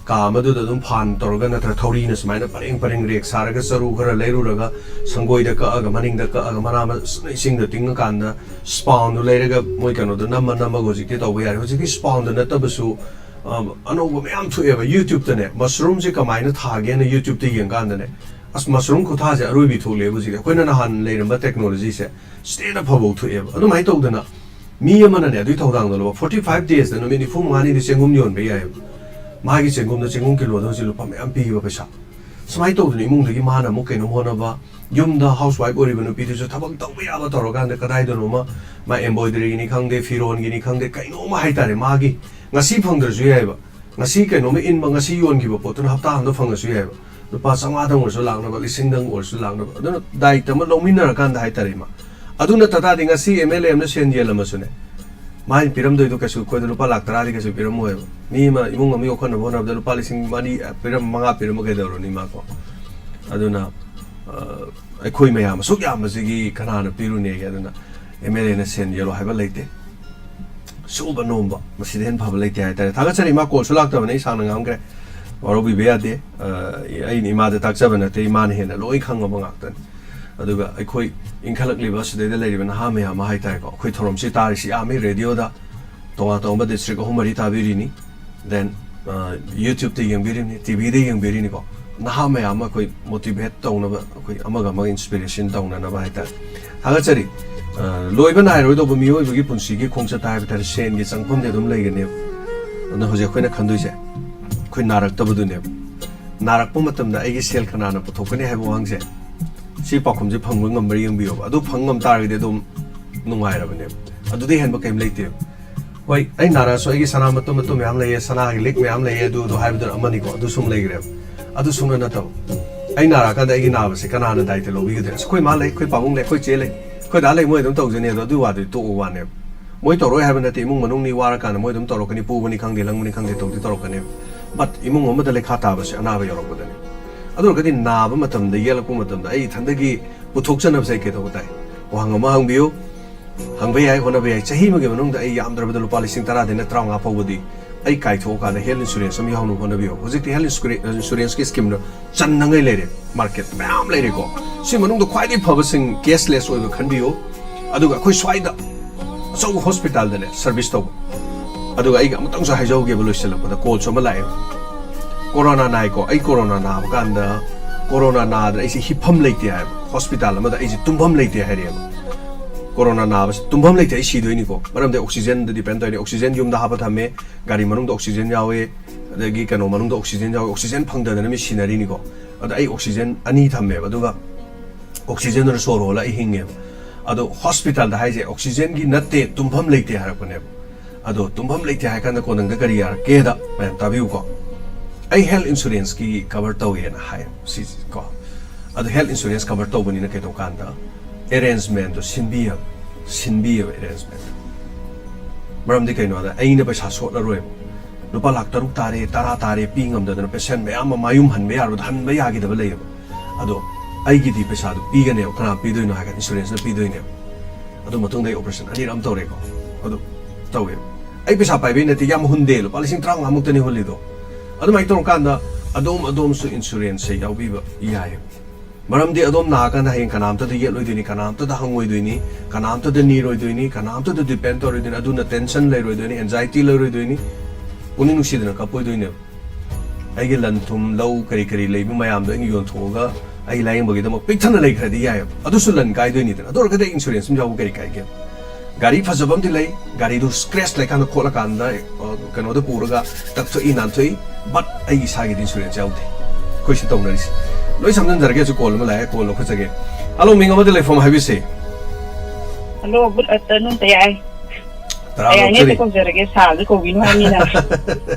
ꯀꯥ ꯑꯃꯗꯨꯗ ꯑꯗꯨꯝ ꯐꯥꯟ ꯇꯧꯔꯒ, ꯅꯠꯇ꯭ꯔ ꯊꯧꯔꯤꯅ ꯁꯨꯃꯥꯏꯅ ꯄꯔꯦꯡ ꯄꯔꯦꯡ ꯔꯦꯛ ꯁꯥꯔꯒ, ꯆꯔꯨ ꯈꯔ ꯂꯩꯔꯨꯔꯒ, ꯁꯪꯒꯣꯏꯗ ꯀꯛꯑꯒ, ꯃꯅꯤꯡꯗ ꯀꯛꯑꯒ, ꯃꯅꯥ ꯃꯁꯤꯡ ꯏꯁꯤꯡꯗ ꯇꯤꯡꯉꯀꯥꯟꯗ, ꯁ꯭ꯄꯥꯎꯟꯗꯨ ꯂꯩꯔꯒ ꯃꯣꯏ ꯀꯩꯅꯣꯗꯣ ꯅꯝꯃ ꯅꯝꯃꯒ ꯍꯧꯖꯤꯛꯇꯤ ꯇꯧꯕ ꯌꯥꯔꯦ꯫ ꯍꯧꯖꯤꯛꯇꯤ ꯁ꯭ꯄꯥꯎꯟꯗ ꯅꯠꯇꯕꯁꯨ, ꯑ, ꯑꯅꯧꯕ ꯃꯌꯥꯝ ꯊꯣꯛꯑꯦꯕ꯫ YouTube-ꯇꯅꯦ, ꯃꯁꯔꯨꯝꯁꯦ ꯀꯃꯥꯏꯅ ꯊꯥꯒꯦꯅ YouTube-ꯇ ꯌꯦꯡꯀꯥꯟꯗꯅꯦ, ꯑꯁ, ꯃꯁꯔꯨꯝ ꯈꯨꯊꯥꯁꯦ ꯑꯔꯣꯏꯕꯤ ꯊꯣꯛꯂꯛꯑꯦꯕ ꯍꯧꯖꯤꯛꯇꯤ꯫ ꯑꯩꯈꯣꯏꯅ ꯅꯍꯥꯟ ꯂꯩꯔꯝꯕ technology-ꯁꯦ state ꯑꯐꯕꯧ ꯊꯣꯛꯑꯦꯕ꯫ ꯑꯗꯨꯃꯥꯏꯅ ꯇꯧꯗꯅ ꯃꯤ ꯑꯃꯅꯅꯦ ꯑꯗꯨꯒꯤ ꯊꯧꯗꯥꯡꯗꯣ ꯂꯧꯕ, forty five days-ꯇ, ꯅꯨꯃꯤꯠ ꯅꯤꯐꯨ ꯃꯉꯥꯅꯤꯗꯤ ꯆꯦꯡꯒꯨꯝ ꯌꯣꯟꯕ ꯌꯥꯏꯑꯕ꯫ ꯃꯥꯒꯤ ꯆꯦꯡꯒꯨꯝꯗ ꯆꯦꯡꯒꯨꯝ ꯀꯤꯂꯣꯗ ꯍꯧꯖꯤꯛ ꯂꯨꯄꯥ ꯃꯌꯥꯝ ꯄꯤꯕ ꯄꯩꯁꯥ꯫ ꯁꯨꯃꯥꯏꯅ ꯇꯧꯗꯅ ꯏꯃꯨꯡꯗꯒꯤ ꯃꯥꯅ ꯑꯃꯨꯛ ꯀꯩꯅꯣꯝ ꯍꯣꯠꯅꯕ, ꯌꯨꯝꯗ housewife ꯑꯣꯏꯔꯤꯕ ꯅꯨꯄꯤꯗꯨꯁꯨ ꯊꯕꯛ ꯇꯧꯕ ꯌꯥꯕ ꯇꯧꯔꯀꯥꯟꯗ ꯀꯗꯥꯏꯗꯅꯣꯃ, ꯃꯥ embroidery-ꯒꯤꯅꯤ ꯈꯪꯗꯦ, ꯐꯤꯔꯣꯟꯒꯤꯅꯤ ꯈꯪꯗꯦ, ꯀꯩꯅꯣꯝꯃ ꯍꯥꯏꯇꯥꯔꯦ, ꯃꯥꯒꯤ ꯉꯁꯤ ꯐꯪꯗ꯭ꯔꯁꯨ ꯌꯥꯏꯑꯕ꯫ ꯉꯁꯤ ꯀꯩꯅꯣꯝꯃ ꯏꯟꯕ, ꯉꯁꯤ ꯌꯣꯟꯈꯤꯕ ꯄꯣꯠꯇꯨꯅ ꯍꯞꯇꯥ ꯑꯃꯗ ꯐꯪꯉꯁꯨ ꯌꯥꯏꯑꯕ꯫ ꯂꯨꯄꯥ ꯆꯥꯝꯃꯉꯥꯗꯪ ꯑꯣꯏꯔꯁꯨ ꯂꯥꯛꯅꯕ, ꯂꯤꯁꯤꯡꯗꯪ ꯑꯣꯏꯔꯁꯨ ꯂꯥꯛꯅꯕ꯫ ꯑꯗꯨꯅ ꯗꯥꯏꯇ ꯑꯃ ꯂꯧꯃꯤꯟꯅꯔꯀꯥꯟꯗ ꯍꯥꯏꯇꯥꯔꯦ, ꯏꯃꯥ꯫ ꯑꯗꯨ ꯅꯠꯇ ꯇꯥꯔꯗꯤ ꯉꯁꯤ MLA ꯑꯃꯅ ꯁꯦꯟ ꯌꯦꯜꯂꯝꯃꯁꯨꯅꯦ, ꯃꯥꯅ ꯄꯤꯔꯝꯗꯣꯏꯗꯣ ꯀꯩꯁꯨ ꯑꯩꯈꯣꯏꯗ ꯂꯨꯄꯥ ꯂꯥꯛ ꯇꯔꯥꯗꯤ ꯀꯩꯁꯨ ꯄꯤꯔꯝꯃꯣꯏꯕ꯫ ꯃꯤ ꯑꯃ ꯏꯃꯨꯡ ꯑꯃ ꯌꯣꯛꯈꯠꯅꯕ ꯍꯣꯠꯅꯕꯗ ꯂꯨꯄꯥ ꯂꯤꯁꯤꯡ ꯃꯔꯤ ꯄꯤꯔꯝ, ꯃꯉꯥ ꯄꯤꯔꯝꯕ ꯀꯩꯗꯧꯔꯨꯅꯤ, ꯏꯃꯥꯀꯣ? ꯑꯗꯨꯅ ꯑꯩꯈꯣꯏ ꯃꯌꯥꯝ ꯑꯁꯨꯛ ꯌꯥꯝꯕꯁꯤꯒꯤ ꯀꯅꯥꯅ ꯄꯤꯔꯨꯅꯦꯒꯦ? ꯑꯗꯨꯅ ꯑꯦꯝ ꯑꯦꯜ ꯑꯦꯅ ꯁꯦꯟ ꯌꯦꯜꯂꯣ ꯍꯥꯏꯕ ꯂꯩꯇꯦ꯫ ꯁꯨꯕ ꯅꯣꯝꯕ, ꯃꯁꯤꯗ ꯍꯦꯟꯅ ꯐꯕ ꯂꯩꯇꯦ ꯍꯥꯏꯇꯥꯔꯦ꯫ ꯊꯥꯒꯠꯆꯔꯤ꯫ ꯏꯃꯥ ꯀꯣꯜꯁꯨ ꯂꯥꯛꯇꯕꯅꯦ, ꯑꯩ ꯁꯥꯡꯅ ꯉꯥꯡꯈ꯭ꯔꯦ, ꯋꯥꯔꯧꯕꯤꯕ ꯌꯥꯗꯦ꯫ ꯑꯩꯅ ꯏꯃꯥꯗ ꯇꯥꯛꯆꯕ ꯅꯠꯇꯦ, ꯏꯃꯥꯅ ꯍꯦꯟꯅ ꯂꯣꯏ ꯈꯪꯉꯕ ꯉꯥꯛꯇꯅꯤ꯫ ꯑꯗꯨꯒ ꯑꯩꯈꯣꯏ ꯏꯟꯈꯠꯂꯛꯂꯤꯕ ꯁꯤꯗꯩꯗ ꯂꯩꯔꯤꯕ ꯅꯍꯥ ꯃꯌꯥꯝ ꯑꯃ ꯍꯥꯏꯇꯥꯔꯦꯀꯣ, ꯑꯩꯈꯣꯏ ꯊꯧꯔꯝꯁꯤ ꯇꯥꯔꯤꯁꯤ ꯌꯥꯝꯃꯤ꯫ ꯔꯦꯗꯤꯑꯣꯗ ꯇꯣꯉꯥꯟ ꯇꯣꯉꯥꯟꯕ ꯗꯤꯁꯇ꯭ꯔꯤꯛ ꯑꯍꯨꯝ ꯃꯔꯤ ꯇꯥꯕꯤꯔꯤꯅꯤ, ꯗꯦꯟ ꯌꯨꯇ꯭ꯌꯨꯕꯇ ꯌꯦꯡꯕꯤꯔꯤꯕꯅꯤ, ꯇꯤꯚꯤꯗ ꯌꯦꯡꯕꯤꯔꯤꯅꯤꯀꯣ꯫ ꯅꯍꯥ ꯃꯌꯥꯝ ꯑꯃ ꯑꯩꯈꯣꯏ ꯃꯣꯇꯤꯚꯦꯠ ꯇꯧꯅꯕ, ꯑꯩꯈꯣꯏ ꯑꯃꯒ ꯑꯃꯒ ꯏꯟꯁꯄꯤꯔꯦꯁꯟ ꯇꯧꯅꯅꯕ ꯍꯥꯏꯇꯥꯔꯦ꯫ ꯊꯥꯒꯠꯆꯔꯤ꯫ ꯂꯣꯏꯕ ꯅꯥꯏꯔꯣꯏꯗꯧꯕ ꯃꯤꯑꯣꯏꯕꯒꯤ ꯄꯨꯟꯁꯤꯒꯤ ꯈꯣꯡꯆꯠꯇ ꯍꯥꯏꯕ ꯇꯥꯔꯦ, ꯁꯦꯟꯒꯤ ꯆꯪꯐꯝꯗꯤ ꯑꯗꯨꯝ ꯂꯩꯒꯅꯦꯕ꯫ ꯑꯗꯨꯅ ꯍꯧꯖꯤꯛ ꯑꯩꯈꯣꯏꯅ ꯈꯟꯗꯣꯏꯁꯦ ꯑꯩꯈꯣꯏ ꯅꯥꯔꯛꯇꯕꯗꯨꯅꯦꯕ꯫ ꯅꯥꯔꯛꯄ ꯃꯇꯝꯗ ꯑꯩꯒꯤ ꯁꯦꯜ ꯀꯅꯥꯅ ꯄꯨꯊꯣꯛꯀꯅꯤ ꯍꯥꯏꯕ ꯋꯥꯍꯪꯁꯦ, ꯁꯤ ꯄꯥꯎꯈꯨꯝꯁꯦ ꯐꯪꯕ ꯉꯝꯕ꯭ꯔꯥ ꯌꯦꯡꯕꯤꯌꯣꯕ꯫ ꯑꯗꯨ ꯐꯪ ꯉꯝ ꯇꯥꯔꯒꯗꯤ ꯑꯗꯨꯝ ꯅꯨꯡꯉꯥꯏꯔꯕꯅꯦꯕ꯫ ꯑꯗꯨꯗꯩ ꯍꯦꯟꯕ ꯀꯩꯝ ꯂꯩꯇꯦꯕ꯫ ꯍꯣꯏ, ꯑꯩ ꯅꯥꯔꯛꯑꯁꯨ ꯑꯩꯒꯤ ꯁꯅꯥ ꯃꯇꯨꯝ ꯃꯇꯨꯝ ꯃꯌꯥꯝ ꯂꯩꯌꯦ, ꯁꯅꯥꯒꯤ ꯂꯤꯛ ꯃꯌꯥꯝ ꯂꯩꯌꯦ, ꯑꯗꯨ ꯑꯗꯨ ꯍꯥꯏꯕꯗꯨꯅ ꯑꯃꯅꯤꯀꯣ, ꯑꯗꯨ ꯁꯨꯝ ꯂꯩꯈ꯭ꯔꯦꯕ꯫ ꯑꯗꯨ ꯁꯨꯡꯅ ꯅꯠꯇꯕ, ꯑꯩ ꯅꯥꯔꯛꯑꯀꯥꯟꯗ ꯑꯩꯒꯤ ꯅꯥꯕꯁꯦ ꯀꯅꯥꯅ ꯗꯥꯏꯇ ꯂꯧꯕꯤꯒꯗꯣꯏꯅꯣ? ꯑꯁ, ꯑꯩꯈꯣꯏ ꯃꯥ ꯂꯩ, ꯑꯩꯈꯣꯏ ꯄꯥꯕꯨꯡ ꯂꯩ, ꯑꯩꯈꯣꯏ ꯆꯦ ꯂꯩ, ꯑꯩꯈꯣꯏ ꯗꯥ ꯂꯩ, ꯃꯣꯏ ꯑꯗꯨꯝ ꯇꯧꯖꯅꯤ꯫ ꯑꯗꯣ ꯑꯗꯨꯒꯤ ꯋꯥꯗꯨꯗꯤ ꯇꯣꯛꯑꯣ ꯋꯥꯅꯦꯕ꯫ ꯃꯣꯏ ꯇꯧꯔꯣꯏ ꯍꯥꯏꯕ ꯅꯠꯇꯦ, ꯏꯃꯨꯡ ꯃꯅꯨꯡꯅꯤ, ꯋꯥꯔꯀꯥꯟꯗ ꯃꯣꯏ ꯑꯗꯨꯝ ꯇꯧꯔꯛꯀꯅꯤ, ꯄꯨꯕꯅꯤ ꯈꯪꯗꯦ, ꯂꯪꯕꯅꯤ ꯈꯪꯗꯦ, ꯇꯧꯗꯤ ꯇꯧꯔꯛꯀꯅꯦꯕ꯫ ꯕꯠ ꯏꯃꯨꯡ ꯑꯃꯗ ꯂꯩꯈꯥ ꯇꯥꯕꯁꯦ ꯑꯅꯥꯕ ꯌꯧꯔꯛꯄꯗꯅꯦ꯫ ꯑꯗꯨ ꯑꯣꯏꯔꯒꯗꯤ ꯅꯥꯕ ꯃꯇꯝꯗ, ꯌꯦꯛꯂꯛꯄ ꯃꯇꯝꯗ ꯑꯩ ꯏꯊꯟꯗꯒꯤ ꯄꯨꯊꯣꯛꯆꯅꯕꯁꯦ ꯑꯩ ꯀꯩꯗꯧꯕ ꯇꯥꯏ? ꯋꯥꯍꯪ ꯑꯃ ꯍꯪꯕꯤꯌꯨ꯫ ꯍꯪꯕ ꯌꯥꯏ, ꯍꯣꯠꯅꯕ ꯌꯥꯏ꯫ ꯆꯍꯤ ꯑꯃꯒꯤ ꯃꯅꯨꯡꯗ ꯑꯩ ꯌꯥꯝꯗ꯭ꯔꯕꯗ ꯂꯨꯄꯥ ꯂꯤꯁꯤꯡ ꯇꯔꯥꯗꯩꯅ ꯇꯔꯥꯃꯉꯥ ꯐꯥꯎꯕꯗꯤ ꯑꯩ ꯀꯥꯏꯊꯣꯛꯑꯀꯥꯟꯗ ꯍꯦꯜꯊ ꯏꯟꯁꯨꯔꯦꯟꯁ ꯑꯃ ꯌꯥꯎꯅꯕ ꯍꯣꯠꯅꯕꯤꯌꯨ꯫ ꯍꯧꯖꯤꯛꯇꯤ ꯍꯦꯜꯊ ꯏꯟꯁꯨꯔꯦꯟꯁꯀꯤ ꯁ꯭ꯀꯤꯝꯗꯣ ꯆꯟꯅꯉꯩ ꯂꯩꯔꯦ, ꯃꯥꯔꯀꯦꯠ ꯃꯌꯥꯝ ꯂꯩꯔꯦꯀꯣ꯫ ꯁꯤ ꯃꯅꯨꯡꯗ ꯈ꯭ꯋꯥꯏꯗꯒꯤ ꯐꯕꯁꯤꯡ ꯀꯦꯁꯂꯦꯁ ꯑꯣꯏꯕ ꯈꯟꯕꯤꯌꯨ꯫ ꯑꯗꯨꯒ ꯑꯩꯈꯣꯏ ꯁ꯭ꯋꯥꯏꯗ ꯑꯆꯧꯕ ꯍꯣꯁꯄꯤꯇꯥꯜꯗꯅꯦ ꯁꯔꯚꯤꯁ ꯇꯧꯕ꯫ ꯑꯗꯨꯒ ꯑꯩꯒꯤ ꯑꯃꯇꯪꯁꯨ ꯍꯥꯏꯖꯍꯧꯒꯦꯕ, ꯂꯣꯏꯁꯤꯜꯂꯛꯄꯗ ꯀꯣꯜꯁꯨ ꯑꯃ ꯂꯥꯛꯑꯦꯕ꯫ ꯀꯣꯔꯣꯅꯥ ꯅꯥꯏꯀꯣ, ꯑꯩ ꯀꯣꯔꯣꯅꯥ ꯅꯥꯕ ꯀꯥꯟꯗ ꯀꯣꯔꯣꯅꯥ ꯅꯥꯗꯅ ꯑꯩꯁꯦ ꯍꯤꯞꯐꯝ ꯂꯩꯇꯦ ꯍꯥꯏꯕ, ꯍꯣꯁꯄꯤꯇꯥꯜ ꯑꯃꯗ ꯑꯩꯁꯦ ꯇꯨꯝꯐꯝ ꯂꯩꯇꯦ ꯍꯥꯏꯔꯛꯑꯦꯕ꯫ ꯀꯣꯔꯣꯅꯥ ꯅꯥꯕꯁꯦ ꯇꯨꯝꯐꯝ ꯂꯩꯇꯦ, ꯑꯩ ꯁꯤꯗꯣꯏꯅꯤꯀꯣ, ꯃꯔꯝꯗꯤ ꯑꯣꯛꯁꯤꯖꯟꯗ ꯗꯤꯄꯦꯟ ꯇꯧꯔꯤꯅꯤ꯫ ꯑꯣꯛꯁꯤꯖꯟ ꯌꯨꯝꯗ ꯍꯥꯞꯄ ꯊꯝꯃꯦ, ꯒꯥꯔꯤ ꯃꯅꯨꯡꯗ ꯑꯣꯛꯁꯤꯖꯟ ꯌꯥꯎꯋꯦ, ꯑꯗꯒꯤ ꯀꯩꯅꯣ ꯃꯅꯨꯡꯗ ꯑꯣꯛꯁꯤꯖꯟ ꯌꯥꯎꯋꯦ, ꯑꯣꯛꯁꯤꯖꯟ ꯐꯪꯗꯗꯅ ꯃꯤ ꯁꯤꯅꯔꯤꯅꯤꯀꯣ꯫ ꯑꯗ ꯑꯩ ꯑꯣꯛꯁꯤꯖꯟ ꯑꯅꯤ ꯊꯝꯃꯦꯕ, ꯑꯗꯨꯒ ꯑꯣꯛꯁꯤꯖꯟꯗꯨꯅ ꯁꯣꯔ ꯍꯣꯜꯂ ꯑꯩ ꯍꯤꯡꯉꯦꯕ꯫ ꯑꯗꯣ ꯍꯣꯁꯄꯤꯇꯥꯜꯗ ꯍꯥꯏꯁꯦ ꯑꯣꯛꯁꯤꯖꯟꯒꯤ ꯅꯠꯇꯦ, ꯇꯨꯝꯐꯝ ꯂꯩꯇꯦ ꯍꯥꯏꯔꯛꯄꯅꯦꯕ꯫ ꯑꯗꯣ ꯇꯨꯝꯐꯝ ꯂꯩꯇꯦ ꯍꯥꯏ ꯀꯥꯟꯗ ꯀꯣꯟꯅꯪꯗ ꯀꯔꯤ ꯌꯥꯔꯛꯀꯦꯗ ꯃꯌꯥꯝ ꯇꯥꯕꯤꯌꯨꯀꯣ꯫ ꯑꯩ ꯍꯦꯜꯊ ꯏꯟꯁꯨꯔꯦꯟꯁꯀꯤ ꯀꯚꯔ ꯇꯧꯋꯦꯅ ꯍꯥꯏ ꯁꯤꯁꯦꯀꯣ꯫ ꯑꯗꯣ ꯍꯦꯜꯊ ꯏꯟꯁꯨꯔꯦꯟꯁ ꯀꯚꯔ ꯇꯧꯕꯅꯤꯅ ꯀꯩꯗꯧꯀꯥꯟꯗ ꯑꯦꯔꯦꯟꯖꯃꯦꯟꯗꯣ ꯁꯤꯟꯕꯤꯌꯦꯕ, ꯁꯤꯟꯕꯤꯌꯦꯕ ꯑꯦꯔꯦꯟꯖꯃꯦꯟ꯫ ꯃꯔꯝꯗꯤ ꯀꯩꯅꯣꯗ ꯑꯩꯅ ꯄꯩꯁꯥ ꯁꯣꯠꯂꯔꯣꯏꯕ꯫ ꯂꯨꯄꯥ ꯂꯥꯛ ꯇꯔꯨꯛ ꯇꯥꯔꯦ, ꯇꯔꯥ ꯇꯥꯔꯦ ꯄꯤ ꯉꯝꯗꯗꯅ ꯄꯦꯁꯦꯟ ꯃꯌꯥꯝ ꯑꯃ ꯃꯌꯨꯝ ꯍꯟꯕ ꯌꯥꯔꯕꯗ ꯍꯟꯕ ꯌꯥꯈꯤꯗꯕ ꯂꯩꯌꯦꯕ꯫ ꯑꯗꯣ ꯑꯩꯒꯤꯗꯤ ꯄꯩꯁꯥꯗꯨ ꯄꯤꯒꯅꯦꯕ꯫ ꯀꯅꯥ ꯄꯤꯗꯣꯏꯅꯣ ꯍꯥꯏ ꯀꯥꯟꯗ insurance ꯅ ꯄꯤꯗꯣꯏꯅꯦꯕ꯫ ꯑꯗꯨ ꯃꯇꯨꯡꯗ ꯑꯩ operation ꯑꯅꯤꯔꯛ ꯑꯃ ꯇꯧꯔꯦꯀꯣ꯫ ꯑꯗꯨ ꯇꯧꯋꯦꯕ꯫ ꯑꯩ ꯄꯩꯁꯥ ꯄꯥꯏꯕꯩ ꯅꯠꯇꯦ, ꯌꯥꯝ ꯍꯨꯟꯗꯦ, ꯂꯨꯄꯥ ꯂꯤꯁꯤꯡ ꯇꯔꯥꯃꯉꯥꯃꯨꯛꯇꯅꯤ ꯍꯨꯜꯂꯤꯗꯣ꯫ ꯑꯗꯨꯃꯥꯏꯅ ꯇꯧꯔꯀꯥꯟꯗ ꯑꯗꯣꯝ ꯑꯗꯣꯝꯁꯨ insurance ꯁꯦ ꯌꯥꯎꯕꯤꯕ ꯌꯥꯏꯌꯦꯕ꯫ ꯃꯔꯝꯗꯤ ꯑꯗꯣꯝ ꯅꯥꯔꯀꯥꯟꯗ ꯍꯌꯦꯡ ꯀꯅꯥꯝꯇꯗ ꯌꯦꯠꯂꯣꯏꯗꯣꯏꯅꯤ, ꯀꯅꯥꯝꯇꯗ ꯍꯪꯉꯣꯏꯗꯣꯏꯅꯤ, ꯀꯅꯥꯝꯇꯗ ꯅꯤꯔꯣꯏꯗꯣꯏꯅꯤ, ꯀꯅꯥꯝꯇꯗ depend ꯇꯧꯔꯣꯏꯗꯣꯏꯅꯤ꯫ ꯑꯗꯨꯅ tension ꯂꯩꯔꯣꯏꯗꯣꯏꯅꯤ, anxiety ꯂꯩꯔꯣꯏꯗꯣꯏꯅꯤ, ꯄꯨꯛꯅꯤꯡ ꯅꯨꯡꯁꯤꯗꯅ ꯀꯞꯄꯣꯏꯗꯣꯏꯅꯦꯕ꯫ ꯑꯩꯒꯤ ꯂꯟ ꯊꯨꯝ, ꯂꯧ, ꯀꯔꯤ ꯀꯔꯤ ꯂꯩꯕ ꯃꯌꯥꯝꯗꯣ ꯑꯩꯅ ꯌꯣꯟꯊꯣꯛꯑꯒ ꯑꯩ ꯂꯥꯌꯦꯡꯕꯒꯤꯗꯃꯛ ꯄꯤꯛ ꯊꯟꯅ ꯂꯩꯈ꯭ꯔꯗꯤ ꯌꯥꯏꯌꯦꯕ꯫ ꯑꯗꯨꯁꯨ ꯂꯟ ꯀꯥꯏꯗꯣꯏꯅꯤꯗꯅ꯫ ꯑꯗꯨ ꯑꯣꯏꯔꯒꯗꯤ insurance ꯑꯃ ꯌꯥꯎꯕ ꯀꯔꯤ ꯀꯥꯏꯒꯦ? ꯒꯥꯔꯤ ꯐꯖꯕ ꯑꯃꯗꯤ ꯂꯩ, ꯒꯥꯔꯤꯗꯨ scratch ꯂꯩꯀꯥꯟꯗ ꯈꯣꯠꯂꯀꯥꯟꯗ, ꯑ, ꯀꯩꯅꯣꯗ ꯄꯨꯔꯒ ꯇꯛꯊꯣꯛꯏ, ꯅꯥꯟꯊꯣꯛꯏ, but ꯑꯩ ꯏꯁꯥꯒꯤꯗꯤ insurance ꯌꯥꯎꯗꯦ꯫ ꯑꯩꯈꯣꯏ ꯁꯤ ꯇꯧꯅꯔꯤꯁꯦ꯫ ꯂꯣꯏ ꯁꯝꯖꯤꯟꯖꯔꯒꯦ, ꯑꯩꯁꯨ call ꯑꯃ ꯂꯥꯛꯑꯦ, call ꯂꯧꯈꯠꯆꯒꯦ꯫ Hello, ꯃꯤꯡ ꯑꯃꯗꯤ ꯂꯩꯐꯝ ꯍꯥꯏꯕꯤꯁꯦ꯫ Hello, good afternoon, ꯇꯌꯥꯏ꯫ ꯇꯔꯥ ꯇꯌꯥꯏꯅꯦ ꯂꯧꯖꯔꯤ꯫ ꯍꯦꯛꯇ ꯀꯧꯖꯔꯒꯦ, ꯁꯥꯔꯁꯨ ꯀꯧꯕꯤꯅꯨ ꯍꯥꯏꯕꯅꯤꯅ꯫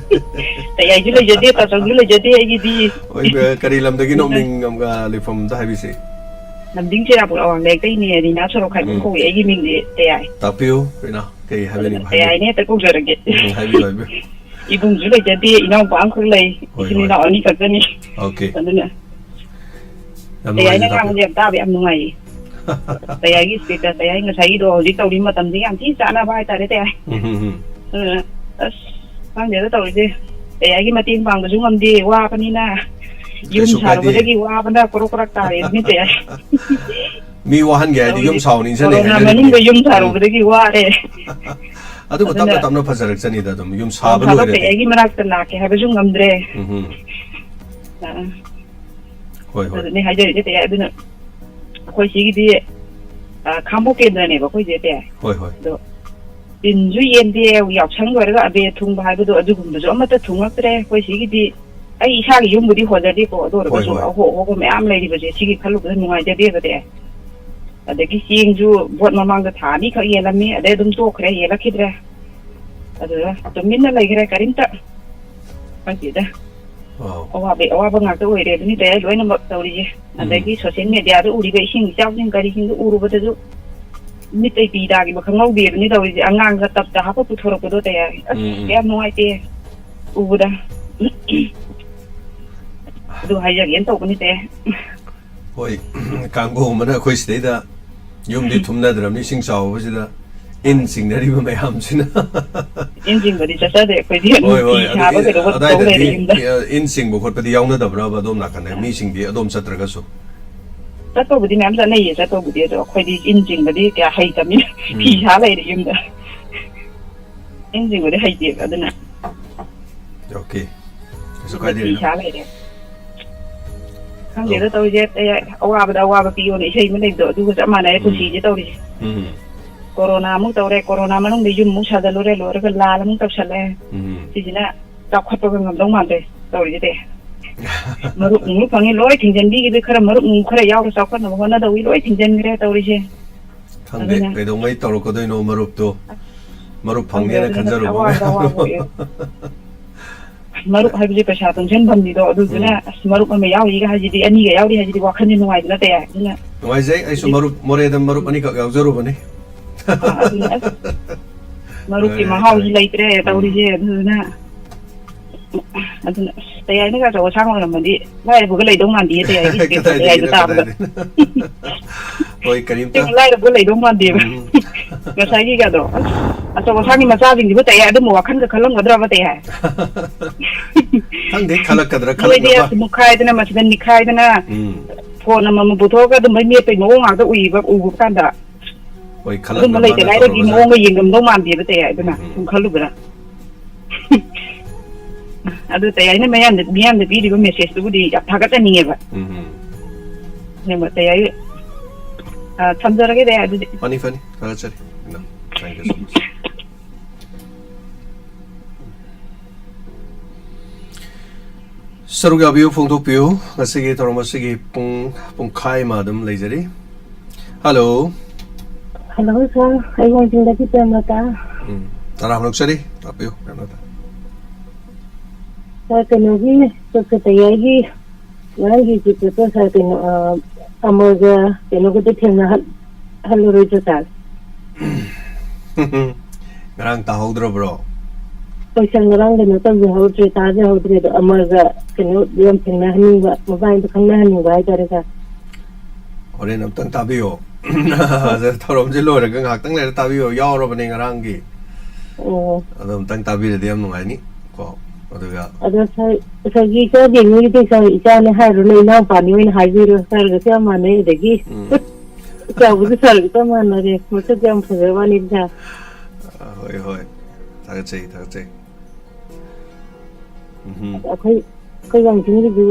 ꯇꯌꯥꯏꯁꯨ ꯂꯩꯖꯗꯦ, ꯇꯥꯆꯧꯁꯨ ꯂꯩꯖꯗꯦ ꯑꯩꯒꯤꯗꯤ꯫ ꯍꯣꯏ, ꯀꯔꯤ ꯂꯝꯗꯒꯤꯅꯣ? ꯃꯤꯡ ꯑꯃꯒ ꯂꯩꯐꯝ ꯑꯝꯇ ꯍꯥꯏꯕꯤꯁꯦ꯫ ꯂꯝꯗꯤꯡ ꯆꯦꯔꯥꯄꯨꯔ ꯑꯋꯥꯡ ꯂꯩꯔꯛꯇꯩꯅꯦ, ꯔꯤꯅꯥ ꯁꯣꯔꯣꯛ ꯍꯥꯏꯕ ꯑꯃ ꯎꯝ꯫ ꯀꯧꯏ, ꯑꯩꯒꯤ ꯃꯤꯡꯗꯤ ꯇꯌꯥꯏ꯫ ꯇꯥꯛꯄꯤꯌꯨ, ꯔꯤꯅꯥ, ꯀꯩ ꯑꯗꯨꯅ ꯍꯥꯏꯕꯤꯅꯤꯡꯕ ꯍꯥꯏꯕꯤꯌꯨ꯫ ꯇꯌꯥꯏꯅꯦ ꯍꯦꯛꯇ ꯀꯧꯖꯔꯒꯦ꯫ ꯎꯝ, ꯍꯥꯏꯕꯤꯌꯨ, ꯍꯥꯏꯕꯤꯌꯨ꯫ ꯏꯕꯨꯡꯁꯨ ꯂꯩꯖꯗꯦ, ꯏꯅꯥꯎꯄꯥ ꯑꯃꯈꯛ ꯂꯩ, ꯍꯣꯏ, ꯏꯆꯤꯟ ꯍꯣꯏ꯫ ꯏꯅꯥꯎ ꯑꯅꯤ ꯈꯛꯇꯅꯤ꯫ Okay꯫ ꯑꯗꯨꯅ ꯌꯥꯝ ꯇꯌꯥꯏꯅ ꯅꯨꯡꯉꯥꯏꯖꯔꯦ, ꯇꯥꯛꯄꯤꯌꯨ꯫ ꯉꯥꯡꯕꯁꯦ ꯌꯥꯝ ꯇꯥꯕ ꯌꯥꯝ ꯅꯨꯡꯉꯥꯏꯌꯦ꯫ ꯇꯌꯥꯏꯒꯤ speech ꯇ, ꯇꯌꯥꯏ ꯉꯁꯥꯏꯒꯤꯗꯣ ꯍꯧꯖꯤꯛ ꯇꯧꯔꯤ ꯃꯇꯝꯁꯤꯒ ꯌꯥꯝ ꯊꯤ ꯆꯥꯟꯅꯕ ꯍꯥꯏꯇꯥꯔꯦ, ꯇꯌꯥꯏ꯫ ꯎꯝ, ꯎꯝ, ꯎꯝ꯫ ꯑꯗꯨꯅ, ꯑꯁ, ꯈꯪꯗꯦꯗ ꯇꯧꯔꯤꯁꯦ꯫ ꯇꯌꯥꯏꯒꯤ ꯃꯇꯦꯡ ꯄꯥꯡꯕꯁꯨ ꯉꯝꯗꯦ, ꯋꯥꯕꯅꯤꯅ꯫ ꯌꯨꯝ ꯀꯩꯁꯨ ꯀꯥꯏꯗꯦ꯫ ꯁꯥꯔꯨꯕꯗꯒꯤ ꯋꯥꯕꯅ ꯀ꯭ꯔꯣꯛ ꯀ꯭ꯔꯥꯛ ꯇꯥꯔꯦ ꯑꯗꯨꯅꯤ, ꯇꯌꯥꯏ꯫ ꯃꯤ ꯋꯥꯍꯟꯒꯦ ꯍꯥꯏꯗꯤ ꯌꯨꯝ ꯇꯧꯔꯤꯁꯦ꯫ ꯁꯥꯎ ꯅꯤꯡꯁꯤꯡꯉꯦ ꯀꯣꯔꯣꯅꯥ ꯍꯥꯏꯅꯔꯤꯅꯦ꯫ ꯃꯅꯨꯡꯗ ꯌꯨꯝ ꯎꯝ꯫ ꯁꯥꯔꯨꯕꯗꯒꯤ ꯋꯥꯔꯦ꯫ ꯑꯗꯨꯕꯨ ꯇꯞꯅ ꯑꯗꯨꯅ ꯇꯞꯅ ꯐꯖꯔꯛꯆꯅꯤꯗ, ꯑꯗꯨꯝ ꯌꯨꯝ ꯅꯣꯡ ꯁꯥꯕ ꯐꯥꯗꯣꯛ ꯂꯣꯏꯔꯗꯤ꯫ ꯇꯌꯥꯏꯒꯤ ꯃꯅꯥꯛꯇ ꯂꯥꯛꯀꯦ ꯍꯥꯏꯕꯁꯨ ꯉꯝꯗ꯭ꯔꯦ꯫ ꯎꯝ, ꯎꯝ꯫ ꯑ, ꯍꯣꯏ, ꯍꯣꯏ꯫ ꯑꯗꯨꯅꯦ ꯍꯥꯏꯖꯔꯤꯁꯦ, ꯇꯌꯥꯏ꯫ ꯑꯗꯨꯅ ꯑꯩꯈꯣꯏ ꯁꯤꯒꯤꯗꯤ, ꯑ, ꯈꯥꯡꯕꯣꯛ ꯀꯦꯟꯗ꯭ꯔꯅꯦꯕ ꯑꯩꯈꯣꯏꯁꯦ, ꯇꯌꯥꯏ꯫ ꯍꯣꯏ, ꯍꯣꯏ꯫ ꯑꯗꯣ ꯇꯤꯟꯁꯨ ꯌꯦꯟꯗꯦ, ꯌꯥꯎꯁꯪ ꯂꯣꯏꯔꯒ ꯑꯕꯦꯔ ꯊꯨꯡꯕ ꯍꯥꯏꯕꯗꯣ ꯑꯗꯨꯒꯨꯝꯕꯁꯨ ꯑꯃꯠꯇ ꯊꯨꯡꯉꯛꯇ꯭ꯔꯦ꯫ ꯑꯩꯈꯣꯏ ꯁꯤꯒꯤꯗꯤ, ꯑꯩ ꯏꯁꯥꯒꯤ ꯌꯨꯝꯕꯨꯗꯤ ꯍꯣꯖꯗꯦꯀꯣ, ꯑꯗꯨ ꯍꯣꯏ, ꯑꯣꯏꯔꯒꯁꯨ ꯍꯣꯏ꯫ ꯑꯍꯣ ꯑꯍꯣꯕ ꯃꯌꯥꯝ ꯂꯩꯔꯤꯕꯁꯦ ꯁꯤꯒꯤ ꯈꯜꯂꯨꯕꯗ ꯅꯨꯡꯉꯥꯏꯖꯗꯦꯕ, ꯇꯌꯥꯏ꯫ ꯑꯗꯒꯤ ꯆꯦꯡꯁꯨ ꯚꯣꯠ ꯃꯃꯥꯡꯗ ꯊꯥ ꯑꯅꯤꯈꯛ ꯌꯦꯜꯂꯝꯃꯤ, ꯑꯗꯩ ꯑꯗꯨꯝ ꯇꯣꯛꯈ꯭ꯔꯦ, ꯌꯦꯜꯂꯛꯈꯤꯗ꯭ꯔꯦ꯫ ꯑꯗꯨꯗ ꯇꯨꯃꯤꯟꯅ ꯂꯩꯈ꯭ꯔꯦ, ꯀꯔꯤꯝꯇ꯫ ꯈꯪꯗꯦꯗ꯫ ꯑꯧ꯫ ꯑꯋꯥꯕꯩ ꯑꯋꯥꯕ ꯉꯥꯛꯇ ꯑꯣꯏꯔꯦ ꯑꯗꯨꯅꯤ ꯇꯌꯥꯏ ꯂꯣꯏꯅꯃꯛ ꯇꯧꯔꯤꯁꯦ꯫ ꯎꯝ꯫ ꯑꯗꯒꯤ social media ꯗ ꯎꯔꯤꯕ ꯏꯁꯤꯡ ꯏꯆꯥꯎꯁꯤꯡ ꯀꯔꯤꯁꯤꯡꯗꯣ ꯎꯔꯨꯕꯗꯁꯨ ꯃꯤꯠꯇꯩ ꯄꯤ ꯇꯥꯈꯤꯕ ꯈꯪꯍꯧꯗꯦ ꯑꯗꯨꯅꯤ ꯇꯧꯔꯤꯁꯦ꯫ ꯑꯉꯥꯡꯒ ꯇꯞꯇ ꯍꯥꯞꯄ ꯄꯨꯊꯣꯔꯛꯄꯗꯣ, ꯇꯌꯥꯏ꯫ ꯑꯁ, ꯎꯝ, ꯎꯝ꯫ ꯀꯌꯥꯝ ꯅꯨꯡꯉꯥꯏꯇꯦ ꯎꯕꯗ꯫ ꯑꯗꯨ ꯍꯥꯏꯖꯒꯦꯅ ꯇꯧꯕꯅꯤ, ꯇꯌꯥꯏ꯫ ꯍꯣꯏ, ꯀꯥꯡꯕꯨ ꯑꯃꯅ ꯑꯩꯈꯣꯏ ꯁꯤꯗꯩꯗ ꯌꯨꯝꯗꯤ ꯊꯨꯝꯅꯗ꯭ꯔꯕꯅꯤ, ꯏꯁꯤꯡ ꯆꯥꯎꯕꯁꯤꯗ ꯏꯟ ꯆꯤꯡꯅꯔꯤꯕ ꯃꯌꯥꯝꯁꯤꯅ꯫ ꯏꯟ ꯆꯤꯡꯕꯗꯤ ꯆꯠꯆꯗꯦ ꯑꯩꯈꯣꯏꯗꯤ, ꯑꯗꯨꯝ ꯍꯣꯏ, ꯐꯤ ꯍꯣꯏ, ꯑꯗꯨ ꯏꯟ ꯁꯥꯕ ꯏ-, ꯀꯩꯗꯧꯕ ꯇꯧ ꯂꯩꯔꯦ ꯑꯗꯥꯏꯗꯗꯤ ꯌꯨꯝꯗ꯫ ꯏ-, ꯏꯟ ꯆꯤꯡꯕ ꯈꯣꯠꯄꯗꯤ ꯌꯥꯎꯅꯗꯕ꯭ꯔꯕ ꯑꯗꯣꯝ ꯅꯥꯀꯟꯗ? ꯃꯤꯁꯤꯡꯗꯤ ꯑꯗꯣꯝ ꯆꯠꯇ꯭ꯔꯒꯁꯨ? ꯆꯠꯄꯕꯨꯗꯤ ꯃꯌꯥꯝ ꯆꯠꯅꯩꯌꯦ, ꯆꯠꯄꯕꯨꯗꯤ, ꯑꯗꯣ ꯑꯩꯈꯣꯏꯗꯤ ꯏꯟ ꯆꯤꯡꯕꯗꯤ ꯀꯌꯥ ꯍꯩꯇꯕꯅꯤꯅ ꯐꯤ ꯎꯝ. ꯁꯥ ꯂꯩꯔꯦ ꯌꯨꯝꯗ꯫ ꯏꯟ ꯆꯤꯡꯕꯗꯤ ꯍꯩꯇꯦꯕ, ꯑꯗꯨꯅ ꯑꯣꯀꯦ, ꯀꯩꯁꯨ ꯌꯨꯝꯗ ꯀꯥꯏꯗꯦ ꯐꯤ ꯀꯩꯅꯣ. ꯁꯥ ꯂꯩꯔꯦ꯫ ꯑꯧ. ꯈꯪꯗꯦꯗ ꯇꯧꯔꯤꯁꯦ, ꯑꯩ ꯑꯋꯥꯕꯗ ꯑꯋꯥꯕ ꯄꯤꯌꯣꯅ ꯏꯁꯩ ꯑꯃ ꯂꯩꯕꯗꯣ, ꯑꯗꯨꯒ ꯆꯞ ꯃꯥꯟꯅꯔꯦ ꯎꯝ. ꯄꯨꯟꯁꯤꯁꯦ ꯇꯧꯔꯤꯁꯦ꯫ ꯎꯝ. ꯀꯣꯔꯣꯅꯥ ꯑꯃꯨꯛ ꯇꯧꯔꯦ, ꯀꯣꯔꯣꯅꯥ ꯃꯅꯨꯡꯗ ꯌꯨꯝ ꯑꯃꯨꯛ ꯁꯥꯖꯜꯂꯨꯔꯦ, ꯂꯣꯏꯔꯒ ꯂꯥꯟ ꯑꯃꯨꯛ ꯇꯧꯁꯜꯂꯛꯑꯦ꯫ ꯎꯝ. ꯁꯤꯁꯤꯅ ꯆꯥꯎꯈꯠꯄꯒ ꯉꯝꯗꯧ ꯃꯥꯟꯗꯦ ꯇꯧꯔꯤꯁꯤꯗꯤ꯫ ꯃꯔꯨꯞ ꯅꯨꯡꯂꯨꯞ ꯐꯪꯉꯤ ꯂꯣꯏ ꯊꯤꯡꯖꯤꯟꯕꯤꯈꯤꯕ, ꯈꯔ ꯃꯔꯨꯞ ꯅꯨꯡ ꯈꯔ ꯌꯥꯎꯔ ꯆꯥꯎꯈꯠꯅꯕ ꯍꯣꯠꯅꯗꯧꯒꯤ ꯂꯣꯏ ꯊꯤꯡꯖꯤꯟꯈ꯭ꯔꯦ ꯇꯧꯔꯤꯁꯦ꯫ ꯈꯪꯗꯦ ꯑꯗꯨꯅ ꯀꯩꯗꯧꯉꯩ ꯇꯧꯔꯛꯀꯗꯣꯏꯅꯣ ꯃꯔꯨꯞꯇꯣ? ꯃꯔꯨꯞ ꯈꯪꯗꯦ, ꯐꯪꯅꯦꯅ ꯑꯗꯨꯅ ꯈꯟꯖꯔꯨꯕ ꯑꯋꯥꯕꯗ ꯃꯌꯥꯝꯗꯣ꯫ ꯑꯋꯥꯕ ꯑꯣꯏꯌꯦ꯫ ꯃꯔꯨꯞ ꯍꯥꯏꯕꯁꯦ ꯄꯩꯁꯥ ꯇꯨꯡꯁꯤꯟꯐꯝꯅꯤꯗꯣ, ꯑꯗꯨꯗꯨꯅ ꯎꯝ. ꯑꯁ, ꯃꯔꯨꯞ ꯑꯃ ꯌꯥꯎꯔꯤꯒ ꯍꯥꯏꯁꯤꯗꯤ, ꯑꯅꯤꯒ ꯌꯥꯎꯔꯤ ꯍꯥꯏꯁꯤꯗꯤ ꯋꯥꯈꯜꯁꯦ ꯅꯨꯡꯉꯥꯏꯗꯅ ꯇꯌꯥꯏ꯫ ꯑꯗꯨꯅ ꯅꯨꯡꯉꯥꯏꯖꯩ, ꯑꯩꯁꯨ ꯍꯧꯖꯤꯛ ꯃꯔꯨꯞ ꯃꯣꯔꯦꯗ ꯃꯔꯨꯞ ꯑꯅꯤꯈꯛ ꯌꯥꯎꯖꯔꯨꯕꯅꯤ꯫ ꯑꯥ, ꯑꯗꯨꯅ ꯑꯁ, ꯃꯔꯨꯞꯀꯤ ꯅꯨꯡꯉꯥꯏꯔꯦ ꯃꯍꯥꯎꯁꯤ ꯍꯥꯏꯇꯥꯔꯦ. ꯂꯩꯇ꯭ꯔꯦ ꯎꯝ. ꯇꯧꯔꯤꯁꯦ꯫ ꯑꯗꯨꯗꯨꯅ ꯑꯗꯨꯅ ꯑꯁ, ꯇꯌꯥꯏꯅꯒ ꯑꯆꯧ ꯑꯁꯥꯡ ꯑꯣꯏꯔꯝꯃꯗꯤ ꯂꯥꯏꯔꯕꯒ ꯂꯩꯗꯧ ꯃꯥꯟꯗꯦ, ꯇꯌꯥꯏꯒꯤ ꯏꯁꯇꯦꯖꯇ ꯇꯌꯥꯏꯗꯣ ꯀꯗꯥꯏꯗꯒꯤꯅꯣ, ꯇꯥꯕꯗ꯫ ꯀꯗꯥꯏꯗꯒꯤꯅꯣ? ꯍꯣꯏ, ꯀꯔꯤꯝꯇ. ꯑꯁꯦꯡꯕ ꯂꯥꯏꯔꯕꯒ ꯂꯩꯗꯧ ꯃꯥꯟꯗꯦꯕ꯫ ꯎꯝ. ꯉꯁꯥꯏꯒꯤꯒꯗꯣ, ꯑꯁ, ꯑꯆꯧ ꯑꯁꯥꯡꯒꯤ ꯑꯥ. ꯃꯆꯥꯁꯤꯡꯁꯤꯕꯨ ꯇꯌꯥꯏ ꯑꯗꯨꯝꯕ ꯋꯥꯈꯜꯒ ꯈꯜꯂꯝꯒꯗ꯭ꯔꯕ ꯇꯌꯥꯏ? ꯈꯪꯗꯦ, ꯈꯜꯂꯛꯀꯗ꯭ꯔꯥ ꯃꯣꯏꯗꯤ ꯈꯜꯂꯛꯅꯕ. ꯑꯁ ꯃꯨꯛꯈꯥꯏꯗꯅ, ꯃꯁꯤꯗ ꯅꯤꯈꯥꯏꯗꯅ, ꯎꯝ. ꯐꯣꯟ ꯑꯃꯃꯝ ꯄꯨꯊꯣꯛꯑꯒ ꯑꯗꯨꯝꯕꯩ ꯃꯦꯠꯄꯩ ꯃꯑꯣꯡ ꯉꯥꯛꯇ ꯎꯏꯕ, ꯎꯕ ꯀꯥꯟꯗ꯫ ꯍꯣꯏ, ꯑꯗꯨꯝꯕ ꯂꯩꯇ ꯈꯜꯂꯛꯅꯕꯅ ꯂꯥꯏꯔꯒꯤ ꯇꯧꯔꯒ. ꯃꯑꯣꯡꯒ ꯌꯦꯡꯉꯝꯗꯧ ꯃꯥꯟꯗꯦꯕ ꯇꯌꯥꯏ ꯑꯗꯨꯅ, ꯎꯝ. ꯁꯨꯝ ꯈꯜꯂꯨꯕꯗ꯫ ꯑꯗꯨ ꯇꯌꯥꯏꯅ ꯃꯌꯥꯝꯗ, ꯃꯤꯌꯥꯝꯗ ꯄꯤꯔꯤꯕ ꯃꯦꯁꯦꯖꯇꯨꯕꯨꯗꯤ ꯌꯥꯝ ꯊꯥꯒꯠꯆꯅꯤꯡꯉꯦꯕ꯫ ꯎꯝ. ꯑꯁꯦꯡꯕ ꯇꯌꯥꯏ, ꯑ, ꯊꯝꯖꯔꯒꯦ ꯇꯌꯥꯏ ꯑꯗꯨꯗꯤ꯫ ꯐꯅꯤ, ꯐꯅꯤ, ꯊꯥꯒꯠꯆꯔꯤ. ꯀꯩꯅꯣ, thank you so much. ꯁꯔꯨꯛ ꯌꯥꯕꯤꯌꯨ, ꯐꯣꯡꯗꯣꯛꯄꯤꯌꯨ꯫ ꯉꯁꯤꯒꯤ ꯊꯧꯔꯝ ꯑꯁꯤꯒꯤ ꯄꯨꯡ ꯄꯨꯡꯈꯥꯏ ꯑꯃ ꯑꯗꯨꯝ ꯂꯩꯖꯔꯤ꯫ ꯍꯜꯂꯣ꯫ ꯍꯜꯂꯣ ꯁꯥꯔ, ꯑꯩ ꯋꯥꯡꯖꯤꯡꯗꯒꯤ ꯄ꯭ꯔꯦꯃꯂꯇꯥ꯫ ꯎꯝ, ꯇꯔꯥꯝꯅ ꯑꯣꯛꯆꯔꯤ, ꯇꯥꯛꯄꯤꯌꯨ, ꯄ꯭ꯔꯦꯃꯂꯇꯥ꯫ ꯁꯥꯔ, ꯀꯩꯅꯣꯒꯤ ꯆꯣꯀ꯭ꯔ ꯇꯌꯥꯏꯒꯤ ꯉꯔꯥꯡꯒꯤ ꯆꯤꯐꯇꯣ ꯁꯥꯔ, ꯀꯩꯅꯣ, ꯑ, ꯑꯃꯔꯒ ꯀꯩꯅꯣꯒꯗꯤ ꯊꯦꯡꯅꯍꯜ-, ꯍꯜꯂꯔꯣꯏꯗ꯭ꯔꯣ ꯁꯥꯔ? ꯉꯔꯥꯡ ꯇꯥꯍꯧꯗ꯭ꯔꯕ꯭ꯔꯣ? ꯍꯣꯏ ꯁꯥꯔ, ꯉꯔꯥꯡ ꯀꯩꯅꯣ ꯇꯧꯖꯍꯧꯗ꯭ꯔꯦ, ꯇꯥꯖꯍꯧꯗ꯭ꯔꯦ, ꯑꯗꯣ ꯑꯃꯔꯒ ꯀꯩꯅꯣ ꯌꯥꯝ ꯊꯦꯡꯅꯍꯟꯅꯤꯡꯕ, ꯃꯕꯥꯅꯤꯗꯣ ꯈꯪꯅꯍꯟꯅꯤꯡꯕ ꯍꯥꯏꯇꯥꯔꯦ ꯁꯥꯔ꯫ ꯍꯣꯔꯦꯟ ꯑꯝꯇꯪ ꯇꯥꯕꯤꯌꯣ꯫ ꯊꯧꯔꯝꯁꯦ ꯂꯣꯏꯔꯒ ꯉꯥꯏꯍꯥꯛꯇꯪ ꯂꯩꯔ ꯇꯥꯕꯤꯌꯣ꯫ ꯌꯥꯎꯔꯕꯅꯦ ꯉꯔꯥꯡꯒꯤ꯫ ꯑꯣ꯫ ꯑꯗꯣ ꯑꯝꯇꯪ ꯇꯥꯕꯤꯔꯗꯤ ꯌꯥꯝ ꯅꯨꯡꯉꯥꯏꯅꯤ ꯀꯣ꯫ ꯑꯗꯨꯒ ꯑꯗꯣ ꯁꯥꯔ, ꯉꯁꯥꯏꯒꯤ ꯏꯆꯥ ꯕꯦꯅꯤꯒꯤꯗꯤ ꯁꯥꯔ ꯏꯆꯥꯅꯦ ꯍꯥꯏꯔꯨꯅꯨ, ꯏꯅꯥꯎꯄꯥꯅꯤ ꯑꯣꯏꯅ ꯍꯥꯏꯕꯤꯔꯣ꯫ ꯁꯥꯔꯒꯁꯨ ꯌꯥꯝ ꯃꯥꯟꯅꯩ, ꯑꯗꯒꯤ ꯎꯝ꯫ ꯏꯆꯥꯎꯕꯁꯨ ꯁꯥꯔꯒ ꯆꯞ ꯃꯥꯟꯅꯔꯦ꯫ ꯃꯁꯛꯁꯨ ꯌꯥꯝ ꯐꯖꯕ ꯋꯥꯅꯤꯗ꯫ ꯑ, ꯍꯣꯏ, ꯍꯣꯏ꯫ ꯊꯥꯒꯠꯆꯩ, ꯊꯥꯒꯠꯆꯩ꯫ ꯎꯝꯍꯨꯝ꯫ ꯑꯗ ꯑꯩꯈꯣꯏ, ꯑꯩꯈꯣꯏ ꯋꯥꯡꯖꯤꯡꯒꯤꯁꯨ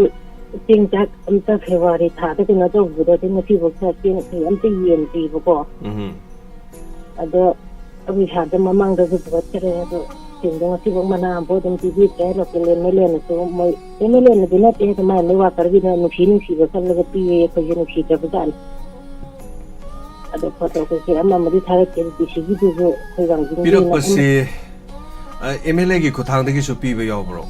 ꯆꯦꯡ ꯆꯥꯛ ꯑꯝꯇ ꯐꯦꯕ꯭ꯔꯨꯋꯥꯔꯤ ꯊꯥꯗ ꯀꯩꯅꯣ ꯇꯧꯕꯗꯣ, ꯑꯗꯨ ꯉꯁꯤꯐꯥꯎ ꯁꯥꯔ ꯆꯦꯡ ꯑꯩꯈꯣꯏ ꯑꯝꯇ ꯌꯦꯟꯗ꯭ꯔꯤꯕꯀꯣ꯫ ꯎꯝꯍꯨꯝ꯫ ꯑꯗꯣ ꯑꯩꯈꯣꯏ ꯁꯥꯔꯗ ꯃꯃꯥꯡꯗꯁꯨ ꯄꯨꯔꯛꯈ꯭ꯔꯦ, ꯑꯗꯣ ꯁꯤꯡꯗꯣ ꯉꯁꯤꯐꯥꯎ ꯃꯅꯥ ꯑꯃꯐꯥꯎ ꯑꯗꯨꯝ ꯄꯤꯕꯤꯗ꯭ꯔꯦ꯫ ꯂꯣꯀꯦꯜ ꯑꯦꯝ ꯑꯦꯜ ꯑꯦꯅꯁꯨ, ꯃꯣꯏ ꯑꯦꯝ ꯑꯦꯜ ꯑꯦꯅꯗꯤ ꯅꯠꯇꯦ, ꯑꯗꯨ ꯃꯥꯏ ꯃꯣꯏ ꯋꯥꯀꯔꯒꯤꯅ ꯅꯨꯡꯁꯤ ꯅꯨꯡꯁꯤꯕ ꯈꯜꯂꯒ ꯄꯤꯌꯦ, ꯑꯩꯈꯣꯏꯁꯦ ꯅꯨꯡꯁꯤꯗ꯭ꯔꯕꯖꯥꯠꯅꯤ꯫ ꯑꯗꯣ ꯐꯣꯇꯣ ꯀꯩꯀꯩ ꯑꯃ ꯑꯃꯗꯤ ꯊꯥꯔꯛꯀꯦ, ꯗꯤ ꯁꯤꯒꯤꯗꯨꯁꯨ ꯑꯩꯈꯣꯏ ꯋꯥꯡꯖꯤꯡꯒꯤꯅ ꯑꯃ ꯄꯤꯔꯛꯄꯁꯤ, ꯑ, ꯑꯦꯝ ꯑꯦꯜ ꯑꯦꯒꯤ ꯈꯨꯠꯊꯥꯡꯗꯒꯤꯁꯨ ꯄꯤꯕ ꯌꯥꯎꯕ꯭ꯔꯣ?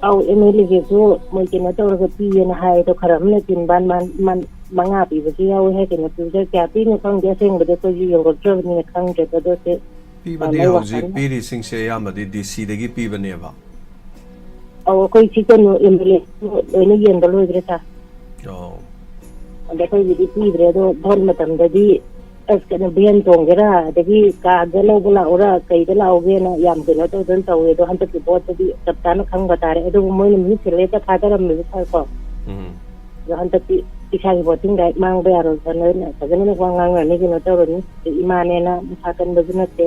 ꯑꯧ, ꯑꯦꯝ ꯑꯦꯜ ꯑꯦꯒꯤꯁꯨ ꯃꯣꯏ ꯀꯩꯅꯣ ꯇꯧꯔꯒ ꯄꯤꯌꯦꯅ ꯍꯥꯏ, ꯑꯗꯣ ꯈꯔ ꯑꯃꯅ ꯆꯤꯟꯕꯥꯟ ꯃꯥꯟ-, ꯃꯥꯟ-, ꯃꯉꯥ ꯄꯤꯕꯁꯨ ꯌꯥꯎꯋꯤ ꯍꯥꯏ, ꯀꯩꯅꯣ ꯄꯤꯕꯗ ꯀꯌꯥ ꯄꯤꯅꯣ ꯈꯪꯗꯦ, ꯑꯁꯦꯡꯕꯗ ꯑꯩꯈꯣꯏꯁꯨ ꯌꯧꯔꯛꯇ꯭ꯔꯕꯅꯤꯅ ꯈꯪꯗ꯭ꯔꯦꯕ, ꯑꯗꯣ ꯁꯦ, ꯑ, ꯄꯤꯕꯗꯤ ꯃꯣꯏ ꯍꯧꯖꯤꯛ ꯋꯥꯈꯜꯅ ꯄꯤꯔꯤꯁꯤꯡꯁꯦ ꯑꯌꯥꯝꯕꯗꯤ ꯗꯤ ꯁꯤꯗꯒꯤ ꯄꯤꯕꯅꯦꯕ꯫ ꯑꯧ, ꯑꯩꯈꯣꯏ ꯁꯤ ꯀꯩꯅꯣ ꯑꯦꯝ ꯑꯦꯜ ꯑꯦ ꯂꯣꯏꯅ ꯌꯦꯟꯕ ꯂꯣꯏꯈ꯭ꯔꯦ ꯁꯥꯔ꯫ ꯑꯧ꯫ ꯑꯗ ꯑꯩꯈꯣꯏꯒꯤꯗꯤ ꯄꯤꯗ꯭ꯔꯦ, ꯑꯗꯣ ꯚꯣꯠ ꯃꯇꯝꯗꯗꯤ ꯑꯁ ꯀꯩꯅꯣ ꯚꯦꯟ ꯇꯣꯡꯒꯦꯔꯥ, ꯑꯗꯒꯤ ꯀꯥꯔꯗ ꯂꯧꯕ ꯂꯥꯛꯎꯔꯥ, ꯀꯩꯗ ꯂꯥꯛꯎꯒꯦꯅ ꯌꯥꯝ ꯀꯩꯅꯣ ꯇꯧꯗꯅ ꯇꯧꯋꯦ꯫ ꯑꯗꯣ ꯍꯟꯗꯛꯀꯤ ꯚꯣꯠꯇꯗꯤ ꯆꯞ ꯆꯥꯅ ꯈꯪꯕ ꯇꯥꯔꯦ꯫ ꯑꯗꯨꯕꯨ ꯃꯣꯏꯅ ꯃꯤ ꯁꯦꯂꯦꯛꯇ ꯊꯥꯗꯔꯝꯃꯦꯕ ꯁꯥꯔ ꯀꯣ꯫ ꯎꯝ꯫ ꯑꯗꯣ ꯍꯟꯗꯛꯇꯤ ꯏꯁꯥꯒꯤ voting right ꯃꯥꯡꯕ ꯌꯥꯔꯣꯏ ꯈꯟꯗꯅ ꯐꯖꯅ ꯋꯥ ꯉꯥꯡꯅꯅꯤ, ꯀꯩꯅꯣ ꯇꯧꯔꯅꯤ꯫ ꯑꯗꯩ ꯏꯃꯥꯅꯦꯅ ꯃꯁꯥ ꯀꯟꯕꯁꯨ ꯅꯠꯇꯦ꯫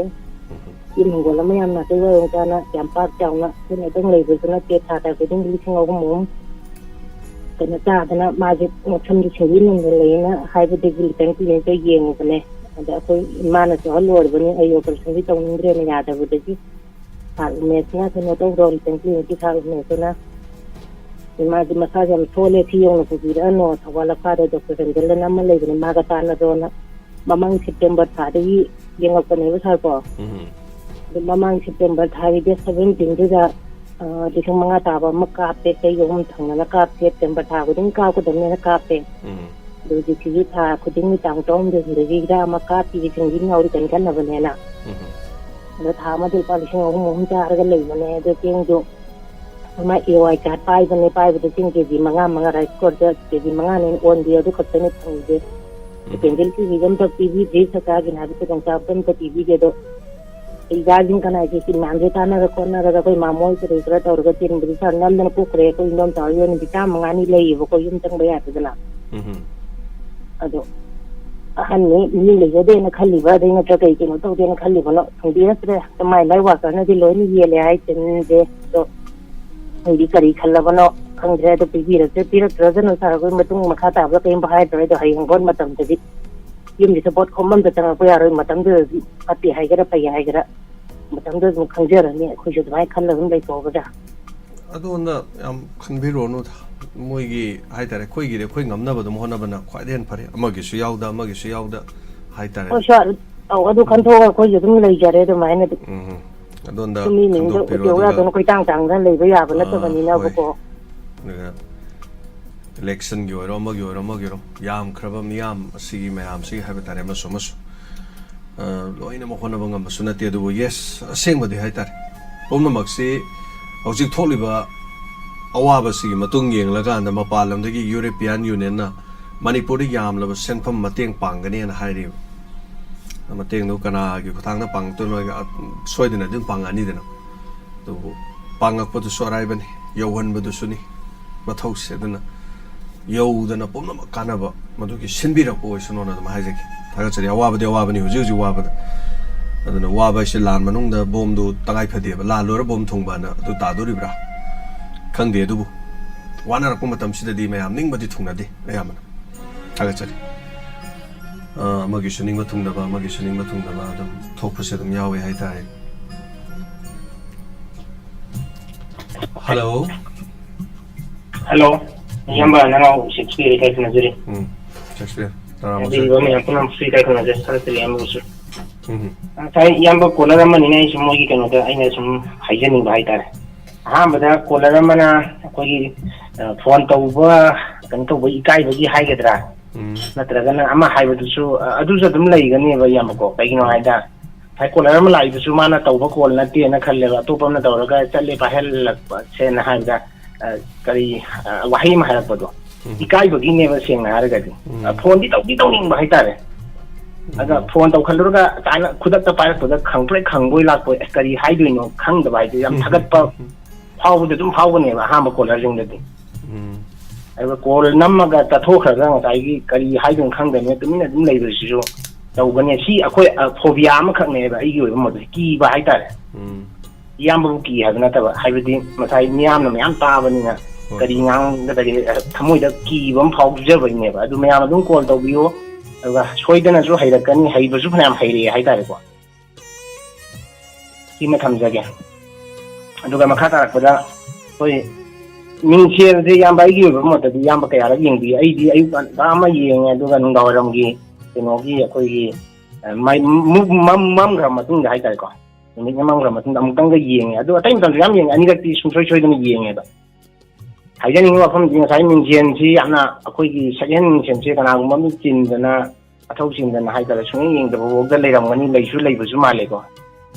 ꯎꯝ꯫ ꯌꯨꯝ ꯍꯤꯡꯒꯣꯜ ꯑꯃ ꯌꯥꯝ ꯅꯥꯇꯩ ꯆꯥꯅ ꯌꯥꯝ ꯄꯥꯛ ꯆꯥꯎꯅ ꯑꯩꯈꯣꯏꯅ ꯑꯗꯨꯝ ꯂꯩꯕꯁꯨ ꯅꯠꯇꯦ꯫ ꯊꯥ ꯊꯥ ꯈꯨꯗꯤꯡꯒꯤ ꯂꯤꯁꯤꯡ ꯑꯍꯨꯝ ꯑꯍꯨꯝ ꯀꯩꯅꯣ ꯆꯥꯗꯅ ꯃꯥꯁꯦ ꯃꯐꯝꯗꯨ ꯁꯦꯝꯖꯤꯟ ꯉꯝꯗꯅ ꯂꯩꯌꯦꯅ ꯍꯥꯏꯕꯗꯒꯤ ꯂꯤꯇꯔ ꯀ꯭ꯂꯤꯅꯤꯛꯇ ꯌꯦꯡꯉꯨꯕꯅꯦ꯫ ꯑꯗ ꯑꯩꯈꯣꯏ ꯏꯃꯥꯅꯁꯨ ꯑꯍꯜ ꯑꯣꯏꯔꯕꯅꯤ, ꯑꯩ operation ꯁꯤ ꯇꯧꯅꯤꯡꯗ꯭ꯔꯦꯅ ꯌꯥꯗꯕꯗꯒꯤ ꯁꯥꯔ ꯎꯃꯦꯁꯅ ꯀꯩꯅꯣ ꯇꯧꯗ꯭ꯔꯣ, ꯂꯤꯇꯔ ꯀ꯭ꯂꯤꯅꯤꯛꯀꯤ ꯁꯥꯔ ꯎꯃꯦꯁꯇꯨꯅ ꯏꯃꯥꯁꯦ ꯃꯁꯥꯁꯦ ꯌꯥꯝ ꯁꯣꯜꯂꯦ, ꯁꯤ ꯌꯧꯅ ꯄꯨꯕꯤꯔꯛꯑꯅꯣ, ꯊꯧꯕꯥꯜ ꯂꯝꯈꯥꯏꯗ ꯗꯣꯛꯇꯔ ꯔꯟꯖꯟ ꯑꯃ ꯂꯩꯕꯅꯦ, ꯃꯥꯒ ꯇꯥꯟꯅꯔꯣꯅ ꯃꯃꯥꯡ ꯁꯦꯞꯇꯦꯝꯕꯔ ꯊꯥꯗꯒꯤ ꯌꯦꯡꯉꯛꯄꯅꯦꯕ ꯁꯥꯔ ꯀꯣ꯫ ꯎꯝ꯫ ꯑꯗꯣ ꯃꯃꯥꯡ ꯁꯦꯞꯇꯦꯝꯕꯔ ꯊꯥꯒꯤ date seventeen ꯗꯨꯗ, ꯑ, ꯂꯤꯁꯤꯡ ꯃꯉꯥ ꯇꯥꯕ ꯑꯃ ꯀꯥꯞꯄꯦ, ꯆꯍꯤ ꯑꯍꯨꯝ ꯊꯪꯅꯅ ꯀꯥꯞꯄꯦ, ꯁꯦꯞꯇꯦꯝꯕꯔ ꯊꯥ ꯈꯨꯗꯤꯡ ꯀꯥꯞꯀꯗꯕꯅꯦꯅ ꯀꯥꯞꯄꯦ꯫ ꯎꯝ꯫ ꯑꯗꯨ ꯍꯧꯖꯤꯛꯁꯤꯁꯨ ꯊꯥ ꯈꯨꯗꯤꯡꯒꯤ ꯇꯥꯡ ꯇꯔꯥꯍꯨꯝꯗꯣꯏ ꯍꯨꯝꯗꯣꯏꯒꯤ ꯍꯤꯗꯥꯛ ꯑꯃ ꯀꯥꯞꯄꯤꯒꯦ, ꯁꯤꯡꯂꯤ ꯅꯥꯎꯔꯤ ꯀꯟꯈꯠꯅꯕꯅꯦꯅ꯫ ꯎꯝ꯫ ꯑꯗꯣ ꯊꯥ ꯑꯃꯗ ꯂꯨꯄꯥ ꯂꯤꯁꯤꯡ ꯑꯍꯨꯝ ꯑꯍꯨꯝ ꯆꯥꯔꯒ ꯂꯩꯕꯅꯦ꯫ ꯑꯗꯣ ꯆꯦꯡꯗꯣ ꯃꯥ ꯑꯦ ꯋꯥꯏ ꯀꯥꯔꯗ ꯄꯥꯏꯕꯅꯦ, ꯄꯥꯏꯕꯗ ꯆꯦꯡ ꯀꯦ ꯖꯤ ꯃꯉꯥ ꯃꯉꯥ, ꯔꯥꯏꯁ ꯀꯨꯀꯔꯗ ꯀꯦ ꯖꯤ ꯃꯉꯥꯅꯦꯅ ꯑꯣꯟꯕꯤ, ꯑꯗꯨ ꯈꯛꯇꯅꯦ ꯐꯪꯉꯤꯁꯦ꯫ ꯎꯝ꯫ Secondary ꯐꯤꯁꯤꯁꯨ ꯑꯝꯇ ꯄꯤꯕꯤꯗ꯭ꯔꯤ, ꯁꯔꯀꯥꯔꯒꯤꯅ ꯍꯥꯏꯕ ꯈꯨꯗꯣꯡꯆꯥꯕꯗꯣ ꯑꯝꯇ ꯄꯤꯕꯤꯗꯦ꯫ ꯑꯗꯣ ꯏꯆꯥꯁꯤꯡ ꯀꯅꯥꯒꯤ ꯃꯌꯥꯝꯁꯦ ꯇꯥꯟꯅꯔ ꯈꯣꯠꯅꯔꯒ ꯑꯩꯈꯣꯏ ꯃꯥꯃꯣ ꯍꯣꯏ ꯀꯔꯤ ꯈꯔ ꯇꯧꯔꯒ ꯆꯦꯟꯕꯗꯤ ꯁꯥꯔ ꯅꯝꯗꯅ ꯄꯣꯛꯈ꯭ꯔꯦ꯫ ꯑꯩꯈꯣꯏ ꯏꯟꯗꯣꯝꯆꯥ ꯍꯣꯏ ꯑꯣꯏꯅꯗꯤ ꯆꯥꯝꯃ ꯃꯉꯥꯅꯤ ꯂꯩꯌꯦꯕꯀꯣ, ꯌꯨꯝ ꯆꯪꯕ ꯌꯥꯗꯗꯅ꯫ ꯎꯝ꯫ ꯑꯗꯣ ꯑꯍꯟꯅꯤ, ꯃꯤ ꯂꯩꯖꯗꯦꯅ ꯈꯜꯂꯤꯕ, ꯑꯗꯩ ꯅꯠꯇ꯭ꯔ ꯀꯩ ꯀꯩꯅꯣ ꯇꯧꯗꯦꯅ ꯈꯜꯂꯤꯕꯅꯣ ꯈꯪꯕꯤꯔꯛꯇ꯭ꯔꯦ꯫ ꯃꯥꯏ ꯃꯥꯏ ꯋꯥꯀꯔꯅꯗꯤ ꯂꯣꯏꯅ ꯌꯦꯜꯂꯦ ꯍꯥꯏ, ꯆꯤꯟꯗꯦ꯫ ꯑꯗꯣ ꯑꯩꯗꯤ ꯀꯔꯤ ꯈꯜꯂꯕꯅꯣ ꯈꯪꯗ꯭ꯔꯦ꯫ ꯑꯗꯣ ꯄꯤꯕꯤꯔꯛꯇ꯭ꯔꯦ, ꯄꯤꯔꯛꯇ꯭ꯔꯖꯅꯨ ꯁꯥꯔ, ꯑꯩꯈꯣꯏ ꯃꯇꯨꯡ ꯃꯈꯥ ꯇꯥꯕꯗ ꯀꯔꯤꯝ ꯍꯥꯏꯗ꯭ꯔꯦ꯫ ꯑꯗꯣ ꯍꯌꯦꯡ ꯚꯣꯠ ꯃꯇꯝꯗꯗꯤ ꯌꯨꯝꯁꯤꯗ ꯚꯣꯠ ꯈꯣꯝꯕ ꯑꯝꯇ ꯆꯪꯉꯛꯄ ꯌꯥꯔꯣꯏ꯫ ꯃꯇꯝꯗꯨꯗꯗꯤ ꯐꯠꯇꯦ ꯍꯥꯏꯒꯦꯔꯥ ꯐꯩ ꯍꯥꯏꯒꯦꯔꯥ, ꯃꯇꯝꯗꯨꯗ ꯑꯗꯨꯝ ꯈꯪꯖꯔꯅꯤ꯫ ꯑꯩꯈꯣꯏꯁꯨ ꯑꯗꯨꯃꯥꯏꯅ ꯈꯜꯂ ꯑꯗꯨꯝ ꯂꯩꯊꯣꯛꯑꯒ ꯑꯗꯣ ꯑꯣꯟꯗ ꯌꯥꯝ ꯈꯟꯕꯤꯔꯨꯔꯅꯨꯗ꯫ ꯃꯣꯏꯒꯤ ꯍꯥꯏꯇꯥꯔꯦ, ꯑꯩꯈꯣꯏꯒꯤꯗꯤ ꯑꯩꯈꯣꯏ ꯉꯝꯅꯕ ꯑꯗꯨꯝ ꯍꯣꯠꯅꯕꯅ ꯈ꯭ꯋꯥꯏꯗꯩ ꯍꯦꯟꯅ ꯐꯔꯦ꯫ ꯑꯃꯒꯤꯁꯨ ꯌꯥꯎꯗ, ꯑꯃꯒꯤꯁꯨ ꯌꯥꯎꯗ ꯍꯥꯏꯇꯥꯔꯦ꯫ ꯍꯣꯏ ꯁꯥꯔ, ꯑꯧ, ꯑꯗꯨ ꯈꯟꯊꯣꯛꯑꯒ ꯑꯩꯈꯣꯏꯁꯨ ꯑꯗꯨꯝ ꯂꯩꯖꯔꯦ ꯑꯗꯨꯃꯥꯏꯅꯗꯤ꯫ ꯎꯝ, ꯎꯝ꯫ ꯑꯗꯣꯝꯗ ꯁꯨꯝ ꯃꯤ ꯃꯌꯨꯝꯗ ꯈꯟꯗꯣꯛꯄꯤꯔꯣ, ꯎꯇꯦꯛ ꯑꯗꯨꯒ ꯋꯥꯌꯥꯗꯧꯅ ꯀꯣꯏꯇꯥꯡ ꯇꯥꯡꯗꯅ ꯂꯩꯕ ꯌꯥꯕ ꯑꯥ, ꯍꯣꯏ꯫ ꯅꯠꯇꯕꯅꯤꯅꯕꯀꯣ꯫ ꯑꯗꯨꯒ ꯏꯂꯦꯛꯁꯟꯒꯤ ꯑꯣꯏꯔꯣ, ꯑꯃꯒꯤ ꯑꯣꯏꯔꯣ, ꯑꯃꯒꯤ ꯑꯣꯏꯔꯣ, ꯌꯥꯝꯈ꯭ꯔꯕ ꯃꯤꯌꯥꯝ ꯑꯁꯤꯒꯤ ꯃꯌꯥꯝꯁꯤꯒꯤ ꯍꯥꯏꯕ ꯇꯥꯔꯦ, ꯑꯃꯁꯨ ꯑꯃꯁꯨ, ꯑ, ꯂꯣꯏꯅꯃꯛ ꯍꯣꯠꯅꯕ ꯉꯝꯕꯁꯨ ꯅꯠꯇꯦ꯫ ꯑꯗꯨꯕꯨ ꯌꯦꯁ, ꯑꯁꯦꯡꯕꯗꯤ ꯍꯥꯏ ꯇꯥꯔꯦ, ꯄꯨꯝꯅꯃꯛꯁꯤ ꯍꯧꯖꯤꯛ ꯊꯣꯛꯂꯤꯕ ꯑꯋꯥꯕꯁꯤꯒꯤ ꯃꯇꯨꯡ ꯌꯦꯡꯂꯀꯥꯟꯗ ꯃꯄꯥꯟ ꯂꯝꯗꯒꯤ ꯌꯨꯔꯣꯄꯤꯌꯥꯟ ꯌꯨꯅꯤꯌꯟꯅ ꯃꯅꯤꯄꯨꯔꯗ ꯌꯥꯝꯂꯕ ꯁꯦꯟꯐꯝ ꯃꯇꯦꯡ ꯄꯥꯡꯒꯅꯦꯅ ꯍꯥꯏꯔꯤꯕ꯫ ꯃꯇꯦꯡꯗꯨ ꯀꯅꯥꯒꯤ ꯈꯨꯠꯊꯥꯡꯗ ꯄꯥꯡꯉꯛꯇꯣꯏꯅꯣ? ꯑ, ꯁꯣꯏꯗꯅ ꯑꯗꯨꯝ ꯄꯥꯡꯉꯛꯑꯅꯤꯗꯅ꯫ ꯑꯗꯨꯕꯨ ꯄꯥꯡꯉꯛꯄꯗꯨꯁꯨ ꯑꯔꯥꯏꯕꯅꯤ, ꯌꯧꯍꯟꯕꯗꯨꯁꯨꯅꯤ ꯃꯊꯧꯁꯦ꯫ ꯑꯗꯨꯅ ꯌꯧꯗꯅ ꯄꯨꯝꯅꯃꯛ ꯀꯥꯟꯅꯕ ꯃꯗꯨꯒꯤ ꯁꯤꯟꯕꯤꯔꯛꯄ ꯑꯣꯏꯁꯅꯣꯅ ꯑꯗꯨꯝ ꯍꯥꯏꯖꯒꯦ꯫ ꯊꯥꯒꯠꯆꯔꯤ꯫ ꯑꯋꯥꯕꯗꯤ ꯑꯋꯥꯕꯅꯤ ꯍꯧꯖꯤꯛ ꯍꯧꯖꯤꯛ ꯋꯥꯕꯗ꯫ ꯑꯗꯨꯅ ꯋꯥꯕ ꯍꯥꯏꯁꯦ ꯂꯥꯟ ꯃꯅꯨꯡꯗ ꯕꯣꯝꯗꯨ ꯇꯉꯥꯏ ꯐꯗꯦꯕ꯫ ꯂꯥꯟ ꯂꯣꯏꯔ ꯕꯣꯝ ꯊꯨꯡꯕꯅ ꯑꯗꯨ ꯇꯥꯗꯣꯔꯤꯕ꯭ꯔꯥ? ꯈꯪꯗꯦ꯫ ꯑꯗꯨꯕꯨ ꯋꯥꯅꯔꯛꯄ ꯃꯇꯝꯁꯤꯗꯗꯤ ꯃꯌꯥꯝ ꯅꯤꯡꯕꯗꯤ ꯊꯨꯡꯅꯗꯦ ꯑꯌꯥꯝꯕꯅ꯫ ꯊꯥꯒꯠꯆꯔꯤ꯫ ꯑ, ꯑꯃꯒꯤꯁꯨ ꯅꯤꯡꯕ ꯊꯨꯡꯗꯕ, ꯑꯃꯒꯤꯁꯨ ꯅꯤꯡꯕ ꯊꯨꯡꯗꯕ ꯑꯗꯨꯝ ꯊꯣꯛꯄꯁꯦ ꯑꯗꯨꯝ ꯌꯥꯎꯋꯦ ꯍꯥꯏꯇꯥꯔꯦ꯫ ꯍꯜꯂꯣ꯫ ꯍꯜꯂꯣ꯫ ꯎꯝ꯫ ꯏꯌꯥꯝꯕ ꯅꯅꯥꯎ ꯁꯦꯛꯁꯄꯤꯌꯔ ꯏꯀꯥꯏ ꯈꯨꯝꯅꯖꯔꯤ꯫ ꯎꯝ꯫ ꯁꯦꯛꯁꯄꯤꯌꯔ, ꯇꯔꯥꯃꯥꯊꯣꯏ꯫ ꯍꯥꯏꯕꯤꯔꯤꯕ ꯃꯌꯥꯝ ꯄꯨꯝꯅꯃꯛꯁꯨ ꯏꯀꯥꯏ ꯈꯨꯝꯅꯖꯔꯤ꯫ ꯊꯥꯒꯠꯆꯔꯤ ꯏꯌꯥꯝꯕꯕꯨꯁꯨ꯫ ꯎꯝ꯫ ꯉꯁꯥꯏ ꯏꯌꯥꯝꯕ ꯀꯣꯂꯔ ꯑꯃꯅꯤꯅ ꯑꯩꯁꯨ ꯃꯣꯏꯒꯤ ꯀꯩꯅꯣꯗ ꯑꯩꯅ ꯁꯨꯝ ꯍꯥꯏꯖꯅꯤꯡꯕ ꯍꯥꯏꯇꯥꯔꯦ꯫ ꯑꯍꯥꯟꯕꯗ ꯀꯣꯂꯔ ꯑꯃꯅ ꯑꯩꯈꯣꯏꯒꯤ, ꯑ, ꯐꯣꯟ ꯇꯧꯕ, ꯀꯩꯅꯣ ꯇꯧꯕ ꯏꯀꯥꯏꯕꯒꯤ ꯍꯥꯏꯒꯗ꯭ꯔꯥ? ꯎꯝ꯫ ꯅꯠꯇ꯭ꯔꯒꯅ ꯑꯃ ꯍꯥꯏꯕꯗꯨꯁꯨ, ꯑ, ꯑꯗꯨꯁꯨ ꯑꯗꯨꯝ ꯂꯩꯒꯅꯦꯕ ꯏꯌꯥꯝꯕꯀꯣ꯫ ꯀꯩꯒꯤꯅꯣ ꯎꯝ꯫ ꯍꯥꯏꯗ ꯉꯁꯥꯏ ꯀꯣꯂꯔ ꯑꯃ ꯂꯥꯛꯏꯗꯨꯁꯨ ꯃꯥꯅ ꯇꯧꯕ ꯀꯣꯜ ꯅꯠꯇꯦꯅ ꯈꯜꯂꯦꯕ, ꯑꯇꯣꯞꯄ ꯑꯃꯅ ꯇꯧꯔꯒ ꯆꯠꯂꯦ ꯄꯥꯏꯍꯜꯂꯛꯄ ꯁꯦꯅ ꯍꯥꯏꯕꯗ, ꯑ, ꯀꯔꯤ, ꯑ, ꯋꯥꯍꯩ ꯑꯃ ꯍꯥꯏꯔꯛꯄꯗꯣ꯫ ꯎꯝ꯫ ꯏꯀꯥꯏꯕꯒꯤꯅꯦꯕ, ꯁꯦꯡꯅ ꯍꯥꯏꯔꯒꯗꯤ꯫ ꯎꯝ꯫ ꯑ, ꯐꯣꯟꯗꯤ ꯇꯧꯗꯤ ꯇꯧꯅꯤꯡꯕ ꯍꯥꯏꯇꯥꯔꯦ꯫ ꯑꯗ ꯎꯝ꯫ ꯐꯣꯟ ꯇꯧꯈꯠꯂꯨꯔꯒ ꯇꯥꯏꯅ ꯈꯨꯗꯛꯇ ꯄꯥꯏꯔꯛꯄꯗ ꯈꯪꯄ꯭ꯔꯦꯛ ꯈꯪꯕꯣꯏ ꯂꯥꯛꯄꯣꯏ, ꯑꯁ, ꯀꯔꯤ ꯍꯥꯏꯗꯣꯏꯅꯣ ꯈꯪꯗꯕ ꯍꯥꯏꯗꯤ, ꯌꯥꯝ ꯎꯝ꯫ ꯊꯥꯒꯠꯄ ꯐꯥꯎꯕꯗ ꯑꯗꯨꯝ ꯐꯥꯎꯒꯅꯦꯕ ꯑꯍꯥꯟꯕ ꯀꯣꯂꯔꯁꯤꯡꯗꯗꯤ꯫ ꯎꯝ꯫ ꯑꯗꯨꯒ ꯀꯣꯜ ꯅꯝꯃꯒ ꯆꯠꯊꯣꯛꯈ꯭ꯔꯒ ꯉꯁꯥꯏꯒꯤ ꯀꯔꯤ ꯍꯥꯏꯗꯣꯏꯅꯣ ꯈꯪꯗꯕꯅꯤꯅ ꯇꯨꯃꯤꯟꯅ ꯑꯗꯨꯝ ꯂꯩꯕꯁꯤꯁꯨ ꯇꯧꯒꯅꯤ꯫ ꯁꯤ ꯑꯩꯈꯣꯏ, ꯑ, ꯐꯣꯕꯤꯌꯥ ꯑꯃꯈꯛꯅꯦꯕ ꯑꯩꯒꯤ ꯑꯣꯏꯕ ꯃꯣꯠꯇꯗꯤ, ꯀꯤꯕ ꯍꯥꯏꯇꯥꯔꯦ꯫ ꯎꯝ꯫ ꯏꯌꯥꯝꯕꯕꯨ ꯀꯤ ꯍꯥꯏꯕ ꯅꯠꯇꯕ, ꯍꯥꯏꯕꯗꯤ ꯉꯁꯥꯏ ꯃꯤꯌꯥꯝꯅ ꯃꯌꯥꯝ ꯇꯥꯕꯅꯤꯅ ꯍꯣꯏ꯫ ꯀꯔꯤ ꯉꯥꯡꯒꯗꯒꯦ, ꯑ, ꯊꯃꯣꯏꯗ ꯀꯤꯕ ꯑꯃ ꯐꯥꯎꯖꯕꯩꯅꯦꯕ꯫ ꯑꯗꯨ ꯃꯌꯥꯝ ꯑꯗꯨꯝ ꯀꯣꯜ ꯇꯧꯕꯤꯌꯨ, ꯑꯗꯨꯒ ꯁꯣꯏꯗꯅꯁꯨ ꯍꯩꯔꯛꯀꯅꯤ, ꯍꯩꯕꯁꯨ ꯐꯅꯌꯥꯝ ꯍꯩꯔꯛꯑꯦ ꯍꯥꯏꯇꯥꯔꯦꯀꯣ꯫ ꯁꯤꯃ ꯊꯝꯖꯒꯦ꯫ ꯑꯗꯨꯒ ꯃꯈꯥ ꯇꯥꯔꯛꯄꯗ ꯑꯩꯈꯣꯏ ꯃꯤꯡꯁꯦꯜꯁꯦ, ꯏꯌꯥꯝꯕ, ꯑꯩꯒꯤ ꯑꯣꯏꯕ ꯃꯣꯠꯇꯗꯤ, ꯏꯌꯥꯝꯕ ꯀꯌꯥꯔꯛ ꯌꯦꯡꯕꯤ? ꯑꯩꯗꯤ ꯑꯌꯨꯛ ꯉꯟꯇꯥ ꯑꯃ ꯌꯦꯡꯉꯦ, ꯑꯗꯨꯒ ꯅꯨꯡꯗꯥꯡꯋꯥꯏꯔꯝꯒꯤ ꯀꯩꯅꯣꯒꯤ ꯑꯩꯈꯣꯏꯒꯤ, ꯑ, ꯃꯩ ꯃꯨ-, ꯃꯝ-, ꯃꯝꯈ꯭ꯔ ꯃꯇꯨꯡꯗ ꯍꯥꯏꯇꯥꯔꯦꯀꯣ, ꯅꯨꯃꯤꯠꯅ ꯃꯝꯈ꯭ꯔ ꯃꯇꯨꯡꯗ ꯑꯃꯨꯛꯇꯪꯒ ꯌꯦꯡꯉꯦ꯫ ꯑꯗꯨ ꯑꯇꯩ ꯃꯇꯝꯗꯁꯨ ꯌꯥꯝ ꯌꯦꯡꯉꯦ, ꯑꯅꯤꯔꯛꯇꯤ ꯁꯨꯡꯁꯣꯏ ꯁꯣꯏꯗꯅ ꯌꯦꯡꯉꯦꯕ꯫ ꯍꯥꯏꯖꯅꯤꯡꯉꯤꯕ ꯋꯥꯐꯝꯗꯤ, ꯉꯁꯥꯏ ꯃꯤꯡꯁꯦꯜꯁꯤ ꯌꯥꯝꯅ, ꯑꯩꯈꯣꯏꯒꯤ ꯁꯛꯍꯦꯟ ꯃꯤꯡꯁꯦꯜꯁꯦ ꯀꯅꯥꯒꯨꯝꯕ ꯑꯃ ꯆꯤꯟꯗꯅ, ꯃꯊꯧ ꯆꯤꯟꯗꯅ ꯍꯥꯏꯇꯥꯔꯦ, ꯁꯨꯡꯌꯦꯡ ꯌꯦꯡꯗꯕ ꯐꯥꯎꯗ ꯂꯩꯔꯝꯒꯅꯤ, ꯂꯩꯁꯨ ꯂꯩꯕꯁꯨ ꯃꯥꯜꯂꯦꯀꯣ꯫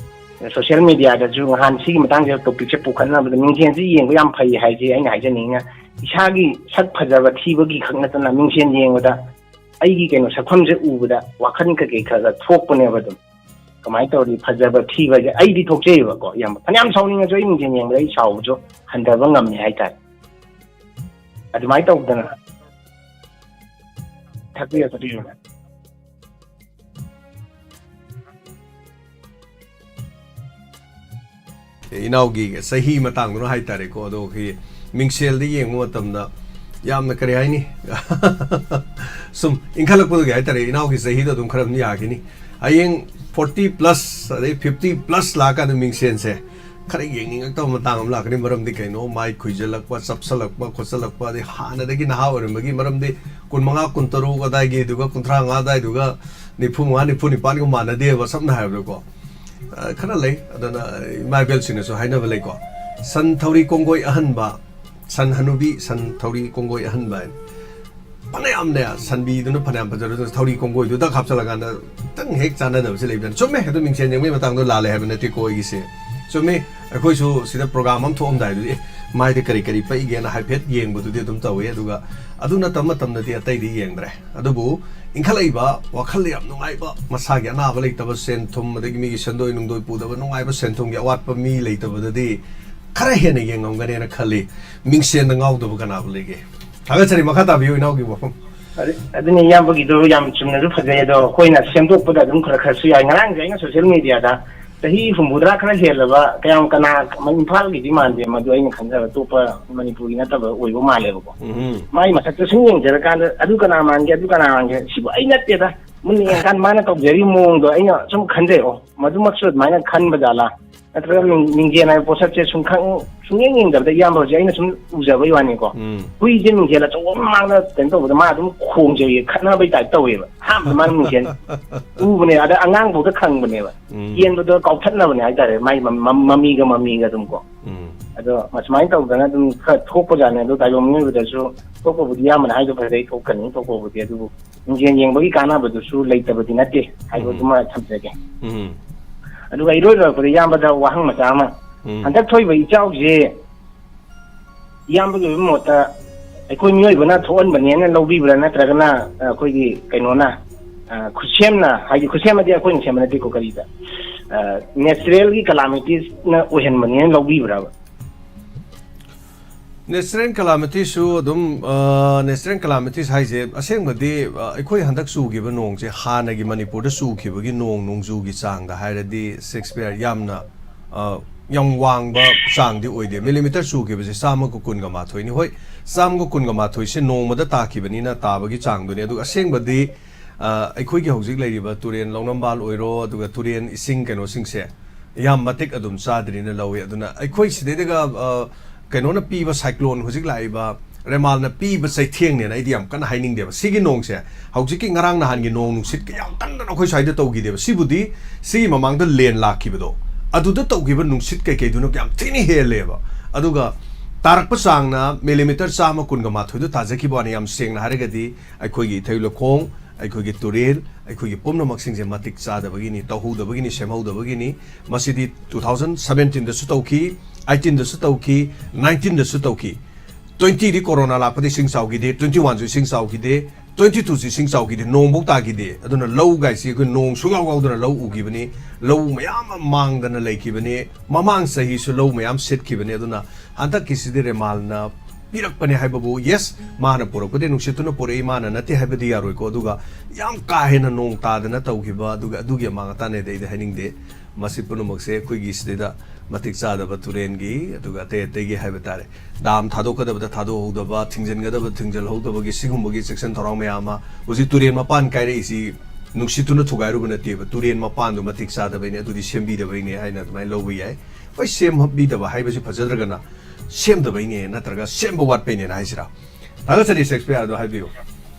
ꯁꯣꯁꯤꯌꯦꯜ ꯃꯦꯗꯤꯌꯥꯗꯁꯨ ꯅꯍꯥꯟ ꯁꯤꯒꯤ ꯃꯇꯥꯡꯁꯤꯗ ꯇꯣꯄꯤꯛꯁꯦ ꯄꯨꯈꯠꯅꯕꯗ, ꯃꯤꯡꯁꯦꯜꯁꯤ ꯌꯦꯡꯕ ꯌꯥꯝ ꯐꯩ ꯍꯥꯏꯁꯦ ꯑꯩꯅ ꯍꯥꯏꯖꯅꯤꯡꯉꯤꯅ, ꯏꯁꯥꯒꯤ ꯁꯛ ꯐꯖꯕ ꯊꯤꯕꯒꯤ ꯈꯛ ꯅꯠꯇꯅ, ꯃꯤꯡꯁꯦꯜ ꯌꯦꯡꯕꯗ ꯑꯩꯒꯤ ꯀꯩꯅꯣ ꯁꯛꯐꯝꯁꯦ ꯎꯕꯗ ꯋꯥꯈꯜ ꯀꯩꯀꯩ ꯈꯔ ꯈꯔ ꯊꯣꯛꯄꯅꯦꯕ꯫ ꯑꯗꯨꯝ ꯀꯃꯥꯏꯅ ꯇꯧꯔꯗꯤ ꯐꯖꯕ ꯊꯤꯕ ꯍꯥꯏꯁꯦ ꯑꯩꯗꯤ ꯊꯣꯛꯆꯩꯑꯕꯀꯣ, ꯏꯌꯥꯝꯕ꯫ ꯐꯅꯌꯥꯝ ꯁꯥꯎꯅꯤꯡꯉꯁꯨ ꯑꯩ ꯃꯤꯡꯁꯦꯜ ꯌꯦꯡꯕꯗ ꯑꯩ ꯁꯥꯎꯕꯁꯨ ꯍꯟꯊꯕ ꯉꯝꯃꯦ ꯍꯥꯏꯇꯥꯔꯦ꯫ ꯑꯗꯨꯃꯥꯏꯅ ꯇꯧꯗꯅ ꯊꯥꯛꯄꯤꯌꯨ, ꯊꯥꯛꯄꯤꯌꯨ꯫ ꯏꯅꯥꯎꯒꯤ ꯆꯍꯤ ꯃꯇꯥꯡꯗꯨꯅ ꯍꯥꯏꯇꯥꯔꯦꯀꯣ, ꯑꯗꯣ ꯑꯩꯈꯣꯏꯒꯤ ꯃꯤꯡꯁꯦꯜꯗ ꯌꯦꯡꯕ ꯃꯇꯝꯗ ꯌꯥꯝꯅ, ꯀꯔꯤ ꯍꯥꯏꯅꯤ, ꯁꯨꯝ ꯏꯟꯈꯠꯂꯛꯄꯗꯨꯒꯤ ꯍꯥꯏꯇꯥꯔꯦ, ꯏꯅꯥꯎꯒꯤ ꯆꯍꯤꯗꯣ ꯑꯗꯨꯝ ꯈꯔ ꯑꯗꯨꯝ ꯌꯥꯈꯤꯅꯤ꯫ ꯍꯌꯦꯡ forty plus ꯑꯗꯩ fifty plus ꯂꯥꯛꯑꯀꯥꯟꯗ ꯃꯤꯡꯁꯦꯜꯁꯦ ꯈꯔ ꯌꯦꯡꯅꯤꯡꯉꯛꯇꯕ ꯃꯇꯥꯡ ꯑꯃ ꯂꯥꯛꯀꯅꯤ꯫ ꯃꯔꯝꯗꯤ ꯀꯩꯅꯣ, ꯃꯥꯏ ꯈꯨꯏꯖꯜꯂꯛꯄ, ꯆꯞꯁꯜꯂꯛꯄ, ꯈꯣꯠꯆꯜꯂꯛꯄ, ꯑꯗꯩ ꯍꯥꯟꯅꯗꯒꯤ ꯅꯍꯥ ꯑꯣꯏꯔꯝꯕꯒꯤ, ꯃꯔꯝꯗꯤ ꯀꯨꯟꯃꯉꯥ, ꯀꯨꯟꯇꯔꯨꯛ ꯑꯗꯥꯏꯒꯤꯗꯨꯒ ꯀꯨꯟꯊ꯭ꯔꯥ ꯃꯉꯥ ꯑꯗꯥꯏꯗꯨꯒ ꯅꯤꯐꯨ ꯃꯉꯥ, ꯅꯤꯐꯨ ꯅꯤꯄꯥꯟꯒ ꯃꯥꯟꯅꯗꯦꯕ, ꯁꯝꯅ ꯍꯥꯏꯔꯕꯗꯀꯣ꯫ ꯑ, ꯈꯔ ꯂꯩ꯫ ꯑꯗꯨꯅ ꯏꯃꯥ ꯏꯕꯦꯜꯁꯤꯡꯅꯁꯨ ꯍꯥꯏꯅꯕ ꯂꯩꯀꯣ, "ꯁꯟ ꯊꯧꯔꯤ ꯀꯣꯡꯒꯣꯏ ꯑꯍꯟꯕ, ꯁꯟ ꯍꯅꯨꯕꯤ, ꯁꯟ ꯊꯧꯔꯤ ꯀꯣꯡꯒꯣꯏ ꯑꯍꯟꯕ" ꯍꯥꯏꯅ꯫ ꯐꯅꯌꯥꯝꯅꯦ, ꯁꯟꯕꯤꯗꯨꯅ ꯐꯅꯌꯥꯝ ꯐꯖꯔꯁꯨ, ꯊꯧꯔꯤ ꯀꯣꯡꯒꯣꯏꯗꯨꯗ ꯍꯥꯞꯆꯜꯂꯀꯥꯟꯗ ꯈꯤꯇꯪ ꯍꯦꯛ ꯆꯥꯟꯅꯗꯕꯁꯦ ꯂꯩꯕꯅꯤ꯫ ꯆꯨꯝꯃꯦ, ꯑꯗꯨ ꯃꯤꯡꯁꯦꯜ ꯌꯦꯡꯕꯒꯤ ꯃꯇꯥꯡꯗꯣ ꯂꯥꯜꯂꯦ ꯍꯥꯏꯕ ꯅꯠꯇꯦꯀꯣ ꯑꯩꯒꯤꯁꯦ꯫ ꯆꯨꯝꯃꯦ, ꯑꯩꯈꯣꯏꯁꯨ ꯁꯤꯗ ꯄ꯭ꯔꯣꯒ꯭ꯔꯥꯝ ꯑꯃ ꯊꯣꯛꯑꯝꯗꯥꯏꯗꯨꯗꯤ, "ꯑꯦ, ꯃꯥꯏꯗ ꯀꯔꯤ ꯀꯔꯤ ꯄꯛꯏꯒꯦꯅ" ꯍꯥꯏꯐꯦꯠ ꯌꯦꯡꯕꯗꯨꯗꯤ ꯑꯗꯨꯝ ꯇꯧꯋꯤ꯫ ꯑꯗꯨꯒ ꯑꯗꯨ ꯅꯠꯇꯕ ꯃꯇꯝꯗꯗꯤ ꯑꯇꯩꯗꯤ ꯌꯦꯡꯗ꯭ꯔꯦ꯫ ꯑꯗꯨꯕꯨ ꯏꯟꯈꯠꯂꯛꯏꯕ ꯋꯥꯈꯜꯗ ꯌꯥꯝ ꯅꯨꯡꯉꯥꯏꯕ, ꯃꯁꯥꯒꯤ ꯑꯅꯥꯕ ꯂꯩꯇꯕ, ꯁꯦꯟ ꯊꯨꯝ, ꯑꯗꯒꯤ ꯃꯤꯒꯤ ꯁꯦꯟꯗꯣꯏ ꯅꯨꯡꯗꯣꯏ ꯄꯨꯗꯕ, ꯅꯨꯡꯉꯥꯏꯕ, ꯁꯦꯟ ꯊꯨꯝꯒꯤ ꯑꯋꯥꯠꯄ ꯃꯤ ꯂꯩꯇꯕꯗꯗꯤ ꯈꯔ ꯍꯦꯟꯅ ꯌꯦꯡꯉꯝꯒꯅꯦꯅ ꯈꯜꯂꯤ꯫ ꯃꯤꯡꯁꯦꯟꯗ ꯉꯥꯎꯗꯕ ꯀꯅꯥꯕꯨ ꯂꯩꯒꯦ? ꯊꯥꯒꯠꯆꯔꯤ꯫ ꯃꯈꯥ ꯇꯥꯕꯤꯌꯨ, ꯏꯅꯥꯎꯒꯤ ꯋꯥꯐꯝ꯫ ꯑꯗꯨ-, ꯑꯗꯨꯅꯤ, ꯏꯌꯥꯝꯕꯒꯤꯗꯨ ꯌꯥꯝ ꯆꯨꯝꯅꯁꯨ ꯐꯖꯩ꯫ ꯑꯗꯣ ꯑꯩꯈꯣꯏꯅ ꯁꯦꯝꯗꯣꯛꯄꯗ ꯑꯗꯨꯝ ꯈꯔ ꯈꯔꯁꯨ ꯌꯥꯏ꯫ ꯉꯔꯥꯡꯁꯦ ꯑꯩꯅ ꯁꯣꯁꯤꯌꯦꯜ ꯃꯦꯗꯤꯌꯥꯗ ꯆꯍꯤ ꯍꯨꯝꯐꯨꯇꯔꯥ ꯈꯔ ꯍꯦꯜꯂꯕ, ꯀꯌꯥꯝ ꯀꯅꯥ, ꯏꯝꯐꯥꯜꯒꯤꯗꯤ ꯃꯥꯟꯗꯦ, ꯃꯗꯨ ꯑꯩꯅ ꯈꯟꯖꯕ ꯑꯇꯣꯞꯄ ꯃꯅꯤꯄꯨꯔꯒꯤ ꯅꯠꯇꯕ ꯑꯣꯏꯕ ꯃꯥꯜꯂꯦꯕꯀꯣ꯫ ꯎꯝ꯫ ꯃꯥꯏ ꯃꯁꯛꯇ ꯁꯨꯝ ꯌꯦꯡꯖꯔꯀꯥꯟꯗ, "ꯑꯗꯨ ꯀꯅꯥ ꯃꯥꯟꯒꯦ, ꯑꯗꯨ ꯀꯅꯥ ꯃꯥꯟꯒꯦ?" ꯁꯤꯕꯨ ꯑꯩ ꯅꯠꯇꯦꯗ꯫ ꯃꯨꯟꯅ ꯌꯦꯡꯉꯀꯥꯟꯗ ꯃꯥꯅ ꯇꯧꯖꯔꯤꯕ ꯃꯑꯣꯡꯗꯣ ꯑꯩꯅ ꯁꯨꯝ ꯈꯟꯖꯩ, "ꯑꯣ, ꯃꯗꯨꯃꯛꯁꯨ ꯑꯗꯨꯃꯥꯏꯅ ꯈꯟꯕ ꯖꯥꯠꯂꯥ?" ꯅꯠꯇ꯭ꯔꯒ ꯃꯤꯡ-, ꯃꯤꯡꯖꯦꯜ ꯍꯥꯏꯕ ꯄꯣꯠꯁꯛꯁꯦ ꯁꯨꯝ ꯈꯪ-, ꯁꯨꯡꯌꯦꯡ ꯌꯦꯡꯗꯕꯗ, ꯏꯌꯥꯝꯕ, ꯍꯧꯖꯤꯛ ꯑꯩꯅ ꯁꯨꯝ ꯎꯖꯕꯒꯤ ꯋꯥꯅꯤꯀꯣ꯫ ꯎꯝ꯫ ꯍꯨꯏꯁꯦ ꯃꯤꯡꯖꯦꯜ ꯑꯆꯧꯕ ꯃꯃꯥꯡꯗ ꯀꯩꯅꯣ ꯇꯧꯕꯗ ꯃꯥ ꯑꯗꯨꯝ ꯈꯣꯡꯖꯩꯌꯦ, ꯈꯠꯅꯕꯩ ꯇꯥꯏꯞ ꯇꯧꯋꯦꯕ꯫ ꯑꯍꯥꯟꯕꯗ ꯃꯥꯅ ꯃꯤꯡꯖꯦꯜ ꯎꯕꯅꯦ, ꯑꯗ ꯑꯉꯥꯡꯐꯥꯎꯗ ꯈꯪꯕꯅꯦꯕ꯫ ꯎꯝ꯫ ꯆꯦꯟꯕꯗꯣ ꯀꯥꯎꯊꯠꯅꯕꯅꯦ ꯍꯥꯏꯇꯥꯔꯦ, ꯃꯥꯏ ꯃꯝ-, ꯃꯝ-, ꯃꯃꯤꯒ ꯃꯃꯤꯒ ꯑꯗꯨꯝ ꯀꯣ꯫ ꯎꯝ꯫ ꯑꯗꯣ ꯑꯁꯨꯃꯥꯏꯅ ꯇꯧꯗꯅ ꯑꯗꯨꯝ ꯈꯔ ꯊꯣꯛꯄꯖꯥꯠꯅꯦ꯫ ꯑꯗꯣ ꯇꯥꯏꯕꯪ ꯃꯤꯑꯣꯏꯕꯗꯁꯨ ꯊꯣꯛꯄꯕꯨꯗꯤ ꯑꯌꯥꯝꯕꯅ ꯍꯥꯏꯗꯣ ꯐꯖꯩ, ꯊꯣꯛꯀꯅꯤ ꯊꯣꯛꯄꯕꯨꯗꯤ, ꯑꯗꯨꯕꯨ ꯃꯤꯡꯖꯦꯜ ꯌꯦꯡꯕꯒꯤ ꯀꯥꯟꯅꯕꯗꯨꯁꯨ ꯂꯩꯇꯕꯗꯤ ꯅꯠꯇꯦ ꯍꯥꯏꯕꯗꯨꯃ ꯊꯝꯖꯒꯦ꯫ ꯎꯝ꯫ ꯑꯗꯨꯒ ꯏꯔꯣꯏ ꯂꯣꯏꯔꯛꯄꯗ ꯏꯌꯥꯝꯕꯗ ꯋꯥꯍꯪ ꯃꯆꯥ ꯑꯃ, ꯎꯝ꯫ ꯍꯟꯗꯛ ꯊꯣꯛꯏꯕ ꯏꯆꯥꯎꯁꯦ ꯏꯌꯥꯝꯕꯒꯤ ꯑꯣꯏꯕ ꯃꯣꯠꯇ ꯑꯩꯈꯣꯏ ꯃꯤꯑꯣꯏꯕꯅ ꯊꯣꯛꯍꯟꯕꯅꯦꯅ ꯂꯧꯕꯤꯕ꯭ꯔꯥ, ꯅꯠꯇ꯭ꯔꯒꯅ, ꯑ, ꯑꯩꯈꯣꯏꯒꯤ ꯀꯩꯅꯣꯅ, ꯑ, ꯈꯨꯠꯁꯦꯝꯅ, ꯍꯥꯏꯗꯤ ꯈꯨꯠꯁꯦꯝ ꯍꯥꯏꯗꯤ ꯑꯩꯈꯣꯏꯅ ꯁꯦꯝꯕ ꯅꯠꯇꯦꯀꯣ, ꯀꯔꯤꯗ, ꯑ, natural ꯒꯤ calamity ꯅ ꯑꯣꯏꯍꯟꯕꯅꯦꯅ ꯂꯧꯕꯤꯕ꯭ꯔꯥꯕ? Natural calamity ꯁꯨ ꯑꯗꯨꯝ, ꯑ, natural calamities ꯍꯥꯏꯁꯦ ꯑꯁꯦꯡꯕꯗꯤ, ꯑ, ꯑꯩꯈꯣꯏ ꯍꯟꯗꯛ ꯆꯨꯈꯤꯕ ꯅꯣꯡꯁꯦ ꯍꯥꯟꯅꯒꯤ ꯃꯅꯤꯄꯨꯔꯗ ꯆꯨꯈꯤꯕꯒꯤ ꯅꯣꯡ ꯅꯣꯡꯖꯨꯒꯤ ꯆꯥꯡꯗ ꯍꯥꯏꯔꯗꯤ ꯁꯦꯛꯁꯄꯤꯌꯔ ꯌꯥꯝꯅ, ꯑ, ꯌꯥꯝ ꯋꯥꯡꯕ ꯆꯥꯡꯗꯤ ꯑꯣꯏꯗꯦ꯫ ꯃꯤꯂꯤꯃꯤꯇꯔ ꯆꯨꯈꯤꯕꯁꯦ ꯆꯥꯝꯃꯒ ꯀꯨꯟꯒ ꯃꯥꯊꯣꯏꯅꯤ꯫ ꯍꯣꯏ, ꯆꯥꯝꯃꯒ ꯀꯨꯟꯒ ꯃꯥꯊꯣꯏꯁꯦ ꯅꯣꯡꯃꯗ ꯇꯥꯈꯤꯕꯅꯤꯅ ꯇꯥꯕꯒꯤ ꯆꯥꯡꯗꯨꯅꯤ꯫ ꯑꯗꯨꯒ ꯑꯁꯦꯡꯕꯗꯤ, ꯑ, ꯑꯩꯈꯣꯏꯒꯤ ꯍꯧꯖꯤꯛ ꯂꯩꯔꯤꯕ ꯇꯨꯔꯦꯟ ꯂꯧꯅꯝꯕꯥꯜ ꯑꯣꯏꯔꯣ, ꯑꯗꯨꯒ ꯇꯨꯔꯦꯟ ꯏꯁꯤꯡ ꯀꯩꯅꯣꯁꯤꯡꯁꯦ ꯌꯥꯝ ꯃꯇꯤꯛ ꯑꯗꯨꯝ ꯆꯥꯗ꯭ꯔꯤꯅ ꯂꯧꯋꯤ꯫ ꯑꯗꯨꯅ ꯑꯩꯈꯣꯏ ꯁꯤꯗꯩꯗꯒ, ꯑ, ꯀꯩꯅꯣꯅ ꯄꯤꯕ ꯁꯥꯏꯀ꯭ꯂꯣꯟ, ꯍꯧꯖꯤꯛ ꯂꯥꯛꯏꯕ ꯔꯦꯃꯥꯜꯅ ꯄꯤꯕ ꯆꯩꯊꯦꯡꯅꯦꯅ ꯑꯩꯗꯤ ꯌꯥꯝ ꯀꯟꯅ ꯍꯥꯏꯅꯤꯡꯗꯦꯕ꯫ ꯁꯤꯒꯤ ꯅꯣꯡꯁꯦ, ꯍꯧꯖꯤꯛꯀꯤ ꯉꯔꯥꯡ ꯅꯍꯥꯟꯒꯤ ꯅꯣꯡ ꯅꯨꯡꯁꯤꯠꯀ ꯌꯥꯝ ꯀꯟꯗꯅ ꯑꯩꯈꯣꯏ ꯁ꯭ꯋꯥꯏꯗ ꯇꯧꯈꯤꯗꯦꯕ꯫ ꯁꯤꯕꯨꯗꯤ ꯁꯤꯒꯤ ꯃꯃꯥꯡꯗ ꯂꯦꯟ ꯂꯥꯛꯈꯤꯕꯗꯣ, ꯑꯗꯨꯗ ꯇꯧꯈꯤꯕ ꯅꯨꯡꯁꯤꯠ ꯀꯩꯀꯩꯗꯨꯅ ꯌꯥꯝ ꯊꯤꯅ ꯍꯦꯜꯂꯦꯕ꯫ ꯑꯗꯨꯒ ꯇꯥꯔꯛꯄ ꯆꯥꯡꯅ ꯃꯤꯂꯤꯃꯤꯇꯔ ꯆꯥꯝꯃ ꯀꯨꯟꯒ ꯃꯥꯊꯣꯏꯗꯣ ꯇꯥꯖꯈꯤꯕ ꯋꯥꯅꯤ꯫ ꯌꯥꯝ ꯁꯦꯡꯅ ꯍꯥꯏꯔꯒꯗꯤ ꯑꯩꯈꯣꯏꯒꯤ ꯏꯊꯩ ꯂꯧꯈꯣꯡ, ꯑꯩꯈꯣꯏꯒꯤ ꯇꯨꯔꯦꯜ, ꯑꯩꯈꯣꯏꯒꯤ ꯄꯨꯝꯅꯃꯛꯁꯤꯡꯁꯦ ꯃꯇꯤꯛ ꯆꯥꯗꯕꯒꯤꯅꯤ, ꯇꯧꯍꯧꯗꯕꯒꯤꯅꯤ, ꯁꯦꯝꯍꯧꯗꯕꯒꯤꯅꯤ꯫ ꯃꯁꯤꯗꯤ two thousand seventeen ꯗꯁꯨ ꯇꯧꯈꯤ, eighteen ꯗꯁꯨ ꯇꯧꯈꯤ, nineteen ꯗꯁꯨ ꯇꯧꯈꯤ꯫ Twenty ꯗꯤ ꯀꯣꯔꯣꯅꯥ ꯂꯥꯛꯄꯗ ꯏꯁꯤꯡ ꯆꯥꯎꯈꯤꯗꯦ, twenty one ꯁꯨ ꯏꯁꯤꯡ ꯆꯥꯎꯈꯤꯗꯦ, twenty two ꯁꯨ ꯏꯁꯤꯡ ꯆꯥꯎꯈꯤꯗꯦ, ꯅꯣꯡꯐꯧ ꯇꯥꯈꯤꯗꯦ꯫ ꯑꯗꯨꯅ ꯂꯧ ꯒꯥꯏꯁꯤ ꯑꯩꯈꯣꯏ ꯅꯣꯡ ꯁꯨꯡꯌꯥꯎ ꯌꯥꯎꯗꯅ ꯂꯧ ꯎꯈꯤꯕꯅꯤ, ꯂꯧ ꯃꯌꯥꯝ ꯑꯃ ꯃꯥꯡꯗꯅ ꯂꯩꯈꯤꯕꯅꯤ, ꯃꯃꯥꯡ ꯆꯍꯤꯁꯨ ꯂꯧ ꯃꯌꯥꯝ ꯁꯤꯠꯈꯤꯕꯅꯤ꯫ ꯑꯗꯨꯅ ꯍꯟꯗꯛꯀꯤꯁꯤꯗꯤ ꯔꯦꯃꯥꯜꯅ ꯄꯤꯔꯛꯄꯅꯦ ꯍꯥꯏꯕꯕꯨ, yes, ꯃꯥꯅ ꯄꯨꯔꯛꯄꯗꯤ ꯅꯨꯡꯁꯤꯠꯇꯨꯅ ꯄꯨꯔꯛꯏ, ꯃꯥꯅ ꯅꯠꯇꯦ ꯍꯥꯏꯕꯗꯤ ꯌꯥꯔꯣꯏꯀꯣ꯫ ꯑꯗꯨꯒ ꯌꯥꯝ ꯀꯥ ꯍꯦꯟꯅ ꯅꯣꯡ ꯇꯥꯗꯅ ꯇꯧꯈꯤꯕ, ꯑꯗꯨꯒ ꯑꯗꯨꯒꯤ ꯑꯃꯥꯡ ꯑꯇꯥꯅꯦꯗꯤ ꯑꯩꯗꯤ ꯍꯥꯏꯅꯤꯡꯗꯦ꯫ ꯃꯁꯤ ꯄꯨꯝꯅꯃꯛꯁꯦ ꯑꯩꯈꯣꯏꯒꯤ ꯁꯤꯗꯩꯗ ꯃꯇꯤꯛ ꯆꯥꯗꯕ ꯇꯨꯔꯦꯟꯒꯤ, ꯑꯗꯨꯒ ꯑꯇꯩ ꯑꯇꯩꯒꯤ ꯍꯥꯏꯕ ꯇꯥꯔꯦ, ꯗꯥꯝ ꯊꯥꯗꯣꯛꯀꯗꯕꯗ ꯊꯥꯗꯣꯛꯍꯧꯗꯕ, ꯊꯤꯡꯖꯤꯟꯒꯗꯕ ꯊꯤꯡꯖꯤꯜꯍꯧꯗꯕꯒꯤ, ꯁꯤꯒꯨꯝꯕꯒꯤ ꯆꯦꯛꯁꯤꯟ ꯊꯧꯔꯥꯡ ꯃꯌꯥꯝ ꯑꯃ꯫ ꯍꯧꯖꯤꯛ ꯇꯨꯔꯦꯟ ꯃꯄꯥꯟ ꯀꯥꯏꯔꯛꯏꯁꯤ ꯅꯨꯡꯁꯤꯠꯇꯨꯅ ꯊꯨꯒꯥꯏꯔꯨꯕ ꯅꯠꯇꯦꯕ, ꯇꯨꯔꯦꯟ ꯃꯄꯥꯟꯗꯨ ꯃꯇꯤꯛ ꯆꯥꯗꯕꯩꯅꯦ, ꯑꯗꯨꯗꯤ ꯁꯦꯝꯕꯤꯗꯕꯩꯅꯦ ꯍꯥꯏꯅ ꯑꯗꯨꯃꯥꯏꯅ ꯂꯧꯕ ꯌꯥꯏ꯫ ꯍꯣꯏ, ꯁꯦꯝꯕꯤꯗꯕ ꯍꯥꯏꯕꯁꯤ ꯐꯖꯗ꯭ꯔꯒꯅ ꯁꯦꯝꯗꯕꯩꯅꯦ ꯅꯠꯇ꯭ꯔꯒ ꯁꯦꯝꯕ ꯋꯥꯠꯄꯩꯅꯦꯅ ꯍꯥꯏꯁꯤꯔꯥ? ꯊꯥꯒꯠꯆꯔꯤ, ꯁꯦꯛꯁꯄꯤꯌꯔ, ꯑꯗꯣ ꯍꯥꯏꯕꯤꯌꯨ꯫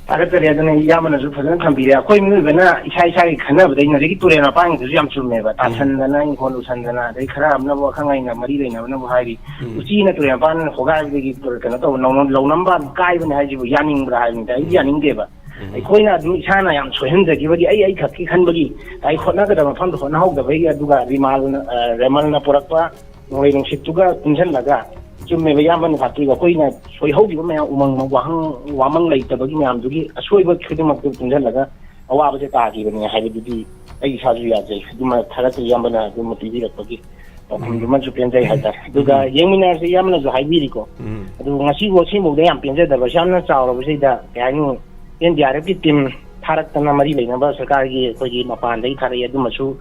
ꯊꯥꯒꯠꯆꯔꯤ꯫ ꯑꯗꯨꯅ ꯏꯌꯥꯝꯕꯅꯁꯨ ꯐꯖꯅ ꯊꯝꯕꯤꯔꯦ꯫ ꯑꯩꯈꯣꯏ ꯃꯤꯑꯣꯏꯕꯅ ꯏꯁꯥ ꯏꯁꯥꯒꯤ ꯈꯟꯅꯕꯗꯩ ꯉꯁꯥꯏꯒꯤ ꯇꯨꯔꯦꯜ ꯃꯄꯥꯟꯒꯤꯗꯨꯁꯨ ꯌꯥꯝ ꯆꯨꯝꯃꯦꯕ꯫ ꯎꯝ꯫ ꯇꯥꯁꯟꯗꯅ, ꯏꯪꯈꯣꯜ ꯎꯁꯟꯗꯅ, ꯑꯗꯩ ꯈꯔ ꯑꯃꯅꯕꯨ ꯑꯈꯪ ꯑꯍꯩꯅ ꯃꯔꯤ ꯂꯩꯅꯕꯅꯕꯨ ꯍꯥꯏꯔꯤ, ꯎꯝ꯫ "ꯎꯆꯤꯅ ꯇꯨꯔꯦꯜ ꯃꯄꯥꯟ ꯍꯣꯒꯥꯏꯕꯗꯒꯤ ꯀꯩꯅꯣ ꯇꯧꯕ ꯂꯧꯅꯝ-, ꯂꯧꯅꯝꯕꯥꯟ ꯀꯥꯏꯕꯅꯦ" ꯍꯥꯏꯁꯤꯕꯨ ꯌꯥꯅꯤꯡꯕ꯭ꯔꯥ ꯍꯥꯏꯕꯅꯤꯗ꯫ ꯑꯩꯗꯤ ꯎꯝ꯫ ꯌꯥꯅꯤꯡꯗꯦꯕ꯫ ꯎꯝ꯫ ꯑꯩꯈꯣꯏꯅ ꯑꯗꯨꯝ ꯏꯁꯥꯅ ꯌꯥꯝ ꯁꯣꯏꯍꯟꯖꯈꯤꯕꯒꯤ, ꯑꯩ ꯑꯩ ꯈꯛꯀꯤ ꯈꯟꯕꯒꯤ, ꯑꯩ ꯍꯣꯠꯅꯒꯗꯕ ꯃꯐꯝꯗ ꯍꯣꯠꯅꯍꯧꯗꯕꯒꯤ, ꯑꯗꯨꯒ ꯔꯤꯃꯥꯜꯅ, ꯑ, ꯔꯦꯃꯜꯅ ꯄꯨꯔꯛꯄ ꯅꯣꯡꯂꯩ ꯅꯨꯡꯁꯤꯠꯇꯨꯒ ꯄꯨꯟꯁꯤꯜꯂꯒ, ꯆꯨꯝꯃꯦꯕ ꯏꯌꯥꯝꯕꯅ ꯇꯥꯛꯄꯤꯕ, ꯑꯩꯈꯣꯏꯅ ꯁꯣꯏꯍꯧꯈꯤꯕ ꯃꯌꯥꯝ, ꯎꯃꯪ ꯋꯥꯍꯪ ꯋꯥꯃꯪ ꯂꯩꯇꯕꯒꯤ ꯃꯌꯥꯝꯗꯨꯒꯤ ꯑꯁꯣꯏꯕ ꯈꯨꯗꯤꯡꯃꯛꯇꯨ ꯄꯨꯟꯁꯤꯜꯂꯒ ꯑꯋꯥꯕꯁꯦ ꯇꯥꯈꯤꯕꯅꯦ ꯍꯥꯏꯕꯗꯨꯗꯤ ꯑꯩ ꯏꯁꯥꯁꯨ ꯌꯥꯖꯩ꯫ ꯑꯗꯨꯃ ꯊꯥꯒꯠꯆꯔꯤ ꯏꯌꯥꯝꯕꯅ ꯑꯗꯨꯃ ꯄꯤꯕꯤꯔꯛꯄꯒꯤ ꯄꯥꯎꯈꯨꯝꯗꯨꯃꯁꯨ ꯄꯦꯟꯖꯩ ꯍꯥꯏꯇꯥꯔꯦ꯫ ꯑꯗꯨꯒ ꯎꯝ꯫ ꯌꯦꯡꯃꯤꯟꯅꯔꯁꯦ, ꯏꯌꯥꯝꯕꯅꯁꯨ ꯍꯥꯏꯕꯤꯔꯤꯀꯣ꯫ ꯎꯝ꯫ ꯑꯗꯨ ꯉꯁꯤꯐꯥꯎ ꯁꯤꯐꯥꯎꯗ ꯌꯥꯝ ꯄꯦꯟꯖꯗꯕ, ꯌꯥꯝꯅ ꯆꯥꯎꯔꯕꯁꯤꯗ ꯀꯩ ꯍꯥꯏꯅꯤ, ꯑꯦꯟ ꯗꯤ ꯑꯥꯔ ꯑꯦꯐꯀꯤ ꯇꯤꯝ ꯊꯥꯔꯛꯇꯅ ꯃꯔꯤ ꯂꯩꯅꯕ ꯁꯔꯀꯥꯔꯒꯤ ꯑꯩꯈꯣꯏꯒꯤ ꯃꯄꯥꯟꯗꯒꯤ ꯊꯥꯔꯛꯑꯦ꯫ ꯑꯗꯨꯃꯁꯨ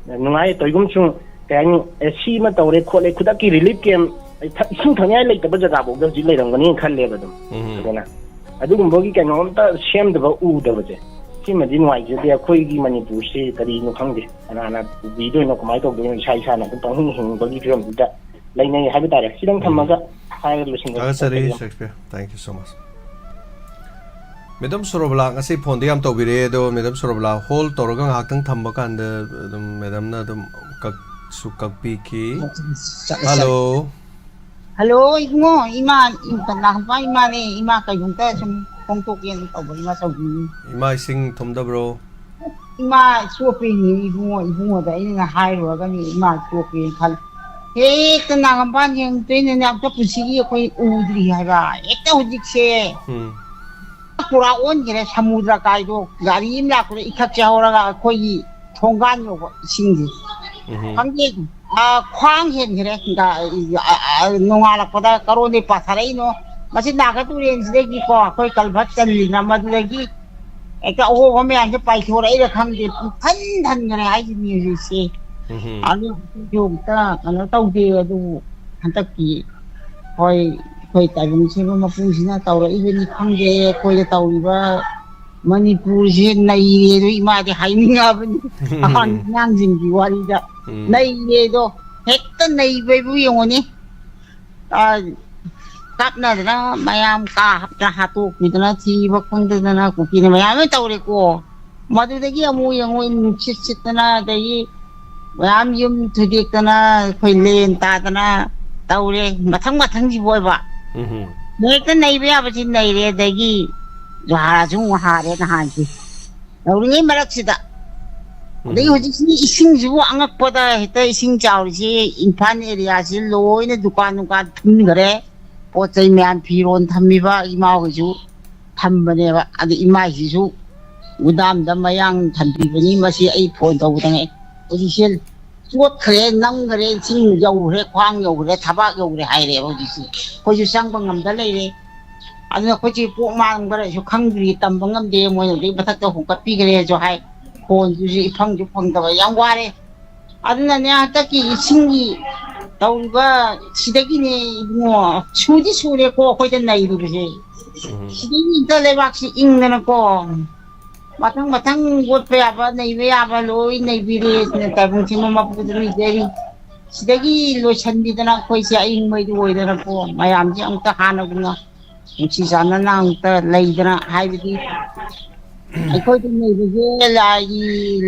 ꯅꯨꯡꯉꯥꯏ꯫ ꯇꯧꯏꯒꯨꯝꯁꯨꯡ ꯀꯩ ꯍꯥꯏꯅꯤ, ꯑꯦ, ꯁꯤ ꯑꯃ ꯇꯧꯔꯦ ꯈꯣꯠꯂꯦ, ꯈꯨꯗꯛꯀꯤ ꯔꯤꯂꯤꯐ ꯀꯦꯝ, ꯏꯁꯤꯡ ꯊꯛꯅꯤꯡꯉꯥꯏ ꯂꯩꯇꯕ ꯖꯒꯥꯐꯥꯎꯗ ꯍꯧꯖꯤꯛ ꯂꯩꯔꯝꯒꯅꯤ ꯈꯜꯂꯦꯕ ꯑꯗꯨꯝ꯫ ꯎꯝ꯫ ꯑꯗꯨꯅ ꯑꯗꯨꯒꯨꯝꯕꯒꯤ ꯀꯩꯅꯣ ꯑꯝꯇ ꯁꯦꯝꯗꯕ ꯎꯗꯕꯁꯦ, ꯁꯤꯃꯗꯤ ꯅꯨꯡꯉꯥꯏꯖꯗꯦ꯫ ꯑꯩꯈꯣꯏꯒꯤ ꯃꯅꯤꯄꯨꯔꯁꯤ ꯀꯔꯤꯅꯣ ꯈꯪꯗꯦ, ꯀꯅꯥꯅ ꯄꯨꯕꯤꯗꯣꯏꯅꯣ, ꯀꯃꯥꯏꯅ ꯇꯧꯗꯣꯏꯅꯣ, ꯏꯁꯥ ꯏꯁꯥꯅ ꯑꯗꯨꯝ ꯄꯪꯍꯤꯡ ꯍꯤꯡꯕꯒꯤ ꯐꯤꯕꯝꯗꯨꯗ ꯂꯩꯅꯩ ꯍꯥꯏꯕ ꯇꯥꯔꯦ꯫ ꯁꯤꯗꯪ ꯎꯝ꯫ ꯊꯝꯃꯒ ꯍꯥꯏꯔꯒ ꯂꯣꯏꯁꯤꯟꯖꯔꯒꯦ꯫ ꯊꯥꯒꯠꯆꯔꯤ, Shakespeare. Thank you so much꯫ Madam Sorobala, ꯉꯁꯤ ꯐꯣꯟꯗꯤ ꯌꯥꯝ ꯇꯧꯕꯤꯔꯛꯑꯦ, ꯑꯗꯣ ꯃꯦꯗꯥꯝ ꯁꯣꯔꯣꯕꯂꯥ ꯍꯣꯜ ꯇꯧꯔꯒ ꯉꯥꯏꯍꯥꯛꯇꯪ ꯊꯝꯕ ꯀꯥꯟꯗ ꯑꯗꯨꯝ ꯃꯦꯗꯥꯝꯅ ꯑꯗꯨꯝ ꯀꯛꯁꯨ ꯀꯛꯄꯤꯈꯤ꯫ ꯆꯠꯂꯦ, ꯆꯠꯂꯦ꯫ ꯍꯜꯂꯣ꯫ ꯍꯜꯂꯣ, ꯏꯕꯨꯡꯉꯣ, ꯏꯃꯥ, ꯏꯃꯥ ꯏꯃꯥꯅꯦ, ꯏꯃꯥ ꯀꯩꯒꯨꯝꯇ ꯁꯨꯝ ꯐꯣꯡꯗꯣꯛꯀꯦꯅ ꯇꯧꯕ, ꯏꯃꯥ ꯆꯧꯕꯤꯅꯤ꯫ ꯏꯃꯥ ꯏꯁꯤꯡ ꯊꯨꯝꯗꯕ꯭ꯔꯣ? ꯏꯃꯥ ꯆꯣꯞꯄꯤꯅꯤ ꯏꯕꯨꯡꯉꯣ, ꯏꯕꯨꯡꯉꯣꯗ ꯑꯩꯅ ꯍꯥꯏꯔꯨꯔꯒꯅꯤ ꯏꯃꯥ ꯆꯣꯞꯄꯦꯅ ꯈꯜꯂꯦ꯫ ꯍꯦꯛꯇ ꯅꯥꯒꯝꯄꯥꯟ ꯌꯦꯡꯗꯣꯏꯅꯦ, ꯑꯝꯇ ꯄꯨꯟꯁꯤꯒꯤ ꯑꯩꯈꯣꯏ ꯎꯗ꯭ꯔꯤ ꯍꯥꯏꯕ꯫ ꯍꯦꯛꯇ ꯍꯧꯖꯤꯛꯁꯦ ꯎꯝ꯫ ꯄꯨꯔꯥ ꯑꯣꯟꯈꯔꯦ꯫ ꯁꯃꯨꯗ꯭ꯔ ꯀꯥꯏꯗꯣ ꯒꯥꯔꯤ ꯑꯃ ꯂꯥꯛꯄꯗ ꯏꯊꯛꯁꯦ ꯍꯧꯔꯒ ꯑꯩꯈꯣꯏꯒꯤ ꯊꯣꯡꯒꯥꯟ ꯌꯧꯕ ꯏꯁꯤꯡꯁꯦ꯫ ꯎꯝ꯫ ꯈꯪꯗꯦ, ꯑ, ꯈ꯭ꯋꯥꯡ ꯍꯦꯟꯈꯔꯦ꯫ ꯒ-, ꯑ, ꯑ, ꯅꯣꯡꯉꯥꯜꯂꯛꯄꯗ ꯀꯔꯣꯟꯗꯩ ꯄꯥꯊꯔꯛꯏꯅꯣ꯫ ꯃꯁꯤ ꯅꯥꯒ ꯇꯨꯔꯦꯟꯁꯤꯗꯒꯤꯀꯣ ꯑꯩꯈꯣꯏ ꯀꯜꯚꯔꯠ ꯆꯜꯂꯤꯅ ꯃꯗꯨꯗꯒꯤ ꯍꯦꯛꯇ ꯑꯍꯣꯕ ꯃꯌꯥꯝꯁꯦ ꯄꯥꯏꯊꯣꯔꯛꯏꯔ ꯈꯪꯗꯦ, ꯄꯨꯡꯊꯟ ꯊꯟꯈ꯭ꯔꯦ ꯍꯥꯏꯁꯤꯅꯤ ꯍꯧꯖꯤꯛꯁꯦ꯫ ꯎꯝ꯫ ꯑꯗꯨ ꯑꯝꯇ ꯀꯩꯅꯣ ꯇꯧꯗꯦ꯫ ꯑꯗꯨꯕꯨ ꯍꯟꯗꯛꯀꯤ ꯍꯣꯏ, ꯑꯩꯈꯣꯏ ꯇꯥꯏꯕꯪ ꯁꯦꯝꯕ ꯃꯄꯨꯁꯤꯅ ꯇꯧꯔꯛꯏꯕꯅꯤ ꯈꯪꯗꯦ, ꯑꯩꯈꯣꯏꯗ ꯇꯧꯔꯤꯕ ꯃꯅꯤꯄꯨꯔꯁꯦ ꯅꯩꯔꯦꯗꯣ ꯏꯃꯥꯗꯤ ꯍꯥꯏꯅꯤꯡꯉꯕꯅꯤ꯫ ꯑꯉꯥꯡꯁꯤꯡꯒꯤ ꯋꯥꯔꯤꯗ ꯎꯝ꯫ ꯅꯩꯔꯦꯗꯣ, ꯍꯦꯛꯇ ꯅꯩꯕꯩꯕꯨ ꯌꯦꯡꯉꯨꯅꯦ꯫ ꯑ, ꯀꯥꯞꯅꯗꯅ ꯃꯌꯥꯝ ꯀꯥ ꯍꯥꯞꯇ ꯍꯥꯠꯇꯣꯛꯄꯤꯗꯅ ꯊꯤꯕ ꯈꯪꯗꯗꯅ ꯀꯨꯀꯤꯅ ꯃꯌꯥꯝ ꯑꯃ ꯇꯧꯔꯦꯀꯣ꯫ ꯃꯗꯨꯗꯒꯤ ꯑꯃꯨꯛ ꯌꯦꯡꯉꯨ, ꯅꯨꯡꯁꯤꯠ ꯁꯤꯠꯇꯅ, ꯑꯗꯒꯤ ꯃꯌꯥꯝ ꯌꯨꯝ ꯊꯨꯗꯦꯛꯇꯅ, ꯑꯩꯈꯣꯏ ꯂꯦꯟ ꯇꯥꯗꯅ ꯇꯧꯔꯦ꯫ ꯃꯊꯪ ꯃꯊꯪꯁꯤꯕꯨ ꯑꯣꯏꯕ ꯎꯝ꯫ ꯍꯦꯛꯇ ꯅꯩꯕ ꯌꯥꯕꯁꯤ ꯅꯩꯔꯦ, ꯑꯗꯒꯤ ꯖꯨꯍꯥꯔꯁꯨ ꯑꯃꯨꯛ ꯍꯥꯔꯦ ꯅꯍꯥꯟꯁꯤ꯫ ꯇꯧꯔꯤꯉꯩ ꯃꯔꯛꯁꯤꯗ꯫ ꯑꯗꯒꯤ ꯎꯝ꯫ ꯍꯧꯖꯤꯛꯁꯤ ꯏꯁꯤꯡꯁꯤꯕꯨ ꯑꯉꯛꯄꯗ ꯍꯦꯛꯇ ꯏꯁꯤꯡ ꯆꯥꯎꯔꯤꯁꯤ ꯏꯝꯐꯥꯜ ꯑꯦꯔꯤꯌꯥꯁꯤ ꯂꯣꯏꯅ ꯗꯨꯀꯥꯟ ꯅꯨꯡꯀꯥꯟ ꯊꯨꯝꯈꯔꯦ꯫ ꯄꯣꯠ ꯆꯩ ꯃꯌꯥꯝ ꯐꯤꯔꯣꯟ ꯊꯝꯃꯤꯕ ꯏꯃꯥ ꯍꯣꯏꯁꯨ ꯊꯝꯕꯅꯦꯕ꯫ ꯑꯗ ꯏꯃꯥꯏꯁꯤꯁꯨ ꯒꯨꯗꯥꯝꯗ ꯃꯌꯥꯡ ꯊꯝꯕꯤꯕꯅꯤ꯫ ꯃꯁꯤ ꯑꯩ ꯐꯣꯟ ꯇꯧꯕꯗꯅꯦ ꯍꯧꯖꯤꯛꯁꯦ ꯆꯣꯠꯈ꯭ꯔꯦ, ꯅꯝꯈ꯭ꯔꯦ, ꯏꯁꯤꯡ ꯌꯧꯈ꯭ꯔꯦ, ꯈ꯭ꯋꯥꯡ ꯌꯧꯈ꯭ꯔꯦ, ꯊꯕꯥꯛ ꯌꯧꯈ꯭ꯔꯦ ꯍꯥꯏꯔꯦꯕ ꯍꯧꯖꯤꯛꯁꯦ꯫ ꯑꯩꯈꯣꯏꯁꯨ ꯆꯪꯕ ꯉꯝꯗ ꯂꯩꯔꯦ꯫ ꯑꯗꯨꯅ ꯑꯩꯈꯣꯏꯁꯦ ꯄꯣꯛ ꯃꯥꯡꯕ꯭ꯔꯁꯨ ꯈꯪꯗ꯭ꯔꯤ, ꯇꯝꯕ ꯉꯝꯗꯦ꯫ ꯃꯣꯏꯅꯗꯤ ꯃꯊꯛꯇ ꯍꯣꯡꯀꯠꯄꯤꯈ꯭ꯔꯦꯁꯨ ꯍꯥꯏ, ꯐꯣꯟꯗꯨꯁꯨ ꯏꯐꯪꯁꯨ ꯐꯪꯗꯕ, ꯌꯥꯝ ꯋꯥꯔꯦ꯫ ꯑꯗꯨꯅꯅꯦ ꯍꯟꯗꯛꯀꯤ ꯏꯁꯤꯡꯒꯤ ꯇꯧꯔꯤꯕ ꯁꯤꯗꯒꯤꯅꯦ ꯏꯕꯨꯡꯉꯣ, ꯁꯨꯗꯤ ꯁꯨꯔꯦꯀꯣ ꯑꯩꯈꯣꯏꯗ ꯅꯩꯔꯤꯕꯁꯦ꯫ ꯎꯝ꯫ ꯁꯤꯗꯒꯤ ꯑꯝꯇ ꯂꯩꯕꯥꯛꯁꯤ ꯏꯪꯗꯅꯀꯣ, ꯃꯊꯪ ꯃꯊꯪ ꯌꯣꯠꯄ ꯌꯥꯕ, ꯅꯩꯕ ꯌꯥꯕ ꯂꯣꯏ ꯅꯩꯕꯤꯔꯦ꯫ ꯁꯤꯅ ꯇꯥꯏꯕꯪ ꯁꯤꯡꯕ ꯃꯄꯨꯗ ꯅꯤꯖꯔꯤ꯫ ꯁꯤꯗꯒꯤ ꯂꯣꯏꯁꯤꯟꯕꯤꯗꯅ ꯑꯩꯈꯣꯏꯁꯦ ꯑꯏꯪꯕꯩꯗꯨ ꯑꯣꯏꯗꯅꯀꯣ, ꯃꯌꯥꯝꯁꯦ ꯑꯃꯨꯛꯇ ꯍꯥꯟꯅꯒꯨꯝꯅ ꯅꯨꯡꯁꯤ ꯆꯥꯟꯅꯅ ꯑꯃꯨꯛꯇ ꯂꯩꯗꯅ, ꯍꯥꯏꯕꯗꯤ ꯑꯩꯈꯣꯏꯗ ꯂꯩꯕꯁꯦ ꯂꯥꯏꯒꯤ,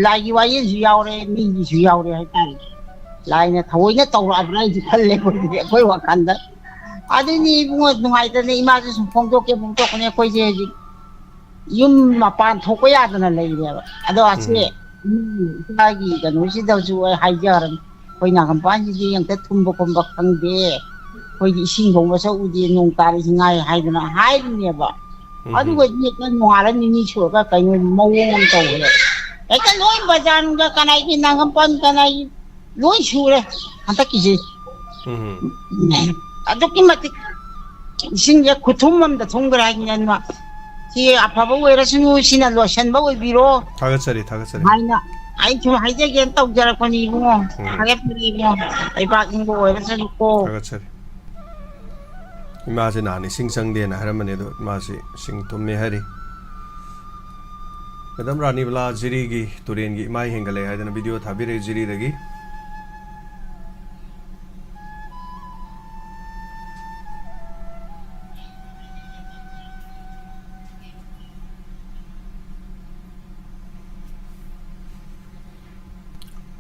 ꯂꯥꯏꯒꯤ ꯋꯥꯌꯦꯜꯁꯨ ꯌꯥꯎꯔꯦ, ꯃꯤꯒꯤꯁꯨ ꯌꯥꯎꯔꯦ ꯍꯥꯏꯇꯥꯔꯦ꯫ ꯂꯥꯏꯅ ꯊꯑꯣꯏꯅ ꯇꯧꯔꯛꯑꯕ꯭ꯔꯥ ꯍꯥꯏꯁꯨ ꯈꯜꯂꯦ ꯑꯩꯈꯣꯏꯗꯗꯤ, ꯑꯩꯈꯣꯏ ꯋꯥꯈꯜꯗ꯫ ꯑꯗꯨꯅꯤ ꯏꯕꯨꯡꯉꯣ, ꯅꯨꯡꯉꯥꯏꯇꯅ ꯏꯃꯥꯁꯨ ꯁꯨꯝ ꯐꯣꯡꯗꯣꯛꯀꯦ ꯐꯣꯡꯗꯣꯛꯄꯅꯦ꯫ ꯑꯩꯈꯣꯏꯁꯦ ꯍꯧꯖꯤꯛ ꯌꯨꯝ ꯃꯄꯥꯟ ꯊꯣꯛꯄ ꯌꯥꯗꯅ ꯂꯩꯔꯦꯕ꯫ ꯑꯗꯣ ꯑꯁꯤ ꯎꯝ꯫ ꯏꯃꯥꯒꯤ ꯏꯆꯥꯒꯤ ꯀꯩꯅꯣꯁꯤꯗꯁꯨ ꯑꯩ ꯍꯥꯏꯖꯔꯝ, ꯑꯩꯈꯣꯏ ꯅꯥꯒꯝꯄꯥꯟꯁꯤꯗꯤ ꯑꯝꯇ ꯊꯨꯝꯕ ꯈꯣꯝꯕ ꯈꯪꯗꯦ, ꯑꯩꯈꯣꯏꯗꯤ ꯏꯁꯤꯡꯐꯧ ꯃꯁꯛ ꯎꯗꯦ, ꯅꯣꯡ ꯇꯥꯔꯤꯁꯤ ꯉꯥꯏ ꯍꯥꯏꯗꯅ ꯍꯥꯏꯔꯤꯅꯦꯕ꯫ ꯎꯝ꯫ ꯑꯗꯨꯒꯗꯤ ꯍꯦꯛꯇ ꯅꯣꯡꯉꯥꯜꯂ ꯅꯤꯅꯤ ꯁꯨꯔꯒ ꯀꯩꯅꯣ ꯃꯑꯣꯡ ꯑꯃ ꯇꯧꯈ꯭ꯔꯦ꯫ ꯍꯦꯛꯇ ꯂꯣꯏ ꯕꯖꯥꯔ ꯅꯨꯡꯗ ꯀꯅꯥꯏꯒꯤ ꯅꯥꯒꯝꯄꯥꯟ ꯀꯅꯥꯏꯒꯤ ꯂꯣꯏ ꯁꯨꯔꯦ ꯍꯟꯗꯛꯀꯤꯁꯦ꯫ ꯎꯝ꯫ ꯑꯗꯨꯛꯀꯤ ꯃꯇꯤꯛ ꯏꯁꯤꯡꯁꯦ ꯈꯨꯊꯨꯝ ꯑꯃꯗ ꯊꯨꯝꯈ꯭ꯔꯦ ꯍꯥꯏꯁꯤꯅꯦ ꯑꯅꯤꯃꯛ꯫ ꯁꯤ ꯑꯐꯕ ꯑꯣꯏꯔꯁꯅꯨ, ꯁꯤꯅ ꯂꯣꯏꯁꯟꯕ ꯑꯣꯏꯕꯤꯔꯣ ꯊꯥꯒꯠꯆꯔꯤ, ꯊꯥꯒꯠꯆꯔꯤ꯫ ꯍꯥꯏꯅ ꯑꯩ ꯁꯨꯝ ꯍꯥꯏꯖꯒꯦꯅ ꯇꯧꯖꯔꯛꯄꯅꯤ ꯏꯕꯨꯡꯉꯣ꯫ ꯎꯝ꯫ ꯊꯥꯒꯠꯆꯔꯤ ꯏꯕꯨꯡꯉꯣ, ꯂꯩꯕꯥꯛ ꯏꯪꯕ ꯑꯣꯏꯔꯁꯅꯨꯀꯣ꯫ ꯊꯥꯒꯠꯆꯔꯤ꯫ ꯏꯃꯥꯁꯦ ꯅꯍꯥꯟ ꯏꯁꯤꯡ ꯆꯪꯗꯦꯅ ꯍꯥꯏꯔꯝꯕꯅꯦ, ꯑꯗꯣ ꯏꯃꯥꯁꯤ ꯏꯁꯤꯡ ꯊꯨꯝꯃꯦ ꯍꯥꯏꯔꯤ꯫ ꯃꯦꯗꯥꯝ ꯔꯥꯅꯤꯕꯂꯥ ꯖꯤꯔꯤꯒꯤ ꯇꯨꯔꯦꯟꯒꯤ ꯏꯃꯥꯏ ꯍꯦꯟꯒꯠꯂꯦ ꯍꯥꯏꯗꯅ ꯚꯤꯗꯤꯑꯣ ꯊꯥꯕꯤꯔꯛꯏ ꯖꯤꯔꯤꯗꯒꯤ꯫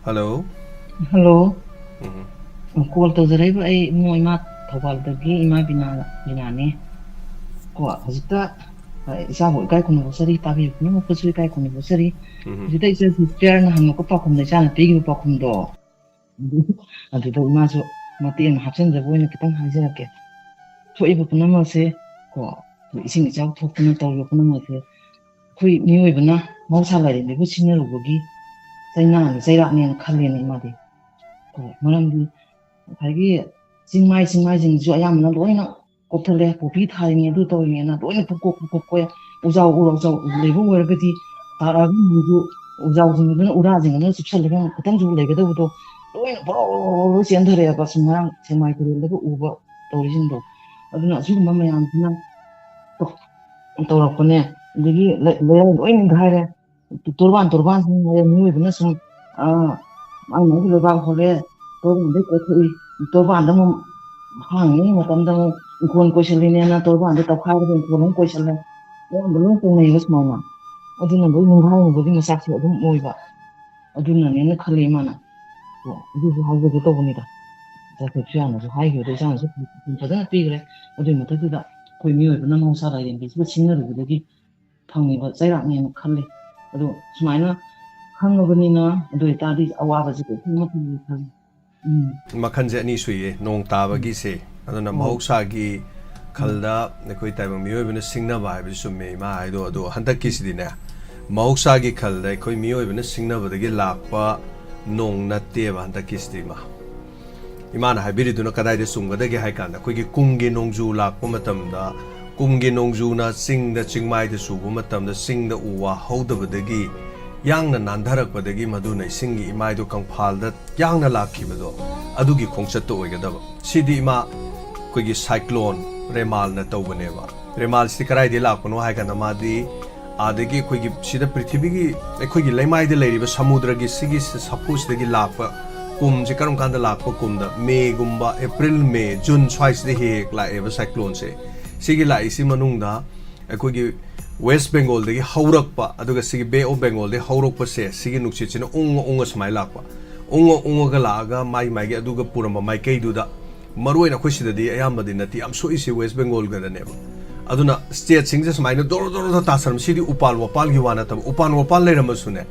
ꯍꯜꯂꯣ꯫ ꯍꯜꯂꯣ꯫ ꯎꯝ꯫ ꯀꯣꯜ ꯇꯧꯖꯔꯛꯏꯕ ꯑꯩ ꯏꯕꯨꯡꯉꯣ ꯏꯃꯥ ꯊꯧꯕꯥꯜꯗꯒꯤ ꯏꯃꯥ ꯕꯤꯅꯥ, ꯕꯤꯅꯥꯅꯦ꯫ ꯀꯣ, ꯍꯧꯖꯤꯛꯇ, ꯑ, ꯏꯆꯥꯕꯨ ꯏꯀꯥꯏ ꯈꯨꯝꯅꯕ ꯆꯠꯆꯔꯤ, ꯇꯥꯕꯤꯔꯤꯕ ꯄꯨꯝꯅꯃꯛꯄꯨꯁꯨ ꯏꯀꯥꯏ ꯈꯨꯝꯅꯕ ꯆꯠꯆꯔꯤ꯫ ꯎꯝ꯫ ꯍꯧꯖꯤꯛꯇ ꯏꯆꯥ ꯁꯤꯁꯇꯔꯅ ꯍꯪꯉꯛꯄ ꯄꯥꯎꯈꯨꯝꯗ ꯏꯆꯥꯅ ꯄꯤꯈꯤꯕ ꯄꯥꯎꯈꯨꯝꯗꯣ, ꯑꯗꯨꯗ ꯏꯃꯥꯁꯨ ꯃꯇꯦꯛ ꯑꯃ ꯍꯥꯞꯆꯤꯟꯖꯕ ꯑꯣꯏꯅ ꯈꯤꯇꯪ ꯍꯥꯏꯖꯔꯛꯀꯦ꯫ ꯊꯣꯛꯏꯕ ꯄꯨꯝꯅꯃꯛꯁꯦ ꯀꯣ, ꯏꯁꯤꯡ ꯏꯆꯥꯎ ꯊꯣꯛꯇꯅ ꯇꯧꯔꯤꯕ ꯄꯨꯝꯅꯃꯛꯁꯦ ꯑꯩꯈꯣꯏ ꯃꯤꯑꯣꯏꯕꯅ ꯃꯍꯧꯁꯥ ꯂꯥꯏꯔꯦꯝꯕꯤꯕꯨ ꯁꯤꯡꯅꯔꯨꯕꯒꯤ ꯆꯩꯅꯥꯅꯤ, ꯆꯩꯔꯥꯛꯅꯦꯅ ꯈꯜꯂꯦꯅ ꯏꯃꯥꯗꯤ꯫ ꯀꯣ, ꯃꯔꯝꯗꯤ ꯉꯁꯥꯏꯒꯤ ꯆꯤꯡꯃꯥꯏ, ꯆꯤꯡꯃꯥꯏꯁꯤꯡꯁꯨ ꯑꯌꯥꯝꯕꯅ ꯂꯣꯏꯅ ꯀꯣꯛꯊꯠꯂꯦ, ꯄꯣꯄꯤ ꯊꯥꯔꯤꯅꯦ, ꯑꯗꯨ ꯇꯧꯔꯤꯅꯦꯅ ꯂꯣꯏꯅ ꯄꯨꯡꯀꯣꯛ ꯄꯨꯡꯀꯣꯛ ꯀꯣꯛꯑꯦ꯫ ꯎꯖꯥꯎ ꯎꯔꯥꯎꯖꯥꯎ ꯂꯩꯕ ꯑꯣꯏꯔꯒꯗꯤ ꯇꯥꯔꯛꯑꯒ ꯅꯣꯡꯖꯨ ꯎꯖꯥꯎꯁꯤꯡꯗꯨꯅ ꯎꯔꯥꯁꯤꯡꯗꯨꯅ ꯆꯨꯞꯁꯜꯂꯒ ꯈꯤꯇꯪꯁꯨ ꯂꯩꯒꯗꯕꯗꯣ ꯂꯣꯏꯅ ꯕꯣꯔꯣ ꯕꯣꯔꯣ ꯕꯣꯔꯣ ꯂꯣꯏ ꯆꯦꯟꯊꯔꯛꯑꯦꯕ꯫ ꯁꯨꯝ ꯉꯔꯥꯡ ꯁꯦꯛꯃꯥꯏ ꯇꯨꯔꯦꯜꯗꯒ ꯎꯕ ꯇꯧꯔꯤꯁꯤꯡꯗꯣ꯫ ꯑꯗꯨꯅ ꯑꯁꯤꯒꯨꯝꯕ ꯃꯌꯥꯝꯁꯤꯅ ꯇꯧꯔꯛꯄꯅꯦ꯫ ꯑꯗꯒꯤ ꯂꯩ-, ꯂꯩꯔꯥꯏ ꯂꯣꯏ ꯅꯤꯡꯈꯥꯏꯔꯦ꯫ ꯇꯣꯔꯕꯥꯟ, ꯇꯣꯔꯕꯥꯟꯁꯤꯡ ꯍꯥꯏꯔꯦ, ꯃꯤꯑꯣꯏꯕꯅ ꯁꯨꯝ, ꯑ, ꯃꯥꯏ ꯃꯥꯏꯒꯤ ꯂꯩꯕꯥꯛ ꯍꯣꯜꯂꯦ, ꯇꯣꯔꯕꯥꯟꯗꯩ ꯀꯣꯛꯊꯣꯛꯏ꯫ ꯇꯣꯔꯕꯥꯟꯗ ꯑꯃꯨꯛ ꯍꯥꯡꯉꯤꯉꯩ ꯃꯇꯝꯗ ꯑꯃꯨꯛ ꯏꯪꯈꯣꯜ ꯀꯣꯏꯁꯜꯂꯤꯅꯦꯅ ꯇꯣꯔꯕꯥꯟꯗ ꯇꯧꯈꯥꯏꯔꯒ ꯏꯪꯈꯣꯜ ꯑꯃꯨꯛ ꯀꯣꯏꯁꯜꯂꯦ꯫ ꯑꯌꯥꯝꯕ ꯂꯣꯏ ꯇꯧꯅꯩꯌꯦꯕ ꯁꯨꯃꯥꯏꯅ꯫ ꯑꯗꯨꯅ ꯂꯣꯏ ꯅꯤꯡꯈꯥꯏꯅꯕꯒꯤ ꯃꯆꯥꯛꯁꯦ ꯑꯗꯨꯝ ꯑꯣꯏꯕ꯫ ꯑꯗꯨꯅꯅꯦꯅ ꯈꯜꯂꯦ ꯏꯃꯥꯅ꯫ ꯑꯣ, ꯑꯗꯨꯁꯨ ꯍꯥꯏꯖꯒꯦ ꯇꯧꯕꯅꯤꯗ꯫ ꯆꯥꯇ꯭ꯔꯦꯠꯁꯨ ꯌꯥꯅꯁꯨ ꯍꯥꯏꯈꯤꯕꯗ ꯏꯆꯥꯅꯁꯨ ꯐꯖꯅ ꯄꯤꯈ꯭ꯔꯦ꯫ ꯑꯗꯨꯒꯤ ꯃꯊꯛꯇꯨꯗ ꯑꯩꯈꯣꯏ ꯃꯤꯑꯣꯏꯕꯅ ꯃꯍꯧꯁꯥ ꯂꯥꯏꯔꯦꯝꯕꯤꯁꯤꯒ ꯁꯤꯡꯅꯔꯨꯕꯗꯒꯤ ꯐꯪꯉꯤꯕ ꯆꯩꯔꯥꯛꯅꯦꯅ ꯈꯜꯂꯤ꯫ ꯑꯗꯣ ꯁꯨꯃꯥꯏꯅ ꯈꯪꯉꯕꯅꯤꯅ, ꯑꯗꯨ ꯑꯣꯏꯇꯥꯔꯗꯤ ꯑꯋꯥꯕꯁꯦ ꯀꯩꯁꯨ ꯑꯃꯠꯇ ꯂꯩꯇ꯭ꯔꯦ꯫ ꯎꯝ꯫ ꯃꯈꯜꯁꯦ ꯑꯅꯤ ꯁꯨꯏꯌꯦ ꯅꯣꯡ ꯇꯥꯕꯒꯤꯁꯦ꯫ ꯑꯗꯨꯅ ꯍꯣꯏ꯫ ꯃꯍꯧꯁꯥꯒꯤ ꯈꯜꯗ ꯑꯩꯈꯣꯏ ꯇꯥꯏꯕꯪ ꯃꯤꯑꯣꯏꯕꯅ ꯁꯤꯡꯅꯕ ꯍꯥꯏꯕꯁꯤ ꯆꯨꯝꯃꯦ ꯏꯃꯥ ꯍꯥꯏꯗꯣ꯫ ꯑꯗꯣ ꯍꯟꯗꯛꯀꯤꯁꯤꯗꯤꯅꯦ, ꯃꯍꯧꯁꯥꯒꯤ ꯈꯜꯗ ꯑꯩꯈꯣꯏ ꯃꯤꯑꯣꯏꯕꯅ ꯁꯤꯡꯅꯕꯗꯒꯤ ꯂꯥꯛꯄ ꯅꯣꯡ ꯅꯠꯇꯦꯕ ꯍꯟꯗꯛꯀꯤꯁꯤꯗꯤ ꯏꯃꯥ꯫ ꯏꯃꯥꯅ ꯍꯥꯏꯕꯤꯔꯤꯗꯨꯅ ꯀꯗꯥꯏꯗ ꯆꯨꯝꯒꯗꯒꯦ ꯍꯥꯏ ꯀꯥꯟꯗ, ꯑꯩꯈꯣꯏꯒꯤ ꯀꯨꯝꯒꯤ ꯅꯣꯡꯖꯨ ꯂꯥꯛꯄ ꯃꯇꯝꯗ, ꯀꯨꯝꯒꯤ ꯅꯣꯡꯖꯨꯅ ꯆꯤꯡꯗ, ꯆꯤꯡꯃꯥꯏꯗ ꯆꯨꯕ ꯃꯇꯝꯗ, ꯆꯤꯡꯗ ꯎ ꯋꯥ ꯍꯧꯗꯕꯗꯒꯤ ꯌꯥꯡꯅ ꯅꯥꯟꯊꯔꯛꯄꯗꯒꯤ, ꯃꯗꯨꯅ ꯏꯁꯤꯡꯒꯤ ꯏꯃꯥꯏꯗꯣ ꯀꯪꯐꯥꯜꯗ ꯌꯥꯡꯅ ꯂꯥꯛꯈꯤꯕꯗꯣ, ꯑꯗꯨꯒꯤ ꯈꯣꯡꯆꯠꯇꯣ ꯑꯣꯏꯒꯗꯕ꯫ ꯁꯤꯗꯤ ꯏꯃꯥ ꯑꯩꯈꯣꯏꯒꯤ ꯁꯥꯏꯀ꯭ꯂꯣꯟ ꯔꯦꯃꯥꯜꯅ ꯇꯧꯕꯅꯦꯕ꯫ ꯔꯦꯃꯥꯜꯁꯤꯗꯤ ꯀꯗꯥꯏꯗꯒꯤ ꯂꯥꯛꯄꯅꯣ ꯍꯥꯏ ꯀꯥꯟꯗ, ꯃꯥꯗꯤ ꯑꯥꯗꯒꯤ ꯑꯩꯈꯣꯏꯒꯤ ꯁꯤꯗ ꯄ꯭ꯔꯤꯊꯤꯕꯤꯒꯤ, ꯑꯩꯈꯣꯏꯒꯤ ꯂꯩꯃꯥꯏꯗ ꯂꯩꯔꯤꯕ ꯁꯃꯨꯗ꯭ꯔꯒꯤ ꯁꯤꯒꯤ ꯁꯐꯨꯁꯤꯗꯒꯤ ꯂꯥꯛꯄ ꯀꯨꯝꯁꯦ, ꯀꯔꯝ ꯀꯥꯟꯗ ꯂꯥꯛꯄ ꯀꯨꯝꯗ, ꯃꯦꯒꯨꯝꯕ, ꯑꯦꯄ꯭ꯔꯤꯜ, ꯃꯦ, ꯖꯨꯟ ꯁ꯭ꯋꯥꯏꯁꯤꯗ ꯍꯦꯛ ꯍꯦꯛ ꯂꯥꯛꯑꯦꯕ ꯁꯥꯏꯀ꯭ꯂꯣꯟꯁꯦ꯫ ꯁꯤꯒꯤ ꯂꯥꯛꯏꯁꯤ ꯃꯅꯨꯡꯗ ꯑꯩꯈꯣꯏꯒꯤ ꯋꯦꯁ ꯕꯦꯡꯒꯣꯜꯗꯒꯤ ꯍꯧꯔꯛꯄ, ꯑꯗꯨꯒ ꯁꯤꯒꯤ ꯕꯦ ꯑꯣꯐ ꯕꯦꯡꯒꯣꯜꯗꯒꯤ ꯍꯧꯔꯛꯄꯁꯦ, ꯁꯤꯒꯤ ꯅꯨꯡꯁꯤꯠꯁꯤꯅ ꯎꯪꯉ ꯎꯪꯉ ꯁꯨꯃꯥꯏꯅ ꯂꯥꯛꯄ, ꯎꯪꯉ ꯎꯪꯉꯒ ꯂꯥꯛꯑꯒ ꯃꯥꯒꯤ ꯃꯥꯒꯤ ꯑꯗꯨꯒ ꯄꯨꯔꯝꯕ ꯃꯥꯏꯀꯩꯗꯨꯗ, ꯃꯔꯨ ꯑꯣꯏꯅ ꯑꯩꯈꯣꯏ ꯁꯤꯗꯗꯤ ꯑꯌꯥꯝꯕꯗꯤ ꯅꯠꯇꯦ, ꯌꯥꯝ ꯁꯣꯛꯏꯁꯦ ꯋꯦꯁ ꯕꯦꯡꯒꯣꯜꯒꯗꯅꯦꯕ꯫ ꯑꯗꯨꯅ ꯁ꯭ꯇꯦꯠꯁꯤꯡꯁꯦ ꯁꯨꯃꯥꯏꯅ ꯗꯣꯔꯣ ꯗꯣꯔꯣ ꯗꯣꯔꯣ ꯇꯥꯁꯟꯕ, ꯁꯤꯗꯤ ꯎꯄꯥꯜ ꯋꯥꯄꯥꯜꯒꯤ ꯋꯥ ꯅꯠꯇꯕ, ꯎꯄꯥꯜ ꯋꯥꯄꯥꯜ ꯂꯩꯔꯝꯃꯁꯨꯅꯦ,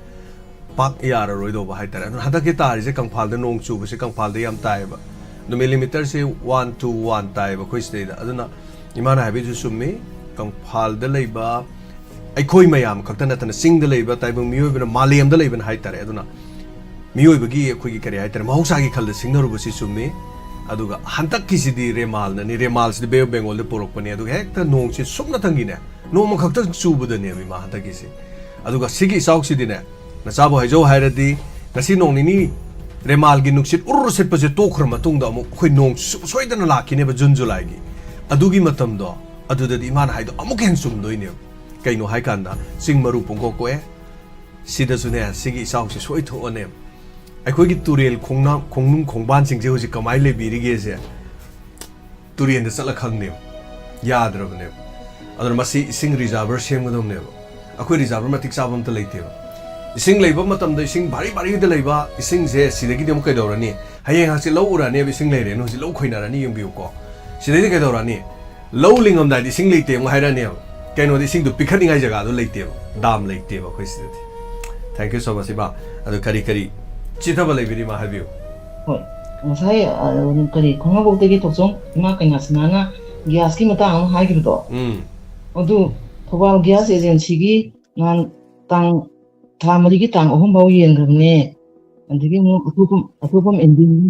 ꯄꯥꯛ ꯌꯥꯔꯔꯣꯏꯗꯧꯕ ꯍꯥꯏꯇꯥꯔꯦ꯫ ꯑꯗꯨꯅ ꯍꯟꯗꯛꯀꯤ ꯇꯥꯔꯤꯁꯦ ꯀꯪꯐꯥꯜꯗ ꯅꯣꯡ ꯆꯨꯕꯁꯦ ꯀꯪꯐꯥꯜꯗ ꯌꯥꯝ ꯇꯥꯏꯌꯦꯕ꯫ ꯑꯗꯨ ꯃꯤꯂꯤꯃꯤꯇꯔꯁꯦ ꯋꯥꯟ ꯇꯨ ꯋꯥꯟ ꯇꯥꯏꯌꯦꯕ ꯑꯩꯈꯣꯏ ꯁꯤꯗꯩꯗ꯫ ꯑꯗꯨꯅ ꯏꯃꯥꯅ ꯍꯥꯏꯕꯤꯗꯨꯁꯨ ꯆꯨꯝꯃꯤ, ꯀꯪꯐꯥꯜꯗ ꯂꯩꯕ ꯑꯩꯈꯣꯏ ꯃꯌꯥꯝ ꯈꯛꯇ ꯅꯠꯇꯅ ꯆꯤꯡꯗ ꯂꯩꯕ ꯇꯥꯏꯕꯪ ꯃꯤꯑꯣꯏꯕꯅ, ꯃꯥꯂꯦꯝꯗ ꯂꯩꯕꯅ ꯍꯥꯏꯇꯥꯔꯦ꯫ ꯑꯗꯨꯅ ꯃꯤꯑꯣꯏꯕꯒꯤ ꯑꯩꯈꯣꯏꯒꯤ ꯀꯔꯤ ꯍꯥꯏꯇꯥꯔꯦ, ꯃꯍꯧꯁꯥꯒꯤ ꯈꯜꯗ ꯁꯤꯡꯅꯔꯨꯕꯁꯤ ꯆꯨꯝꯃꯤ꯫ ꯑꯗꯨꯒ ꯍꯟꯗꯛꯀꯤꯁꯤꯗꯤ ꯔꯦꯃꯥꯜꯅꯅꯤ, ꯔꯦꯃꯥꯜꯁꯤꯗꯤ ꯕꯦ ꯑꯣꯐ ꯕꯦꯡꯒꯣꯜꯗ ꯄꯨꯔꯛꯄꯅꯤ꯫ ꯑꯗꯨꯒ ꯍꯦꯛꯇ ꯅꯣꯡꯁꯤ ꯁꯨꯞꯅꯇꯪꯒꯤꯅꯦ, ꯅꯣꯡꯃ ꯈꯛꯇꯪ ꯆꯨꯕꯗꯅꯦꯕ ꯏꯃꯥ ꯍꯟꯗꯛꯀꯤꯁꯤ꯫ ꯑꯗꯨꯒ ꯁꯤꯒꯤ ꯏꯆꯥꯎꯁꯤꯗꯤꯅꯦ, ꯅꯆꯥꯕꯨ ꯍꯥꯏꯖꯧ ꯍꯥꯏꯔꯗꯤ, ꯉꯁꯤ ꯅꯣꯡ ꯅꯤꯅꯤ ꯔꯦꯃꯥꯜꯒꯤ ꯅꯨꯡꯁꯤꯠ ꯎꯔꯨꯔ ꯁꯤꯠꯄꯁꯦ ꯇꯣꯛꯈ꯭ꯔ ꯃꯇꯨꯡꯗ ꯑꯃꯨꯛ ꯑꯩꯈꯣꯏ ꯅꯣꯡ ꯁꯨ-, ꯁꯣꯏꯗꯅ ꯂꯥꯛꯈꯤꯅꯦꯕ ꯖꯨꯟ ꯖꯨꯂꯥꯏꯒꯤ꯫ ꯑꯗꯨꯒꯤ ꯃꯇꯝꯗꯣ, ꯑꯗꯨꯗꯗꯤ ꯏꯃꯥꯅ ꯍꯥꯏꯗꯣ ꯑꯃꯨꯛꯀ ꯍꯦꯟꯅ ꯆꯨꯝꯗꯣꯏꯅꯦꯕ꯫ ꯀꯩꯅꯣ ꯍꯥꯏꯀꯥꯟꯗ ꯆꯤꯡ ꯃꯔꯨ ꯄꯨꯡꯀꯣꯛ ꯀꯣꯛꯑꯦ, ꯁꯤꯗꯁꯨꯅꯦ ꯁꯤꯒꯤ ꯏꯆꯥꯎꯁꯦ ꯁꯣꯏ ꯊꯣꯛꯑꯅꯦꯕ꯫ ꯑꯩꯈꯣꯏꯒꯤ ꯇꯨꯔꯦꯜ ꯈꯣꯡꯅꯥ-, ꯈꯣꯡꯅꯨꯡ ꯈꯣꯡꯕꯥꯟꯁꯤꯡꯁꯦ ꯍꯧꯖꯤꯛ ꯀꯃꯥꯏꯅ ꯂꯩꯕꯤꯔꯤꯒꯦꯁꯦ, ꯇꯨꯔꯦꯟꯗ ꯆꯠꯂ ꯈꯪꯅꯦꯕ, ꯌꯥꯗ꯭ꯔꯕꯅꯦꯕ꯫ ꯑꯗꯨꯅ ꯃꯁꯤ ꯏꯁꯤꯡ ꯔꯤꯖꯥꯔꯚꯔ ꯁꯦꯝꯒꯗꯕꯅꯦꯕ꯫ ꯑꯩꯈꯣꯏ ꯔꯤꯖꯥꯔꯚꯔ ꯃꯇꯤꯛ ꯆꯥꯕ ꯑꯝꯇ ꯂꯩꯇꯦꯕ꯫ ꯏꯁꯤꯡ ꯂꯩꯕ ꯃꯇꯝꯗ ꯏꯁꯤꯡ ꯚꯥꯔꯤ ꯚꯥꯔꯤꯗ ꯂꯩꯕ ꯏꯁꯤꯡꯁꯦ ꯁꯤꯗꯒꯤꯗꯤ ꯑꯃꯨꯛ ꯀꯩꯗꯧꯔꯅꯤ? ꯍꯌꯦꯡ ꯍꯪꯆꯤꯠ ꯂꯧ ꯎꯔꯅꯦꯕ, ꯏꯁꯤꯡ ꯂꯩꯔꯦꯅ ꯍꯧꯖꯤꯛ ꯂꯧ ꯈꯣꯏꯅꯔꯅꯤ, ꯌꯦꯡꯕꯤꯌꯨꯀꯣ꯫ ꯁꯤꯗꯩꯗꯤ ꯀꯩꯗꯧꯔꯅꯤ? ꯂꯧ ꯂꯤꯡꯉꯝꯗꯥꯏꯗ ꯏꯁꯤꯡ ꯂꯩꯇꯦ ꯑꯃꯨꯛ ꯍꯥꯏꯔꯛꯑꯅꯦꯕ꯫ ꯀꯩꯅꯣꯗꯤ, ꯏꯁꯤꯡꯗꯣ ꯄꯤꯈꯠꯅꯤꯡꯉꯥꯏ ꯖꯒꯥꯗꯣ ꯂꯩꯇꯦꯕ, ꯗꯥꯝ ꯂꯩꯇꯦꯕ ꯑꯩꯈꯣꯏ ꯁꯤꯗꯗꯤ꯫ Thank you so much, ꯏꯃꯥ꯫ ꯑꯗꯨ ꯀꯔꯤ ꯀꯔꯤ ꯆꯤꯊꯕ ꯂꯩꯕꯤꯔꯤ, ꯏꯃꯥ, ꯍꯥꯏꯕꯤꯌꯨ꯫ ꯍꯣꯏ, ꯉꯁꯥꯏ, ꯑ, ꯀꯔꯤ, ꯈꯣꯡꯍꯥꯝꯄꯣꯛꯇꯒꯤ ꯊꯣꯛꯆꯣꯝ ꯏꯃꯥ ꯀꯩꯅꯥꯁꯅꯥꯅ ꯒ꯭ꯌꯥꯁꯀꯤ ꯃꯇꯥꯡ ꯑꯃ ꯍꯥꯏꯈꯤꯕꯗꯣ, ꯎꯝ꯫ ꯑꯗꯨ ꯊꯧꯕꯥꯜ ꯒ꯭ꯌꯥꯁ ꯑꯦꯖꯦꯟꯁꯤꯒꯤ ꯅꯍꯥꯟ ꯇꯥꯡ, ꯊꯥ ꯃꯔꯤꯒꯤ ꯇꯥꯡ ꯑꯍꯨꯝ ꯐꯥꯎ ꯌꯦꯟꯈ꯭ꯔꯕꯅꯦ꯫ ꯑꯗꯒꯤ ꯑꯃꯨꯛ ꯑꯊꯣꯛꯄꯝ, ꯑꯊꯣꯛꯄꯝ ꯑꯦꯟꯗꯤꯡꯒꯤ,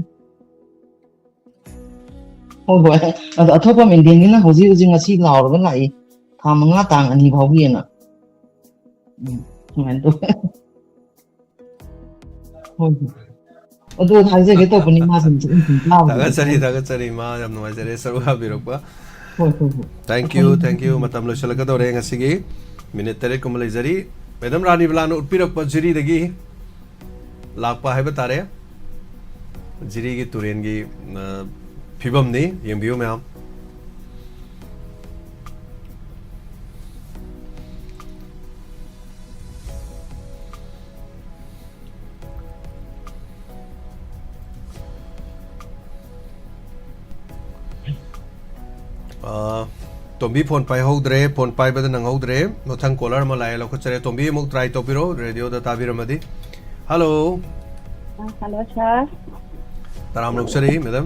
ꯍꯣꯏ, ꯍꯣꯏ꯫ ꯑꯗꯣ ꯑꯊꯣꯛꯄꯝ ꯑꯦꯟꯗꯤꯡꯒꯤꯅ ꯍꯧꯖꯤꯛ ꯍꯧꯖꯤꯛ ꯉꯁꯤ ꯂꯥꯎꯔꯒ ꯂꯥꯛꯏ꯫ ꯊꯥ ꯃꯉꯥ ꯇꯥꯡ ꯑꯅꯤ ꯐꯥꯎꯒꯤꯅ꯫ ꯎꯝ, ꯁꯨꯃꯥꯏꯅ ꯇꯧꯋꯦ꯫ ꯍꯣꯏ, ꯍꯣꯏ꯫ ꯑꯗꯨ ꯍꯥꯏꯖꯒꯦ ꯇꯧꯕꯅꯤ, ꯃꯥꯁꯦ ꯃꯆꯤꯟ ꯃꯆꯤꯟ ꯇꯥꯕꯗ꯫ ꯊꯥꯒꯠꯆꯔꯤ, ꯊꯥꯒꯠꯆꯔꯤ, ꯃꯥ ꯌꯥꯝ ꯅꯨꯡꯉꯥꯏꯖꯔꯦ ꯁꯔꯨꯛ ꯌꯥꯕꯤꯔꯛꯄ꯫ ꯍꯣꯏ, ꯍꯣꯏ, ꯍꯣꯏ꯫ Thank you, thank you꯫ ꯃꯇꯝ ꯂꯣꯏꯁꯤꯜꯂꯛꯀꯗꯧꯔꯦ ꯉꯁꯤꯒꯤ꯫ Minute ꯇꯔꯦꯠ ꯀꯨꯝꯕ ꯂꯩꯖꯔꯤ꯫ Madam ꯔꯥꯅꯤꯕꯂꯥꯅ ꯎꯠꯄꯤꯔꯛꯄ ꯖꯤꯔꯤꯗꯒꯤ ꯂꯥꯛꯄ ꯍꯥꯏꯕ ꯇꯥꯔꯦ꯫ ꯖꯤꯔꯤꯒꯤ ꯇꯨꯔꯦꯟꯒꯤ, ꯑ, ꯐꯤꯕꯝꯅꯤ, ꯌꯦꯡꯕꯤꯌꯨ ꯃꯌꯥꯝ꯫ ꯑ, ꯇꯣꯝꯕꯤ ꯐꯣꯟ ꯄꯥꯏꯍꯧꯗ꯭ꯔꯦ, ꯐꯣꯟ ꯄꯥꯏꯕꯗ ꯅꯪꯍꯧꯗ꯭ꯔꯦ꯫ ꯃꯊꯪ caller ꯑꯃ ꯂꯥꯛꯑꯦ, ꯂꯧꯈꯠꯆꯔꯦ꯫ ꯇꯣꯝꯕꯤ, ꯑꯃꯨꯛ try ꯇꯧꯕꯤꯔꯣ, ꯔꯦꯗꯤꯑꯣꯗ ꯇꯥꯕꯤꯔꯝꯃꯗꯤ꯫ Hello꯫ ꯑ, hello, sir꯫ ꯇꯔꯥꯝ ꯂꯧꯆꯔꯤ, madam꯫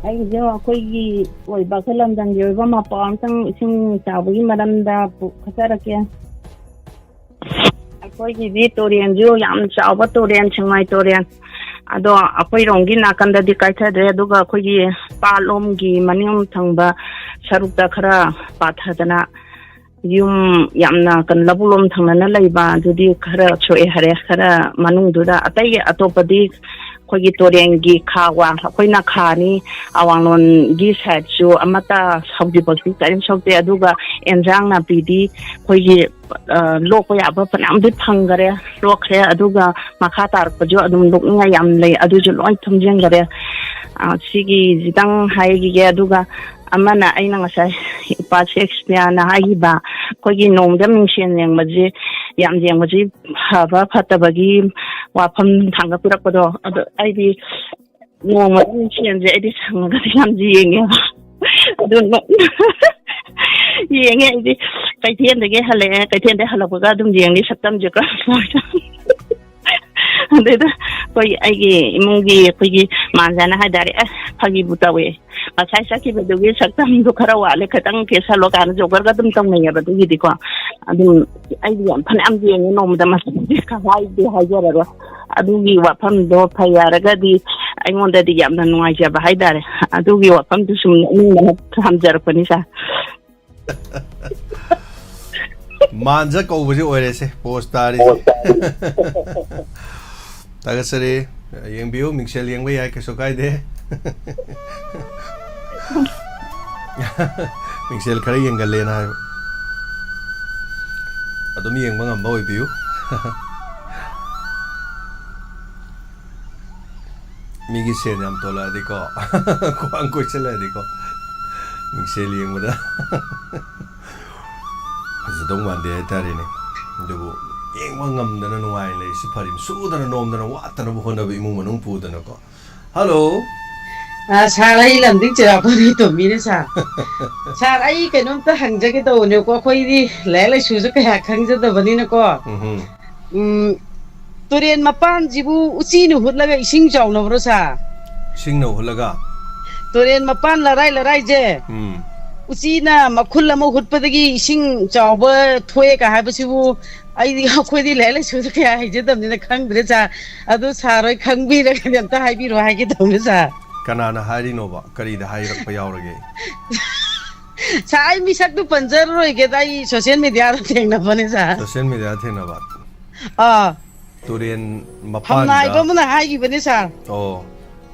ꯑꯩꯒꯤꯁꯨ ꯑꯩꯈꯣꯏꯒꯤ ꯑꯣꯏꯕ, ꯑꯩꯈꯣꯏ ꯂꯝꯗꯝꯒꯤ ꯑꯣꯏꯕ ꯃꯄꯥ ꯑꯝꯇꯪ ꯏꯁꯤꯡ ꯆꯥꯎꯕꯒꯤ ꯃꯔꯝꯗ ꯄꯨ-, ꯈꯠꯆꯔꯛꯀꯦ꯫ ꯑꯩꯈꯣꯏꯒꯤꯗꯤ ꯇꯨꯔꯦꯟꯁꯨ ꯌꯥꯝ ꯆꯥꯎꯕ ꯇꯨꯔꯦꯟ, ꯁꯦꯛꯃꯥꯏ ꯇꯨꯔꯦꯟ꯫ ꯑꯗꯣ ꯑꯩꯈꯣꯏꯔꯣꯝꯒꯤ ꯅꯥꯀꯟꯗꯗꯤ ꯀꯥꯏꯊꯗ꯭ꯔꯦ, ꯑꯗꯨꯒ ꯑꯩꯈꯣꯏꯒꯤ ꯄꯥꯠꯂꯣꯝꯒꯤ ꯃꯅꯤꯡ ꯊꯪꯕ ꯁꯔꯨꯛꯇ ꯈꯔ ꯄꯥꯊꯗꯅ ꯌꯨꯝ ꯌꯥꯝꯅ, ꯀꯩꯅꯣ, ꯂꯧꯕꯨꯛꯂꯣꯝ ꯊꯪꯅꯅ ꯂꯩꯕ ꯑꯗꯨꯗꯤ ꯈꯔ ꯁꯣꯛꯑꯦ ꯍꯥꯏꯔꯦ, ꯈꯔ ꯃꯅꯨꯡꯗꯨꯗ꯫ ꯑꯇꯩ ꯑꯇꯣꯞꯄꯗꯤ ꯑꯩꯈꯣꯏꯒꯤ ꯇꯨꯔꯦꯟꯒꯤ ꯈꯥ ꯋꯥꯡ, ꯑꯩꯈꯣꯏꯅ ꯈꯥꯅꯤ, ꯑꯋꯥꯡꯂꯣꯟꯒꯤ sideꯁꯨ ꯑꯃꯠꯇ ꯍꯧꯖꯤꯛꯐꯥꯎꯗꯤ ꯀꯔꯤꯝ ꯁꯣꯛꯇꯦ꯫ ꯑꯗꯨꯒ ꯑꯦꯟꯖꯥꯡ ꯅꯥꯄꯤꯗꯤ ꯑꯩꯈꯣꯏꯒꯤ, ꯑ, ꯂꯣꯛꯄ ꯌꯥꯕ ꯐꯅꯌꯥꯝꯗꯤ ꯐꯪꯈꯔꯦ, ꯂꯣꯛꯈ꯭ꯔꯦ꯫ ꯑꯗꯨꯒ ꯃꯈꯥ ꯇꯥꯔꯛꯄꯁꯨ ꯑꯗꯨꯝ ꯂꯣꯛꯅꯤꯡꯉꯥꯏ ꯌꯥꯝ ꯂꯩ, ꯑꯗꯨꯁꯨ ꯂꯣꯏ ꯊꯨꯝꯖꯤꯟꯈꯔꯦ꯫ ꯑ, ꯁꯤꯒꯤꯁꯤꯗꯪ ꯍꯥꯏꯈꯤꯒꯦ꯫ ꯑꯗꯨꯒ ꯑꯃꯅ, ꯑꯩꯅ ꯉꯁꯥꯏ ꯏꯄꯥ ꯁꯦꯛꯁꯄꯤꯌꯥꯔꯅ ꯍꯥꯏꯈꯤꯕ, ꯑꯩꯈꯣꯏꯒꯤ ꯅꯣꯡꯃꯗ ꯃꯤꯡꯁꯦꯟ ꯌꯦꯡꯕꯁꯦ, ꯌꯥꯝ ꯌꯦꯡꯕꯁꯤ ꯐꯕ ꯐꯠꯇꯕꯒꯤ ꯋꯥꯐꯝ ꯊꯥꯡꯒꯠꯄꯤꯔꯛꯄꯗꯣ, ꯑꯗꯣ ꯑꯩꯗꯤ ꯅꯣꯡꯃꯗ ꯃꯤꯡꯁꯦꯟꯁꯦ ꯑꯩꯗꯤ ꯁꯪꯉꯒꯗꯤ ꯌꯥꯝ ꯌꯦꯡꯉꯦꯕ꯫ ꯑꯗꯨ ꯅꯣꯛ-, ꯌꯦꯡꯉꯦ ꯑꯩꯗꯤ꯫ ꯀꯩꯊꯦꯜꯗꯒꯤ ꯍꯜꯂꯛꯑꯦ, ꯀꯩꯊꯦꯜꯗꯒꯤ ꯍꯜꯂꯛꯄꯒ ꯑꯗꯨꯝ ꯌꯦꯡꯉꯤ ꯁꯛꯇꯝꯁꯦ ꯀꯔꯝ ꯇꯧꯔꯤꯅꯣ꯫ ꯑꯗꯩꯗ ꯑꯩꯈꯣꯏ, ꯑꯩꯒꯤ ꯏꯃꯨꯡꯒꯤ ꯑꯩꯈꯣꯏꯒꯤ ꯃꯥꯟꯖꯥꯅ ꯍꯥꯏꯇꯥꯔꯦ, "ꯑꯁ, ꯐꯥꯒꯤꯕꯨ ꯇꯧꯋꯦ, ꯉꯁꯥꯏ ꯆꯠꯈꯤꯕꯗꯨꯒꯤ ꯁꯛꯇꯝꯗꯣ ꯈꯔ ꯋꯥꯠꯂꯦ, ꯈꯤꯇꯪ ꯀꯦꯁꯜꯂꯣ" ꯀꯥꯏꯅ ꯖꯣꯒꯔꯒ ꯑꯗꯨꯝ ꯇꯧꯅꯩꯌꯦꯕ꯫ ꯑꯗꯨꯒꯤꯗꯤꯀꯣ ꯑꯗꯨꯝ ꯑꯩꯗꯤ ꯌꯥꯝ ꯐꯅꯌꯥꯝ ꯌꯦꯡꯉꯦ ꯅꯣꯡꯃꯗ, ꯃꯁꯤꯡꯗꯤ ꯍꯥꯏꯗꯤ ꯍꯥꯏꯖꯔꯔꯣꯏ꯫ ꯑꯗꯨꯒꯤ ꯋꯥꯐꯝꯗꯣ ꯐꯩ ꯌꯥꯔꯒꯗꯤ ꯑꯩꯉꯣꯟꯗꯗꯤ ꯌꯥꯝꯅ ꯅꯨꯡꯉꯥꯏꯖꯕ ꯍꯥꯏꯇꯥꯔꯦ꯫ ꯑꯗꯨꯒꯤ ꯋꯥꯐꯝꯗꯨ ꯁꯨꯝ ꯅꯣꯛꯅꯤꯡꯗꯅ ꯊꯝꯖꯔꯛꯄꯅꯤ ꯁꯥꯔ꯫ ꯃꯥꯟꯖ ꯀꯧꯕꯁꯦ ꯑꯣꯏꯔꯦꯁꯦ ꯄꯣꯁ ꯇꯥꯔꯤꯁꯦ꯫ ꯊꯥꯒꯠꯆꯔꯤ꯫ ꯌꯦꯡꯕꯤꯌꯨ, ꯃꯤꯡꯁꯦꯜ ꯌꯦꯡꯕ ꯌꯥꯏ, ꯀꯩꯁꯨ ꯀꯥꯏꯗꯦ꯫ ꯃꯤꯡꯁꯦꯜ ꯈꯔ ꯌꯦꯡꯒꯜꯂꯦꯅ ꯍꯥꯏꯕ꯫ ꯑꯗꯨꯝ ꯌꯦꯡꯕ ꯉꯝꯕ ꯑꯣꯏꯕꯤꯌꯨ꯫ ꯃꯤꯒꯤ ꯁꯦꯟ ꯌꯥꯝ ꯇꯣꯜꯂꯛꯑꯗꯤꯀꯣ, ꯈ꯭ꯋꯥꯡ ꯀꯣꯏꯁꯜꯂꯛꯑꯗꯤꯀꯣ, ꯃꯤꯡꯁꯦꯜ ꯌꯦꯡꯕꯗ ꯐꯖꯗꯧ ꯃꯥꯟꯗꯦ ꯍꯥꯏꯇꯥꯔꯦꯅꯦ꯫ ꯑꯗꯨꯕꯨ ꯌꯦꯡꯕ ꯉꯝꯗꯅ ꯅꯨꯡꯉꯥꯏꯅ ꯂꯩꯔꯤꯁꯤ ꯐꯔꯤꯅꯤ꯫ ꯁꯨꯗꯅ ꯅꯣꯝꯗꯅ ꯋꯥꯠꯇꯅꯕ ꯍꯣꯠꯅꯕ ꯏꯃꯨꯡ ꯃꯅꯨꯡ ꯄꯨꯗꯅꯀꯣ꯫ ꯍꯜꯂꯣ꯫ ꯑ, ꯁꯥꯔ, ꯑꯩ ꯂꯝꯗꯤꯡ ꯆꯤꯔꯥꯄꯨꯔꯗꯒꯤ ꯇꯣꯝꯕꯤꯅꯦ, ꯁꯥꯔ꯫ ꯁꯥꯔ, ꯑꯩ ꯀꯩꯅꯣꯝꯇ ꯍꯪꯖꯒꯦ ꯇꯧꯕꯅꯦꯀꯣ, ꯑꯩꯈꯣꯏꯗꯤ ꯂꯥꯏꯔꯤꯛ ꯂꯥꯏꯁꯨꯁꯨ ꯀꯌꯥ ꯈꯪꯖꯗꯕꯅꯤꯅꯀꯣ꯫ ꯎꯝꯍꯨꯝ꯫ ꯎꯝ, ꯇꯨꯔꯦꯟ ꯃꯄꯥꯟꯁꯤꯕꯨ ꯎꯆꯤꯅ ꯍꯨꯠꯂꯒ ꯏꯁꯤꯡ ꯆꯥꯎꯅꯕ꯭ꯔꯣ, ꯁꯥꯔ? ꯏꯁꯤꯡꯅ ꯍꯨꯠꯂꯒ? ꯇꯨꯔꯦꯟ ꯃꯄꯥꯟ ꯂꯔꯥꯏ ꯂꯔꯥꯏꯁꯦ ꯎꯝ꯫ ꯎꯆꯤꯅ ꯃꯈꯨꯜ ꯑꯃ ꯍꯨꯠꯄꯗꯒꯤ ꯏꯁꯤꯡ ꯆꯥꯎꯕ ꯊꯣꯛꯑꯦ ꯀ ꯍꯥꯏꯕꯁꯤꯕꯨ ꯑꯩꯗꯤ, ꯑꯩꯈꯣꯏꯗꯤ ꯂꯥꯏꯔꯤꯛ ꯂꯥꯏꯁꯨꯗ ꯀꯌꯥ ꯍꯩꯖꯗꯕꯅꯤꯅ ꯈꯪꯗ꯭ꯔꯦ, ꯁꯥꯔ꯫ ꯑꯗꯨ ꯁꯥꯔ ꯍꯣꯏ ꯈꯪꯕꯤꯔꯒꯗꯤ ꯑꯝꯇ ꯍꯥꯏꯕꯤꯔꯣ ꯍꯥꯏꯒꯦ ꯇꯧꯅꯦ, ꯁꯥꯔ꯫ ꯀꯅꯥꯅ ꯍꯥꯏꯔꯤꯅꯣꯕ? ꯀꯔꯤꯗ ꯍꯥꯏꯔꯛꯄ ꯌꯥꯎꯔꯒꯦ? ꯁꯥꯔ, ꯑꯩ ꯃꯤꯁꯛꯇꯨ ꯄꯟꯖꯔꯔꯣꯏꯒꯦꯗ, ꯑꯩ ꯁꯣꯁꯤꯌꯦꯜ ꯃꯤꯗꯤꯌꯥꯗ ꯊꯦꯡꯅꯕꯅꯦ, ꯁꯥꯔ꯫ ꯁꯣꯁꯤꯌꯦꯜ ꯃꯤꯗꯤꯌꯥꯗ ꯊꯦꯡꯅꯕ? ꯑꯥ꯫ ꯇꯨꯔꯦꯟ ꯃꯄꯥꯟꯗ ꯐꯝꯅꯥꯏꯕ ꯑꯃꯅ ꯍꯥꯏꯈꯤꯕꯅꯦ, ꯁꯥꯔ꯫ ꯑꯣ꯫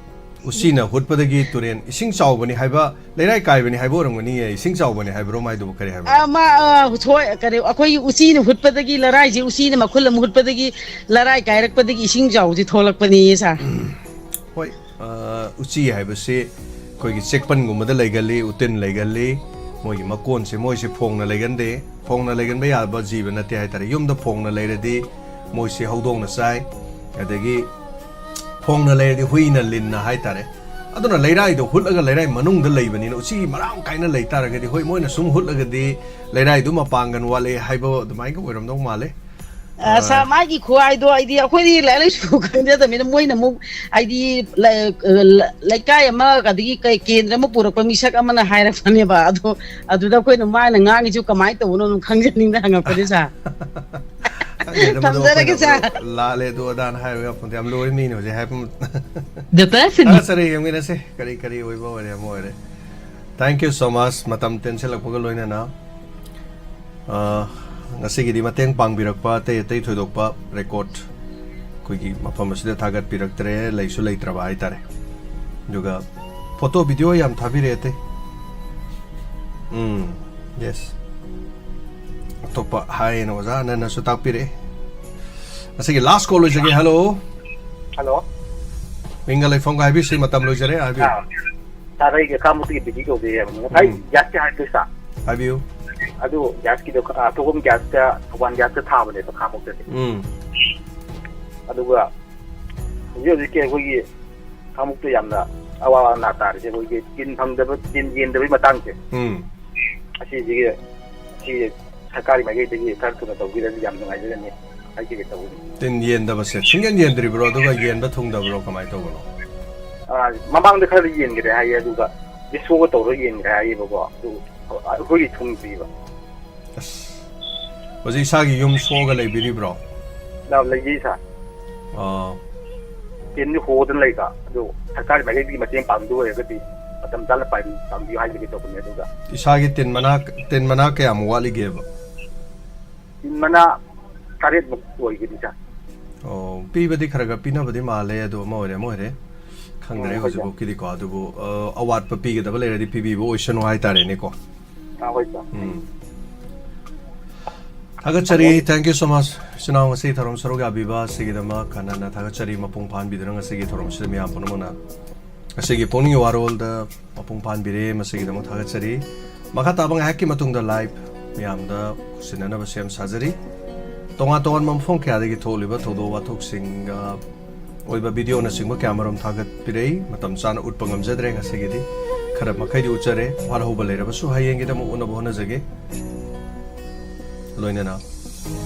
ꯎꯆꯤꯅ ꯍꯨꯠꯄꯗꯒꯤ ꯇꯨꯔꯦꯟ ꯏꯁꯤꯡ ꯆꯥꯎꯕꯅꯤ ꯍꯥꯏꯕ, ꯂꯩꯔꯥꯏ ꯀꯥꯏꯕꯅꯤ ꯍꯥꯏꯕ ꯑꯣꯏꯔꯝꯒꯅꯤꯌꯦ, ꯏꯁꯤꯡ ꯆꯥꯎꯕꯅꯤ ꯍꯥꯏꯕ꯭ꯔꯣ? ꯃꯥꯏꯗꯨꯕꯨ ꯀꯔꯤ ꯍꯥꯏꯕ? ꯑꯥ, ꯃꯥ, ꯑꯥ, ꯍꯣꯏ, ꯀꯔꯤ, ꯑꯩꯈꯣꯏꯒꯤ ꯎꯆꯤꯅ ꯍꯨꯠꯄꯗꯒꯤ, ꯂꯔꯥꯏꯁꯦ ꯎꯆꯤꯅ ꯃꯈꯨꯜ ꯑꯃ ꯍꯨꯠꯄꯗꯒꯤ ꯂꯔꯥꯏ ꯀꯥꯏꯔꯛꯄꯗꯒꯤ ꯏꯁꯤꯡ ꯆꯥꯎꯕꯁꯤ ꯊꯣꯛꯂꯛꯄꯅꯦꯌꯦ, ꯁꯥꯔ꯫ ꯍꯣꯏ, ꯑꯥ, ꯎꯆꯤ ꯍꯥꯏꯕꯁꯤ ꯑꯩꯈꯣꯏꯒꯤ ꯆꯦꯛꯄꯟꯒꯨꯝꯕꯗ ꯂꯩꯒꯜꯂꯤ, ꯎꯇꯤꯟ ꯂꯩꯒꯜꯂꯤ꯫ ꯃꯣꯏꯒꯤ ꯃꯀꯣꯟꯁꯦ, ꯃꯣꯏꯁꯦ ꯐꯣꯡꯅ ꯂꯩꯒꯟꯗꯦ, ꯐꯣꯡꯅ ꯂꯩꯒꯟꯕ ꯌꯥꯕ ꯖꯤꯕ ꯅꯠꯇꯦ ꯍꯥꯏꯇꯥꯔꯦ꯫ ꯌꯨꯝꯗ ꯐꯣꯡꯅ ꯂꯩꯔꯗꯤ ꯃꯣꯏꯁꯦ ꯍꯧꯗꯣꯡꯅ ꯆꯥꯏ, ꯑꯗꯒꯤ ꯐꯣꯡꯅ ꯂꯩꯔꯗꯤ ꯍꯨꯏꯅ, ꯂꯤꯟꯅ ꯍꯥꯏꯇꯥꯔꯦ꯫ ꯑꯗꯨꯅ ꯂꯩꯔꯥꯏꯗꯣ ꯍꯨꯠꯂꯒ ꯂꯩꯔꯥꯏ ꯃꯅꯨꯡꯗ ꯂꯩꯕꯅꯤꯅ ꯎꯆꯤ ꯃꯔꯥꯡ ꯀꯥꯏꯅ ꯂꯩ ꯇꯥꯔꯒꯗꯤ, ꯍꯣꯏ, ꯃꯣꯏꯅ ꯁꯨꯝ ꯍꯨꯠꯂꯒꯗꯤ ꯂꯩꯔꯥꯏꯗꯨ ꯃꯄꯥꯡꯒꯜ ꯋꯥꯠꯂꯦ ꯍꯥꯏꯕ ꯑꯗꯨꯃꯥꯏꯅ ꯑꯣꯏꯔꯝꯗꯧ ꯃꯥꯜꯂꯦ꯫ ꯑ, ꯁꯥꯔ, ꯃꯥꯒꯤ ꯈꯨꯍꯥꯏꯗꯣ ꯑꯩꯗꯤ ꯑꯩꯈꯣꯏꯗꯤ ꯂꯥꯏꯔꯤꯛ ꯂꯥꯏꯁꯨ ꯈꯪꯖꯗꯕꯅꯤꯅ ꯃꯣꯏꯅ ꯑꯃꯨꯛ ꯍꯥꯏꯗꯤ ꯂ-, ꯑ, ꯂ-, ꯂꯩꯀꯥꯏ ꯑꯃ ꯑꯗꯒꯤ ꯀꯩ ꯀꯦꯟꯗ꯭ꯔ ꯑꯃ ꯄꯨꯔꯛꯄ ꯃꯤꯁꯛ ꯑꯃꯅ ꯍꯥꯏꯔꯛꯄꯅꯦꯕ꯫ ꯑꯗꯣ ꯑꯗꯨꯗ ꯑꯩꯈꯣꯏꯅ ꯃꯥꯅ ꯉꯥꯡꯉꯤꯁꯨ ꯀꯃꯥꯏꯅ ꯇꯧꯕꯅꯣ ꯑꯗꯨꯝ ꯈꯪꯖꯅꯤꯡꯗ ꯍꯪꯉꯛꯄꯅꯦ, ꯁꯥꯔ꯫ ꯈꯪꯗꯦꯗ, ꯃꯗꯨ ꯊꯝꯖꯔꯒꯦ, ꯑꯩꯈꯣꯏꯅ ꯁꯥꯔ꯫ ꯂꯥꯜꯂꯦ ꯑꯗꯨ ꯑꯗꯥꯅ ꯍꯥꯏꯕ ꯌꯥꯄꯣꯟꯇꯦ꯫ ꯌꯥꯝ ꯂꯣꯏꯔꯦ ꯃꯤꯅ ꯍꯧꯖꯤꯛ ꯍꯥꯏꯕ ꯃ-, The person ꯊꯥꯒꯠꯆꯔꯤ, ꯌꯦꯡꯃꯤꯟꯅꯁꯦ꯫ ꯀꯔꯤ ꯀꯔꯤ ꯑꯣꯏꯕ ꯑꯣꯏꯔꯦ ꯑꯃ ꯑꯣꯏꯔꯦ꯫ Thank you so much꯫ ꯃꯇꯝ ꯇꯦꯟꯁꯤꯜꯂꯛꯄꯒ ꯂꯣꯏꯅꯅ, ꯑ, ꯉꯁꯤꯒꯤꯗꯤ ꯃꯇꯦꯡ ꯄꯥꯡꯕꯤꯔꯛꯄ ꯑꯇꯩ ꯑꯇꯩ ꯊꯣꯏꯗꯣꯛꯄ record ꯑꯩꯈꯣꯏꯒꯤ ꯃꯐꯝ ꯑꯁꯤꯗ ꯊꯥꯒꯠꯄꯤꯔꯛꯇ꯭ꯔꯦ, ꯂꯩꯁꯨ ꯂꯩꯇ꯭ꯔꯕ ꯍꯥꯏꯇꯥꯔꯦ꯫ ꯑꯗꯨꯒ photo video ꯌꯥꯝ ꯊꯥꯕꯤꯔꯛꯑꯦ ꯑꯇꯩ꯫ ꯎꯝ, yes꯫ ꯑꯇꯣꯞꯄ ꯍꯥꯏꯌꯦꯅ ꯑꯣꯖꯥ ꯑꯅꯟꯅꯁꯨ ꯇꯥꯛꯄꯤꯔꯛꯑꯦ꯫ ꯉꯁꯤꯒꯤ last call ꯑꯣꯏꯖꯒꯦ꯫ Hello꯫ Hello꯫ ꯃꯤꯡꯒ ꯂꯩꯐꯝꯒ ꯍꯥꯏꯕꯤꯁꯤ, ꯃꯇꯝ ꯂꯣꯏꯖꯔꯦ, ꯍꯥꯏꯕꯤꯌꯨ꯫ ꯑꯥ, ꯁꯥꯔ, ꯑꯩꯒꯤ ꯈꯥꯉꯕꯣꯛꯇꯒꯤ ꯕꯤꯖꯤ ꯀꯧꯗꯣꯏꯅꯦꯕ꯫ ꯉꯁꯥꯏ ꯎꯝ꯫ Gas ꯀꯤ ꯍꯥꯏꯕꯗꯨ, ꯁꯥꯔ꯫ ꯍꯥꯏꯕꯤꯌꯨ꯫ ꯑꯗꯨ gas ꯀꯤꯗꯣ, ꯑ, ꯊꯣꯛꯐꯝ gas ꯇ, ꯊꯧꯕꯥꯜ gas ꯇ ꯊꯥꯕꯅꯦꯕ ꯈꯥꯉꯕꯣꯛꯇꯗꯤ꯫ ꯎꯝ꯫ ꯑꯗꯨꯒ ꯍꯧꯖꯤꯛ ꯍꯧꯖꯤꯛꯀꯤ ꯑꯩꯈꯣꯏꯒꯤ ꯈꯥꯉꯕꯣꯛꯇ ꯌꯥꯝꯅ ꯑꯋꯥꯕ ꯑꯅꯥ ꯇꯥꯔꯤꯁꯦ ꯑꯩꯈꯣꯏꯒꯤ ꯇꯤꯟ ꯐꯪꯗꯕ, ꯇꯤꯟ ꯌꯦꯟꯗꯕꯒꯤ ꯃꯇꯥꯡꯁꯦ꯫ ꯎꯝ꯫ ꯑꯁꯤꯁꯤꯒꯤ, ꯑꯁꯤ ꯁꯔꯀꯥꯔꯒꯤ ꯃꯥꯏꯀꯩꯗꯒꯤ ꯈꯔ ꯊꯨꯅ ꯇꯧꯕꯤꯔꯗꯤ ꯌꯥꯝ ꯅꯨꯡꯉꯥꯏꯖꯒꯅꯤ ꯍꯥꯏꯖꯒꯦ ꯇꯧꯕꯅꯤ꯫ ꯇꯤꯟ ꯌꯦꯟꯗꯕꯁꯦ ꯁꯨꯡꯌꯦꯟ ꯌꯦꯟꯗ꯭ꯔꯤꯕ꯭ꯔꯣ? ꯑꯗꯨꯒ ꯌꯦꯟꯕ ꯊꯨꯡꯗꯕ꯭ꯔꯣ? ꯀꯃꯥꯏꯅ ꯇꯧꯕꯅꯣ? ꯑꯥ, ꯃꯃꯥꯡꯗ ꯈꯔ ꯌꯦꯟꯈ꯭ꯔꯦ ꯍꯥꯏꯌꯦ, ꯑꯗꯨꯒ ꯗꯤꯁꯣꯒ ꯇꯧꯔꯒ ꯌꯦꯟꯈ꯭ꯔꯦ ꯍꯥꯏꯌꯦꯕꯀꯣ꯫ ꯑꯗꯨ ꯑꯩꯈꯣꯏꯒꯤ ꯊꯨꯡꯗ꯭ꯔꯤꯕ꯫ ꯑꯁ, ꯍꯧꯖꯤꯛ ꯏꯁꯥꯒꯤ ꯌꯨꯝ ꯁꯣꯛꯑꯒ ꯂꯩꯕꯤꯔꯤꯕ꯭ꯔꯣ? ꯂꯩ, ꯂꯩꯖꯩ, ꯁꯥꯔ꯫ ꯑꯥ꯫ ꯇꯤꯟꯗꯤ ꯍꯣꯗꯅ ꯂꯩꯕ, ꯑꯗꯨ ꯁꯔꯀꯥꯔꯒꯤ ꯃꯥꯏꯀꯩꯗꯒꯤ ꯃꯇꯦꯡ ꯄꯥꯡꯕꯗꯨ ꯑꯣꯏꯔꯒꯗꯤ ꯃꯇꯝ ꯆꯥꯅ ꯄꯥꯡ-, ꯄꯥꯡꯕꯤꯌꯨ ꯍꯥꯏꯖꯒꯦ ꯇꯧꯕꯅꯦ꯫ ꯑꯗꯨꯒ ꯏꯁꯥꯒꯤ ꯇꯤꯟ ꯃꯅꯥ, ꯇꯤꯟ ꯃꯅꯥ ꯀꯌꯥꯃꯨꯛ ꯋꯥꯠꯂꯤꯒꯦꯕ? ꯇꯤꯟ ꯃꯅꯥ ꯇꯔꯦꯠꯃꯨꯛ ꯑꯣꯏꯒꯅꯤ, ꯁꯥꯔ꯫ ꯑꯣ, ꯄꯤꯕꯗꯤ ꯈꯔ ꯈꯔ ꯄꯤꯅꯕꯗꯤ ꯃꯥꯜꯂꯦ, ꯑꯗꯨ ꯑꯃ ꯑꯣꯏꯔꯦ, ꯑꯃ ꯑꯣꯏꯔꯦ꯫ ꯈꯪꯗ꯭ꯔꯦ ꯑꯣ, ꯍꯣꯏ, ꯁꯥꯔ꯫ ꯍꯧꯖꯤꯛꯐꯥꯎꯀꯤꯗꯤꯀꯣ, ꯑꯗꯨꯕꯨ, ꯑ, ꯑꯋꯥꯠꯄ ꯄꯤꯒꯗꯕ ꯂꯩꯔꯗꯤ ꯄꯤꯕꯤꯕ ꯑꯣꯏꯁꯅꯨ ꯍꯥꯏꯇꯥꯔꯦꯅꯦꯀꯣ꯫ ꯑꯥ, ꯍꯣꯏ, ꯁꯥꯔ꯫ ꯎꯝ꯫ ꯊꯥꯒꯠꯆꯔꯤ꯫ Thank you so much꯫ ꯏꯆꯤꯟ ꯏꯅꯥꯎ ꯉꯁꯤ ꯊꯧꯔꯝ ꯁꯔꯨꯛ ꯌꯥꯕꯤꯕ ꯑꯁꯤꯒꯤꯗꯃꯛ ꯍꯟꯅ ꯍꯟꯅ ꯊꯥꯒꯠꯆꯔꯤ꯫ ꯃꯄꯨꯡ ꯐꯥꯍꯟꯕꯤꯗꯨꯅ ꯉꯁꯤꯒꯤ ꯊꯧꯔꯝꯁꯤꯗ ꯃꯤꯌꯥꯝ ꯄꯨꯝꯅꯃꯛꯅ ꯉꯁꯤꯒꯤ ꯄꯨꯛꯅꯤꯡꯒꯤ ꯋꯥꯔꯣꯜꯗ ꯃꯄꯨꯡ ꯐꯥꯍꯟꯕꯤꯔꯦ꯫ ꯃꯁꯤꯒꯤꯗꯃꯛ ꯊꯥꯒꯠꯆꯔꯤ꯫ ꯃꯈꯥ ꯇꯥꯕ ꯉꯥꯏꯍꯥꯛꯀꯤ ꯃꯇꯨꯡꯗ live ꯃꯤꯌꯥꯝꯗ ꯈꯨꯠꯁꯤꯟꯅꯅꯕ ꯁꯦꯝ ꯁꯥꯖꯔꯤ꯫ ꯇꯣꯉꯥꯟ ꯇꯣꯉꯥꯟꯕ ꯃꯐꯝ ꯀꯌꯥꯗꯒꯤ ꯊꯣꯛꯂꯤꯕ ꯊꯧꯗꯣꯛ ꯋꯥꯊꯣꯛꯁꯤꯡꯒ ꯑꯣꯏꯕ ꯚꯤꯗꯤꯑꯣꯅꯆꯤꯡꯕ ꯀꯌꯥ ꯃꯔꯨꯝ ꯊꯥꯒꯠꯄꯤꯔꯛꯏ꯫ ꯃꯇꯝ ꯆꯥꯅ ꯎꯠꯄ ꯉꯝꯖꯗ꯭ꯔꯦ ꯉꯁꯤꯒꯤꯗꯤ꯫ ꯈꯔ ꯃꯈꯩꯗꯤ ꯎꯠꯆꯔꯦ꯫ ꯋꯥꯠꯍꯧꯕ ꯂꯩꯔꯕꯁꯨ ꯍꯌꯦꯡꯒꯤꯗꯃꯛ ꯎꯠꯅꯕ ꯍꯣꯠꯅꯖꯒꯦ꯫ ꯂꯣꯏꯅꯅ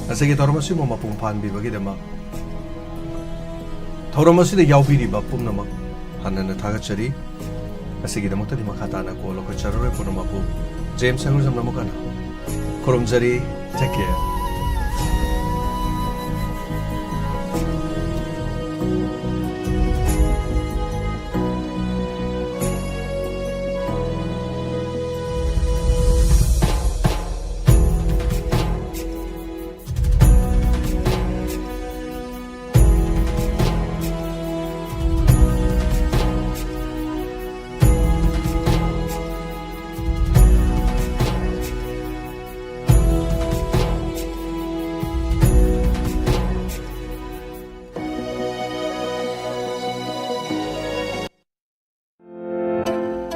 ꯉꯁꯤꯒꯤ ꯊꯧꯔꯝ ꯑꯁꯤꯕꯨ ꯃꯄꯨꯡ ꯐꯥꯍꯟꯕꯤꯕꯒꯤꯗꯃꯛ ꯊꯧꯔꯝ ꯑꯁꯤꯗ ꯌꯥꯎꯕꯤꯔꯤꯕ ꯄꯨꯝꯅꯃꯛ ꯍꯟꯅ ꯍꯟꯅ ꯊꯥꯒꯠꯆꯔꯤ꯫ ꯉꯁꯤꯒꯤꯗꯃꯛꯇꯗꯤ ꯃꯈꯥ ꯇꯥꯅ ꯀꯣꯜ ꯂꯧꯈꯠꯆꯔꯔꯣꯏ꯫ ꯄꯨꯝꯅꯃꯛꯄꯨ ꯖꯦꯝꯁ ꯁꯪꯒꯨꯖꯝꯅ ꯑꯃꯨꯛ ꯍꯟꯅ ꯈꯨꯔꯨꯝꯖꯔꯤ꯫ Take care.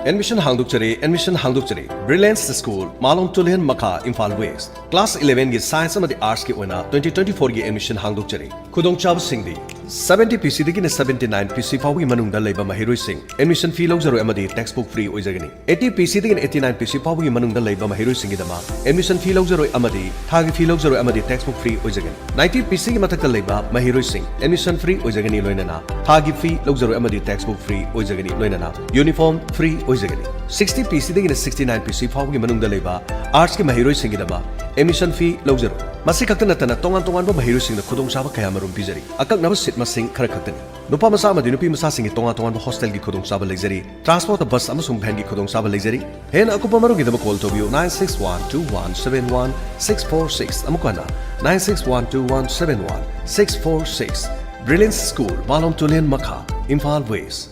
Admission ꯍꯥꯡꯗꯣꯛꯆꯔꯤ, admission ꯍꯥꯡꯗꯣꯛꯆꯔꯤ꯫ Brilliance School, ꯃꯥꯂꯣꯝ ꯇꯨꯂꯦꯟ ꯃꯈꯥ, ꯏꯝꯐꯥꯜ West꯫ Class eleven ꯒꯤ Science ꯑꯃꯗꯤ Arts ꯀꯤ ꯑꯣꯏꯅ twenty twenty-four ꯒꯤ admission ꯍꯥꯡꯗꯣꯛꯆꯔꯤ꯫ ꯈꯨꯗꯣꯡꯆꯥꯕꯁꯤꯡꯗꯤ seventy P C ꯗꯒꯤꯅ seventy nine P C ꯐꯥꯎꯕꯒꯤ ꯃꯅꯨꯡꯗ ꯂꯩꯕ ꯃꯍꯩꯔꯣꯏꯁꯤꯡ admission fee ꯂꯧꯖꯔꯣꯏ ꯑꯃꯗꯤ textbook free ꯑꯣꯏꯖꯒꯅꯤ꯫ Eighty P C ꯗꯒꯤꯅ eighty nine P C ꯐꯥꯎꯕꯒꯤ ꯃꯅꯨꯡꯗ ꯂꯩꯕ ꯃꯍꯩꯔꯣꯏꯁꯤꯡꯒꯤꯗꯃꯛ admission fee ꯂꯧꯖꯔꯣꯏ ꯑꯃꯗꯤ ꯊꯥꯒꯤ fee ꯂꯧꯖꯔꯣꯏ ꯑꯃꯗꯤ textbook free ꯑꯣꯏꯖꯒꯅꯤ꯫ Ninety P C ꯒꯤ ꯃꯊꯛꯇ ꯂꯩꯕ ꯃꯍꯩꯔꯣꯏꯁꯤꯡ admission free ꯑꯣꯏꯖꯒꯅꯤ, ꯂꯣꯏꯅꯅ ꯊꯥꯒꯤ fee ꯂꯧꯖꯔꯣꯏ ꯑꯃꯗꯤ textbook free ꯑꯣꯏꯖꯒꯅꯤ, ꯂꯣꯏꯅꯅ uniform free ꯑꯣꯏꯖꯒꯅꯤ꯫ Sixty P C ꯗꯒꯤꯅ sixty nine P C ꯐꯥꯎꯕꯒꯤ ꯃꯅꯨꯡꯗ ꯂꯩꯕ Arts ꯀꯤ ꯃꯍꯩꯔꯣꯏꯁꯤꯡꯒꯤꯗꯃꯛ admission fee ꯂꯧꯖꯔꯣꯏ꯫ ꯃꯁꯤ ꯈꯛꯇ ꯅꯠꯇꯅ ꯇꯣꯉꯥꯟ ꯇꯣꯉꯥꯟꯕ ꯃꯍꯩꯔꯣꯏꯁꯤꯡꯗ ꯈꯨꯗꯣꯡꯆꯥꯕ ꯀꯌꯥ ꯃꯔꯨꯝ ꯄꯤꯖꯔꯤ꯫ ꯑꯀꯛꯅꯕ seat ꯃꯁꯤꯡ ꯈꯔ ꯈꯛꯇꯅꯤ꯫ ꯅꯨꯄꯥ ꯃꯆꯥ ꯑꯃꯗꯤ ꯅꯨꯄꯤ ꯃꯆꯥꯁꯤꯡꯒꯤ ꯇꯣꯉꯥꯟ ꯇꯣꯉꯥꯟꯕ hostel ꯒꯤ ꯈꯨꯗꯣꯡꯆꯥꯕ ꯂꯩꯖꯔꯤ꯫ Transport ꯇ bus ꯑꯃꯁꯨꯡ van ꯒꯤ ꯈꯨꯗꯣꯡꯆꯥꯕ ꯂꯩꯖꯔꯤ꯫ ꯍꯦꯟꯅ ꯑꯀꯨꯞꯄ ꯃꯔꯣꯜꯒꯤꯗꯃꯛ call ꯇꯧꯕꯤꯌꯨ nine six one two one seven one six four six, ꯑꯃꯨꯛ ꯍꯟꯅ nine six one two one seven one six four six꯫ Brilliance School, ꯃꯥꯂꯣꯝ ꯇꯨꯂꯦꯟ ꯃꯈꯥ, Imphal West꯫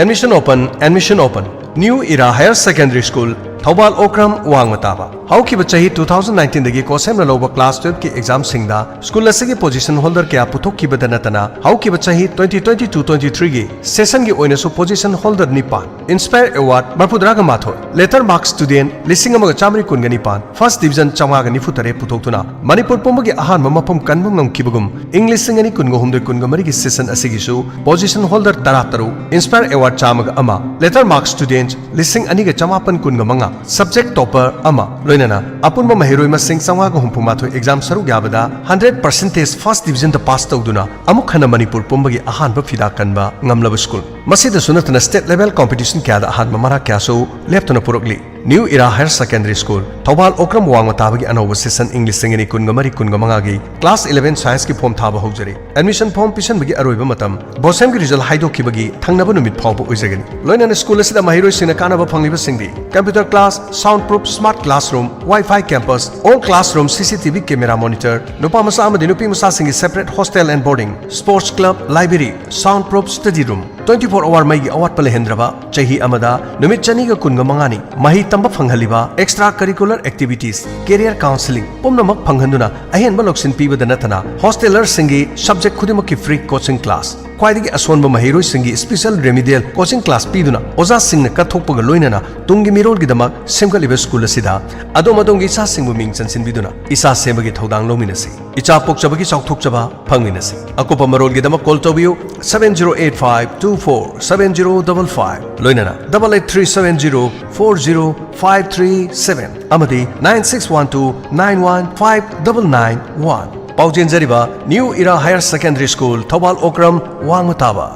Admission open, admission open. New Era Higher Secondary School, Thoubal Okram ꯋꯥꯡꯃ ꯇꯥꯕ꯫ ꯍꯧꯈꯤꯕ ꯆꯍꯤ two thousand nineteen ꯗꯒꯤ ꯀꯣꯁꯦꯝꯅ ꯂꯧꯕ class twelve ꯀꯤ exam ꯁꯤꯡꯗ school ꯑꯁꯤꯒꯤ position holder ꯀꯌꯥ ꯄꯨꯊꯣꯛꯈꯤꯕꯗ ꯅꯠꯇꯅ, ꯍꯧꯈꯤꯕ ꯆꯍꯤ twenty twenty-two twenty three ꯒꯤ session ꯒꯤ ꯑꯣꯏꯅꯁꯨ position holder ꯅꯤꯄꯥꯟ, Inspire Award ꯃꯔꯤꯐꯨꯇꯔꯥꯒ ꯃꯥꯊꯣꯏ, Letter Mark Student ꯂꯤꯁꯤꯡ ꯑꯃꯒ ꯆꯥꯃꯔꯤ ꯀꯨꯟꯒ ꯅꯤꯄꯥꯟ, First Division ꯆꯥꯝꯃꯉꯥꯒ ꯅꯤꯐꯨ ꯇꯔꯦꯠ ꯄꯨꯊꯣꯛꯇꯨꯅ ꯃꯅꯤꯄꯨꯔ ꯄꯨꯝꯕꯒꯤ ꯑꯍꯥꯟꯕ ꯃꯐꯝ ꯀꯟꯕ ꯉꯝꯈꯤꯕꯒꯨꯝ, ꯏꯪ ꯂꯤꯁꯤꯡ ꯑꯅꯤ ꯀꯨꯟꯒ ꯍꯨꯝꯗꯣꯏ ꯀꯨꯟꯒ ꯃꯔꯤꯒꯤ session ꯑꯁꯤꯒꯤꯁꯨ position holder ꯇꯔꯥꯇꯔꯨꯛ, Inspire Award ꯆꯥꯝꯃꯒ ꯑꯃ, Letter Mark Student ꯂꯤꯁꯤꯡ ꯑꯅꯤꯒ ꯆꯃꯥꯄꯟ ꯀꯨꯟꯒ ꯃꯉꯥ, subject topper ꯑꯃ, ꯂꯣꯏꯅꯅ ꯑꯄꯨꯟꯕ ꯃꯍꯩꯔꯣꯏ ꯃꯁꯤꯡ ꯆꯥꯝꯃꯉꯥꯒ ꯍꯨꯝꯐꯨ ꯃꯥꯊꯣꯏ exam ꯁꯔꯨꯛ ꯌꯥꯕꯗ hundred percentage first division ꯗ pass ꯇꯧꯗꯨꯅ ꯑꯃꯨꯛ ꯍꯟꯅ ꯃꯅꯤꯄꯨꯔ ꯄꯨꯝꯕꯒꯤ ꯑꯍꯥꯟꯕ ꯐꯤꯗꯥ ꯀꯟꯕ ꯉꯝꯂꯕ school꯫ ꯃꯁꯤꯗꯁꯨ ꯅꯠꯇꯅ state level competition ꯀꯌꯥꯗ ꯑꯍꯥꯟꯕ ꯃꯔꯛ ꯀꯌꯥꯁꯨ ꯂꯦꯞꯇꯅ ꯄꯨꯔꯛꯂꯤ꯫ New Era Higher Secondary School, Thoubal Okram ꯋꯥꯡꯃ ꯇꯥꯕꯒꯤ ꯑꯅꯧꯕ session ꯏꯪ ꯂꯤꯁꯤꯡ ꯑꯅꯤ ꯀꯨꯟꯒ ꯃꯔꯤ ꯀꯨꯟꯒ ꯃꯉꯥꯒꯤ class eleven science ꯀꯤ form ꯊꯥꯕ ꯍꯧꯖꯔꯦ꯫ Admission form ꯄꯤꯁꯟꯕꯒꯤ ꯑꯔꯣꯏꯕ ꯃꯇꯝ ꯕꯣꯁꯦꯝꯒꯤ result ꯍꯥꯏꯗꯣꯛꯈꯤꯕꯒꯤ ꯊꯪꯅꯕ ꯅꯨꯃꯤꯠ ꯐꯥꯎꯕ ꯑꯣꯏꯖꯒꯅꯤ꯫ ꯂꯣꯏꯅꯅ school ꯑꯁꯤꯗ ꯃꯍꯩꯔꯣꯏꯁꯤꯡꯅ ꯀꯥꯟꯅꯕ ꯐꯪꯂꯤꯕꯁꯤꯡꯗꯤ computer class, sound proof smart classroom, Wi-Fi campus, all classroom C C T V camera monitor, ꯅꯨꯄꯥ ꯃꯆꯥ ꯑꯃꯗꯤ ꯅꯨꯄꯤ ꯃꯆꯥꯁꯤꯡꯒꯤ separate hostel and boarding, sports club, library, sound proof study room, twenty four hour ꯃꯩꯒꯤ ꯑꯋꯥꯠꯄ ꯂꯩꯍꯟꯗ꯭ꯔꯕ, ꯆꯍꯤ ꯑꯃꯗ ꯅꯨꯃꯤꯠ ꯆꯅꯤꯒ ꯀꯨꯟꯒ ꯃꯉꯥꯅꯤ ꯃꯍꯩ ꯇꯝꯕ ꯐꯪꯍꯜꯂꯤꯕ extra curricular activities, career counseling ꯄꯨꯝꯅꯃꯛ ꯐꯪꯍꯟꯗꯨꯅ ꯑꯍꯦꯟꯕ ꯂꯧꯁꯤꯟ ꯄꯤꯕꯗ ꯅꯠꯇꯅ hostelerꯁꯤꯡꯒꯤ subject ꯈꯨꯗꯤꯡꯃꯛꯀꯤ free coaching class, ꯈ꯭ꯋꯥꯏꯗꯒꯤ ꯑꯁꯣꯟꯕ ꯃꯍꯩꯔꯣꯏꯁꯤꯡꯒꯤ special remedial coaching class ꯄꯤꯗꯨꯅ ꯑꯣꯖꯥꯁꯤꯡꯅ ꯀꯠꯊꯣꯛꯄꯒ ꯂꯣꯏꯅꯅ ꯇꯨꯡꯒꯤ ꯃꯤꯔꯣꯜꯒꯤꯗꯃꯛ ꯁꯦꯝꯒꯠꯂꯤꯕ school ꯑꯁꯤꯗ ꯑꯗꯣꯝ ꯑꯗꯣꯝꯒꯤ ꯏꯆꯥꯁꯤꯡꯕꯨ ꯃꯤꯡ ꯆꯟꯁꯤꯟꯕꯤꯗꯨꯅ ꯏꯆꯥ ꯁꯦꯝꯕꯒꯤ ꯊꯧꯗꯥꯡ ꯂꯧꯃꯤꯟꯅꯁꯤ꯫ ꯏꯆꯥ ꯄꯣꯛꯆꯕꯒꯤ ꯆꯥꯎꯊꯣꯛꯆꯕ ꯐꯪꯃꯤꯟꯅꯁꯤ꯫ ꯑꯀꯨꯞꯄ ꯃꯔꯣꯜꯒꯤꯗꯃꯛ call ꯇꯧꯕꯤꯌꯨ seven zero eight five two four seven zero double five, ꯂꯣꯏꯅꯅ double eight three seven zero four zero five three seven ꯑꯃꯗꯤ nine six one two nine one five double nine one꯫ ꯄꯥꯎ ꯆꯦꯟꯖꯔꯤꯕ New Era Higher Secondary School, Thoubal Okram ꯋꯥꯡꯃ ꯇꯥꯕ꯫